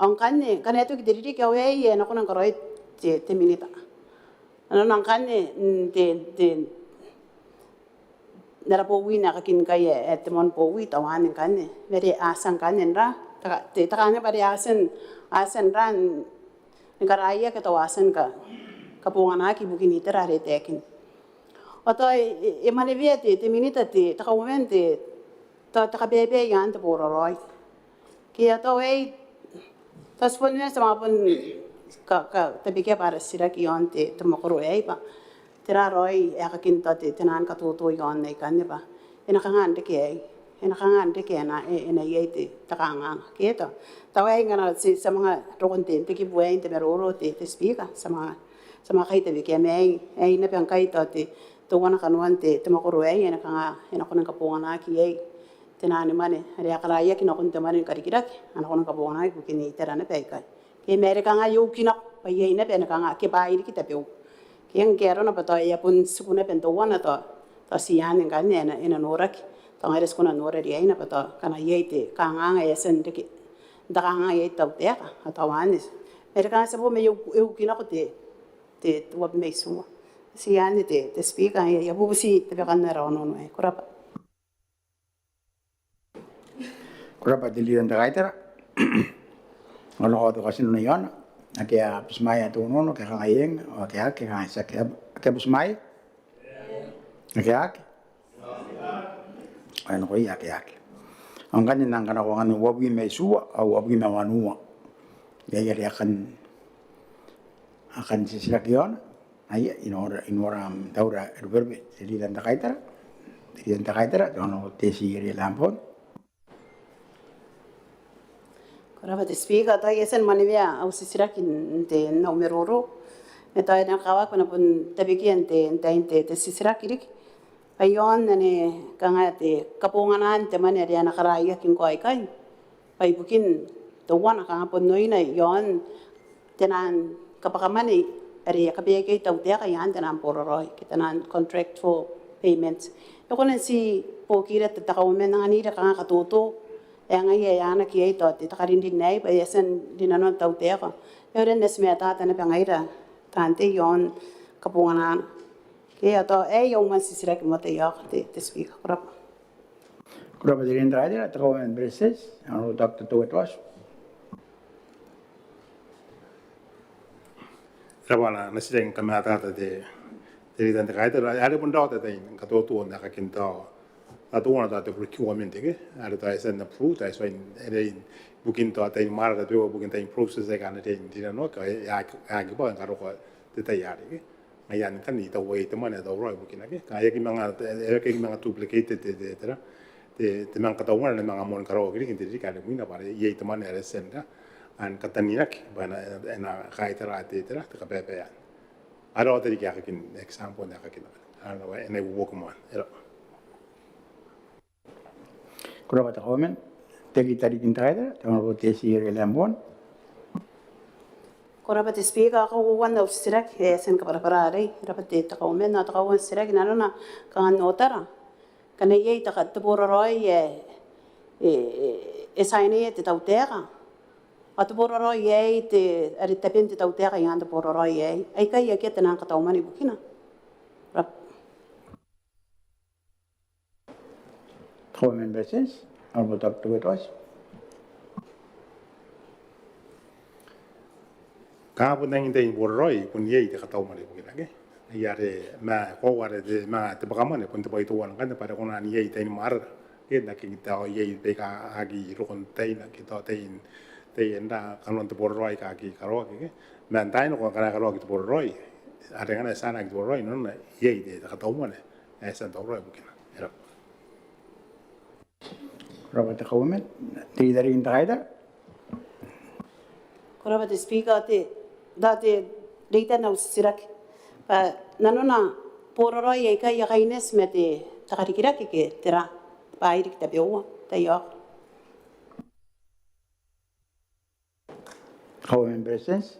Ao ngkanne, ngkana e toki te ririki ao aei ae e na kona ni karaoia te, te minita. Nanona ngkanne, n te, te, n ara bowi n aekakin ngkai ae, ae te moan bowi teuaane ngkanne. Ma are a tia ngkanne n ra, te ka, te, te kangai bwa are a tia n, a tia n ra n, ni karaoaki tao a tia ni ka, kabonganaki ibukin itera are e taekin. Ao tao e, e, e mwaneweia te, te minita te, te kauoman te, tao te kabeebea i aan te boraraoi. Ke a tao aei, tao ti bon, ti a manga bon ka, ka, tabekia bwa ara titiraki i aon te, te mwakoro aei bwa tera raoi aekakin tao te, te naan katoto i aon aikanne bwa e na kanga n reke aei, e na kanga n reke ae e na, e, e na iai te, te kanganga. Ke tao, tao aei ngkana ti, ti a manga rokon te, te kibu aei n te maroro te, te Speaker, ti a manga, ti a manga kai tabekia ma aei, aei naba ngkai tao te, teuana kanoan te, te mwakoro aei, e na kanga, e na kona ni kabonganaki iai te naan mwane are a karaoaki nakon te mwane ni karikirake, a na kona ni kabonganaki ibukin itera naba aikai. Ke ma are kanga e uki nako bwa iai naba ni kanga ke bwaai riki tabeua. Ke ngke arona bwa tao e a bon tiku naba n teuana tao, tao ti anne ngkanne e na, e na noraki. Tao ngaira ti kona n nora riaina bwa tao ngkana iai te kanganga ae e a tia n reke, n te kanganga iai te tautaeka, ao tao anne. Ma are kanga ti a bon ma e uki, e uki nako te, te, te uabwi ma itiua. Ti anne te, te Speaker, ae I a bubuti tabekan ara onoono aei. Ko rabwa. Ko rabwa te Leader n te Kaitara. Ao nako te question i aona. Ake a butimwaea te onoono, ke a kangai eng, ao ake a aki, ke a kangai tiaki. Ake a butimwaea? Ake a aki? Ao e nakoia ake a aki. Ao ngkanne N nang kanakoa ngkanne uabwi ma itiua, ao uabwi ma wanua. Iai are a kan, a kan titiraki i aona. Aia, I nora, I nora am taura e ruberube, te Leader n te Kaitara. Te Leader n te Kaitara, te Honourable Tessie Eria Lambourne. Ko rabwa te Speaker, tao I a tia ni mwaneweia au titiraki n te, n au maroro. Ma tao e na kakawaki bwa N na bon tabekia n te, n te, n te, te titiraki riki. Bwa i aon anne kanga te kabonganaan te mwane are a na karaoaki ngkoa aikai. Bwa ibukin teuana kanga bon oina i aon te naan kabwakamwane are e kabeaki iai te tautaeka i aan te naan boraraoi, ke te naan contractual payments. E kona n ti buokira te, te Kauoman n anganira kanga katoto ae ngaia e anaaki iai tao te, te karinrin aei bwa e a tia n rinanoa te tautaeka. E aonga n ti matata naba ngaira taan tei i aon kabonganaana. Ke ao tao aei au moan titiraki moa, te, te Speaker. Ko rabwa. Ko rabwa te Leader n te Kaitara, te Kauoman ni Beretitenti, Honourable Doctor Teuea Toatu. Ko rabwa, N na, N na titiraki ni kamatata te, te Leader n te Kaitara, are bon raoi taian katoto n aekakin tao, tao teuana tao te procurement ke, are tao e a tia n approve, tao e tuai n, are ibukin tao taian marae tabeua ibukin taian process aika a na riai n rinanoaki, ao e aki, e aki bwa e karokoa te tai arei ke. Ngaia anne ngkanne I taku bwa iai te mwane ae tauraoi ibukina ke. Kanga e aki manga, e aki manga duplicate te, te, te, te, te manga kataumwane, manga moan karaoaki riki n te ririki are imwina bwa are iai te mwane are e a tia n ra, a na kataneiaki bwa e na, e na kaitara te, te, te kabaebaean. Are tao te riki aekakin example n aekakin. Are e na ibuobuoki moa. Ko rabwa. Ko rabwa te Kauoman. Te Leader n te Kaitara, te Honourable Tessie Eria Lambourne. Ko rabwa te Speaker, kauoua n au titiraki, e, e a tia ni kabwarabwara arei, e rabwa te, te Kauoman, ao te kauoua n titiraki nanona kanga n otara. Ngkana iai te ka, te boraraoi ae, e, e, e tiainaia te tautaeka. Ao te boraraoi aei te, are taben te tautaeka i aan te boraraoi aei. Aikai akea te naan kataumwane ibukina. Ko rabwa. Kauoman ni Beretitenti, Honourable Doctor Teuea Toatu. Kanga bon angin taian boraraoi bon iai te kataumwane ibukina ke. Ngaia are ma koaua are te, ma te bwakamwane bon te bwai teuana ngkanne bwa are kona n iai taian marae ke n aki tao iai baika aki roko n taina ke tao taian, taian ra kanoan te boraraoi aika aki karaoaki ke. Ma n taai nako ngkana e karaoaki te boraraoi, are ngkana e tiainaki te boraraoi, nanona iai te, te kataumwane ae e a tia n tauraoi ibukina. E rabwa. Ko rabwa te Kauoman. Te Leader n te Kaitara. Ko rabwa te Speaker, te, tao te reita n au titiraki bwa nanona boraraoi aikai a kaineti ma te, te karikirake ke tera, bwaai riki tabeua, taiaoka. Kauoman ni Beretitenti.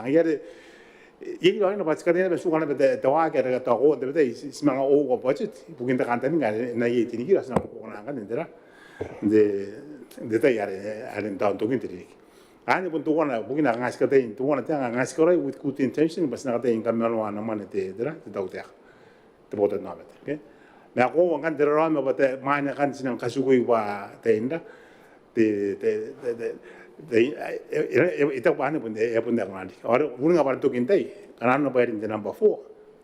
Ngaia are iai raoi naba ti kataia naba n tuanga naba te waaki are tao ko tabetai ti manga over budget ibukin te kantaninga are e na iai tinikira ti na buokana ngkanne n te ra n te tai are n tokin te ririki. Anne bon teuana bukina kanga ti kataia n teuana te anga kanga ti karaoi with good intention bwa ti na kataia ni kamanoa ana mwane te ra te tautaeka te botanaomata. Ma koaua ngkanne te raraoma bwa te mwane ngkanne ti nang katikui bwa te inda te te te te e taku bwa anne bon e bon te nganari ao are uringa bwa are tokin tai ngkana anne bwa e rin te number four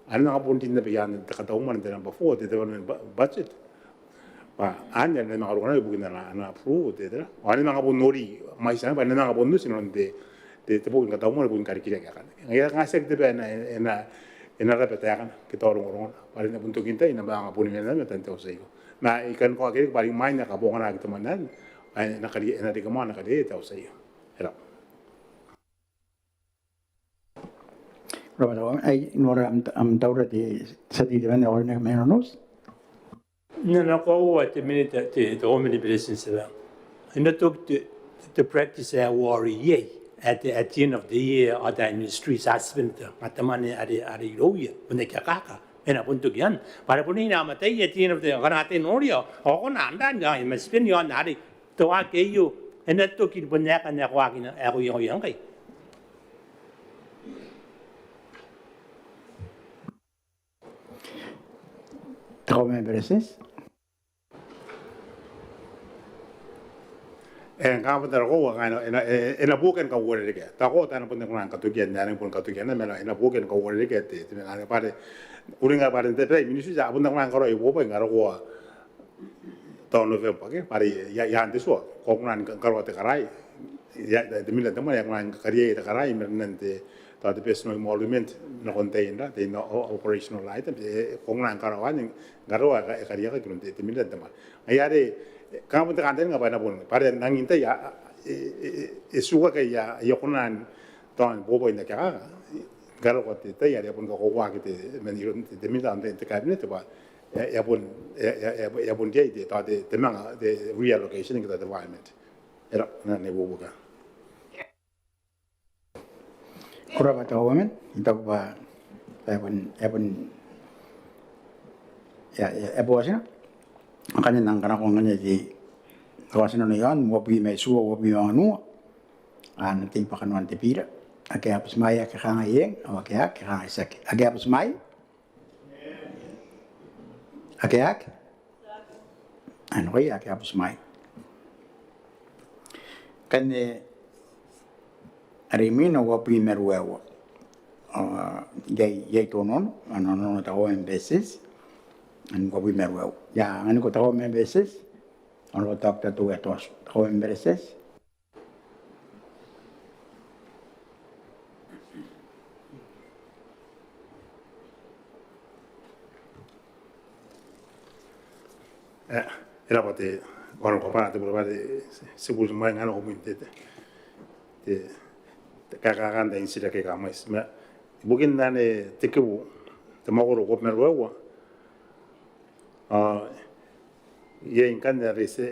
anne nanga bon rin naba ian te kataumwane te number four te development budget. Bwa anne are manga roko naba ibukin ana approve te te ra anne manga bon nori mwaitiana bwa anne manga bon nori inanon te te boki ni kataumwane ibukin karikirake akanne. Ngaia kanga tiaki te bwai ae e na e na raba taekana ke tao rongorongona bwa are bon tokin tai e na manga bon mena mena tan te auti aio. Ma I kan kaokia riki bwa are imwain ae kabonganaki te mwane anne e na kari e na reke mwane kari te auti aio. E raba. Raba raba ai nora am taura te tia tei te mwane ae ko rine mai Onotoa. N na koaua te minita te te Honorable Beretitenti tera. I na toki te te practice ae wari iai at the at the end of the year other ministries husband ma te mwane are are irouia bon aki akaka E na bon toki ian bwa are bon ina mataia te ina te ngkana te noria ao ko na andan ngkai ma ti bane iaon are te waaki aio e na toki ni bon aeka n akoaki n akoia ngkai. Te Kauoman ni Beretitenti. E, ngkana bon tarakoa ngkana e na, e na buoka ni kauarerekea. Tarakoa tao e na bon kona ni katokia n ae e na bon katokia n ae ma e na buoka ni kauarerekea te, te mena are bwa are uringa bwa are n te Prime Minister a bon kona ni karaoi boboi ngkana ko tao November ke bwa are i aan te tua ko kona ni karaoa te karae. Te Minita n te mwane e kona ni kariaia te karae i marenan te, tao te personal emolument nakon taian, taian operational items, e ko kona ni karaoa anne ngkana e kariaiakaki iroun te, te Minita n te mwane. Ngaia are kanga bon te kantaninga bwa e na bon bwa are n angin tai e tiukaki aia konaa n tao ni boboi n aki akaka ngkana ko te tai are e a bon kakoauaki te, man iroun te, te Minita n te, te Cabinet bwa e a bon, e a bon riai te, tao te manga te reallocation ke tao te environment. E raba, n na ibuobuoki. Ko raba te Kauoman. I taku bwa e bon, e bon, e a, e a bwatina. Ngkana e nang kanakoa ngkanne te kaotinano iaon uabwi ma itiua, uabwi ma wanua. Ao n na tei bwa kanoan te bira. Ake a butimwaea ke kangai eng, ao ake a aki ke kangai tiaki. Ake a butimwaea? Ake a aki? Ao ngkai ake a butimwaea. Ngkanne are imwina uabwi ma ruaiwa. Ao iai, iai te onoono, onoono te Kauoman ni Beretitenti. Ao uabwi ma ruaiwa. I a anganiko te Kauoman ni Beretitenti. Ao Doctor Toeatos, te Kauoman ni Beretitenti. E raba te, ko a bwara te bure bwa te, ti butimwaea ngkana ko mwiin te, te, te kakaekaan tain titiraki aika mwaiti. Ma ibukin anne te kibu, te mwakoro uabwi ma ruaiwa. Ao iai ngkanne are ti,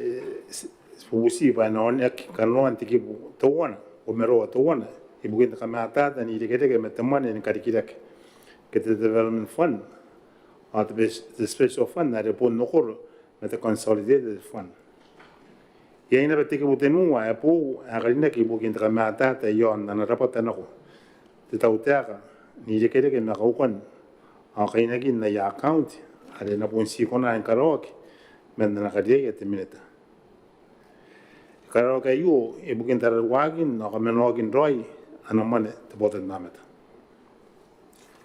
ti, ti bubuti bwa e na oneaki kanoan te kibu teuana, uabwi ma ruaiwa teuana, ibukin te kamatata n irekereke ma te mwane ni karikirake ke te development fund, ao te, te special fund are bon okoro ma te consolidated fund. Iai naba te kibu tenua ae boou ae karinaki ibukin te kamatata iaon ana rabwata nako te tautaeka n irekereke ma kaukan ao kainakin aia account are e na bon ti kona ni karaoaki man ana kariaia te Minita. E karaoaki aio ibukin tararuakin ao kamanoakin raoi ana mwane te botannaomata.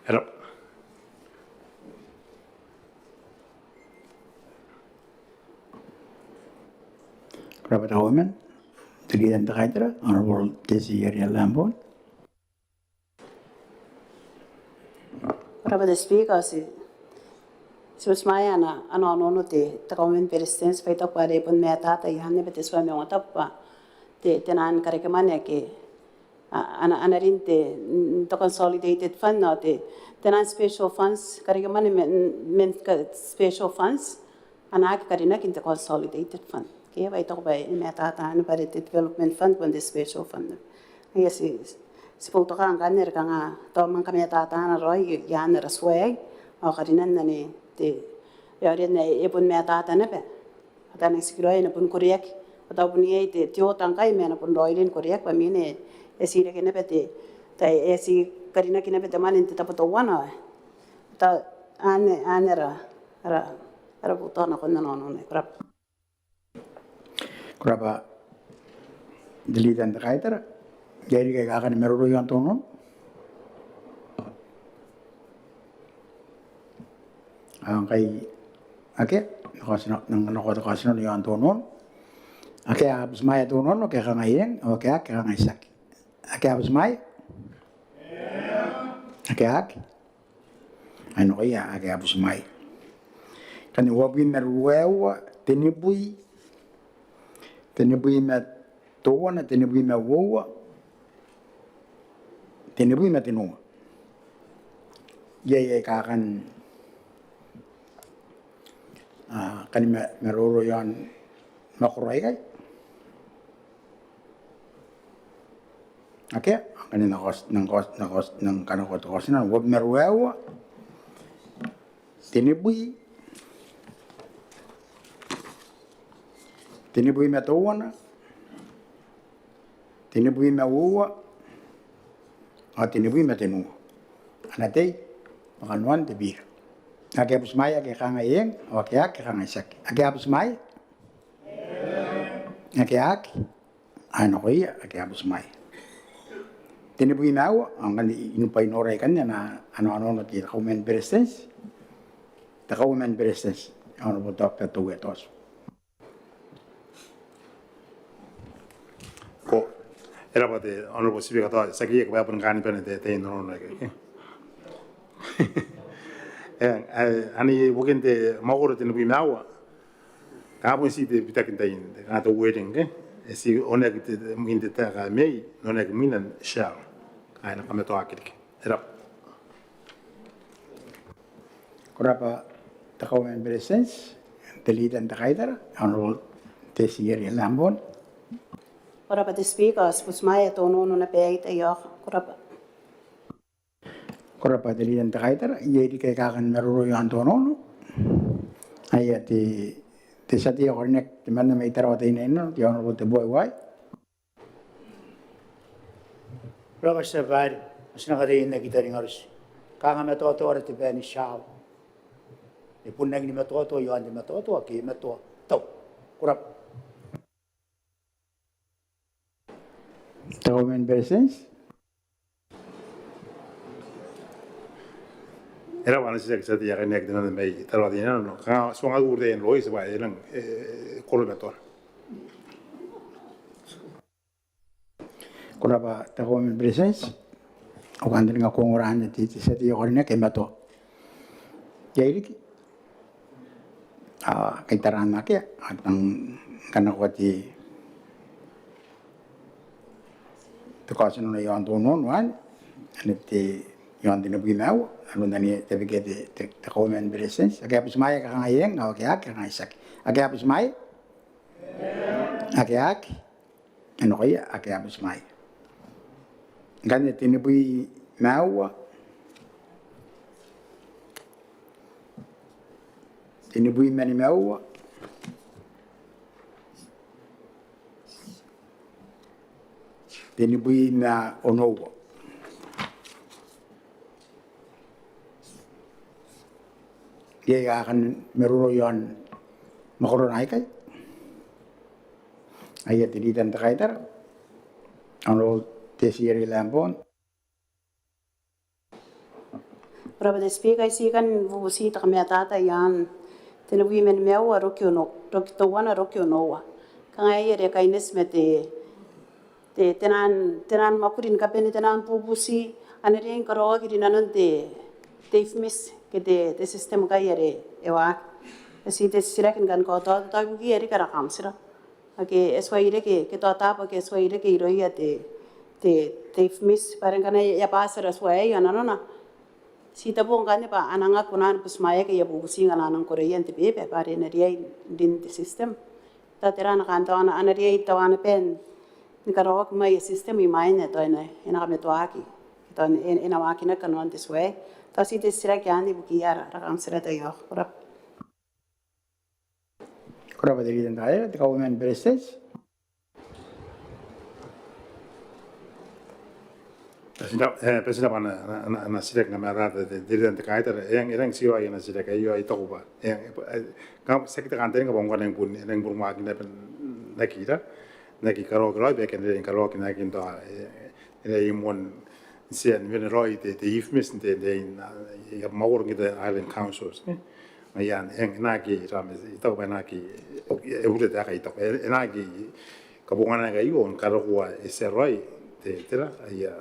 E raba. Ko raba te Kauoman. Te Leader n te Kaitara, Honourable Tessie Eria Lambourne. Ko raba te Speaker, ti, ti butimwaea ana, ana onoono te, te Kauoman ni Beretitenti bwa I taku bwa are e bon matata iai naba te tua ma ongo tabu bwa te, te naan karekemwane ake a, ana, ana rin te, te consolidated fund ao te, te naan special funds, karekemwane man, man special funds, a na aki karinaki n te consolidated fund. Ke bwa I taku bwa e matata anne bwa are te development fund bon te special fund. Ngaia ti, ti boutokaa ngkanne are kanga tao manga kamatataana raoi iaan ara tua aei ao karinan anne te, e a rin ae e bon matata naba. Ao tao e na tikiraoi e na bon koreaki. Ao tao bon iai te, te oota ngkai ma e na bon raoiroi ni koreaki bwa mwiin e, e tii reke naba te, tao e tii karinaki naba te mwane n te tabo teuana. Tao anne, anne ara, ara, ara boutoka nakon ana onoono. Ko raba. Ko raba te Leader n te Kaitara. Iai riki aika kan maroro iaon te onoono? Ao ngkai akea, nako, nako, nako te kaotinano iaon te onoono. Akea a butimwaea te onoono ke kangai eng, ao akea a aki ke kangai tiaki. Akea a butimwaea? Akea a aki? Ai nakoia akea a butimwaea. Ngkanne uabwi ma ruaiwa, tenibwi, tenibwi ma teuana, tenibwi ma uoua, tenibwi ma tenua. Iai, iai aika kan, a, kan ma, maroro iaon mwakoro aikai? Akea, ngkanne nako, nako, nako, nako te kaotinano, uabwi ma ruaiwa, Tenibwi, tenibwi ma teuana, tenibwi ma uoua, ao tenibwi ma tenua. A na tei ma kanoan te bira. Ake a butimwaea ke a kangai eng, ao ake a aki ke a kangai tiaki. Ake a butimwaea? Ake a aki? Ao nakoia ake a butimwaea. Tenibwi ma aua, ao ngkanne I nubwai nora ikanne ana, ana onoono te Kauoman ni Beretitenti. Te Kauoman ni Beretitenti, Honourable Doctor Toue Toatu. Ko, e rab'a te Honourable Speaker, tao tiaki ke bwa e bon kani bane te, te onoono ae e, e, ane ibukin te mwakoro tenibwi ma aua. Kanga bon ti te bitakin tain, kanga te wording, ke? E ti oneaki te, te, mwin te taeka mei, n oneaki mwinan shall. Ae e na kamatoaki riki. E rab'a. Ko rab'a te Kauoman ni Beretitenti, te Leader n te Kaitara, Honourable Tessie Eria Lambourne. Ko rab'a te Speaker, ti butimwaea te onoono naba aei te Speaker. Ko rab'a. Ko rab'a te Leader n te Kaitara, iai riki aika a kan maroro i aon te onoono? Aia te, te tia tei ae karineaki temanna mai Tarawa Teinainano, te Honourable Teboa Iwai. Ko rab'a te tia babaire, ao ti na kataia n aki taningaroti. Kanga matoatoa ara te bwai ni shall. E bon rangi ni matoatoa i aon te matoatoa ke e matoa. Tau. Ko rab'a. Te Kauoman ni Beretitenti. E rab'a ana titiraki te tia tei ae karineaki temanna mai Tarawa Teinainano. Kanga ti tuanga urutai n roi, ti bwa e rang, e, e, koro matoa. Ko rab'a te Kauoman ni Beretitenti. Au kantaninga ko ongora anne te, te tia tei ae karineaki, e matoa. Iai riki? A, kai taraan akea, a tang kanakoa te, te kaotinano i aon te onoono anne, anne te, i aon tenibwi ma aua, aron anne tabekia te, te, te Kauoman ni Beretitenti. Ake a butimwaea ke a kangai eng, ao ake a aki ke a kangai tiaki. Ake a butimwaea? Ake a aki? E nakoia ake a butimwaea. Ngkanne tenibwi ma aua, tenibwi ma nimaua, tenibwi ma onoua. Iai ae kan maroro i aon mwakorona aikai? Aia te Leader n te Kaitara, Honourable Tessie Eria Lambourne. Ko rab'a te Speaker, I tii kan bubuti te kamatata i aan tenibwi ma nimaua roki onoua, roki teuana roki onoua. Kanga iai are kaineti ma te te, te naan, te naan mwakuri ni kabane, te naan bubuti, a na riai ni karaoaki rinanon te, te IFMIS ke te, te system ngkai are e waaki. Ti te titiraki ni kan kaotaota, tao ibukiia riki ara kauntira ake e tuai reke, ke tao taabo ake e tuai reke irouia te, te, te IFMIS, bwa are ngkana e a bati ara tua aei ao nanona ti tebo ngkanne bwa a na aki kona ni butimwaeaki aia bubuti ngkana a nang koreia n te beeba, bwa are e na riai n rin te system. Tao tera ana kantaninga, a na riai tao ana bane ni karaoaki mai aia system imwain ae tao e na, e na kamatoaki, tao e na, e na waakinaki kanoan te tua aei. Tao ti te titiraki anne ibukiia ara, ara kauntira. Taiaoka. Ko rab'a. Ko rab'a te Leader n te Kaitara. Te Kauoman ni Beretitenti. Bati n rab'a, e, bati n rab'a ana, ana, ana, ana titiraki ni kamatata te, te Leader n te Kaitara, e rang, e rang tioa ana titiraki aio, I taku bwa e rang, e, e, kanga tiaki te kantaninga bwa ngkana e bon, e rang bon waaki naba n aki ira, n aki karaoaki raoi, bwa e kan rang karaoaki n aki n tao, e, e, e rang moan tia ni bane raoi te, te IFMIS n te, te, n, e, e, mwakoro ngke te Island Councils, e. Ngaia anne, e, e na aki, I taku bwa e na aki, e, e, e bure te aeka, I taku, e, e na aki kabongana ae aio, ni karokoa e tia raoi te, tera, aia,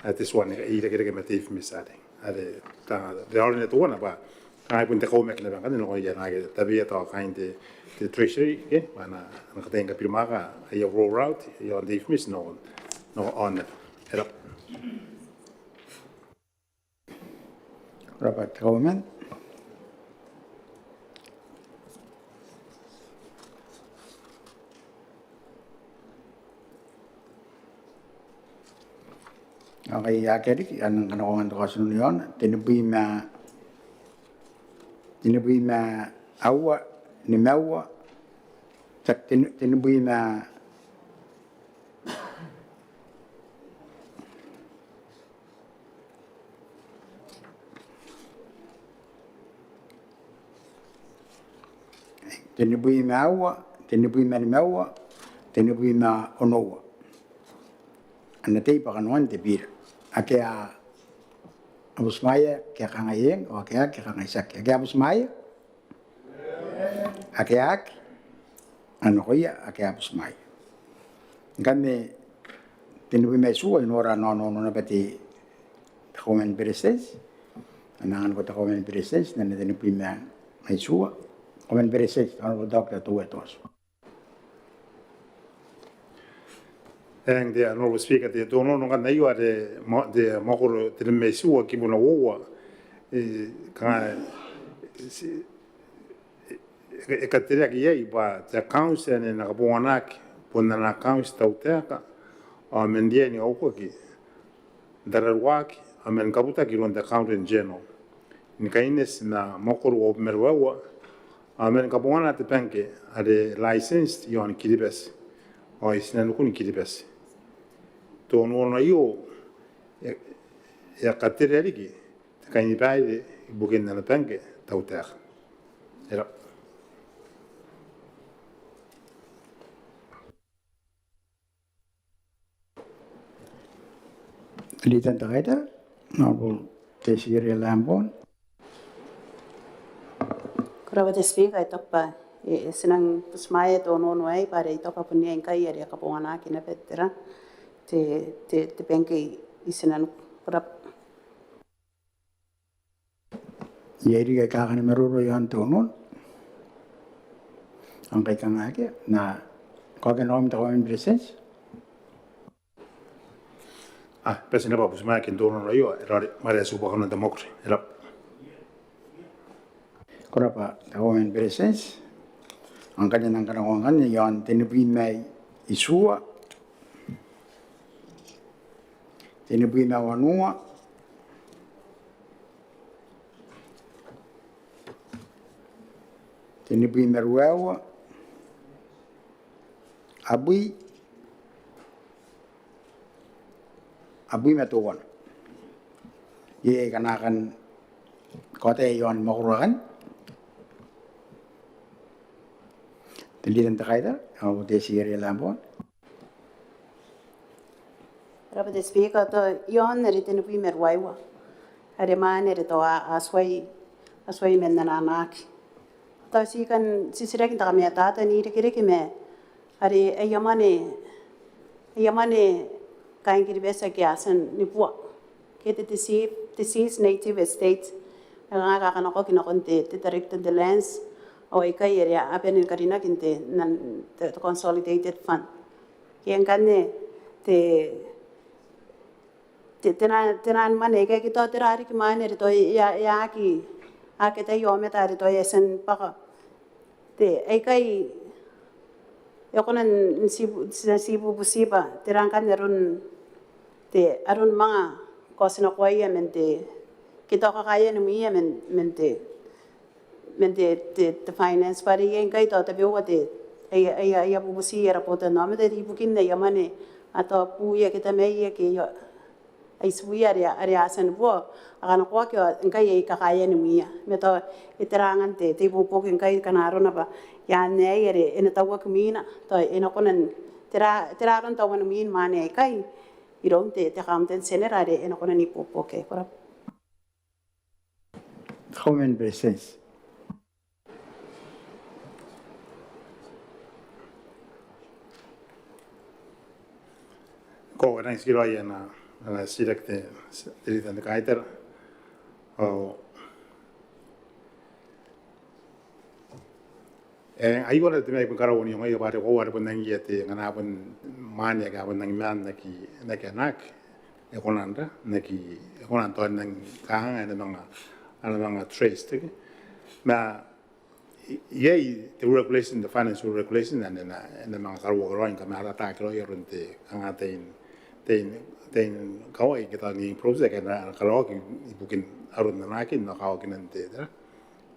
a, te tua ni irekereke ma te IFMIS are, are, tao, te aorane teuana bwa kanga e bon te kaumaki naba ngkanne nakoia naake tabeia tao kaain te, te Treasury, ke, bwa a na, a na kataia ni kabirimwaaka aia roll out i aon te IFMIS nakon, nakon aon aba. E rab'a. Ko rab'a te Kauoman. Ao ngkai akea riki, a nang kanakoa ngkanne te kaotinano iaona, tenibwi ma, tenibwi ma aua, nimaua, tiaki, ten-, tenibwi ma tenibwi ma aua, tenibwi ma nimaua, tenibwi ma onoua. Ana tei bwa kanoan te biira. Ake a butimwaea ke a kangai eng, ao ake a aki ke a kangai tiaki. Ake a butimwaea? Ake a aki? A nakoia ake a butimwaea. Ngkanne tenibwi ma itiua e nora n onoono naba te, te Kauoman ni Beretitenti. Ana anganiko te Kauoman ni Beretitenti n ana tenibwi ma itiua. Kauoman ni Beretitenti, Honourable Doctor Toua Toatu. Eng, te Honourable Speaker, te onoono ngkanne aio are te mwakoro tenibwi ma itiua kibuna uoua. E, kanga, e, e katereaki iai bwa te account ae na kabonganaki bon ana account te tautaeka ao man riain aia uki n tararuaaki ao man kabutaki iroun te Accountant General ni kaineti ma mwakoro uabwi ma ruaiwa, ao man kabongana te bangke are licensed iaon Kiribati ao i tinanikun Kiribati. Te onoono aio e a katerea riki te kainibaire ibukin ana bangke te tautaeka. E rab'a. Leader n te Kaitara, Honourable Tessie Eria Lambourne. Ko rab'a te Speaker, I taku bwa e, e, ti nang butimwaea te onoono aei bwa are I taku bwa bon iai ngkai are a kabonganaki naba te ra, te, te, te bangke i, i tinaniku. Ko rab'a. Iai riki aika kan maroro iaon te onoono? Ao ngkai kanga akea, N na kaokia nakoim te Kauoman ni Beretitenti. A bati naba butimwaeakin te onoono aio, e raoiroi ma are a tibwa kanoan te mwakuri. E rab'a. Ko rab'a te Kauoman ni Beretitenti. Ao ngkanne N nang kanakoa ngkanne iaon tenibwi ma itiua, tenibwi ma wanua, tenibwi ma ruaiwa, abwi, abwi ma teuana. Iai aika a na kan kaota iaon mwakoro akanne? Te Leader n te Kaitara, Honourable Tessie Eria Lambourne. Ko rab'a te Speaker, tao iaon are tenibwi ma ruaiwa are mwaane are tao a, a tuai, a tuai man anaanaki. Tao ti kan titiraki n te kamatata n irekereke ma are aia mwane, aia mwane kaain Kiribati ake a tia ni bua ke te dece-, deceased native estate, aika a kanakoaki nakon te, te Director n te Lands, ao aikai are a bane ni karinaki n te, n te, te Consolidated Fund. Ke ngkanne te, te, te na, te naan mwane aikai, ke tao tera riki mwaane are tao e a, e a aki, aki ataia aomata are tao e a tia ni bwaka. Te, aikai e kona n ti bu-, ti, ti bubuti bwa tera ngkanne aron, te, aron manga kaotinakoaia man te, ke tao kakaean mwiia man, man te, man te, te, te finance, bwa are iai ngkai tao tabeua te, aia, aia, aia bubuti ara botannaomata ibukin aia mwane, a tao buia ke tamaia ke aia, ai tibuia are, are a tia ni bua, a kanakoaki ao ngkai ai kakaean mwiia. Ma tao e tera angan te, te ibuobuoki ngkai ngkana arona bwa e anne aei are e na tauaki mwiina, tao e na kona n, tera, tera aron tauan mwiin mwaane aikai iroun te, te Accountant General are e na kona n ibuobuoki. Ko rab'a. Kauoman ni Beretitenti. Ko a rangi n tikiraoi ana, ana titiraki te, te Leader n te Kaitara. Ao e, aio ara te mea I bon karaua n iangoia bwa are koaua are bon angiia te, ngkana bon mwaane ake a bon angi maan n aki, n aki anaaki, e kona n ra, n aki, e kona n tao n aki kanga e na manga, e na manga trace, ke? Ma i-, iai te rule regulation, te finance rule regulation, ane e na, e na manga karaoaki raoi, ngkana a ataaki raoi aron te, kanga tein, tein, tein kawai ke tao n process ake a na karaoaki ibukin aron anaakin ao kawakinan te, te ra,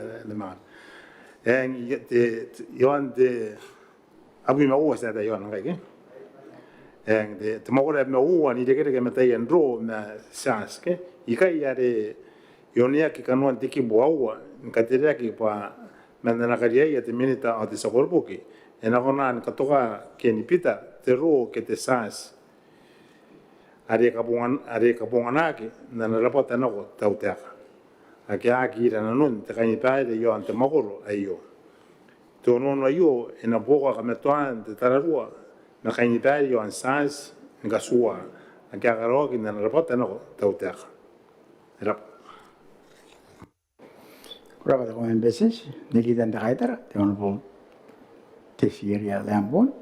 ma, e, ma. Eng, te, te, iaon te, abwi ma uoua ti a tia iaon ngkai, ke? Eng, te, te mwakoro ae abwi ma uoua n irekereke ma taian roo ma SARS, ke? Ikai are e oneaki kanoan te kibu aua, ni katereaki bwa man ana kariaia te Minita ao te tia koroboki, e na kona ni katoka ke ni bita te roo ke te SARS are kabongan-, are kabonganaki n ana rabwata nako te tautaeka. Ake a aki ira nanon te kainibaire iaon te mwakoro aio. Te onoono aio e na buoka kamatoaan te tararua ma kainibaire iaon SARS ni katuua ake a karaoaki n ana rabwata nako te tautaeka. E rabwa. Ko rabwa te Kauoman ni Beretitenti. Te Leader n te Kaitara, te Honourable Tessie Eria Lambourne.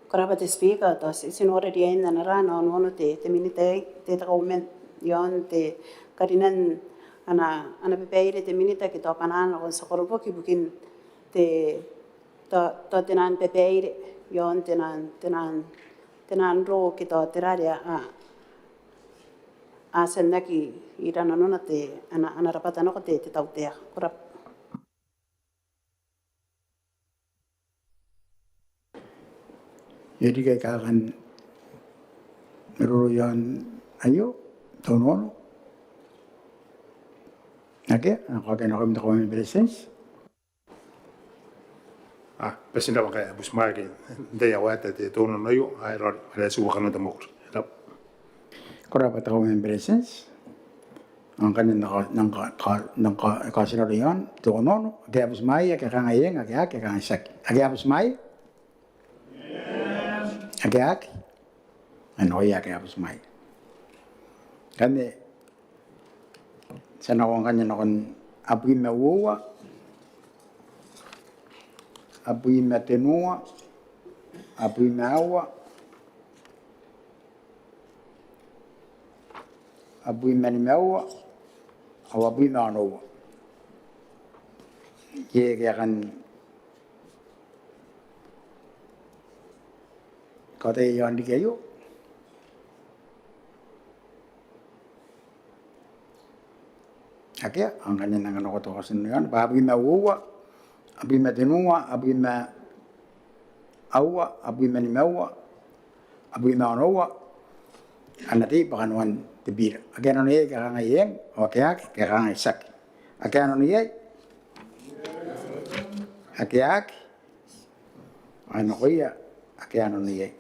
Ko rabwa te Speaker, tao ti, ti nora riain ana raa n onoono te, te Minita aei, te, te Kauoman, iaon te karinan ana, ana babaire te Minita ke tao bwanaan nakon tia koroboki ibukin te, tao, tao te naan babaire iaon te naan, te naan, te naan roo ke tao te rare a, a tia n aki ira nanona te, ana, ana rabwata nako te, te tautaeka. Ko rabwa. E riki aika a kan maroro iaon aio, te onoono? Akea, ao ko a kena nakoim te Kauoman ni Beretitenti. A, bwa ti na bwaka e butimwaeaki n te aoa ae te, te onoono aio, ae raoiroi, are ti uaia kanoan te mwakoro. E rabwa. Ko rabwa te Kauoman ni Beretitenti. Ao ngkanne n na ka-, n na ka-, n na ka-, kaotinano iaon te onoono. Ake a butimwaea, ake a kangai eng, ake a aki, ake a kangai tiaki. Ake a butimwaea? Ake a aki? Ao nakoia ake a butimwaea. Ngkanne ti a nako ngkanne nakon abwi ma uoua, abwi ma tenua, abwi ma aua, abwi ma nimaua, ao abwi ma onoua. Ke, ke a kan kaota iaon riki aio? Akea, ao ngkanne n na nako n te kaotinano iaon, bwa abwi ma uoua, abwi ma tenua, abwi ma aua, abwi ma nimaua, abwi ma onoua, a na tei bwa kanoan te biira. Ake a nano iai, ake a kangai eng, ao ake a aki, ake a kangai tiaki. Ake a nano iai? Ake a aki? Ao nakoia ake a nano iai.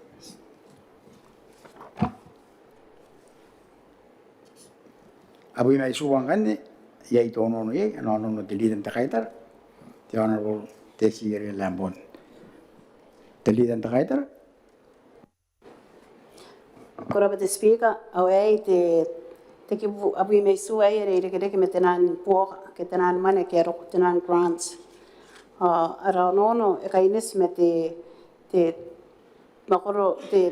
Abwi ma itiua ngkanne, iai te onoono iai, ana onoono te Leader n te Kaitara, te Honourable Tessie Eria Lambourne. Te Leader n te Kaitara. Ko rabwa te Speaker, ao aei te, te kibu abwi ma itiua aei are e irekereke ma te naan buoka, ke te naan mwane ake a roko, te naan grants. Ao ara onoono e kaineti ma te, te mwakoro, te,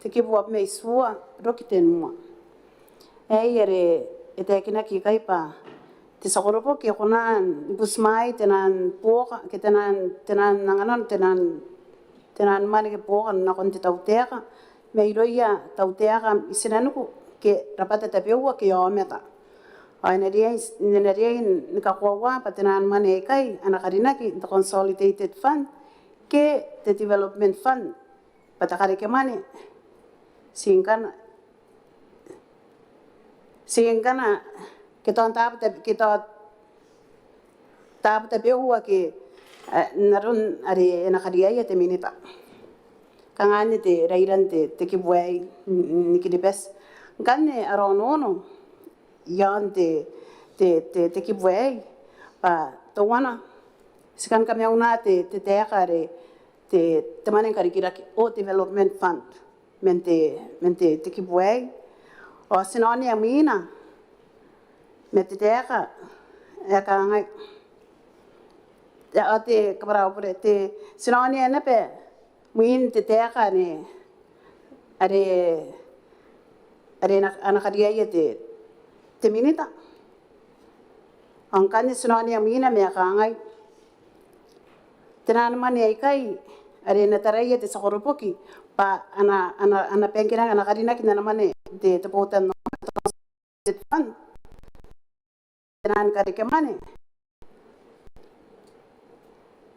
te kibu abwi ma itiua roki tenua. Aei are e taekinaki ikai bwa te tia koroboki e kona ni butimwaei te naan buoka, ke te naan, te naan anganan, te naan, te naan mwane ke buoka nakon te tautaeka, mairouia tautaeka i tinaniku ke rabwata tabeua ke aomata. Ao e na riai, e na riai ni kakoaua bwa te nano mwane aikai a na karinaki n te Consolidated Fund ke te Development Fund bwa te kareke mwane, ti ngkana, ti ngkana ke tao n taabo tabe, ke tao taabo tabeua ke, eh, n aron are e na kariaia te Minita. Kanga anne te rairan te, te kibu aei n, n, ni Kiribati. Ngkanne ara onoono iaon te, te, te, te kibu aei bwa teuana ti kan kamauna te, te taeka are te, te mwane ni karikirake ao Development Fund man te, man te, te kibu aei. Ao ti na onea mwiina ma te taeka ae kangai. Ao te, kabwara au bure, te, ti na onea naba mwiin te taeka anne are, are a na, a na kariaia te, te Minita. Ao ngkanne ti na onea mwiina ma e kangai. Te nano mwane aikai are e na taraia te tia koroboki bwa a na, a na, a na bangkinaki, a na karinaki n ana mwane te, te botannaomata, te Fund, te nano ni kareke mwane.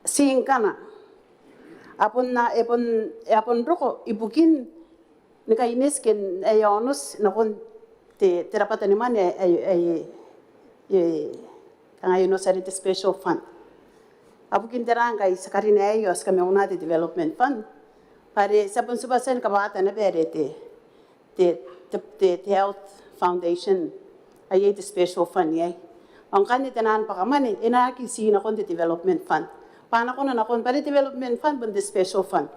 Ti ngkana a bon, a bon, a bon roko ibukin ni kaineti ke n ae onoti nakon te, te rabwata ni mwane ae, ae, ae, ae, kanga ae onoti are te Special Fund. A bukin tera ngkai ti karina aei ao ti kamauna te Development Fund? Bwa are ti a bon tibwa tia ni kabwata naba are te, te, te, te, te Health Foundation, ae te Special Fund iai. Ao ngkanne te nano ni bwaka mwane e na aki ti nakon te Development Fund. Bwa a na kona nakon, bwa are te Development Fund bon te Special Fund.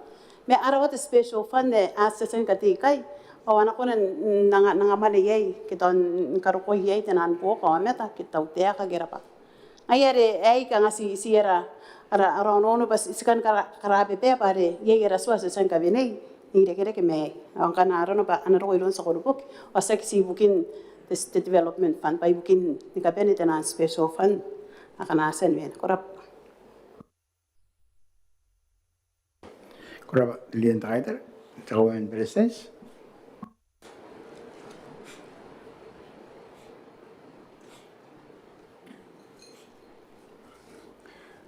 Ma a rawa te Special Fund ae a tia n katei ikai, ao a na kona n anga, n anga mwane iai ke tao n karokoi iai te nano ni buoka aomata ke tautaeka ke rabwata. Ngaia are aei kanga ti, ti ara, ara, ara onoono bwa ti, ti kan kara, karababa bwa are iai ara tua ae ti a tia ni kawenei n irekereke ma aei. Ao ngkana arona bwa a na roko iroun te tia koroboki ao tiaki ti ibukin te, te Development Fund bwa ibukin ni kabane te nano ni Special Fund akana a tia ni wene. Ko rabwa. Ko rabwa te Leader n te Kaitara. Te Kauoman ni Beretitenti.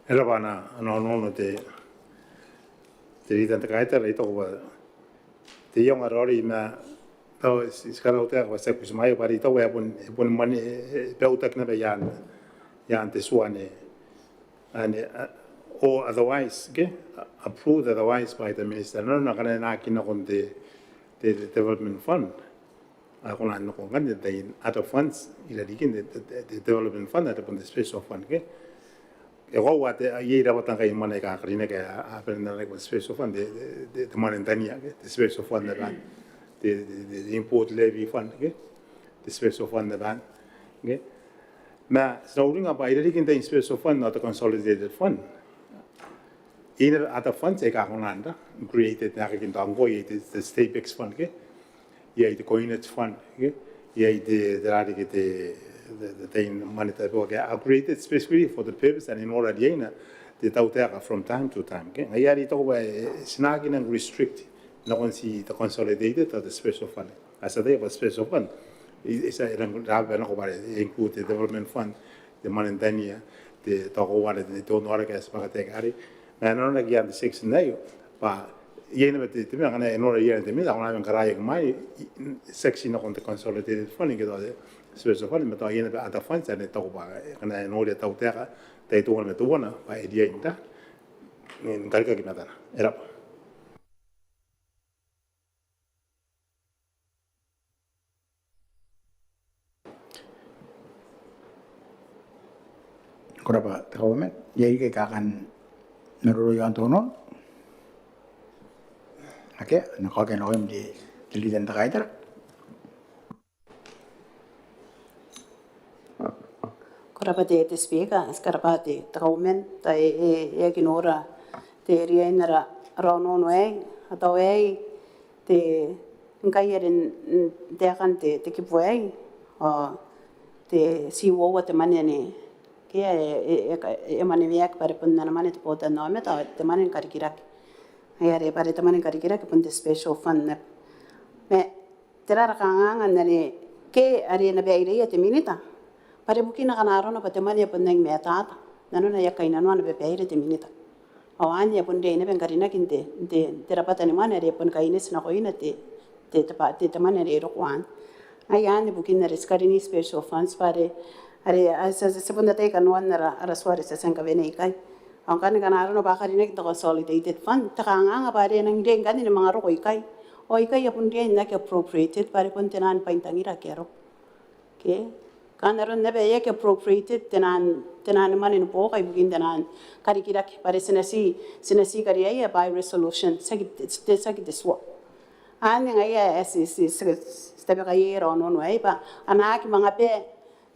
E rabwa ana, ana onoono te, te Leader n te Kaitara. I taku bwa te iango ae raoiroi ma tao ti, ti karautaeka bwa ti a kuti mai bwa are I taku bwa e bon, e bon mwane, e, e, e bwautaki naba iaan, iaan te tua anne, anne, a, or otherwise, ke? Approved otherwise by the Minister. Nanona ngkana e na aki nakon te, te, te Development Fund, a kona n nakon ngkanne taian other funds irarikin te, te, te, te Development Fund are bon te Special Fund, ke? E koaua te, iai rabwata ngkai mwane aika a karinaki, a, a bane n aranaki bwa te Special Fund, te, te, te, te mwane n tania, ke? Te Special Fund naba anne, te, te, te, te Import Levy Fund, ke? Te Special Fund naba anne, ke? Ma ti na uringa bwa irarikin taian Special Fund ao te Consolidated Fund, iai naba other funds aika a kona n created n aekakin tao ngkoa, iai te, te Stay-Backs Fund, ke? Iai te Coinage Fund, ke? Iai te, tera riki te, te, te, taian mwane tabeua aika a created specifically for the purpose and in order riaina te tautaeka from time to time, ke? Ngaia are I taku bwa e, e, ti na aki nang restrict nakon ti te Consolidated ao te Special Fund. Ao ti ataia bwa Special Fund, e, e, ti a, e rang rababa nako bwa e include te Development Fund, te mwane n tania, te, tao koaua te, te onnaoraki ae ti bwaka taekana arei. Ma nanona ngkai iaan te section aio bwa iai naba te, te mea ngkana e nora iaan te mea, a kona naba ni karaoaki mai, i, i, section nakon te Consolidated Fund ke tao te Special Fund, ma tao iai naba other funds ane I taku bwa ngkana e noria tautaeka tai teuana ma teuana bwa e riai n ta, ni, ni karikaki matana. E rabwa. Ko rabwa te Kauoman. Iai riki aika kan maroro iaon te onoono? Akea, e na kaokia nakoim te, te Leader n te Kaitara. Ko rabwa te, te Speaker, ti karabwa te, te Kauoman, tao e, e, e aki nora te riain ara, ara onoono aei, ao tao aei te, ngkai are n, n taekan te, te kibu aei, ao te, ti uoua te mwane anne, ke e, e, e, e mwaneweaki bwa are bon ana mwane te botannaomata, ao te mwane ni karikirake. Ngaia are bwa are te mwane ni karikirake bon te Special Fund naba. Ma tera ara kanganga n are ke are e na baireia te Minita bwa are bukina ngkana arona bwa te mwane e bon nang matata, nanona e a kainnanoa naba baire te Minita. Ao anne e a bon riai naba ni karinaki n te, n te, n te rabwata ni mwane are e a bon kaineti nakoina te, te, te, te, te mwane are e roko anne. Ai anne bukin are ti karini special funds bwa are, are, a, ti, ti, ti bon ataia kanoan ara, ara tua are ti a tia ni kawenea ikai. Ao ngkanne ngkana arona bwa a karinaki n te consolidated fund, te kanganga bwa are e nang riai ngkanne ni manga roko ikai. Ao ikai a bon riai n aki appropriated bwa are bon te naan bwaintangira ake a roko. Ke? Kanga aron naba ae e aki appropriated te naan, te naan mwane ni buoka ibukin te naan karikirake bwa are ti na ti, ti na ti kariaia by resolution, tiaki te, te, tiaki te tua. Anne ngaia ae ti, ti, ti, ti tabeka iai ara onoono aei bwa a na aki manga bane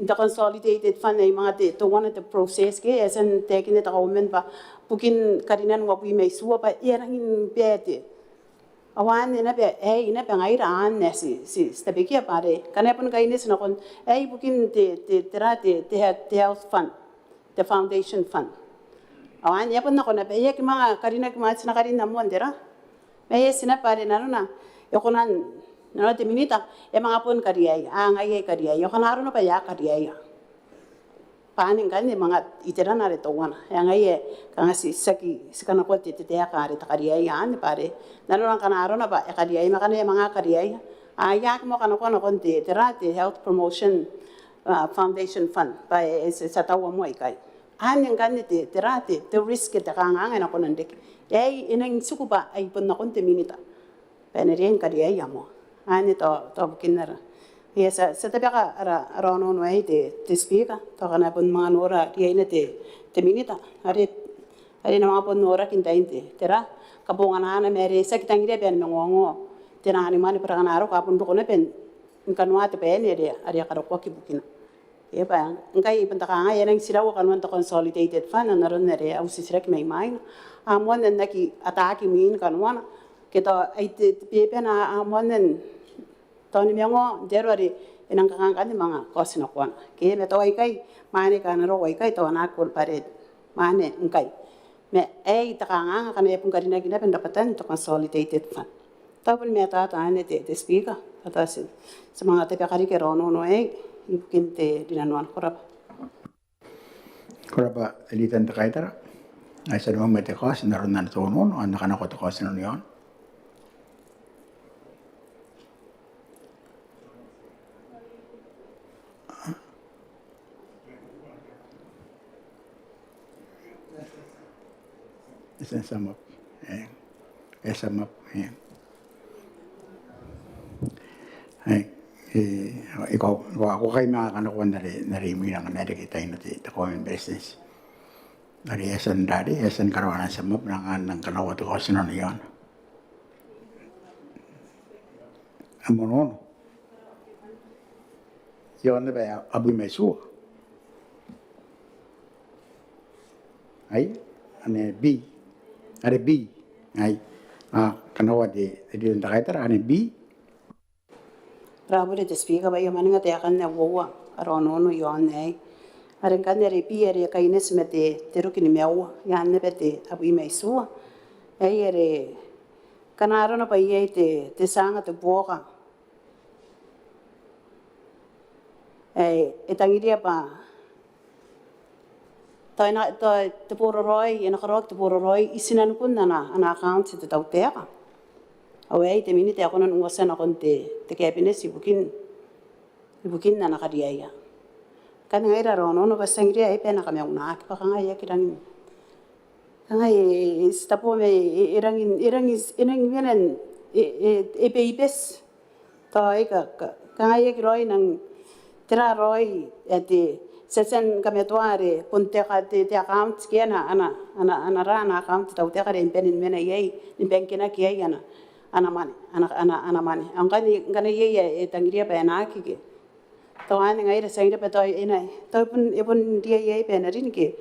n te consolidated fund ae manga te, teuana te process ke e a tia n taekinna te Kauoman bwa bukin karinan uabwi ma itiua bwa e a rangi ni bane te. Ao anne naba, aei naba ngaira anne ae ti, ti, ti tabekia bwa are ngkana e bon kaineti nakon, aei bukin te, te, tera te, te, te health fund, te foundation fund. Ao anne e a bon nako naba, e aki manga karinaki ma ti na karin ae moan tera. Ma e eti naba bwa are nanona e kona n, nanona te Minita e manga bon kariaia, a ngaia e kariaia, ao ngkana arona bwa e a kariaia bwa anne ngkanne manga iterana are teuana. Ae ngaia ae kanga ti, tiaki, ti kanakoa te, te taeka are te kariaia anne bwa are nanona ngkana arona bwa e kariaia, ma ngkana e manga kariaia, a, e aki moa kanakoa nakon te, tera te health promotion, a, foundation fund bwa e, e, ti, ti a taua moa ikai. Anne ngkanne te, tera te, te risk, te kanganga ae e na kona n reke. Aei e nang tiku bwa ai bon nakon te Minita bwa e na riai ni kariaia moa. Anne tao, tao bukin ara. Ia ti a, ti a tabeka ara, ara onoono aei te, te Speaker, tao ngkana e bon manga nora riaina te, te Minita are, are e na manga bon noraki n tain te, tera, kabonganaana ma are ti aki tangiria bwa e na manga ongo te naan mwane bwa are ngkana a roko a bon roko naba ni kanoa te bwai are, are a karokoaki ibukina. Ke bwa ngkai bon te kanganga ae e nang tiraua kanoan te consolidated fund n aron are au titiraki mai mwaina. A moanna n aki ataaki mwin kanoana. Ke tao ai te, te bebana a moanna n tao ni manga ongo n te aro are e nang kanga ngkanne manga kaotinakoana. Ke ma tao aikai mwane aika a na roko aikai tao a na aki kona bwa are mwane ngkai. Ma aei te kanganga ngkana e a bon karinaki naba n rabwatan te consolidated fund. Tao bon matata anne te, te Speaker, tao ti, ti manga tabeka riki ara onoono aei ibukin te rinanoana. Ko rabwa. Ko rabwa te Leader n te Kaitara. Ai ti a noria moa te kaoti n aron ana onoono, ao e na kanakoa te kaoti inanon aei. E a tia n sum up. E, e a tia n sum up. E. E, e, e, ko, ko, ko kai manga kanakoa n are, n are imwina ngkana e reke taina te, te Kauoman ni Beretitenti. Are e a tia n rare, e a tia ni karaoa ana sum up, nang, nang kanakoa te kaoti inanon aei. Am onoono. Iaon naba ae abwi ma itiua. Ai, anne B. Are B. Ai. A, kanakoa te, te Leader n te Kaitara, anne B. Ko rabwa te Speaker, bwa e a mwaninga taekan ae uoua ara onoono iaon aei. Are ngkanne are B are e kaineti ma te, te rokinimaua, i aan naba te abwi ma itiua. Aei are ngkana arona bwa iai te, te tia anga te buoka ae e tangiria bwa tao e na, tao te boraraoi, e na karaoaki te boraraoi i tinanikun ana, ana account te tautaeka. Ao aei te Minita e kona n uotia nakon te, te Cabinet ibukin, ibukin ana kariaia. Ngkanne ngaira ara onoono bwa ti tangiria aei bwa e na kamaunaki bwa kanga e aki rangi n, kanga e, e, ti tabo ma e, e rangi n, e rangi, e rangi n mena n, e, e, e beibeti. Tao aika, ka, kanga e aki raoi nang tera raoi ae te, ti a tia ni kamatoa are bon te ka, te, te account ke ana, ana, ana, ana ra, ana account te tautaeka are e bane ni mena iai, ni bane n kenaki iai ana, ana mwane, ana, ana, ana mwane. Ao ngkanne, ngkana iai ae e tangiria bwa e na aki ke. Tao anne ngaira ti tangiria bwa tao e na, tao e bon, e bon riai iai bwa e na rin ke,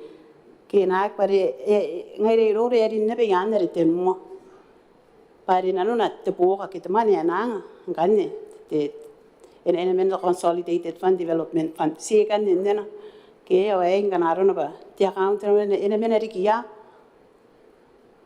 ke e na aki bwa are, e, e, ngaira iroura e rin naba i aan are tenua. Bwa are nanona te buoka ke te mwane ae e na anga ngkanne te, e na, e na mena n te Consolidated Fund, Development Fund. Ti ikanne n nena ke ao aei ngkana arona bwa te account e na mena, e na mena riki ia.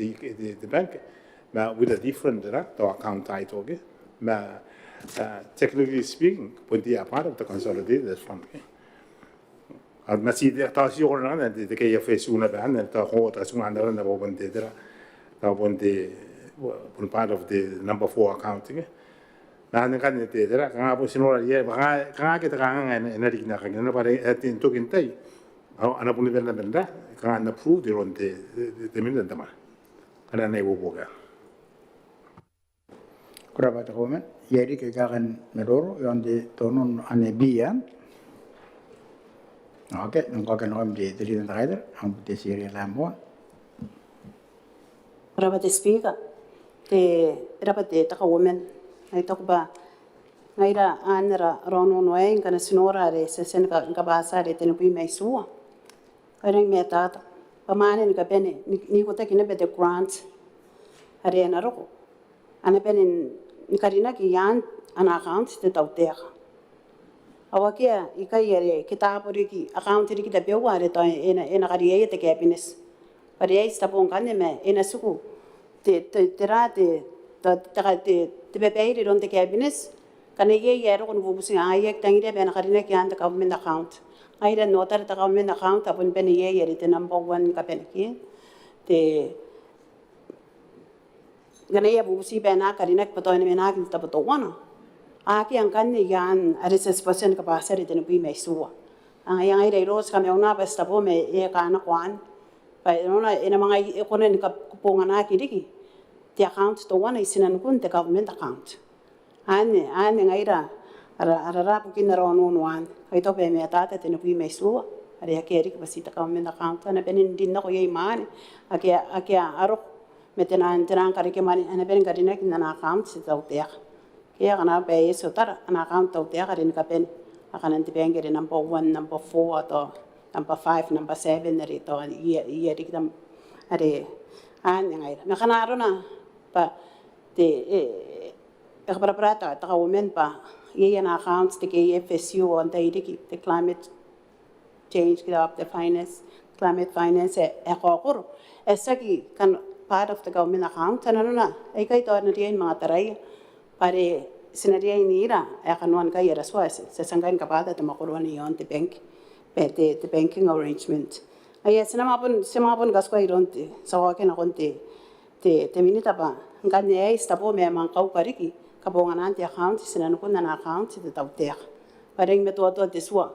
te, te, te bank, ma with a different, uh, account title, okay? Ma, uh, technically speaking, bon te a part of the consolidated fund, okay? A ma ti te, tao ti kona n te, te K F S U naba anne, tao ko tao ti kona n te, tao bon te, tao bon te, bon part of the number four account, okay? Ma anne ngkanne te, tera, kanga bon ti nora iai, kanga, kanga ke te kanganga e na, e na riki n aekakin anne bwa are, e, te, n tokin tai, ao, a na bon bane n, bane n, kanga n approve iroun te, te, te, te minita n te mwane. Anne ana ibuobuoki. Ko rabwa te Kauoman. Iai riki aika kan maroro iaon te tonon anne, bia. Okay, ngkai ko a kan oki te, te Leader n te Kaitara, am te Sierra Lamboa. Ko rabwa te Speaker, te, ko rabwa te, te Kauoman. Ai taku bwa ngaira anne ara, ara onoono aei ngkana ti nora are ti a tia ni ka, ni kabwatia are tenibwi ma itiua. Ai rangi ni matata bwa mwane ni kabane, n, n ikotaki naba te grant are e na roko, a na bane ni karinaki i aan ana account te tautaeka. Ao akea ikai are ke taabo riki, account riki tabeua are tao e na, e na kariaia te Cabinet. Bwa are ai titeboo ngkanne ma e na tiku te, te, tera te, te, te, te, te babaire iroun te Cabinet ngkana iai ae roko ni bubuti, a, e aki tangiria bwa e na karinaki i aan te government account. Ngaira n otara te government account a bon bane iai are te number one ni kabane ke te, ngkana iai ae bubuti bwa e na karinaki bwa tao e na menaki n te tabo teuana, akea ngkanne i aan are ti a tibwa tia ni kabwatia are tenibwi ma itiua. Ao ngaia ngaira irou ti kamauna bwa titeboo ma e, e kanako anne bwa e na, e na manga, e kona ni kabonganaki riki te account teuana i tinanikun te government account. Anne, anne ngaira ara, ara, ara bukin ara onoono anne. Ai taku bwa e matata tenibwi ma itiua are akea riki bwa ti te government account, a na bane n rin nako iai mwane ake, ake a roko ma te nang, te nang karekemwane, a na bane ni karinaki n ana account te tautaeka. Ke akana bwa e eti otara ana account te tautaeka are ni kabane akana n te bank are number one, number four, tao number five, number seven are tao iai, iai riki tam, are anne ngaira. Ma kanga arona bwa te, e, e kabwarabwara te, te Kauoman bwa iai ana account te K F S U ao antai riki, te Climate Change, ke te Finance, Climate Finance ae, ae kaokoro. E tiaki kan, part of the government account, a nanona aikai tao a na riai ni manga taraia bwa are ti na riai n ira ae kanoan ngkai ara tua, ti a tia ngkai ni kabwata te mwakoro anne iaon te bank, bwa te, te banking arrangement. Ngaia ti na manga bon, ti a manga bon katikua iroun te, ti a oki nakon te, te, te minita bwa ngkanne aei ti tabo ma e a manga kauka riki kabonganaan te account i tinanikun ana account te tautaeka. Bwa e rangi ni matoatoa te tua.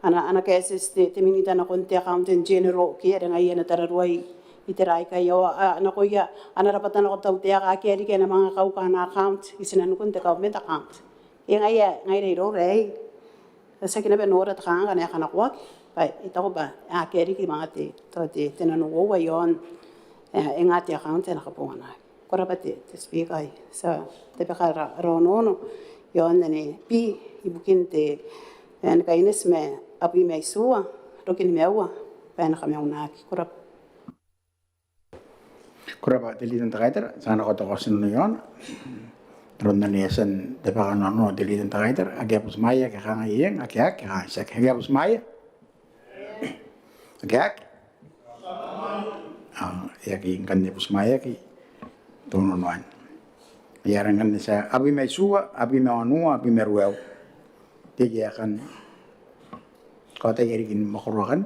A na, a na kaeti te, te minita nakon te accountant general ke are ngaia e na tararuai itera aikai ao a, nakoia a na rabwata nako te tautaeka ake a riki a na manga kauka ana account i tinanikun te government account. Ngaia, ngaira iroura aei, ti aki naba nora te kanganga ae kanakoaki bwa I taku bwa akea riki manga te, te, te, te nanououa iaon, e, e nga te account ae na kabonganaaki. Ko rabwa te, te Speaker, ae ti a tabeka ara, ara onoono iaon anne B ibukin te, e, ni kaineti ma abwi ma itiua, roki nimaua bwa e na kamaunaki. Ko rabwa. Ko rabwa te Leader n te Kaitara, ti a nako te kaotinano iaona. Aron anne e a tia n tabeka ana onoono te Leader n te Kaitara, ake a butimwaea ke a kangai eng, ake a aki ke a kangai tiaki. Ake a butimwaea? Ake a aki? A, e aki ngkanne butimwaeaki te onoono anne. Ai ngaia ngkanne ti a abwi ma itiua, abwi ma onoua, abwi ma ruaiwa. Tera ae kan kaotaia riki ni mwakoro akanne?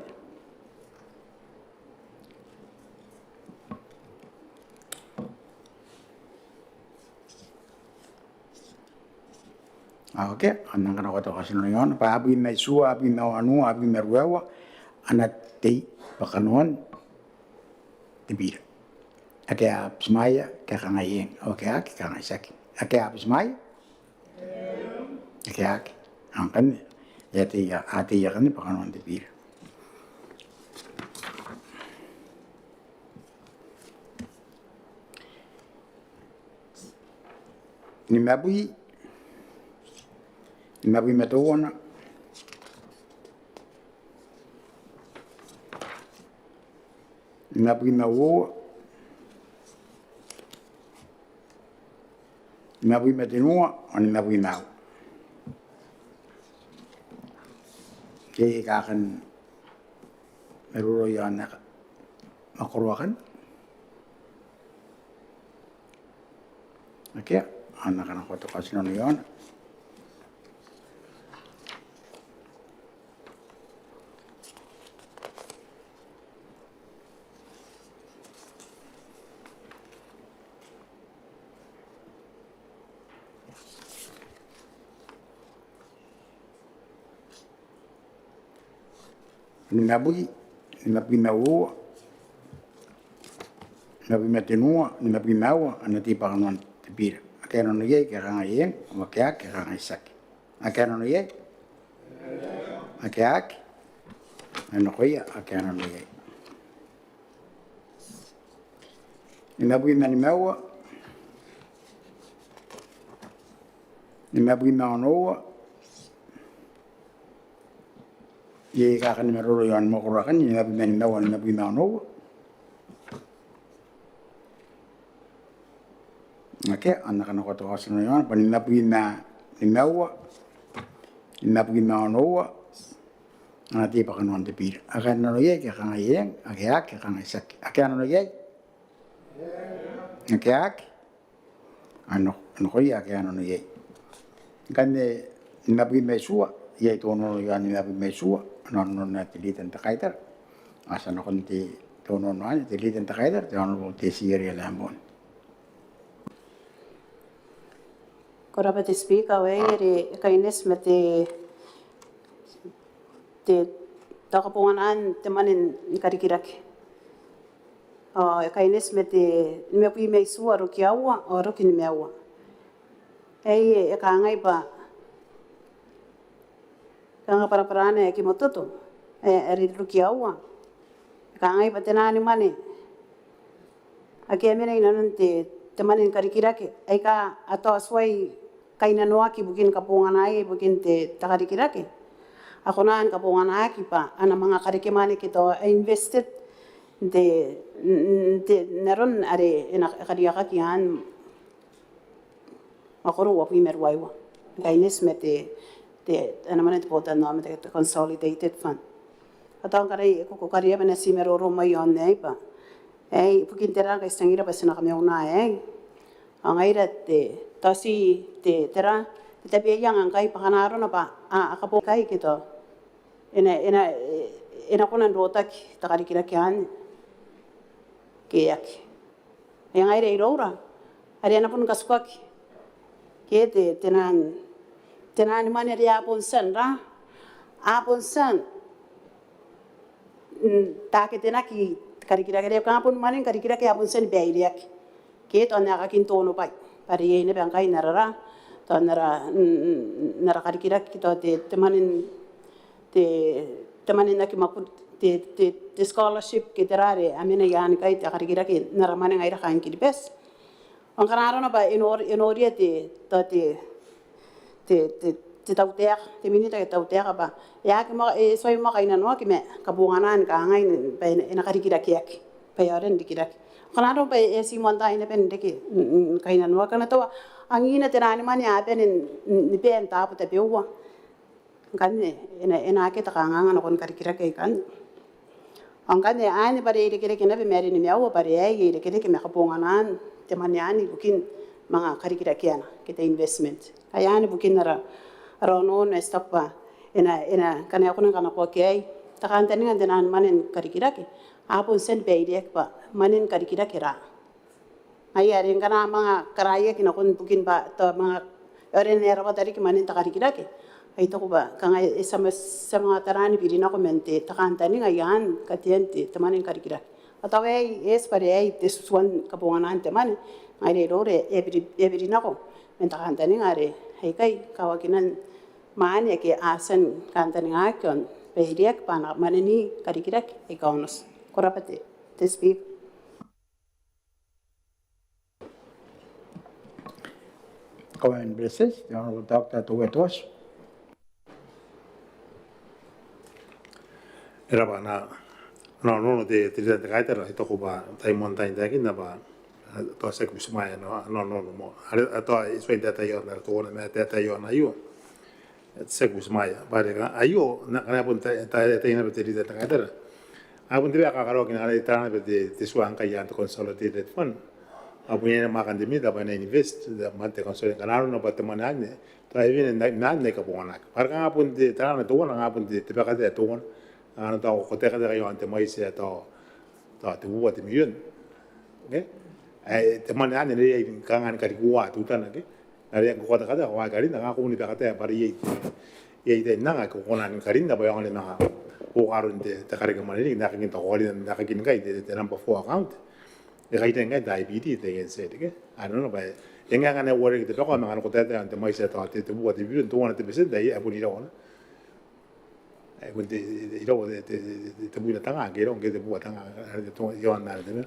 Ao akea, ao N nang kanakoa te kaotinano iaona bwa abwi ma itiua, abwi ma onoua, abwi ma ruaiwa a na tei bwa kanoan te biira. Ake a butimwaea ke a kangai eng, ao ake a aki ke a kangai tiaki. Ake a butimwaea? Ake a aki. Ao ngkanne e a tei, a tei akanne bwa kanoan te biira. Nimabwi, nimabwi ma teuana, nimabwi ma uoua, nimabwi ma tenua ao nimabwi ma aua. Iai aika kan maroro iaon mwakoro akanne? Akea, ao N na kanakoa te kaotinano iaona. Nimabwi, nimabwi ma uoua, nimabwi ma tenua, nimabwi ma aua a na tei bwa kanoan te biira. Ake a nano iai ke a kangai eng, ao ake a aki ke a kangai tiaki. Ake a nano iai? Ake a aki? Ao nakoia ake a nano iai. Nimabwi ma nimaua, nimabwi ma onoua. Iai aika kan maroro iaon mwakoro akanne, nimabwi ma nimaua, nimabwi ma onoua? Akea, ao N na kanakoa te kaotinano iaona bwa nimabwi ma nimaua, nimabwi ma onoua a na tei bwa kanoan te biira. Ake a nano iai ke a kangai eng, ake a aki ke a kangai tiaki. Ake a nano iai? Ake a aki? Ao nakoia ake a nano iai. Ngkanne nimabwi ma itiua, iai te onoono iaon nimabwi ma itiua, ana onoono te Leader n te Kaitara. Ao ti a nakon te onoono anne, te Leader n te Kaitara, te Honourable Tessie Eria Lambourne. Ko rabwa te Speaker, ao aei are e kaineti ma te, te tao kabonganaan te mwane ni karikirake. Ao e kaineti ma te nimabwi ma itiua roki aua, ao roki nimaua. Aei e kangai bwa kanga bwarabwarana ae kimototo, e, are roki aua. E kangai bwa te nani mwane ake a mena inanon te, te mwane ni karikirake aika a tao tuai kainnanoaki ibukin kabonganaia ibukin te, te karikirake, a kona ni kabonganaaki bwa a na manga karekemwane ke tao a invested n te, n, n, te, n aron are e na kariaiakaki i aan mwakoro uabwi ma ruaiwa. E kaineti ma te, te, ana mwane te botannaomata, te consolidated fund. Ao tao ngkana I kukurei bwa N na ti maroro mai iaon aei bwa Aei ibukin tera ngkai ti tangira bwa ti na kamauna aei. Ao ngaira te, tao ti te tera, te tabeaianga ngkai bwa kanga arona bwa a, a kabonganai ngkai ke tao e na, e na, e na kona n rotaki te karikirake anne ke e aki. Ae ngaira iroura are a na bon katukaki ke te, te naan, te naan mwane are a bon tia n ra, a bon tia n taketenaki karikirake are kanga bon mwanen karikirake a bon tia ni baireaki ke tao n aekakin tonobwai bwa are iai naba ngkai n ara ra, tao n ara, n ara karikirake tao te, te mwanen, te, te mwanen aki mwakuri, te, te, te scholarship ke tera are a mena iai ngkai te karikirake n ara mwane ngaira kaain Kiribati. Ao ngkana arona bwa e nor-, e noria te, tao te, te, te, te tautaeka, te minita ke te tautaeka bwa e aki moa, e tuai moa kainnanoaki ma kabonganaan kangai bwa e na, e na karikirakeaki bwa e aonga n rikirake. Ngkana arona bwa e, e ti moan tai naba n reke, n, n, kainnanoaki, ngkana tao angiina te naan mwane a bane n, n, ni bae n taabo tabeua. Ngkanne e na, e na akea te kanganga nakon karikirake aikanne. Ao ngkanne anne bwa are e irekereke naba ma are nimaua bwa are aei e irekereke ma kabonganaan te mwane anne ibukin manga karikirakeana ke te investment. Ai anne bukin ara, ara onoono ae ti taku bwa e na, e na, ngkana e kona ni kanakoaki aei, te kantaninga n te naan mwanen karikirake a bon tia ni baireaki bwa mwanen karikirake ra. Ngaia are ngkana a manga karaiaki nakon bukin bwa tao manga, e aonga n rawata riki mwanen te karikirake, ai taku bwa kanga e tia ma-, tia manga taraan biri nako man te, te kantaninga i aan katean te, te mwanen karikirake. Ao tao aei, e eti bwa are aei te tutuan kabonganaan te mwane, ngaira iroura e biri, e biri nako man te kantaninga are aikai kawakinan mwane ake a tia ni kantaningaaki ao n baireaki bwa a na mwaneni karikirake aika onoti. Ko rabwa te, te Speaker. Kauoman ni Beretitenti, te Honourable Doctor Toue Toati. E rabwa ana, ana onoono te, te Leader n te Kaitara, I taku bwa tai moan tai n taekinna bwa, e, tao ti aki butimwaea ana, ana onoono moa. Are, e, tao e tuai n taetae iaon, are tokona ma e taetae iaon aio. Ti aki butimwaea bwa are kanga aio, ngkana e bon taetae, taetae naba te Leader n te Kaitara, a bon te bwai ae kakaraoaki n are tara naba te, te tua ngkai i aan te Consolidated Fund. A bon iai naba mwaakan te Minita bwa e na invest, te, ma te Consolidated, ngkana arona bwa te mwane anne tao e wene n, n ae kabonganaki. Bwa are kanga bon te, tara naba teuana, kanga bon te, te bwai ae teuana. Ngkana tao ko taetae ngkai iaon te mwaiti ae tao, tao tebubua te mirion. Okay? Ae te mwane anne e riai kanga ni karikua teutana, okay? Are ngkoa ko katekateka, ko aki karinna, kanga ko boni bakatae bwa are iai, iai tain anga ake ko kona ni karinna bwa e aonga ni manga buoka aron te, te karekemwane riki n aekakin tao ko karinna n aekakin ngkai te, te number four account. E kainnanoa ngkai te I B D, te A N Z, okay? Are nanona bwa e ngae ngkana e uarereke te bakoa ma ngkana ko taetae iaon te mwaiti ae tao te, tebubua te mirion, teuana te betienti ae e boni iraua. Ae bon te, te, iraua te, te, te, te bubua te nga, ke iraua ngke te bubua te nga, are te tonga, iaon are te,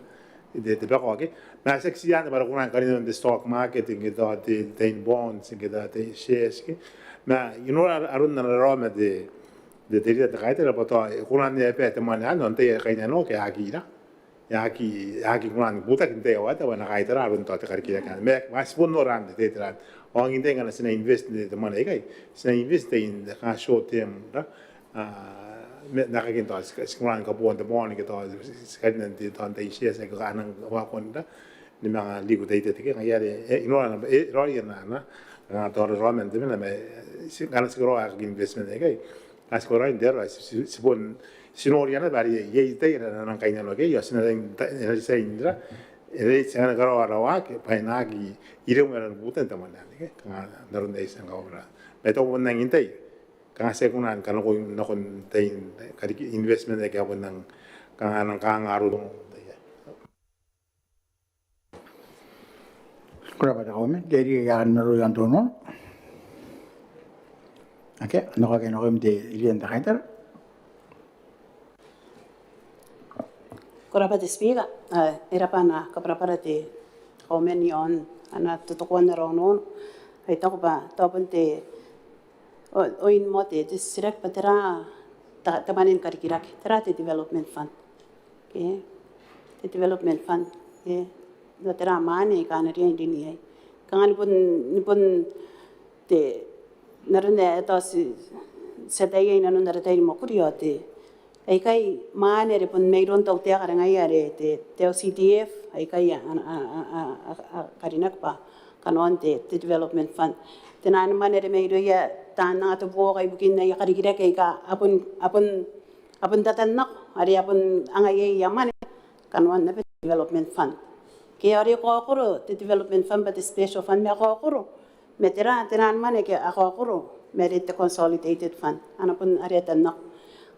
te, te bakoa, okay? Ma tiaki ti anne bwa are ko kona ni karinna n te stock market, ngke tao te, te bonds, ngke tao te shares, okay? Ma I nora aron ana raraoma te, te, te Leader n te Kaitara bwa tao e kona ni bae te mwane anne n tai ae kainnanoaki a aki ira. E aki, e aki kona ni butaki n te tai ae uaia bwa e na kaitara aron tao te karikirake anne. Ma, ma ti bon nora anne, te, te, te, ao ngkai ngkana ti na invest n te, te mwane aikai, ti na invest n te, n te kanga short term, ra, a, ma, n aekakin tao ti, ti kona ni kabooa n te bong, ke tao ti, ti karinna n te, tao n te shares aika a nang waakon, ra, ni manga liquidated, ke ngaia are, e, I nora naba, e, raoiroi ana, ana, ana tao raraoma n te mwane, ma, e, ti, ngkana ti karaoa aekakin investment aikai, a ti karaoa n te aro, ti, ti, ti bon, ti noria naba are iai, iai te tai are a na nang kainnanoaki iai, ao ti na, e na riai n ra, e riai ti na karaoa ara waaki bwa e na aki iremwe aron butan te mwane anne, ke? Kanga n aron ae ti a kaokoro. Ma tao bon nang n tai, kanga ti aki kona ni kanakoi nakon tain kariki investment aika a bon nang, kanga nang kanga aron. Ko rabwa te Kauoman, ke e riai n aron ae teuana? Akea, nakoim, nakoim te Leader n te Kaitara. Ko rabwa te Speaker, e, e rabwa ana kabwarabwara te Kauoman iaon ana totokoan ara onoono. I taku bwa tao bon te O, oin moa te, te titiraki bwa tera te, te mwane ni karikirake, tera te development fund. Ke, te development fund, ke, tera mwane aika a na riai n rin iai. Kanga ni bon, ni bon te, n aron ae tao ti, ti ataia inanon ara tai ni mwakuri ao te, aikai mwane are bon mairoun tautaeka are ngaia are te, te L C D F, aikai a, a, a karinaki bwa kanoan te, te development fund. Tenan mwane are mairouia taan anga te buoka ibukin aia karikirake aika a bon, a bon, a bon tatan nako, are a bon anga iai aia mwane, kanoan naba te development fund. Ke are e kaokoro te development fund bwa te special fund, ma e kaokoro ma tera, tenan mwane ake a kaokoro ma are te consolidated fund. A na bon are a tannako.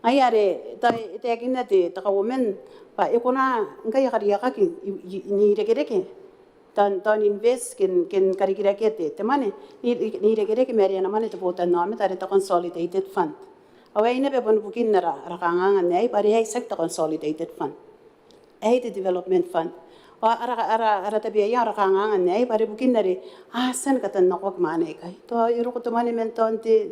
Ngaia are e taekinna te, te Kauoman bwa e kona ngkai a kariaiakaki n, n, n irekereke tao n, tao n invest ke n, ke n karikirakea te, te mwane n, n irekereke ma are ana mwane te botannaomata are te consolidated fund. Ao aei naba bon bukin ara, ara kanganga n aei bwa are aei tiaki te consolidated fund, aei te development fund. Ao ara, ara, ara tabeaianga, ara kanganga n aei bwa are bukin are a tia ni katannakoaki mwane aikai. Tao e roko te mwane man tao n te,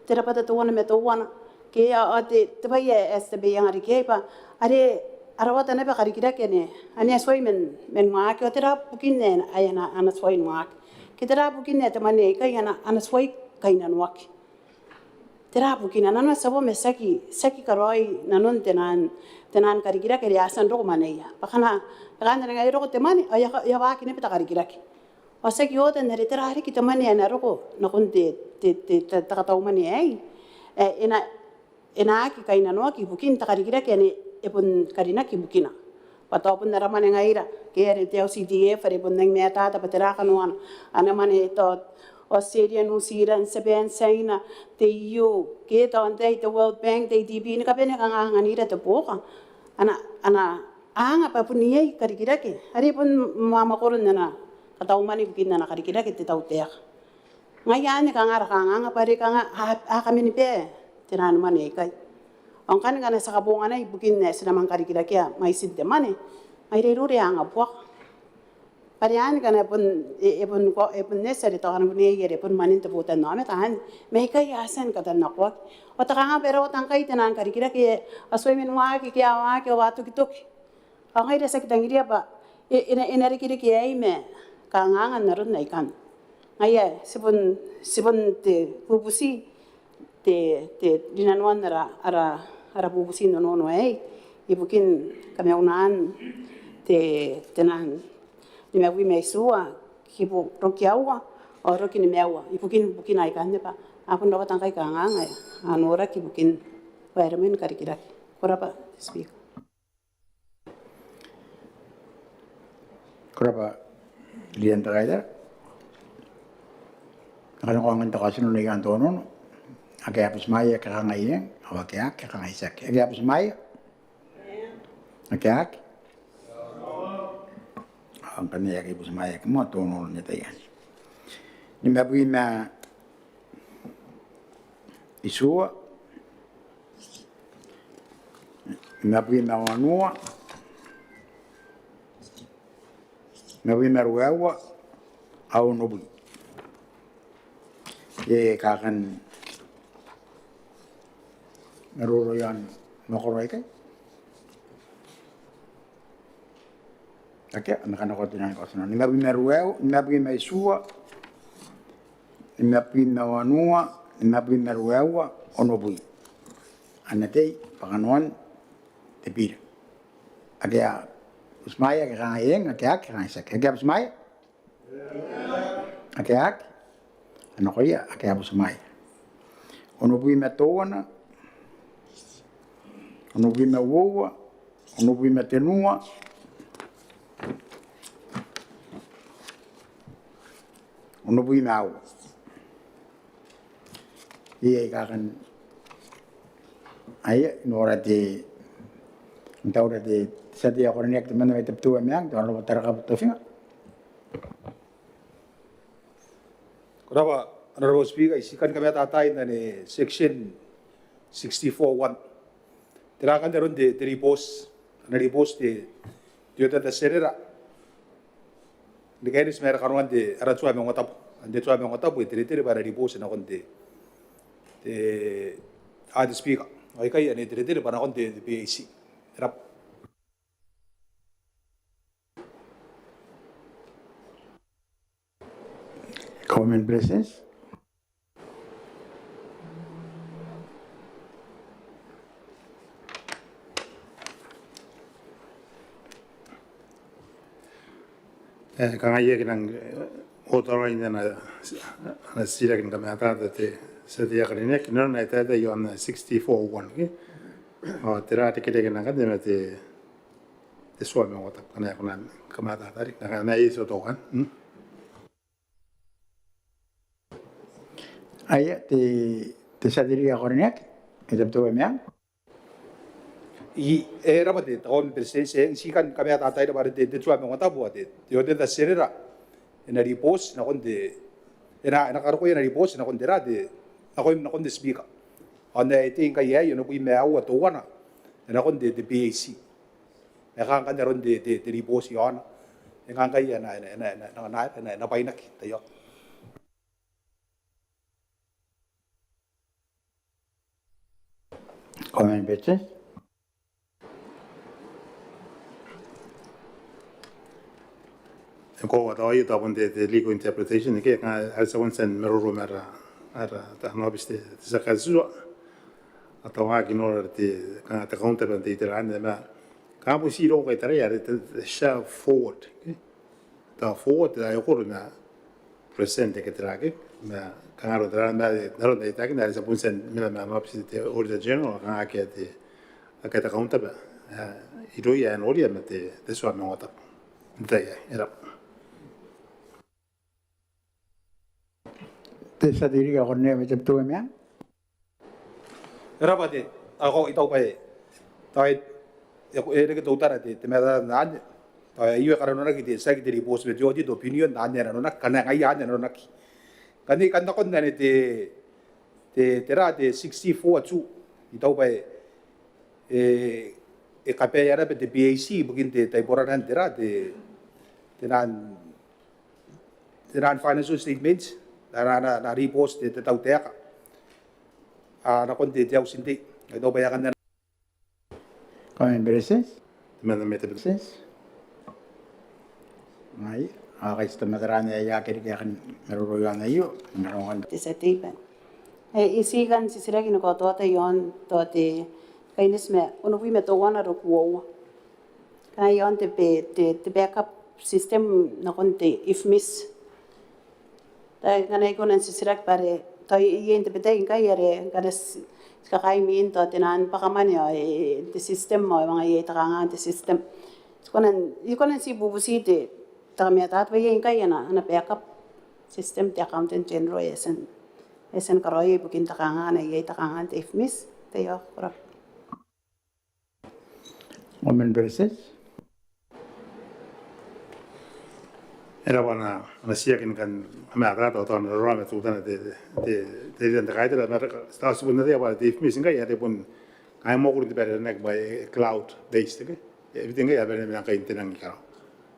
te rabwata teuana ma teuana, ke ao te, te bwai ae, ae ti tabeaianga riki iai bwa are a rawata naba karikirake ane a na tuai man, man waaki, ao tera bukin ae a na, a na tuai ni waaki, ke tera bukin ae te mwane aikai a na, a na tuai kainnanoaki. Tera bukina? Nanona ti a bo ma tiaki, tiaki karaoi nanon tenan, tenan karikirake are a tia n roko mwaneia. Bwa kanga e kantaningaaki e roko te mwane ao e a, e a waaki naba te karikirake. Ao tiaki oota n are tera riki te mwane ae na roko nakon te, te, te, te, te katau mwane aei ae e na, e na aki kainnanoaki ibukin te karikirake ane e bon karinaki ibukina. Bwa tao bon ara mwane ngaira, ke are te L C D F are bon nang matata bwa tera kanoana. Ana mwane tao Australia, New Zealand, Japan, China, te E U, ke tao antai, te World Bank, te A D B, ni kabane kanga anganira te buoka. A na, a na anga bwa bon iai karikirake are bon mwamwakoron ana katau mwane ibukin ana karikirake te tautaeka. Ngaia anne kanga ara kanganga bwa are kanga a, a kameniba tenan mwane aikai. Ao ngkana, ngkana ti a kabonganai ibukin ae ti na manga karikirakea mwaitin te mwane, ngaira iroura a anga buaka. Bwa are anne ngkana e bon, e, e bon ko, e bon eti are tao ngkana bon iai are bon mwanen te botannaomata anne, ma aikai a tia ni katannakoaki. Ao ti kanga bwa e rawata ngkai tenan karikirake ae a tuai man waaki, ke a waaki ao a tokitoki. Ao ngaira ti aki tangiria bwa e, e na, e na rikirake aei ma kanganga n aron aikanne. Ngaia ti bon, ti bon te bubuti, te, te rinanoan ara, ara, ara bubuti n onoono aei ibukin kamaunaan te, tenan nimabwi ma itiua kibu roki aua ao roki nimaua ibukin, ibukin aikanne bwa a bon rawata ngkai kanganga ae a noraki ibukin waeremwen karikirake. Ko rabwa, Speaker. Ko rabwa, Leader n te Kaitara. Ngkana ko angan te kaotinano i aon te onoono, ake a butimwaea ke kangai eng, ao ake a aki ke kangai tiaki. Ake a butimwaea? Ake a aki? Ao ngkanne ake a butimwaea ke moa te onoono n te tai anne. Nimabwi ma itiua, nimabwi ma wanua, nimabwi ma ruaiwa, ao onobwi. E kakan maroro i aon mwakoro aikai? Akea, a na kanakoa tenan kaotinano. Nimabwi ma ruaiwa, nimabwi ma itiua, nimabwi ma wanua, nimabwi ma ruaiwa, onobwi. A na tei bwa kanoan te biira. Ake a butimwaea ke kangai eng, ake a aki ke kangai tiaki. Ake a butimwaea? Ake a aki? A nakoia ake a butimwaea. Onobwi ma teuana, onobwi ma uoua, onobwi ma tenua, onobwi ma aua. Iai aika kan aia, I nora te, I taura te tia tei ae karineaki temanna mai Tabiteuea Meang, te Honourable Tarakabu Tofinga. Ko rabwa, Honourable Speaker. I tii kan kamatatai n ane section sixty-four one. Tera ngkanne aron te, te ribooti, ana ribooti te, te Auditor General ni kaineti ma ara kanoan te, ara tua maungatabu. Ane te tua maungatabu e teretere bwa ana ribooti nakon te, te, a, te Speaker. Ao aikai ane e teretere bwa nakon te, te PAC. Ko rabwa. Kauoman ni Beretitenti. E, kanga I aki nang, e, otoraoi n ana, ana titiraki ni kamatata te tia tei ae karineaki, n aron ae e taetae iaon sixty-four one, ke? Ao tera te irekereke ngkanne ma te, te tua ae manga tabu, ngkana e kona ni kamatata riki, ngkana e eti otoan. Aia, te, te tia tei ae karineaki, e tabeua meang. I, e raba te, te Kauoman ni Beretitenti, e, I tii kan kamatata, e raba te, te tua ae manga tabu, te, te Auditor General e na ribooti nakon te, e na, e na karokoa ana ribooti nakon te ra, te, nakon, nakon te Speaker. Ao n ae e tei ngkai ae onobwi ma aua teuana nakon te, te PAC. E kanga ngkanne aron te, te, te ribooti iaona? E kanga ngkai e na, e na, e na, e na, e na, e na, e na bwainaki, taiaoka. Comment, Beretitenti? Ko ataia tao bon te, te legal interpretation, ke, kanga are ti a bon tia ni maroro ma ara, ara, taian aobiti te, te tia kairiri. A tao aki nora te, kanga te counter ban te itera anne, ma kanga bon ti roko i tarai are te, te shall forward, ke? Tao forward, tao e koro ma present ke tera ke, ma kanga aron tera, ma n aron ae I taekinna are ti a bon tia ni mena ma ana aobiti te Auditor General, kanga akea te, akea te counter ba, e, irouia ae noria ma te, te tua ae manga tabu. N tai aei, e raba. Te tia tei ae karineaki, e tabeua meang. E raba te, ao I taku bwa e, tao e, e reke teutana te, te matata anne. Tao aio e kananonaki te, tiaki te ribooti ma te audit opinion anne e nanonaki, ngkana ngaia anne e nanonaki. Ngkanne, ngkanne nakon anne te, te, tera, te sixty-four two, I taku bwa e, e, e kabaea naba te PAC ibukin te, taiboranan tera, te, te nan te nan financial statement, n ana, ana, ana ribooti te, te tautaeka, a, nakon te, te auti n tei. Ao I taku bwa e a kan. Comment, Beretitenti? Te membwa mai Beretitenti. Mai, a, kai ti te matara anne, e a kerikaaki n maroro iaon aio, n aron te tia tei bwa e, I tii kan titiraki ni kaotiota iaon tao te kaineti ma onobwi ma teuana ruaiwa. Kanga iaon te, te, te backup system nakon te IFMIS. Tao ngkana I kona n titiraki bwa are tao iai n tabetai ngkai are ngkana ti, ti kakaea imwin tao te nan bwakamwane ao e, te system ao e manga iai te kanganga n te system. Ti kona n, I kona n ti bubuti te, te kamatata bwa iai ngkai ana, ana backup system te Accountant General ae e tia n, e tia ni karaoia ibukin te kanganga, iai te kanganga n te IFMIS. Taiaoka, ko rabwa. Comment, Beretitenti? E raba ana, ana titiraki ni kan, ma e a tara tao, tao n raraoma teutana te, te, te, te Leader n te Kaitara, ma tao ti bon ataia bwa te IFMIS ngkai are bon, ai mwakuri te baere aranaki bwa e cloud based, ke? E, everything ngkai e a baere mena ngkai n te nang i karawa.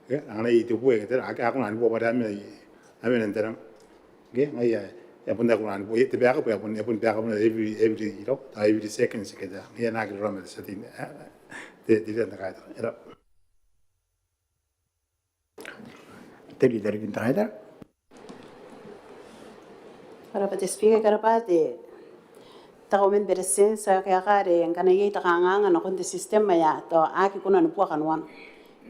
Ke? Anganai te bue ke tera, ake a kona ni bua bwa are a mena i, a mena n te nang. Ke, ngaia, e a bon taku nani bwa te backup, e a bon, e a bon backup every, every, you know, every second ke tera. Ngaia naake raraoma te tia tei, e, te, te Leader n te Kaitara. E raba. Te Leader n te Kaitara. Ko rabwa te Speaker, ko rabwa te, te Kauoman ni Beretitenti. Ti a kaekaaki are ngkana iai te kanganga nakon te system ma e a, tao aki kona ni bua kanoana.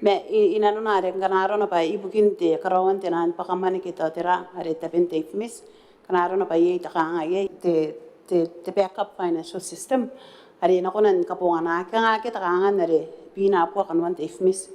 Ma i, i nanona are ngkana arona bwa ibukin te karaoan te nan bwakamwane ke tao tera are taben te IFMIS, ngkana arona bwa iai te kanganga iai te, te, te backup financial system are e na kona ni kabonganaaki, kanga akea te kanganga are bina bua kanoan te IFMIS.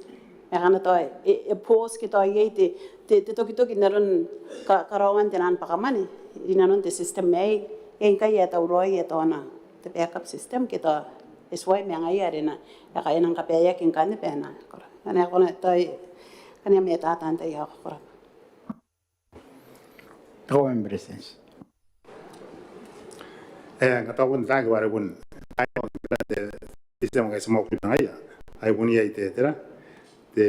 Ma ngkana tao e, e pause ke tao iai te, te, te tokitoki n aron ka, karaoan te nan bwakamwane rinanon te system aei, e ngkai e a tauraoi e a taona te backup system ke tao e tuai ma ngaia are e na, e a ka, e nang kabaeaki ngkanne bwa e na, ko rabwa. Ngkana e kona tao, ngkana e a matata anne, taiaoka, ko rabwa. Te Kauoman ni Beretitenti. E, ngkana tao bon tangke bwa are bon, ai bon te system ngkai ti mwakuri ma ngaia, ai bon iai te, tera, te,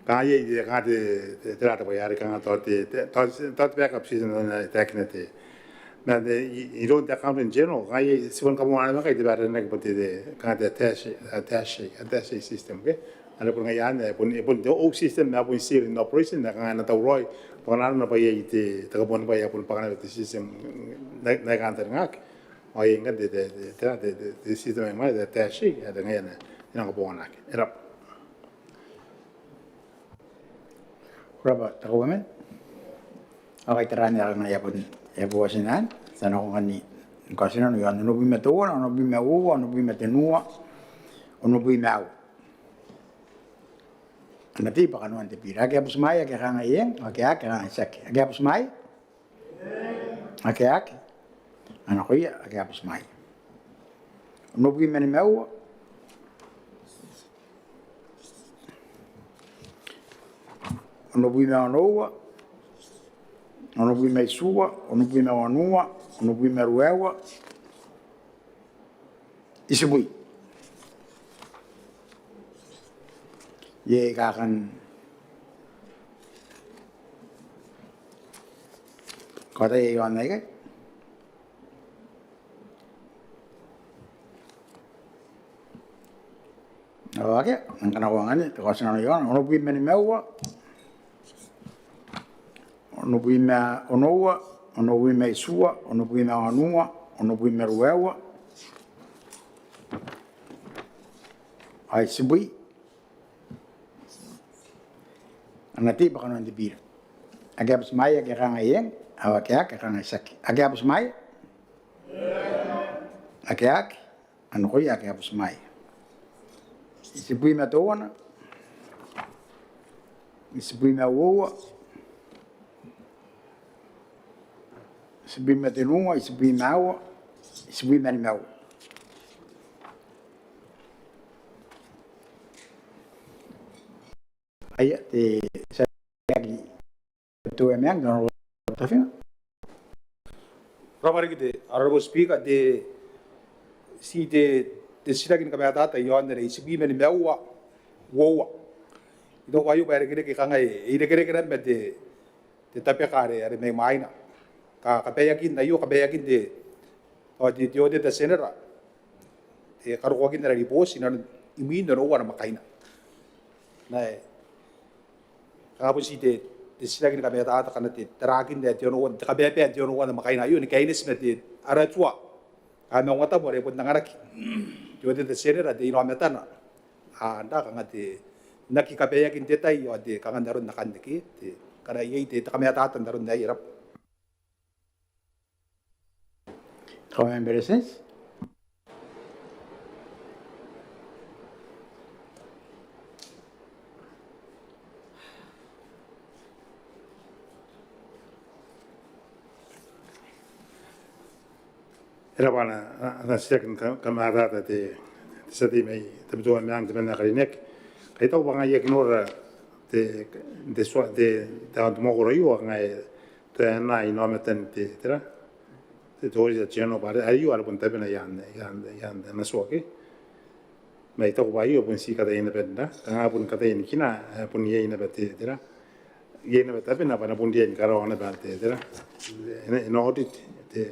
kanga iai te, kanga te, te, tera te bwai are kanga tao te, te, tao, tao te backup system n ae I taekinna te, ma te, i, iroun te Accountant General, kanga iai, ti bon kabongana ma ngkai te baere aranaki bwa te, te, kanga te attaché, attaché, attaché system, ke? Are bon ngaia anne, e bon, e bon te old system, ma bon still in operation, ma kanga e na tauraoi, bwa kanga arona bwa iai te, te kabonganibwai ae bon bwaka naba te system n ae, n ae kantaningaaki. Ao iai ngkanne te, te, te, te system ae ngaia, te attaché, are ngaia anne e nang kabonganaaki. E raba. Ko rabwa te Kauoman. Ao kaitaraa ni kanga e a bon, e a bon tinan, ti a nako ngkanne ni kaotinano iaon onobwi ma teuana, onobwi ma uoua, onobwi ma tenua, onobwi ma aua. Ana tei bwa kanoan te biira. Ake a butimwaea ake a kangai eng, ake a aki a kangai tiaki. Ake a butimwaea? Ake a aki. A nakoia ake a butimwaea. Onobwi ma nimaua, onobwi ma onoua, onobwi ma itiua, onobwi ma wanua, onobwi ma ruaiwa, itibwi. Iai ae kan kaotia aio n aikai? Ao akea, ngkana ko anganna te kaotinano iaona, onobwi ma nimaua, onobwi ma onoua, onobwi ma itiua, onobwi ma wanua, onobwi ma ruaiwa, ao itibwi. Ana tei bwa kanoan te biira. Ake a butimwaea ake a kangai eng, ao ake a aki a kangai tiaki. Ake a butimwaea? Ake a aki. A nakoia ake a butimwaea. Itibwi ma teuana, itibwi ma uoua, itibwi ma tenua, itibwi ma aua, itibwi ma nimaua. Aia, te tia tei, te Honourable Tafinga. Ko rabwa riki te Honourable Speaker, te, ti te, te titiraki ni kamatata iaon are itibwi ma nimaua, uoua. I taku aio bwa e irekereke, kanga e irekereke naba ma te, te tabeka are, are mai mwaina. Ka, kabaeakin aio, kabaeakin te, ao te, te Auditor General, te karokoakin ara ribooti inanon imwin onoua namwakaina. N na, e, kanga bon ti te, te titiraki ni kamatata ngkana te, tarakin ae te onoua, te kabaebae n te onoua namwakaina aio ni kaineti ma te, ara tua, a, maungatabu are bon anganaki te Auditor General, te inaomatana. A, n ra kanga te, n aki kabaeakin te tai ao te, kanga n aron akanne ke, te, ngkana iai te, te kamatata n aron aei, e rabwa. Kauoman ni Beretitenti. E rabwa ana, ana titiraki ni ka, kamatata te, te tia tei mai Tabiteuea Meang temanna ae karineaki. Kai I taku bwa ngaia I aki nora te, te tua, te, te aon te mwakoro aio, ngaia te, ana inaomatan te, tera, te, te Auditor General bwa are aio are bon tabena i aan, i aan, i aan ana tua ke. Ma I taku bwa aio bon ti kataia naba n ra, kanga bon kataia ni kina, e, bon iai naba te, tera, iai naba tabena bwa e na bon riai ni karaoa naba te, tera, e na, e na audit te,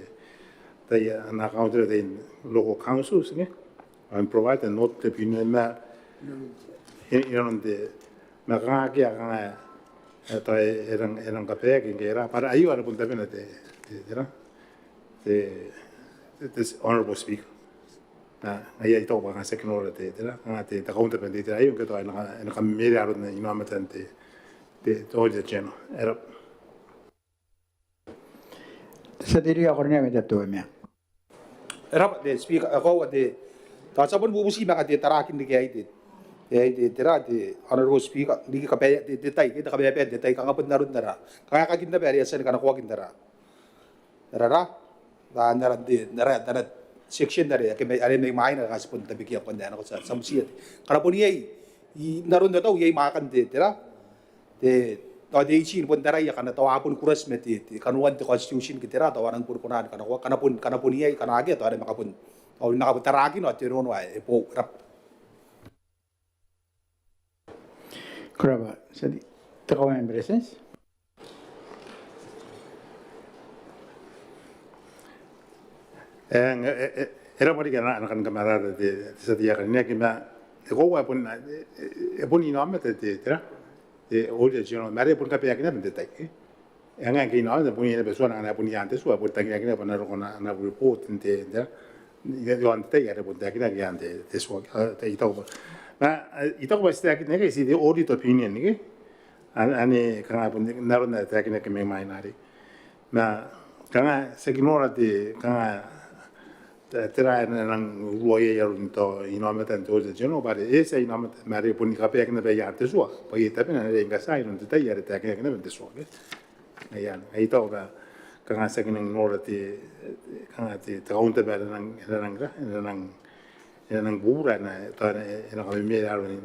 taian account, taian local councils ke, and provide an audit opinion ma, i, inanon te, ma kanga akea, kanga, e, tao e, e rang, e rang kabaeaki ngke e ra, bwa are aio are bon tabena te, te, tera, te, te, te Honourable Speaker. Ngaia I taku bwa kanga ti aki nora te, tera, kanga te, te kauntaban te, tera, aio ngke tao e na, e na kamerea aron inaomatan te, te, te Auditor General. E rabwa. Te tia tei ae karineaki mai Tabiteuea Meang. E rabwa te Speaker, e koaua te, tao ti a bon bubuti ma kanga te tarakin riki aei te, te, te, tera, te Honourable Speaker, riki kabaea, te, te tai, te kabaebae n te tai, kanga bon aron ara, kanga kakin naba are e a tia ni kanakoaki n ara, ara, ara, ara, ara section are, ake mai, are mai mwaina are kanga ti bon tabekia ngkoananoa, ti a, ti a butiia te, ngkana bon iai, i, n aron te tau, iai mwaakan te, tera, te, tao te eighteen bon taraia ngkana tao a boni crash ma te, te kanoan te constitution ke tera, tao a nang boni kona ni kanakoa, ngkana bon, ngkana bon iai, ngkana akea, tao are manga bon, tao manga bon tarakin ao te nono ae, e boou, e rabwa. Ko rabwa, tia tei, te Kauoman ni Beretitenti. E, e, e, e rabwa riki ana, ana kan kamatata te, te tia tei ae karineaki ma, e koaua e bon, e, e, e bon inaomata te, te, tera, te Auditor General, ma are e bon kabaeaki naba n te tai, e. E ngae ngke inaomata, e bon iai naba tuana ngkana e bon i aan te tua, e bon tangirakina bwa e na roko ana, ana report n te, n te, i, i, i aon te tai are e bon taekinaki i aan te, te tua, e, te, I taku bwa. Ma, e, I taku bwa ti taekinna ke, ti te audit opinion ke. Ane kanga bon n aron ae taekinaki mai mwaina arei. Ma kanga ti aki nora te kanga tera ae e nang urua iai aron tao inaomatan te Auditor General bwa are e tia inaomatan ma are bon ni kabaeaki naba iaan te tua bwa iai tabena are e ngkati iroun te tai are taekinaki naba n te tua ke. Ai anne, ai tao bwa kanga ti aki nang nora te kanga te kauntaba ae e nang e nang e nang bubura e na tao e na kamemere aron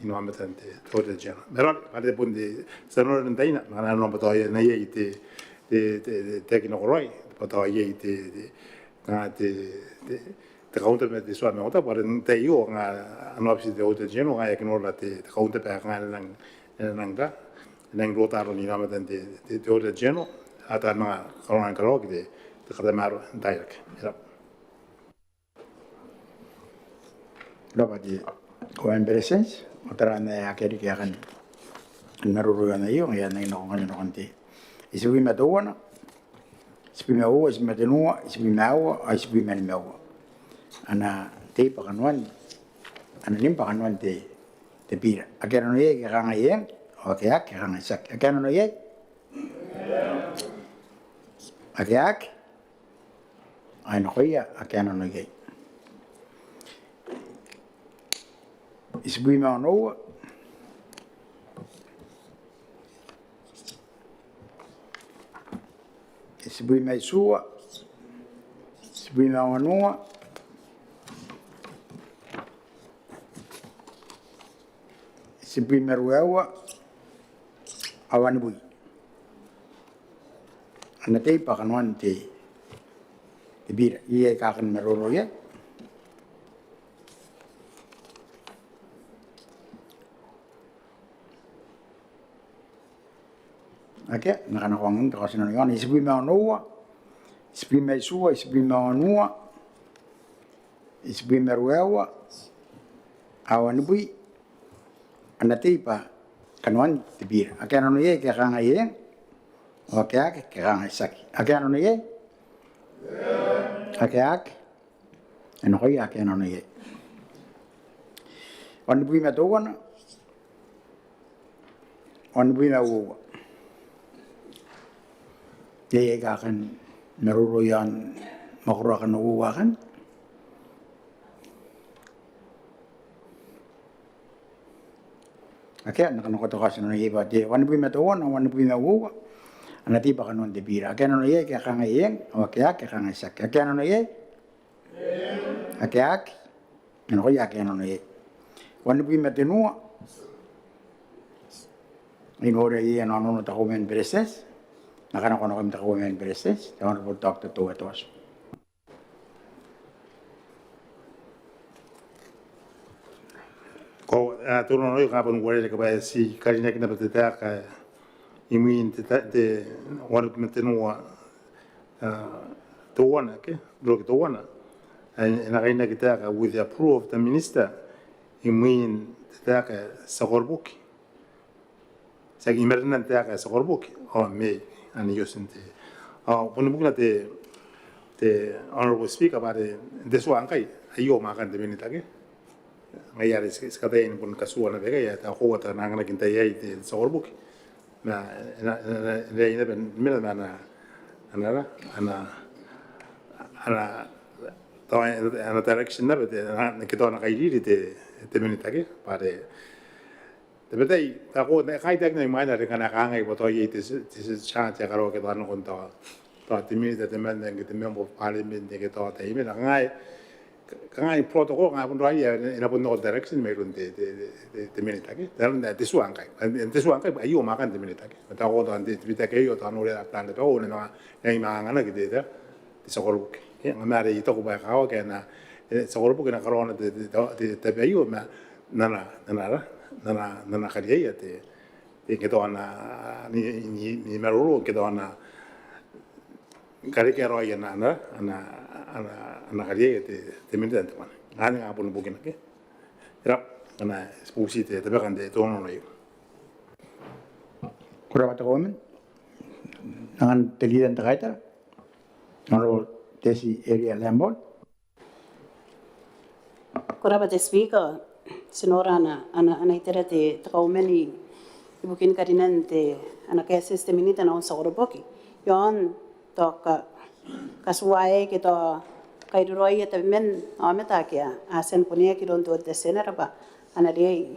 inaomatan te Auditor General. Ma raoi bwa are bon te ti a nora n taina ma kanga nora bwa tao e na iai te te te taekina koroi bwa tao iai te te kanga te te kauntaba ma te tua ma ota bwa are n tai aio kanga ana obiti te Auditor General kanga e aki nora te kauntaba ae kanga e nang e nang rota aron inaomatan te Auditor General a tao a manga karaoan karaoaki te katamaroa n tairake. Ko rabwa. Ko rabwa te Kauoman ni Beretitenti. Ao tara anne ake a riki ae kan maroroakina aio ngaia anne nako ngkanne nakon te itibwi ma teuana, itibwi ma uoua, itibwi ma tenua, itibwi ma aua ao itibwi ma nimaua. Ana tei bwa kanoan ana nim bwa kanoan te te bira. Ake a nano iai ke kangai eng, ao ake aki ke kangai tiaki. Ake a nano iai? Ake aki? Ai nakoia ake a nano iai. Itibwi ma onoua. Itibwi ma itiua. Itibwi ma wanua. Itibwi ma ruaiwa. Ao wanibwi. Ana tei bwa kanoan te te bira. Iai aika kan maroro iai? Akea. N na kanakoa ngkai te kaotinano iaona. Itibwi ma onoua, itibwi ma itiua, itibwi ma wanua, itibwi ma ruaiwa, ao wanibwi. Ana tei bwa kanoan te bira. Ake a nano iai ke kangai eng, ao ake aki ke kangai tiaki. Ake a nano iai? Ake aki? Ai nakoia ake a nano iai. Wanibwi ma teuana. Wanibwi ma uoua. Iai aika kan maroro iaon mwakoro akan uoua akan? Akea. N na kanakoa te kaotinano iai bwa te wanibwi ma teuana, wanibwi ma uoua. Ana tei bwa kanoan te bira. Ake a nano iai ke kangai eng, ao ake aki ke kangai tiaki. Ake a nano iai? Ake aki? Ai nakoia ake a nano iai. Wanibwi ma tenua. I noria iai ana onoono te Kauoman ni Beretitenti. N na kanakoa nakoim te Kauoman ni Beretitenti, te Honourable Doctor Toatu. Ko a toro nano io kanga bon uarereke bwa e ti karinaki naba te taeka imwin te wanibwi ma tenua teuana ke, block teuana. E na karinaki taeka with the approval of the minister imwin te taeka tia koroboki. Tiaki i marenan taeka tia koroboki ao mai ani iotin te ao bon bukina te te Honourable Speaker bwa are n te tua ngkai aio mwaakan te minita ke. Ngaia are ti kataia ni bon katuana bwa ngkai ae tao ko a tia n anganaki n tai aei te tia koroboki. Ma e na e na e na e na e na mena ma ana ana ana ana tao ana direction naba te ana ke tao ana kairiri te te minita ke bwa are tabetai tao ko na kai taekina imwaina are ngkana kangai bwa tao iai te te charge ae karaoaki tao nakon tao tao te minita temanna ke te member of parliament ke tao te imwaina kangai kangai protocol kangai bon raoi e na bon nakon direction mairoun te te te te minita ke. Tao n te tua ngkai te tua ngkai aio mwaakan te minita ke. Tao ko tao n te te minita ke aio tao noria plan tao na na manga anganaki te te te tia koroboki. Ngaia are I taku bwa e kakawaki ae na te tia koroboki e na karaoana te te tabe aio ma n ana n ana n ana n ana kariaia te te ke tao ana ni ni ni maroro ke tao ana karekea raoi ana ana ana ana kariaia te te minita n te mwane. Anne nga bon bukina ke. Era ana bubuti te tabekan te onoono aio. Ko rabwa te Kauoman. Angan te Leader n te Kaitara. Honourable Tessie Eria Lambourne. Ko rabwa te Speaker. Ti nora ana ana ana itera te te Kauoman ni ibukin karinan te ana kaetieti te Minita n ana tia koroboki iaon tao ka, katuaaei ke tao kairoroaia tabeman aomata ake a tia n kuneaki iroun te Auditor General bwa a na riai,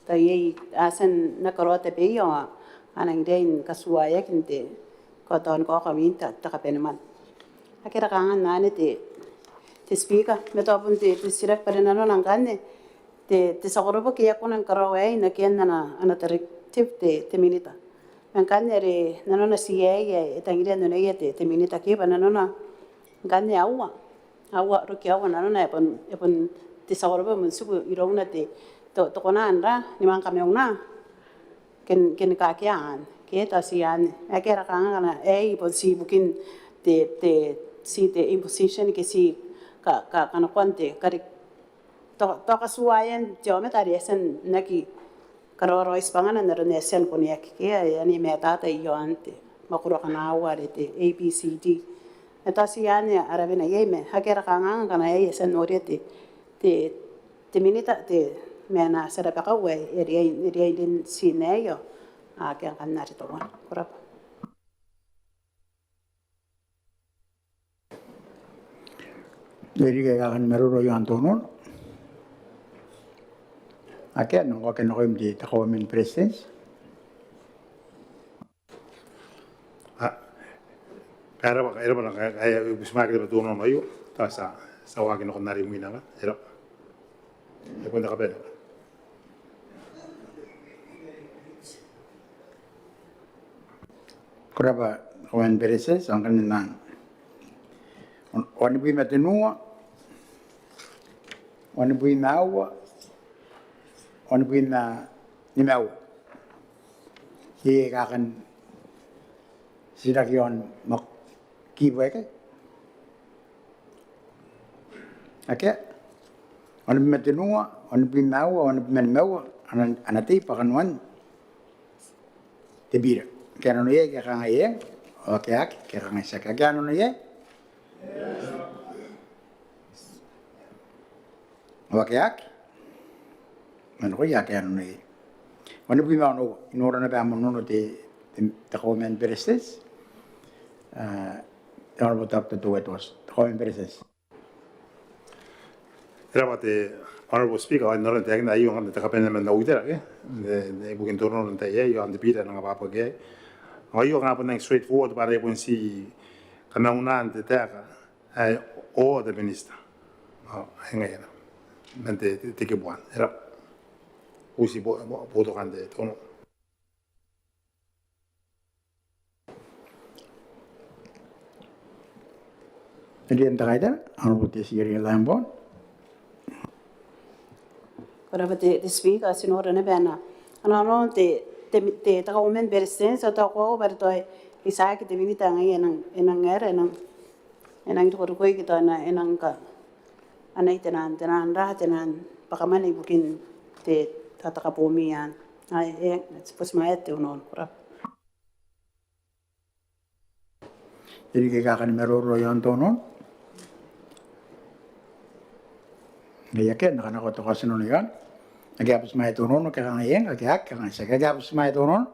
tao iai, a tia n aki karaoa tabeia ao a nang riai ni katuaaeaki n te kaotan kaoka mwin te, te kabanemwane. Akea ara kanganga anne te, te Speaker, ma tao bon te, te titiraki bwa are nanona ngkanne te, te tia koroboki e a kona ni karaoa aei n akean ana, ana directive te, te Minita. Ma ngkanne are nanona ti aei ae e tangiria n oneia te, te Minita ke bwa nanona ngkanne aua, aua, riki aua nanona ae bon, e bon te tia koroboki e bon tiku irouna te, to, to kona n ra, ni manga kamauna ke n, ke ni kakea anne, ke tao ti anne. Akea ara kanganga ngkana aei bon ti ibukin te, te, ti te imposition ke ti ka, ka, kanakoan te, kari, tao, tao katuaaean te aomata are e a tia n aki karaoa raoi tibwangana n aron ae e a tia n kuneaki ke ae e a ni matata iaon te mwakoro akana aua are te A B C D. Ma tao ti anne ara bwai aei ma akea ara kanganga ngkana aei e a tia n noria te, te, te Minita, te, ma ana tia rabakau ae e riai, e riai n rin ti n aei ao akea ngkanne are teuana. Ko rabwa. Iai riki ae kani maroro iaon te onoono? Akea, nang oki nakoim te, te Kauoman ni Beretitenti. A, e rab'a, e rab'a, e, e, e butimwaeaki te onoono aio, tao ti a, ti a waaki nakon are imwina ngkai, e rab'a. E bon te kabanea. Ko rab'a, Kauoman ni Beretitenti, ao ngkanne nang, wanibwi ma tenua, wanibwi ma aua, wanibwi ma nimaua. Iai ae kani titiraki iaon mwakuri aei? Akea. Wanibwi ma tenua, wanibwi ma aua, wanibwi ma nimaua, a na, a na tei bwa kanoan te bira. Ake a nano iai ke a kangai eng, ao ake a aki ke a kangai tiaki. Ake a nano iai? Ao ake a aki? Nakoia ake a nano iai. Wanibwi ma onoua, I nora naba ae monono te, te, te Kauoman ni Beretitenti. A, te Honourable Doctor Teu Edwards, te Kauoman ni Beretitenti. E rab'a te Honourable Speaker, ao I nora n taekina aio ngkanne te kabanea man au itera ke, n te, n te, ibukin te onoono n tai aei, ao n te bira ae e nang abwabwaki aei. Ao aio ngkanne bon nang straightforward bwa are bon ti kamaunaan te taeka ae, ao te Minita. Ao, e ngae anne. Man te, te, te kibu anne. E rab'a. Uti bo, bo, boutokaan te, te onoono. Tia Kairiia, Honourable Tessie Lambourne. Ko rab'a te, te Speaker, ti nora naba ana, ana, ana te, te, te, te Kauoman ni Beretitenti, ao tao koaua bwa are tao e tiaki te Minita ngaia e nang, e nang era, e nang, e nang irokorokoi ke tao e nang, e nang ka, anai te nang, te nang ra, te nang bwakamwane ibukin te, tao te kaboomi anne. Ae, e, ti butimwaea te onoono, ko rab'a. Iai riki ae kani maroro iaon te onoono? Ngaia ake, N na kanakoa te kaotinano iaon. Ake a butimwaea te onoono, ke a kangai eng, ake a aki, ke a kangai tiaki. Ake a butimwaea te onoono?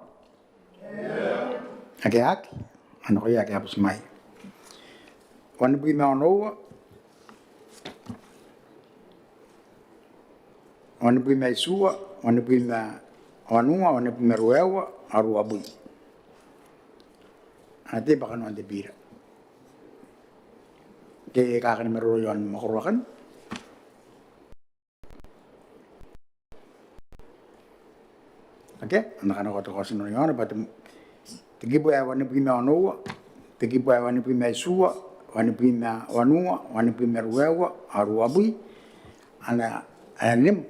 Ake a aki? A nakoia ake a butimwaea. Wanibwi ma onoua, wanibwi ma itiua, wanibwi ma wanua, wanibwi ma ruaiwa, ao ruabwi. A na tei bwa kanoan te bira. Ke e kaaki ni maroro iaon mwakoro akanne? Akea, N na kanakoa te kaotinano iaona bwa te, te kibu ae wanibwi ma onoua, te kibu ae wanibwi ma itiua, wanibwi ma wanua, wanibwi ma ruaiwa, ao ruabwi, a na, a na nim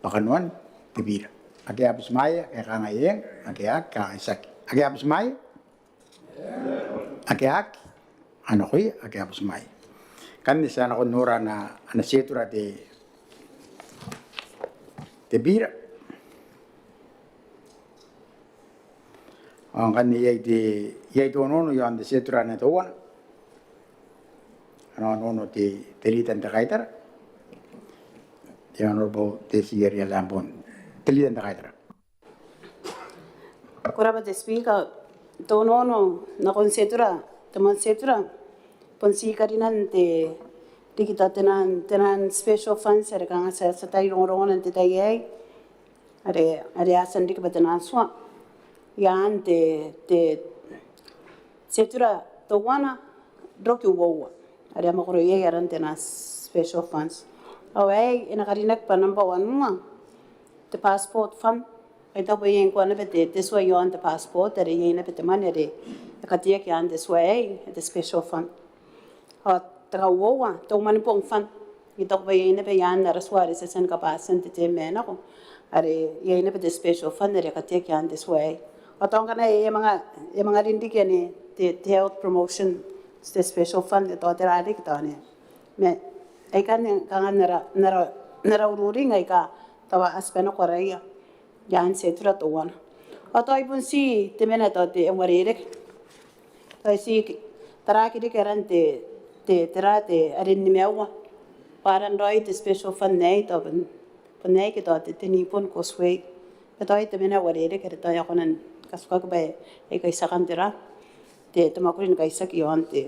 bwa kanoan te bira. Ake a butimwaea, ake a kangai eng, ake a aki, ake a kangai tiaki. Ake a butimwaea? Ake a aki? A nakoia ake a butimwaea. Ngkanne ti a nako n nora ana, ana tietura te, te bira. Ao ngkanne iai te, iai te onoono iaon te tietura ae teuana. Ana onoono te, te Leader n te Kaitara. Te Honourable Tessie Lambourne. Te Leader n te Kaitara. Ko rabwa te Speaker. Te onoono nakon schedule, te moan schedule, bon ti karinan te, riki tao te naan, te naan special funds are kanga ti a, ti a tai rongorongo n te tai aei, are, are a tia n riki bwa te naan tua i aan te, te schedule teuana roki uoua are a mwakoro iai aran te naan special funds. Ao aei e na karinaki bwa nambwa wanua, te passport fund. Ai tao bwa iai ngkoa naba te, te tua i aon te passport are iai naba te mwane are e kateaki i aan te tua aei, te special fund. Ao te kauoua, te umanibong fund. I taku bwa iai naba i aan ara tua are ti a tia ni kabwatia n te term ae nako, are iai naba te special fund are kateaki i aan te tua aei. Ao tao ngkana e manga, e manga rin riki anne te, te health promotion, te special fund, tao tera riki tao anne. Ma aikanne kanga n ara, n ara, n ara ururing aika tao a tibwa nako araia i aan schedule teuana. Ao tao ai bon ti te mena tao te uarereke. Tao ti taraaki riki aran te, te, tera te, are nimaua. Bwa aran raoi te special fund aei tao bon, bon aei ke tao te, te Nippon Causeway. Ma tao ai te mena uarereke are tao e a kona ni katukaki bwa e kaitiakan tera te, te mwakuri ni kaitiaki i aon te,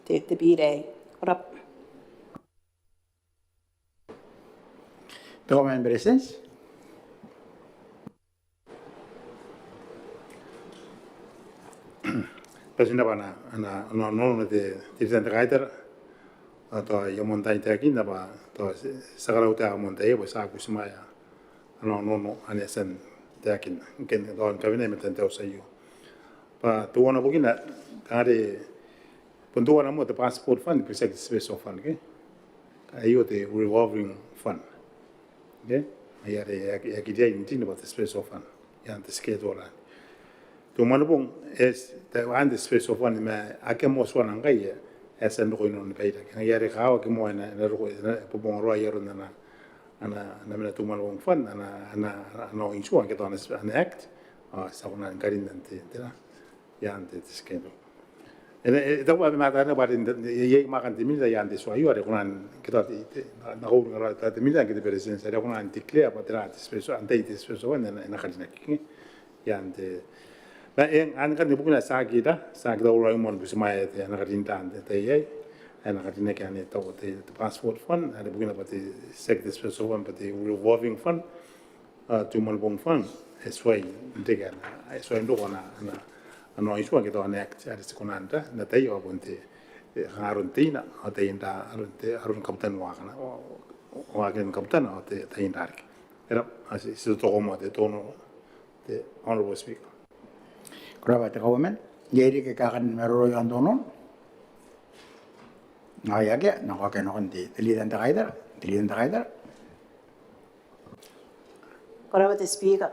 te, te biira aei. Ko rabwa. Te Kauoman ni Beretitenti. Bati n rabwa ana, ana, ana, ana, te, te tia tei n te kaitara. Ao tao I a moan tai n taekinna bwa tao ti a karaua te moan tai aei bwa ti a butimwaea ana, ana, ana, ane e a tia n taekinna. Ngke tao ni kawenea i matan te auti aio. Bwa teuana bukina, kanga are bon teuana moa te passport fund, e butimwaeaki te special fund, ke? Aio te revolving fund. Ke? Ai are e aki, e aki riai n rin bwa te special fund i aan te schedule anne. Te umanibong, e, te, aan te special fund ma akea moa tuana ngkai e, e a tia n roko inanon baira. Ke ngaia are kaawa ake moa e na, e na roko, e na bobonga raoi aron ana, ana, ana mena te umanibong fund, ana, ana, ana, ana oin tua, ke tao ana, ana act, ao ti a kona ni karinna n te, tera, i aan te, te schedule. E, e, e taku bwa e mataata bwa te, e, e, e mwakan te minita i aan te tua aio are e kona n, ke tao te, te, na, na kauring ara te, te minita ke te Beretitenti are e kona n declare bwa tera te special, antai te special fund e na, e na karinaki i aan te. Ma e, ngkanne bukina ti aki, ti aki tauraoi moa ni butimwaea te, ana karinaki n te tai aei, ana karinaki anne tao te, te passport fund, are bukina bwa te, tiaki te special fund bwa te revolving fund. Ao te umanibong fund e tuai n reke ana, e tuai n roko ana, ana, ana oin tua ke tao ana act are ti kona n, n ataia ao bon te, e, kanga aron teina, ao taian ra, aron te, aron kabutan waakana, ao, ao waakin kabutana, ao te, taian ra riki. E rabwa, ao ti, ti totokoa moa te, te Honourable Speaker. Ko rabwa te Kauoman. Iai riki aika kan maroro i aon te onoono? Ao akea, nako ake nakon te, te leader n te kaitara, te leader n te kaitara. Ko rabwa te Speaker.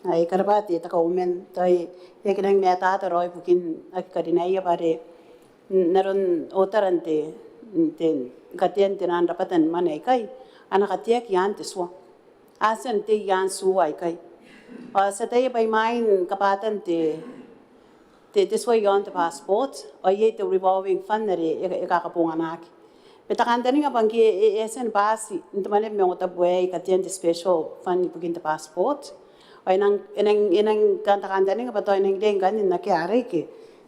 Ai ko rabwa te, te Kauoman, tao e aki rangi ni mataata raoi ibukin aki karinaia bwa are n aron otaran te, te katean te naan rabwata ni mwane aikai, a na kateaki i aan te tua. A tia n tei i aan tua aikai. Ao ti ataia bwa imwain kabwatan te, te, te tua i aon te passport, ao iai te revolving fund are e, e kakabonganaki. Ma te kantaninga bwa ngke e, e, e a tia ni bati n te mwaneaba ni maungatabu aei katean te special fund ibukin te passport, ao e nang, e nang, e nang kan te kantaninga bwa tao e nang riai ngkanne n akea arei ke.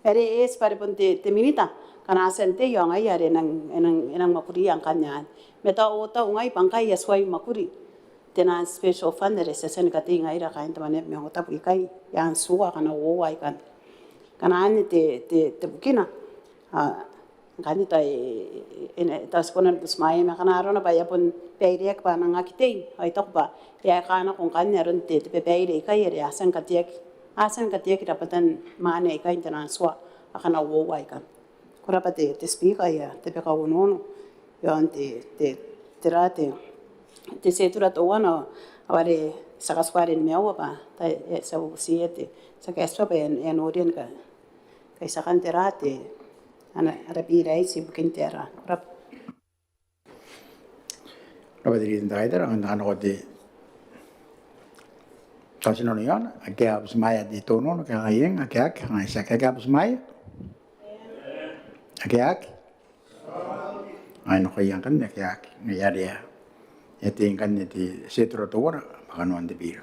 Are e eti bwa are bon te, te minita, ngkana a tia n tei ao ngaia are e nang, e nang, e nang mwakuria ngkanne anne. Ma tao, tao ngai bwa ngkai a tuai mwakuri te naan special fund are ti a tia ni katei ngaira kaain te mwaneaba ni maungatabu ikai i aan tua akana uoua aikanne. Ngkana anne te, te, te bukina, a, ngkanne tao e, e, e, tao ti kona ni butimwaea, ma ngkana arona bwa e a bon baireaki bwa a nang aki tei, ao I taku bwa e a kaan nako ngkanne aron te, te babaire ikai are a tia ni kateaki, a tia ni kateaki rabwatan mwane aikai n te naan tua akana uoua aikanne. Ko rabwa te, te Speaker, aia te beka onoono i aon te, te, tera te, te schedule teuana, ao are ti a katuka are nimaua bwa tao e, ti a bubuti te, ti a kaetia bwa e a noria ni ka, kaitiakan tera te, ana, ara biira aei ibukin tera. Ko rabwa. Ko rabwa te leader n te kaitara, ngkana nako te, tao ti nano i aona, ake a butimwaea te onoono, ke ngaia, ake, ake, ngaia, ake, ake a butimwaea? Ake, ake? Ai nakoia ngkanne ake, ake, ngaia are e a tei ngkanne te schedule teuana bwa kanoan te biira.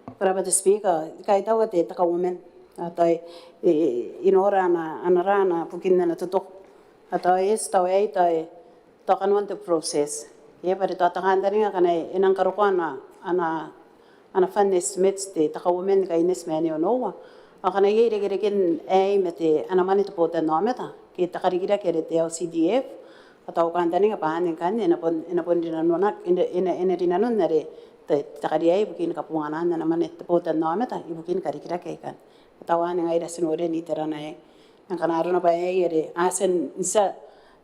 Ko rabwa te Speaker, I kaitaua te Kauoman. Ao tao e, e, I nora ana, ana ra ana bukin ana totoko. Ao tao e, tao e, tao e, tao kanoan te process. Ia bwa are tao te kantaninga ngkana e nang karokoa ana, ana, ana fund estimates te Kauoman ni kaineti ma ae onoua. Ao ngkana iai irekereken aei ma te ana mwane te botannaomata ke te karikirake are te L C D F. Ao tao kantaninga bwa anne ngkanne e na bon, e na bon rinanona, e na, e na, e na rinanon are te, te kariaia ibukin kabonganaan ana mwane te botannaomata ibukin karikirake aikanne. Ao tao anne ngaira ti noria n iterana aei. Ngkana arona bwa aei are a tia n, n tia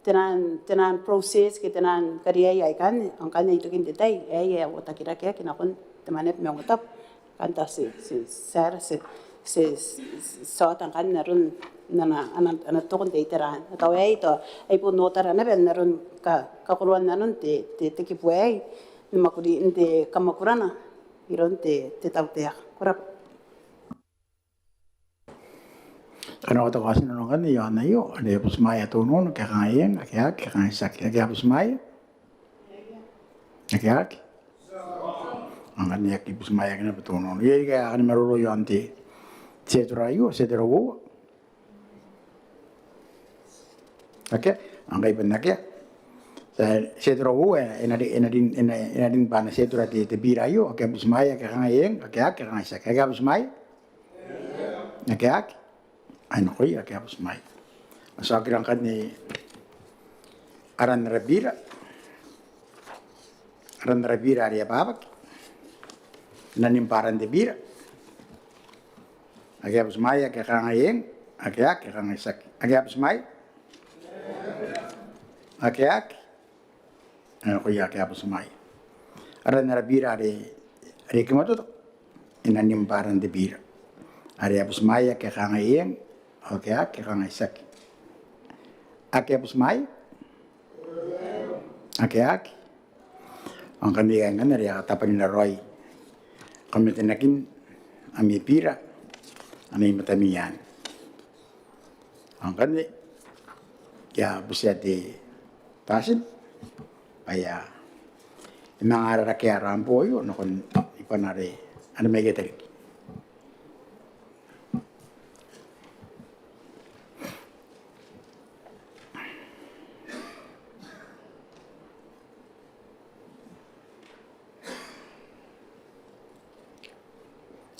te naan, te naan process ke te naan kariaia aikanne, ao ngkanne itokin te tai aei e a uotakirakeaki nakon te Mwaneaba mai Ongotabu. Ngkanne tao ti, ti, ti, ti, ti, ti, ti ota ngkanne aron n ana, ana, ana tokon te itera. Ao aei tao ai bon otara naba n aron ka, kakoroan nanon te, te, te kibu aei ni mwakuri n te kamwakurana iroun te, te tautaeka. Ko rabwa. Kanoan te kaoti n aron ngkanne iaon aio, are a butimwaea te unono, ke a kangai eng, ake a aki, ke a kangai tiaki. Ake a butimwaea? Ake a aki? Ao ngkanne e aki butimwaeaki naba te unono. Iai riki ae a kani maroro iaon te, te tera aio, te tera uoua? Akea, ao ngkai bon akea. Te, te tera uoua, e na ri, e na ri, e na, e na rin bwa ana te tera te, te bira aio, ake a butimwaea, ake a kangai eng, ake a aki, ke a kangai tiaki. Ake a butimwaea? Ake a aki? Ai nakoia ake a butimwaea. Ao ti a okira ngkanne aran ara bira. Aran ara bira are e ababaki. E na rin bwa aran te bira. Ake a butimwaea, ake a kangai eng, ake a aki, ake a kangai tiaki. Ake a butimwaea? Ake a aki? Ai nakoia ake a butimwaea. Aran ara bira are, are e kimatoto, e na rin bwa aran te bira. Are a butimwaea, ake a kangai eng, ake a aki, ake a kangai tiaki. Ake a butimwaea? Ake a aki? Ao ngkanne iai ngkanne are a katabwanina raoi kamatanakin ami bira, ami matami anne. Ao ngkanne I a butia te batin bwa e a manga rarakea ara ambo aio nakon ibana are a na maieta riki.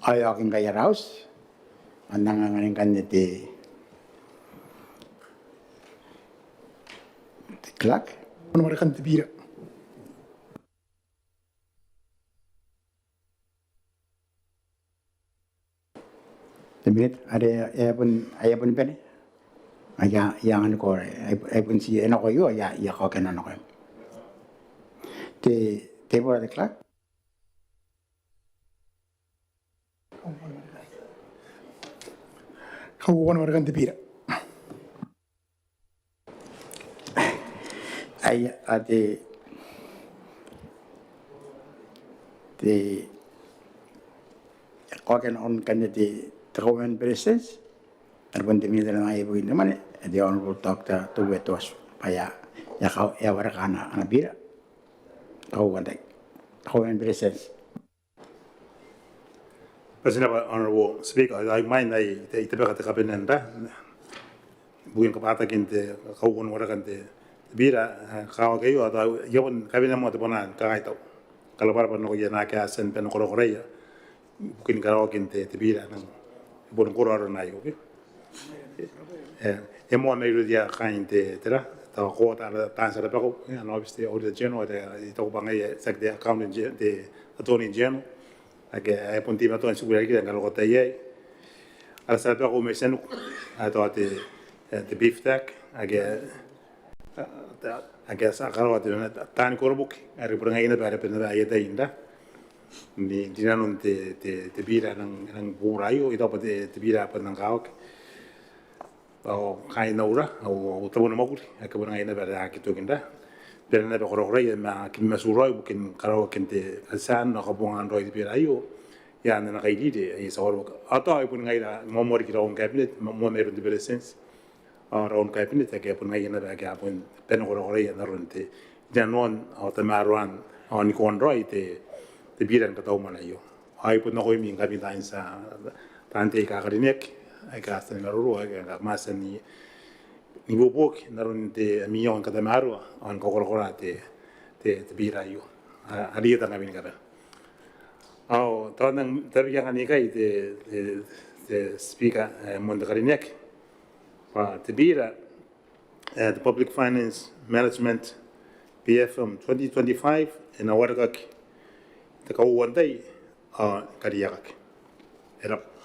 Ao e a oki ngkai ara auti ao N nang anganingkanne te, te clerk. Bon warekan te bira. Te minita are e a bon, e a bon bane. Ai a, e a anganiko, e a bon ti e nako aio, e a, e a kaokina nako. Te, te bora te clerk. Kauoua ni warekan te bira. Ai a te, te, kaokan aon ngkanne te, te Kauoman ni Beretitenti, are bon te minita n ibukin te mwane, te Honourable Doctor Toue Toatu, bwa e a, e a wareka ana, ana bira. Kauoua n tai. Kauoman ni Beretitenti. Bati n rabwa Honourable Speaker, ao imwain ae I tabeka te kabanea ibukin kabwatakin te kauoua ni warekan te, te bira, e, kakawaki aio, ao I a bon kabanea moa te bwanaa ni kangai tau karabwarabwa nakoia naake a tia ni bane korakoraia ibukin karaoakin te, te bira ae nang bon koro arona aio, okay? E, e moa mairouia kaain te, tera, tao ko ota ara taan tia rabakau, e, ana aobiti te Auditor General, te, I taku bwa ngaia, tiaki te Accountant Ge-, te Attorney General, ake, e, bon teimatoa n tiku irarikira ngkana ko ataia. Ara tia rabakau mai Tianuku, ae tao te, e, te BIFTAC, ake, ake a tia karaoa te, taani koroboki, are bon ngaia naba are bon naba aia tai n ra, ni, rinanon te, te, te bira ae nang, nang bubura aio, I taku bwa te, te bira ae bon nang kakawaki. Ao kaain aura, ao, ao tabo ni mwakuri, ake bon ngaia naba are aki toki n ra. Bwa a na naba korakoraia ma aki matu raoi ibukin karaoakin te, katiaan ao kabonganaan raoi te bira aio. Ia n ana kairiri, ae ti a waroka. Ao tao ai bon ngaira, moa moa riki raou ni kabinet, moa, moa mairoun te Beretitenti. Ao raou ni kabinet ake a bon ngaia naba ake a bon bane korakoraia n aron te, rinanoan ao tamaroan ao nikoan raoi te, te bira ni kataumwane aio. Ao ai bon nakoimi ngkami taan tia, taan tei aika karineaki, aika a tia ni maroro, aika kam a tia n ibuobuoki n aron te, ami iango ni katamaroa ao ni kakorakora te, te, te bira aio. A, a rietata ngkami ni kabane. Ao tao N nang tabekia ngkanne ikai te, te, te Speaker, e, moan te karineaki, bwa te bira, e, te Public Finance Management PFM twenty twenty-five, e na warekaki te kauoua n tai ao e kariaiakaki. E rabwa.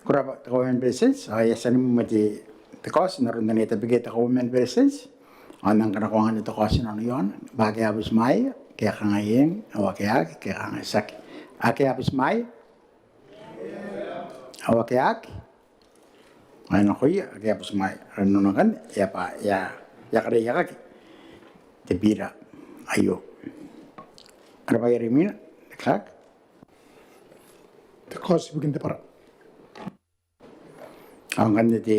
Ko rabwa te Kauoman ni Beretitenti, ao e a tia ni moa te, te kaoti n aron ane e tabekia te Kauoman ni Beretitenti, ao N nang kanakoa ngkanne te kaoti inanon iaona, bwa ake a butimwaea, ke a kangai eng, ao ake a aki, ke a kangai tiaki. Ake a butimwaea? Ao ake a aki, ao nakoia ake a butimwaea are nanona ngkanne, e a bwa e a, e a kareiakaki te biira aio. Ara bwai are imwina, te clerk. Te kaoti ibukin te bwara. Ao ngkanne te,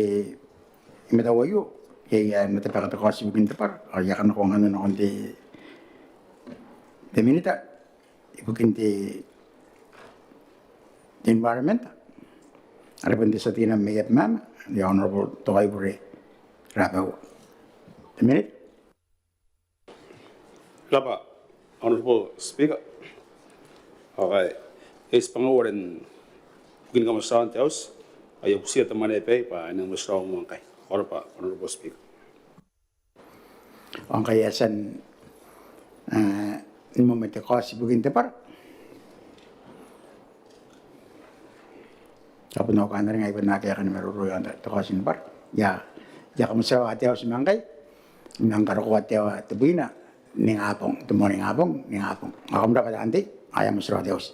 i matau aio, iai ae e na tabeka te kaoti ibukin te bwara, ao I a kanakoa ngkanne nakon te, te minita ibukin te, te environment are bon te tia tei mai Abemama, the Honourable Tokaibure Rabaua. Te minita. Ko rabwa, Honourable Speaker. Ao ngkai e a tibwangau aron bukini kamotirawan te auti, ao I a butiia te mwaneaba aei bwa e na motirawa moa ngkai. Ko rabwa, Honourable Speaker. Ao ngkai e a tia n, e, ni moa te kaoti ibukin te bwara. Ao bon au kantaninga ae bon akea ae kani maroro iaon te kaoti ni bwara. I a, I a kamotirawa te auti ma ngkai, I a manga karokoa te aoa tebwina ningabong, te moaningabong ningabong. Ao kam rabwa taan tei, ao I a motirawa te auti.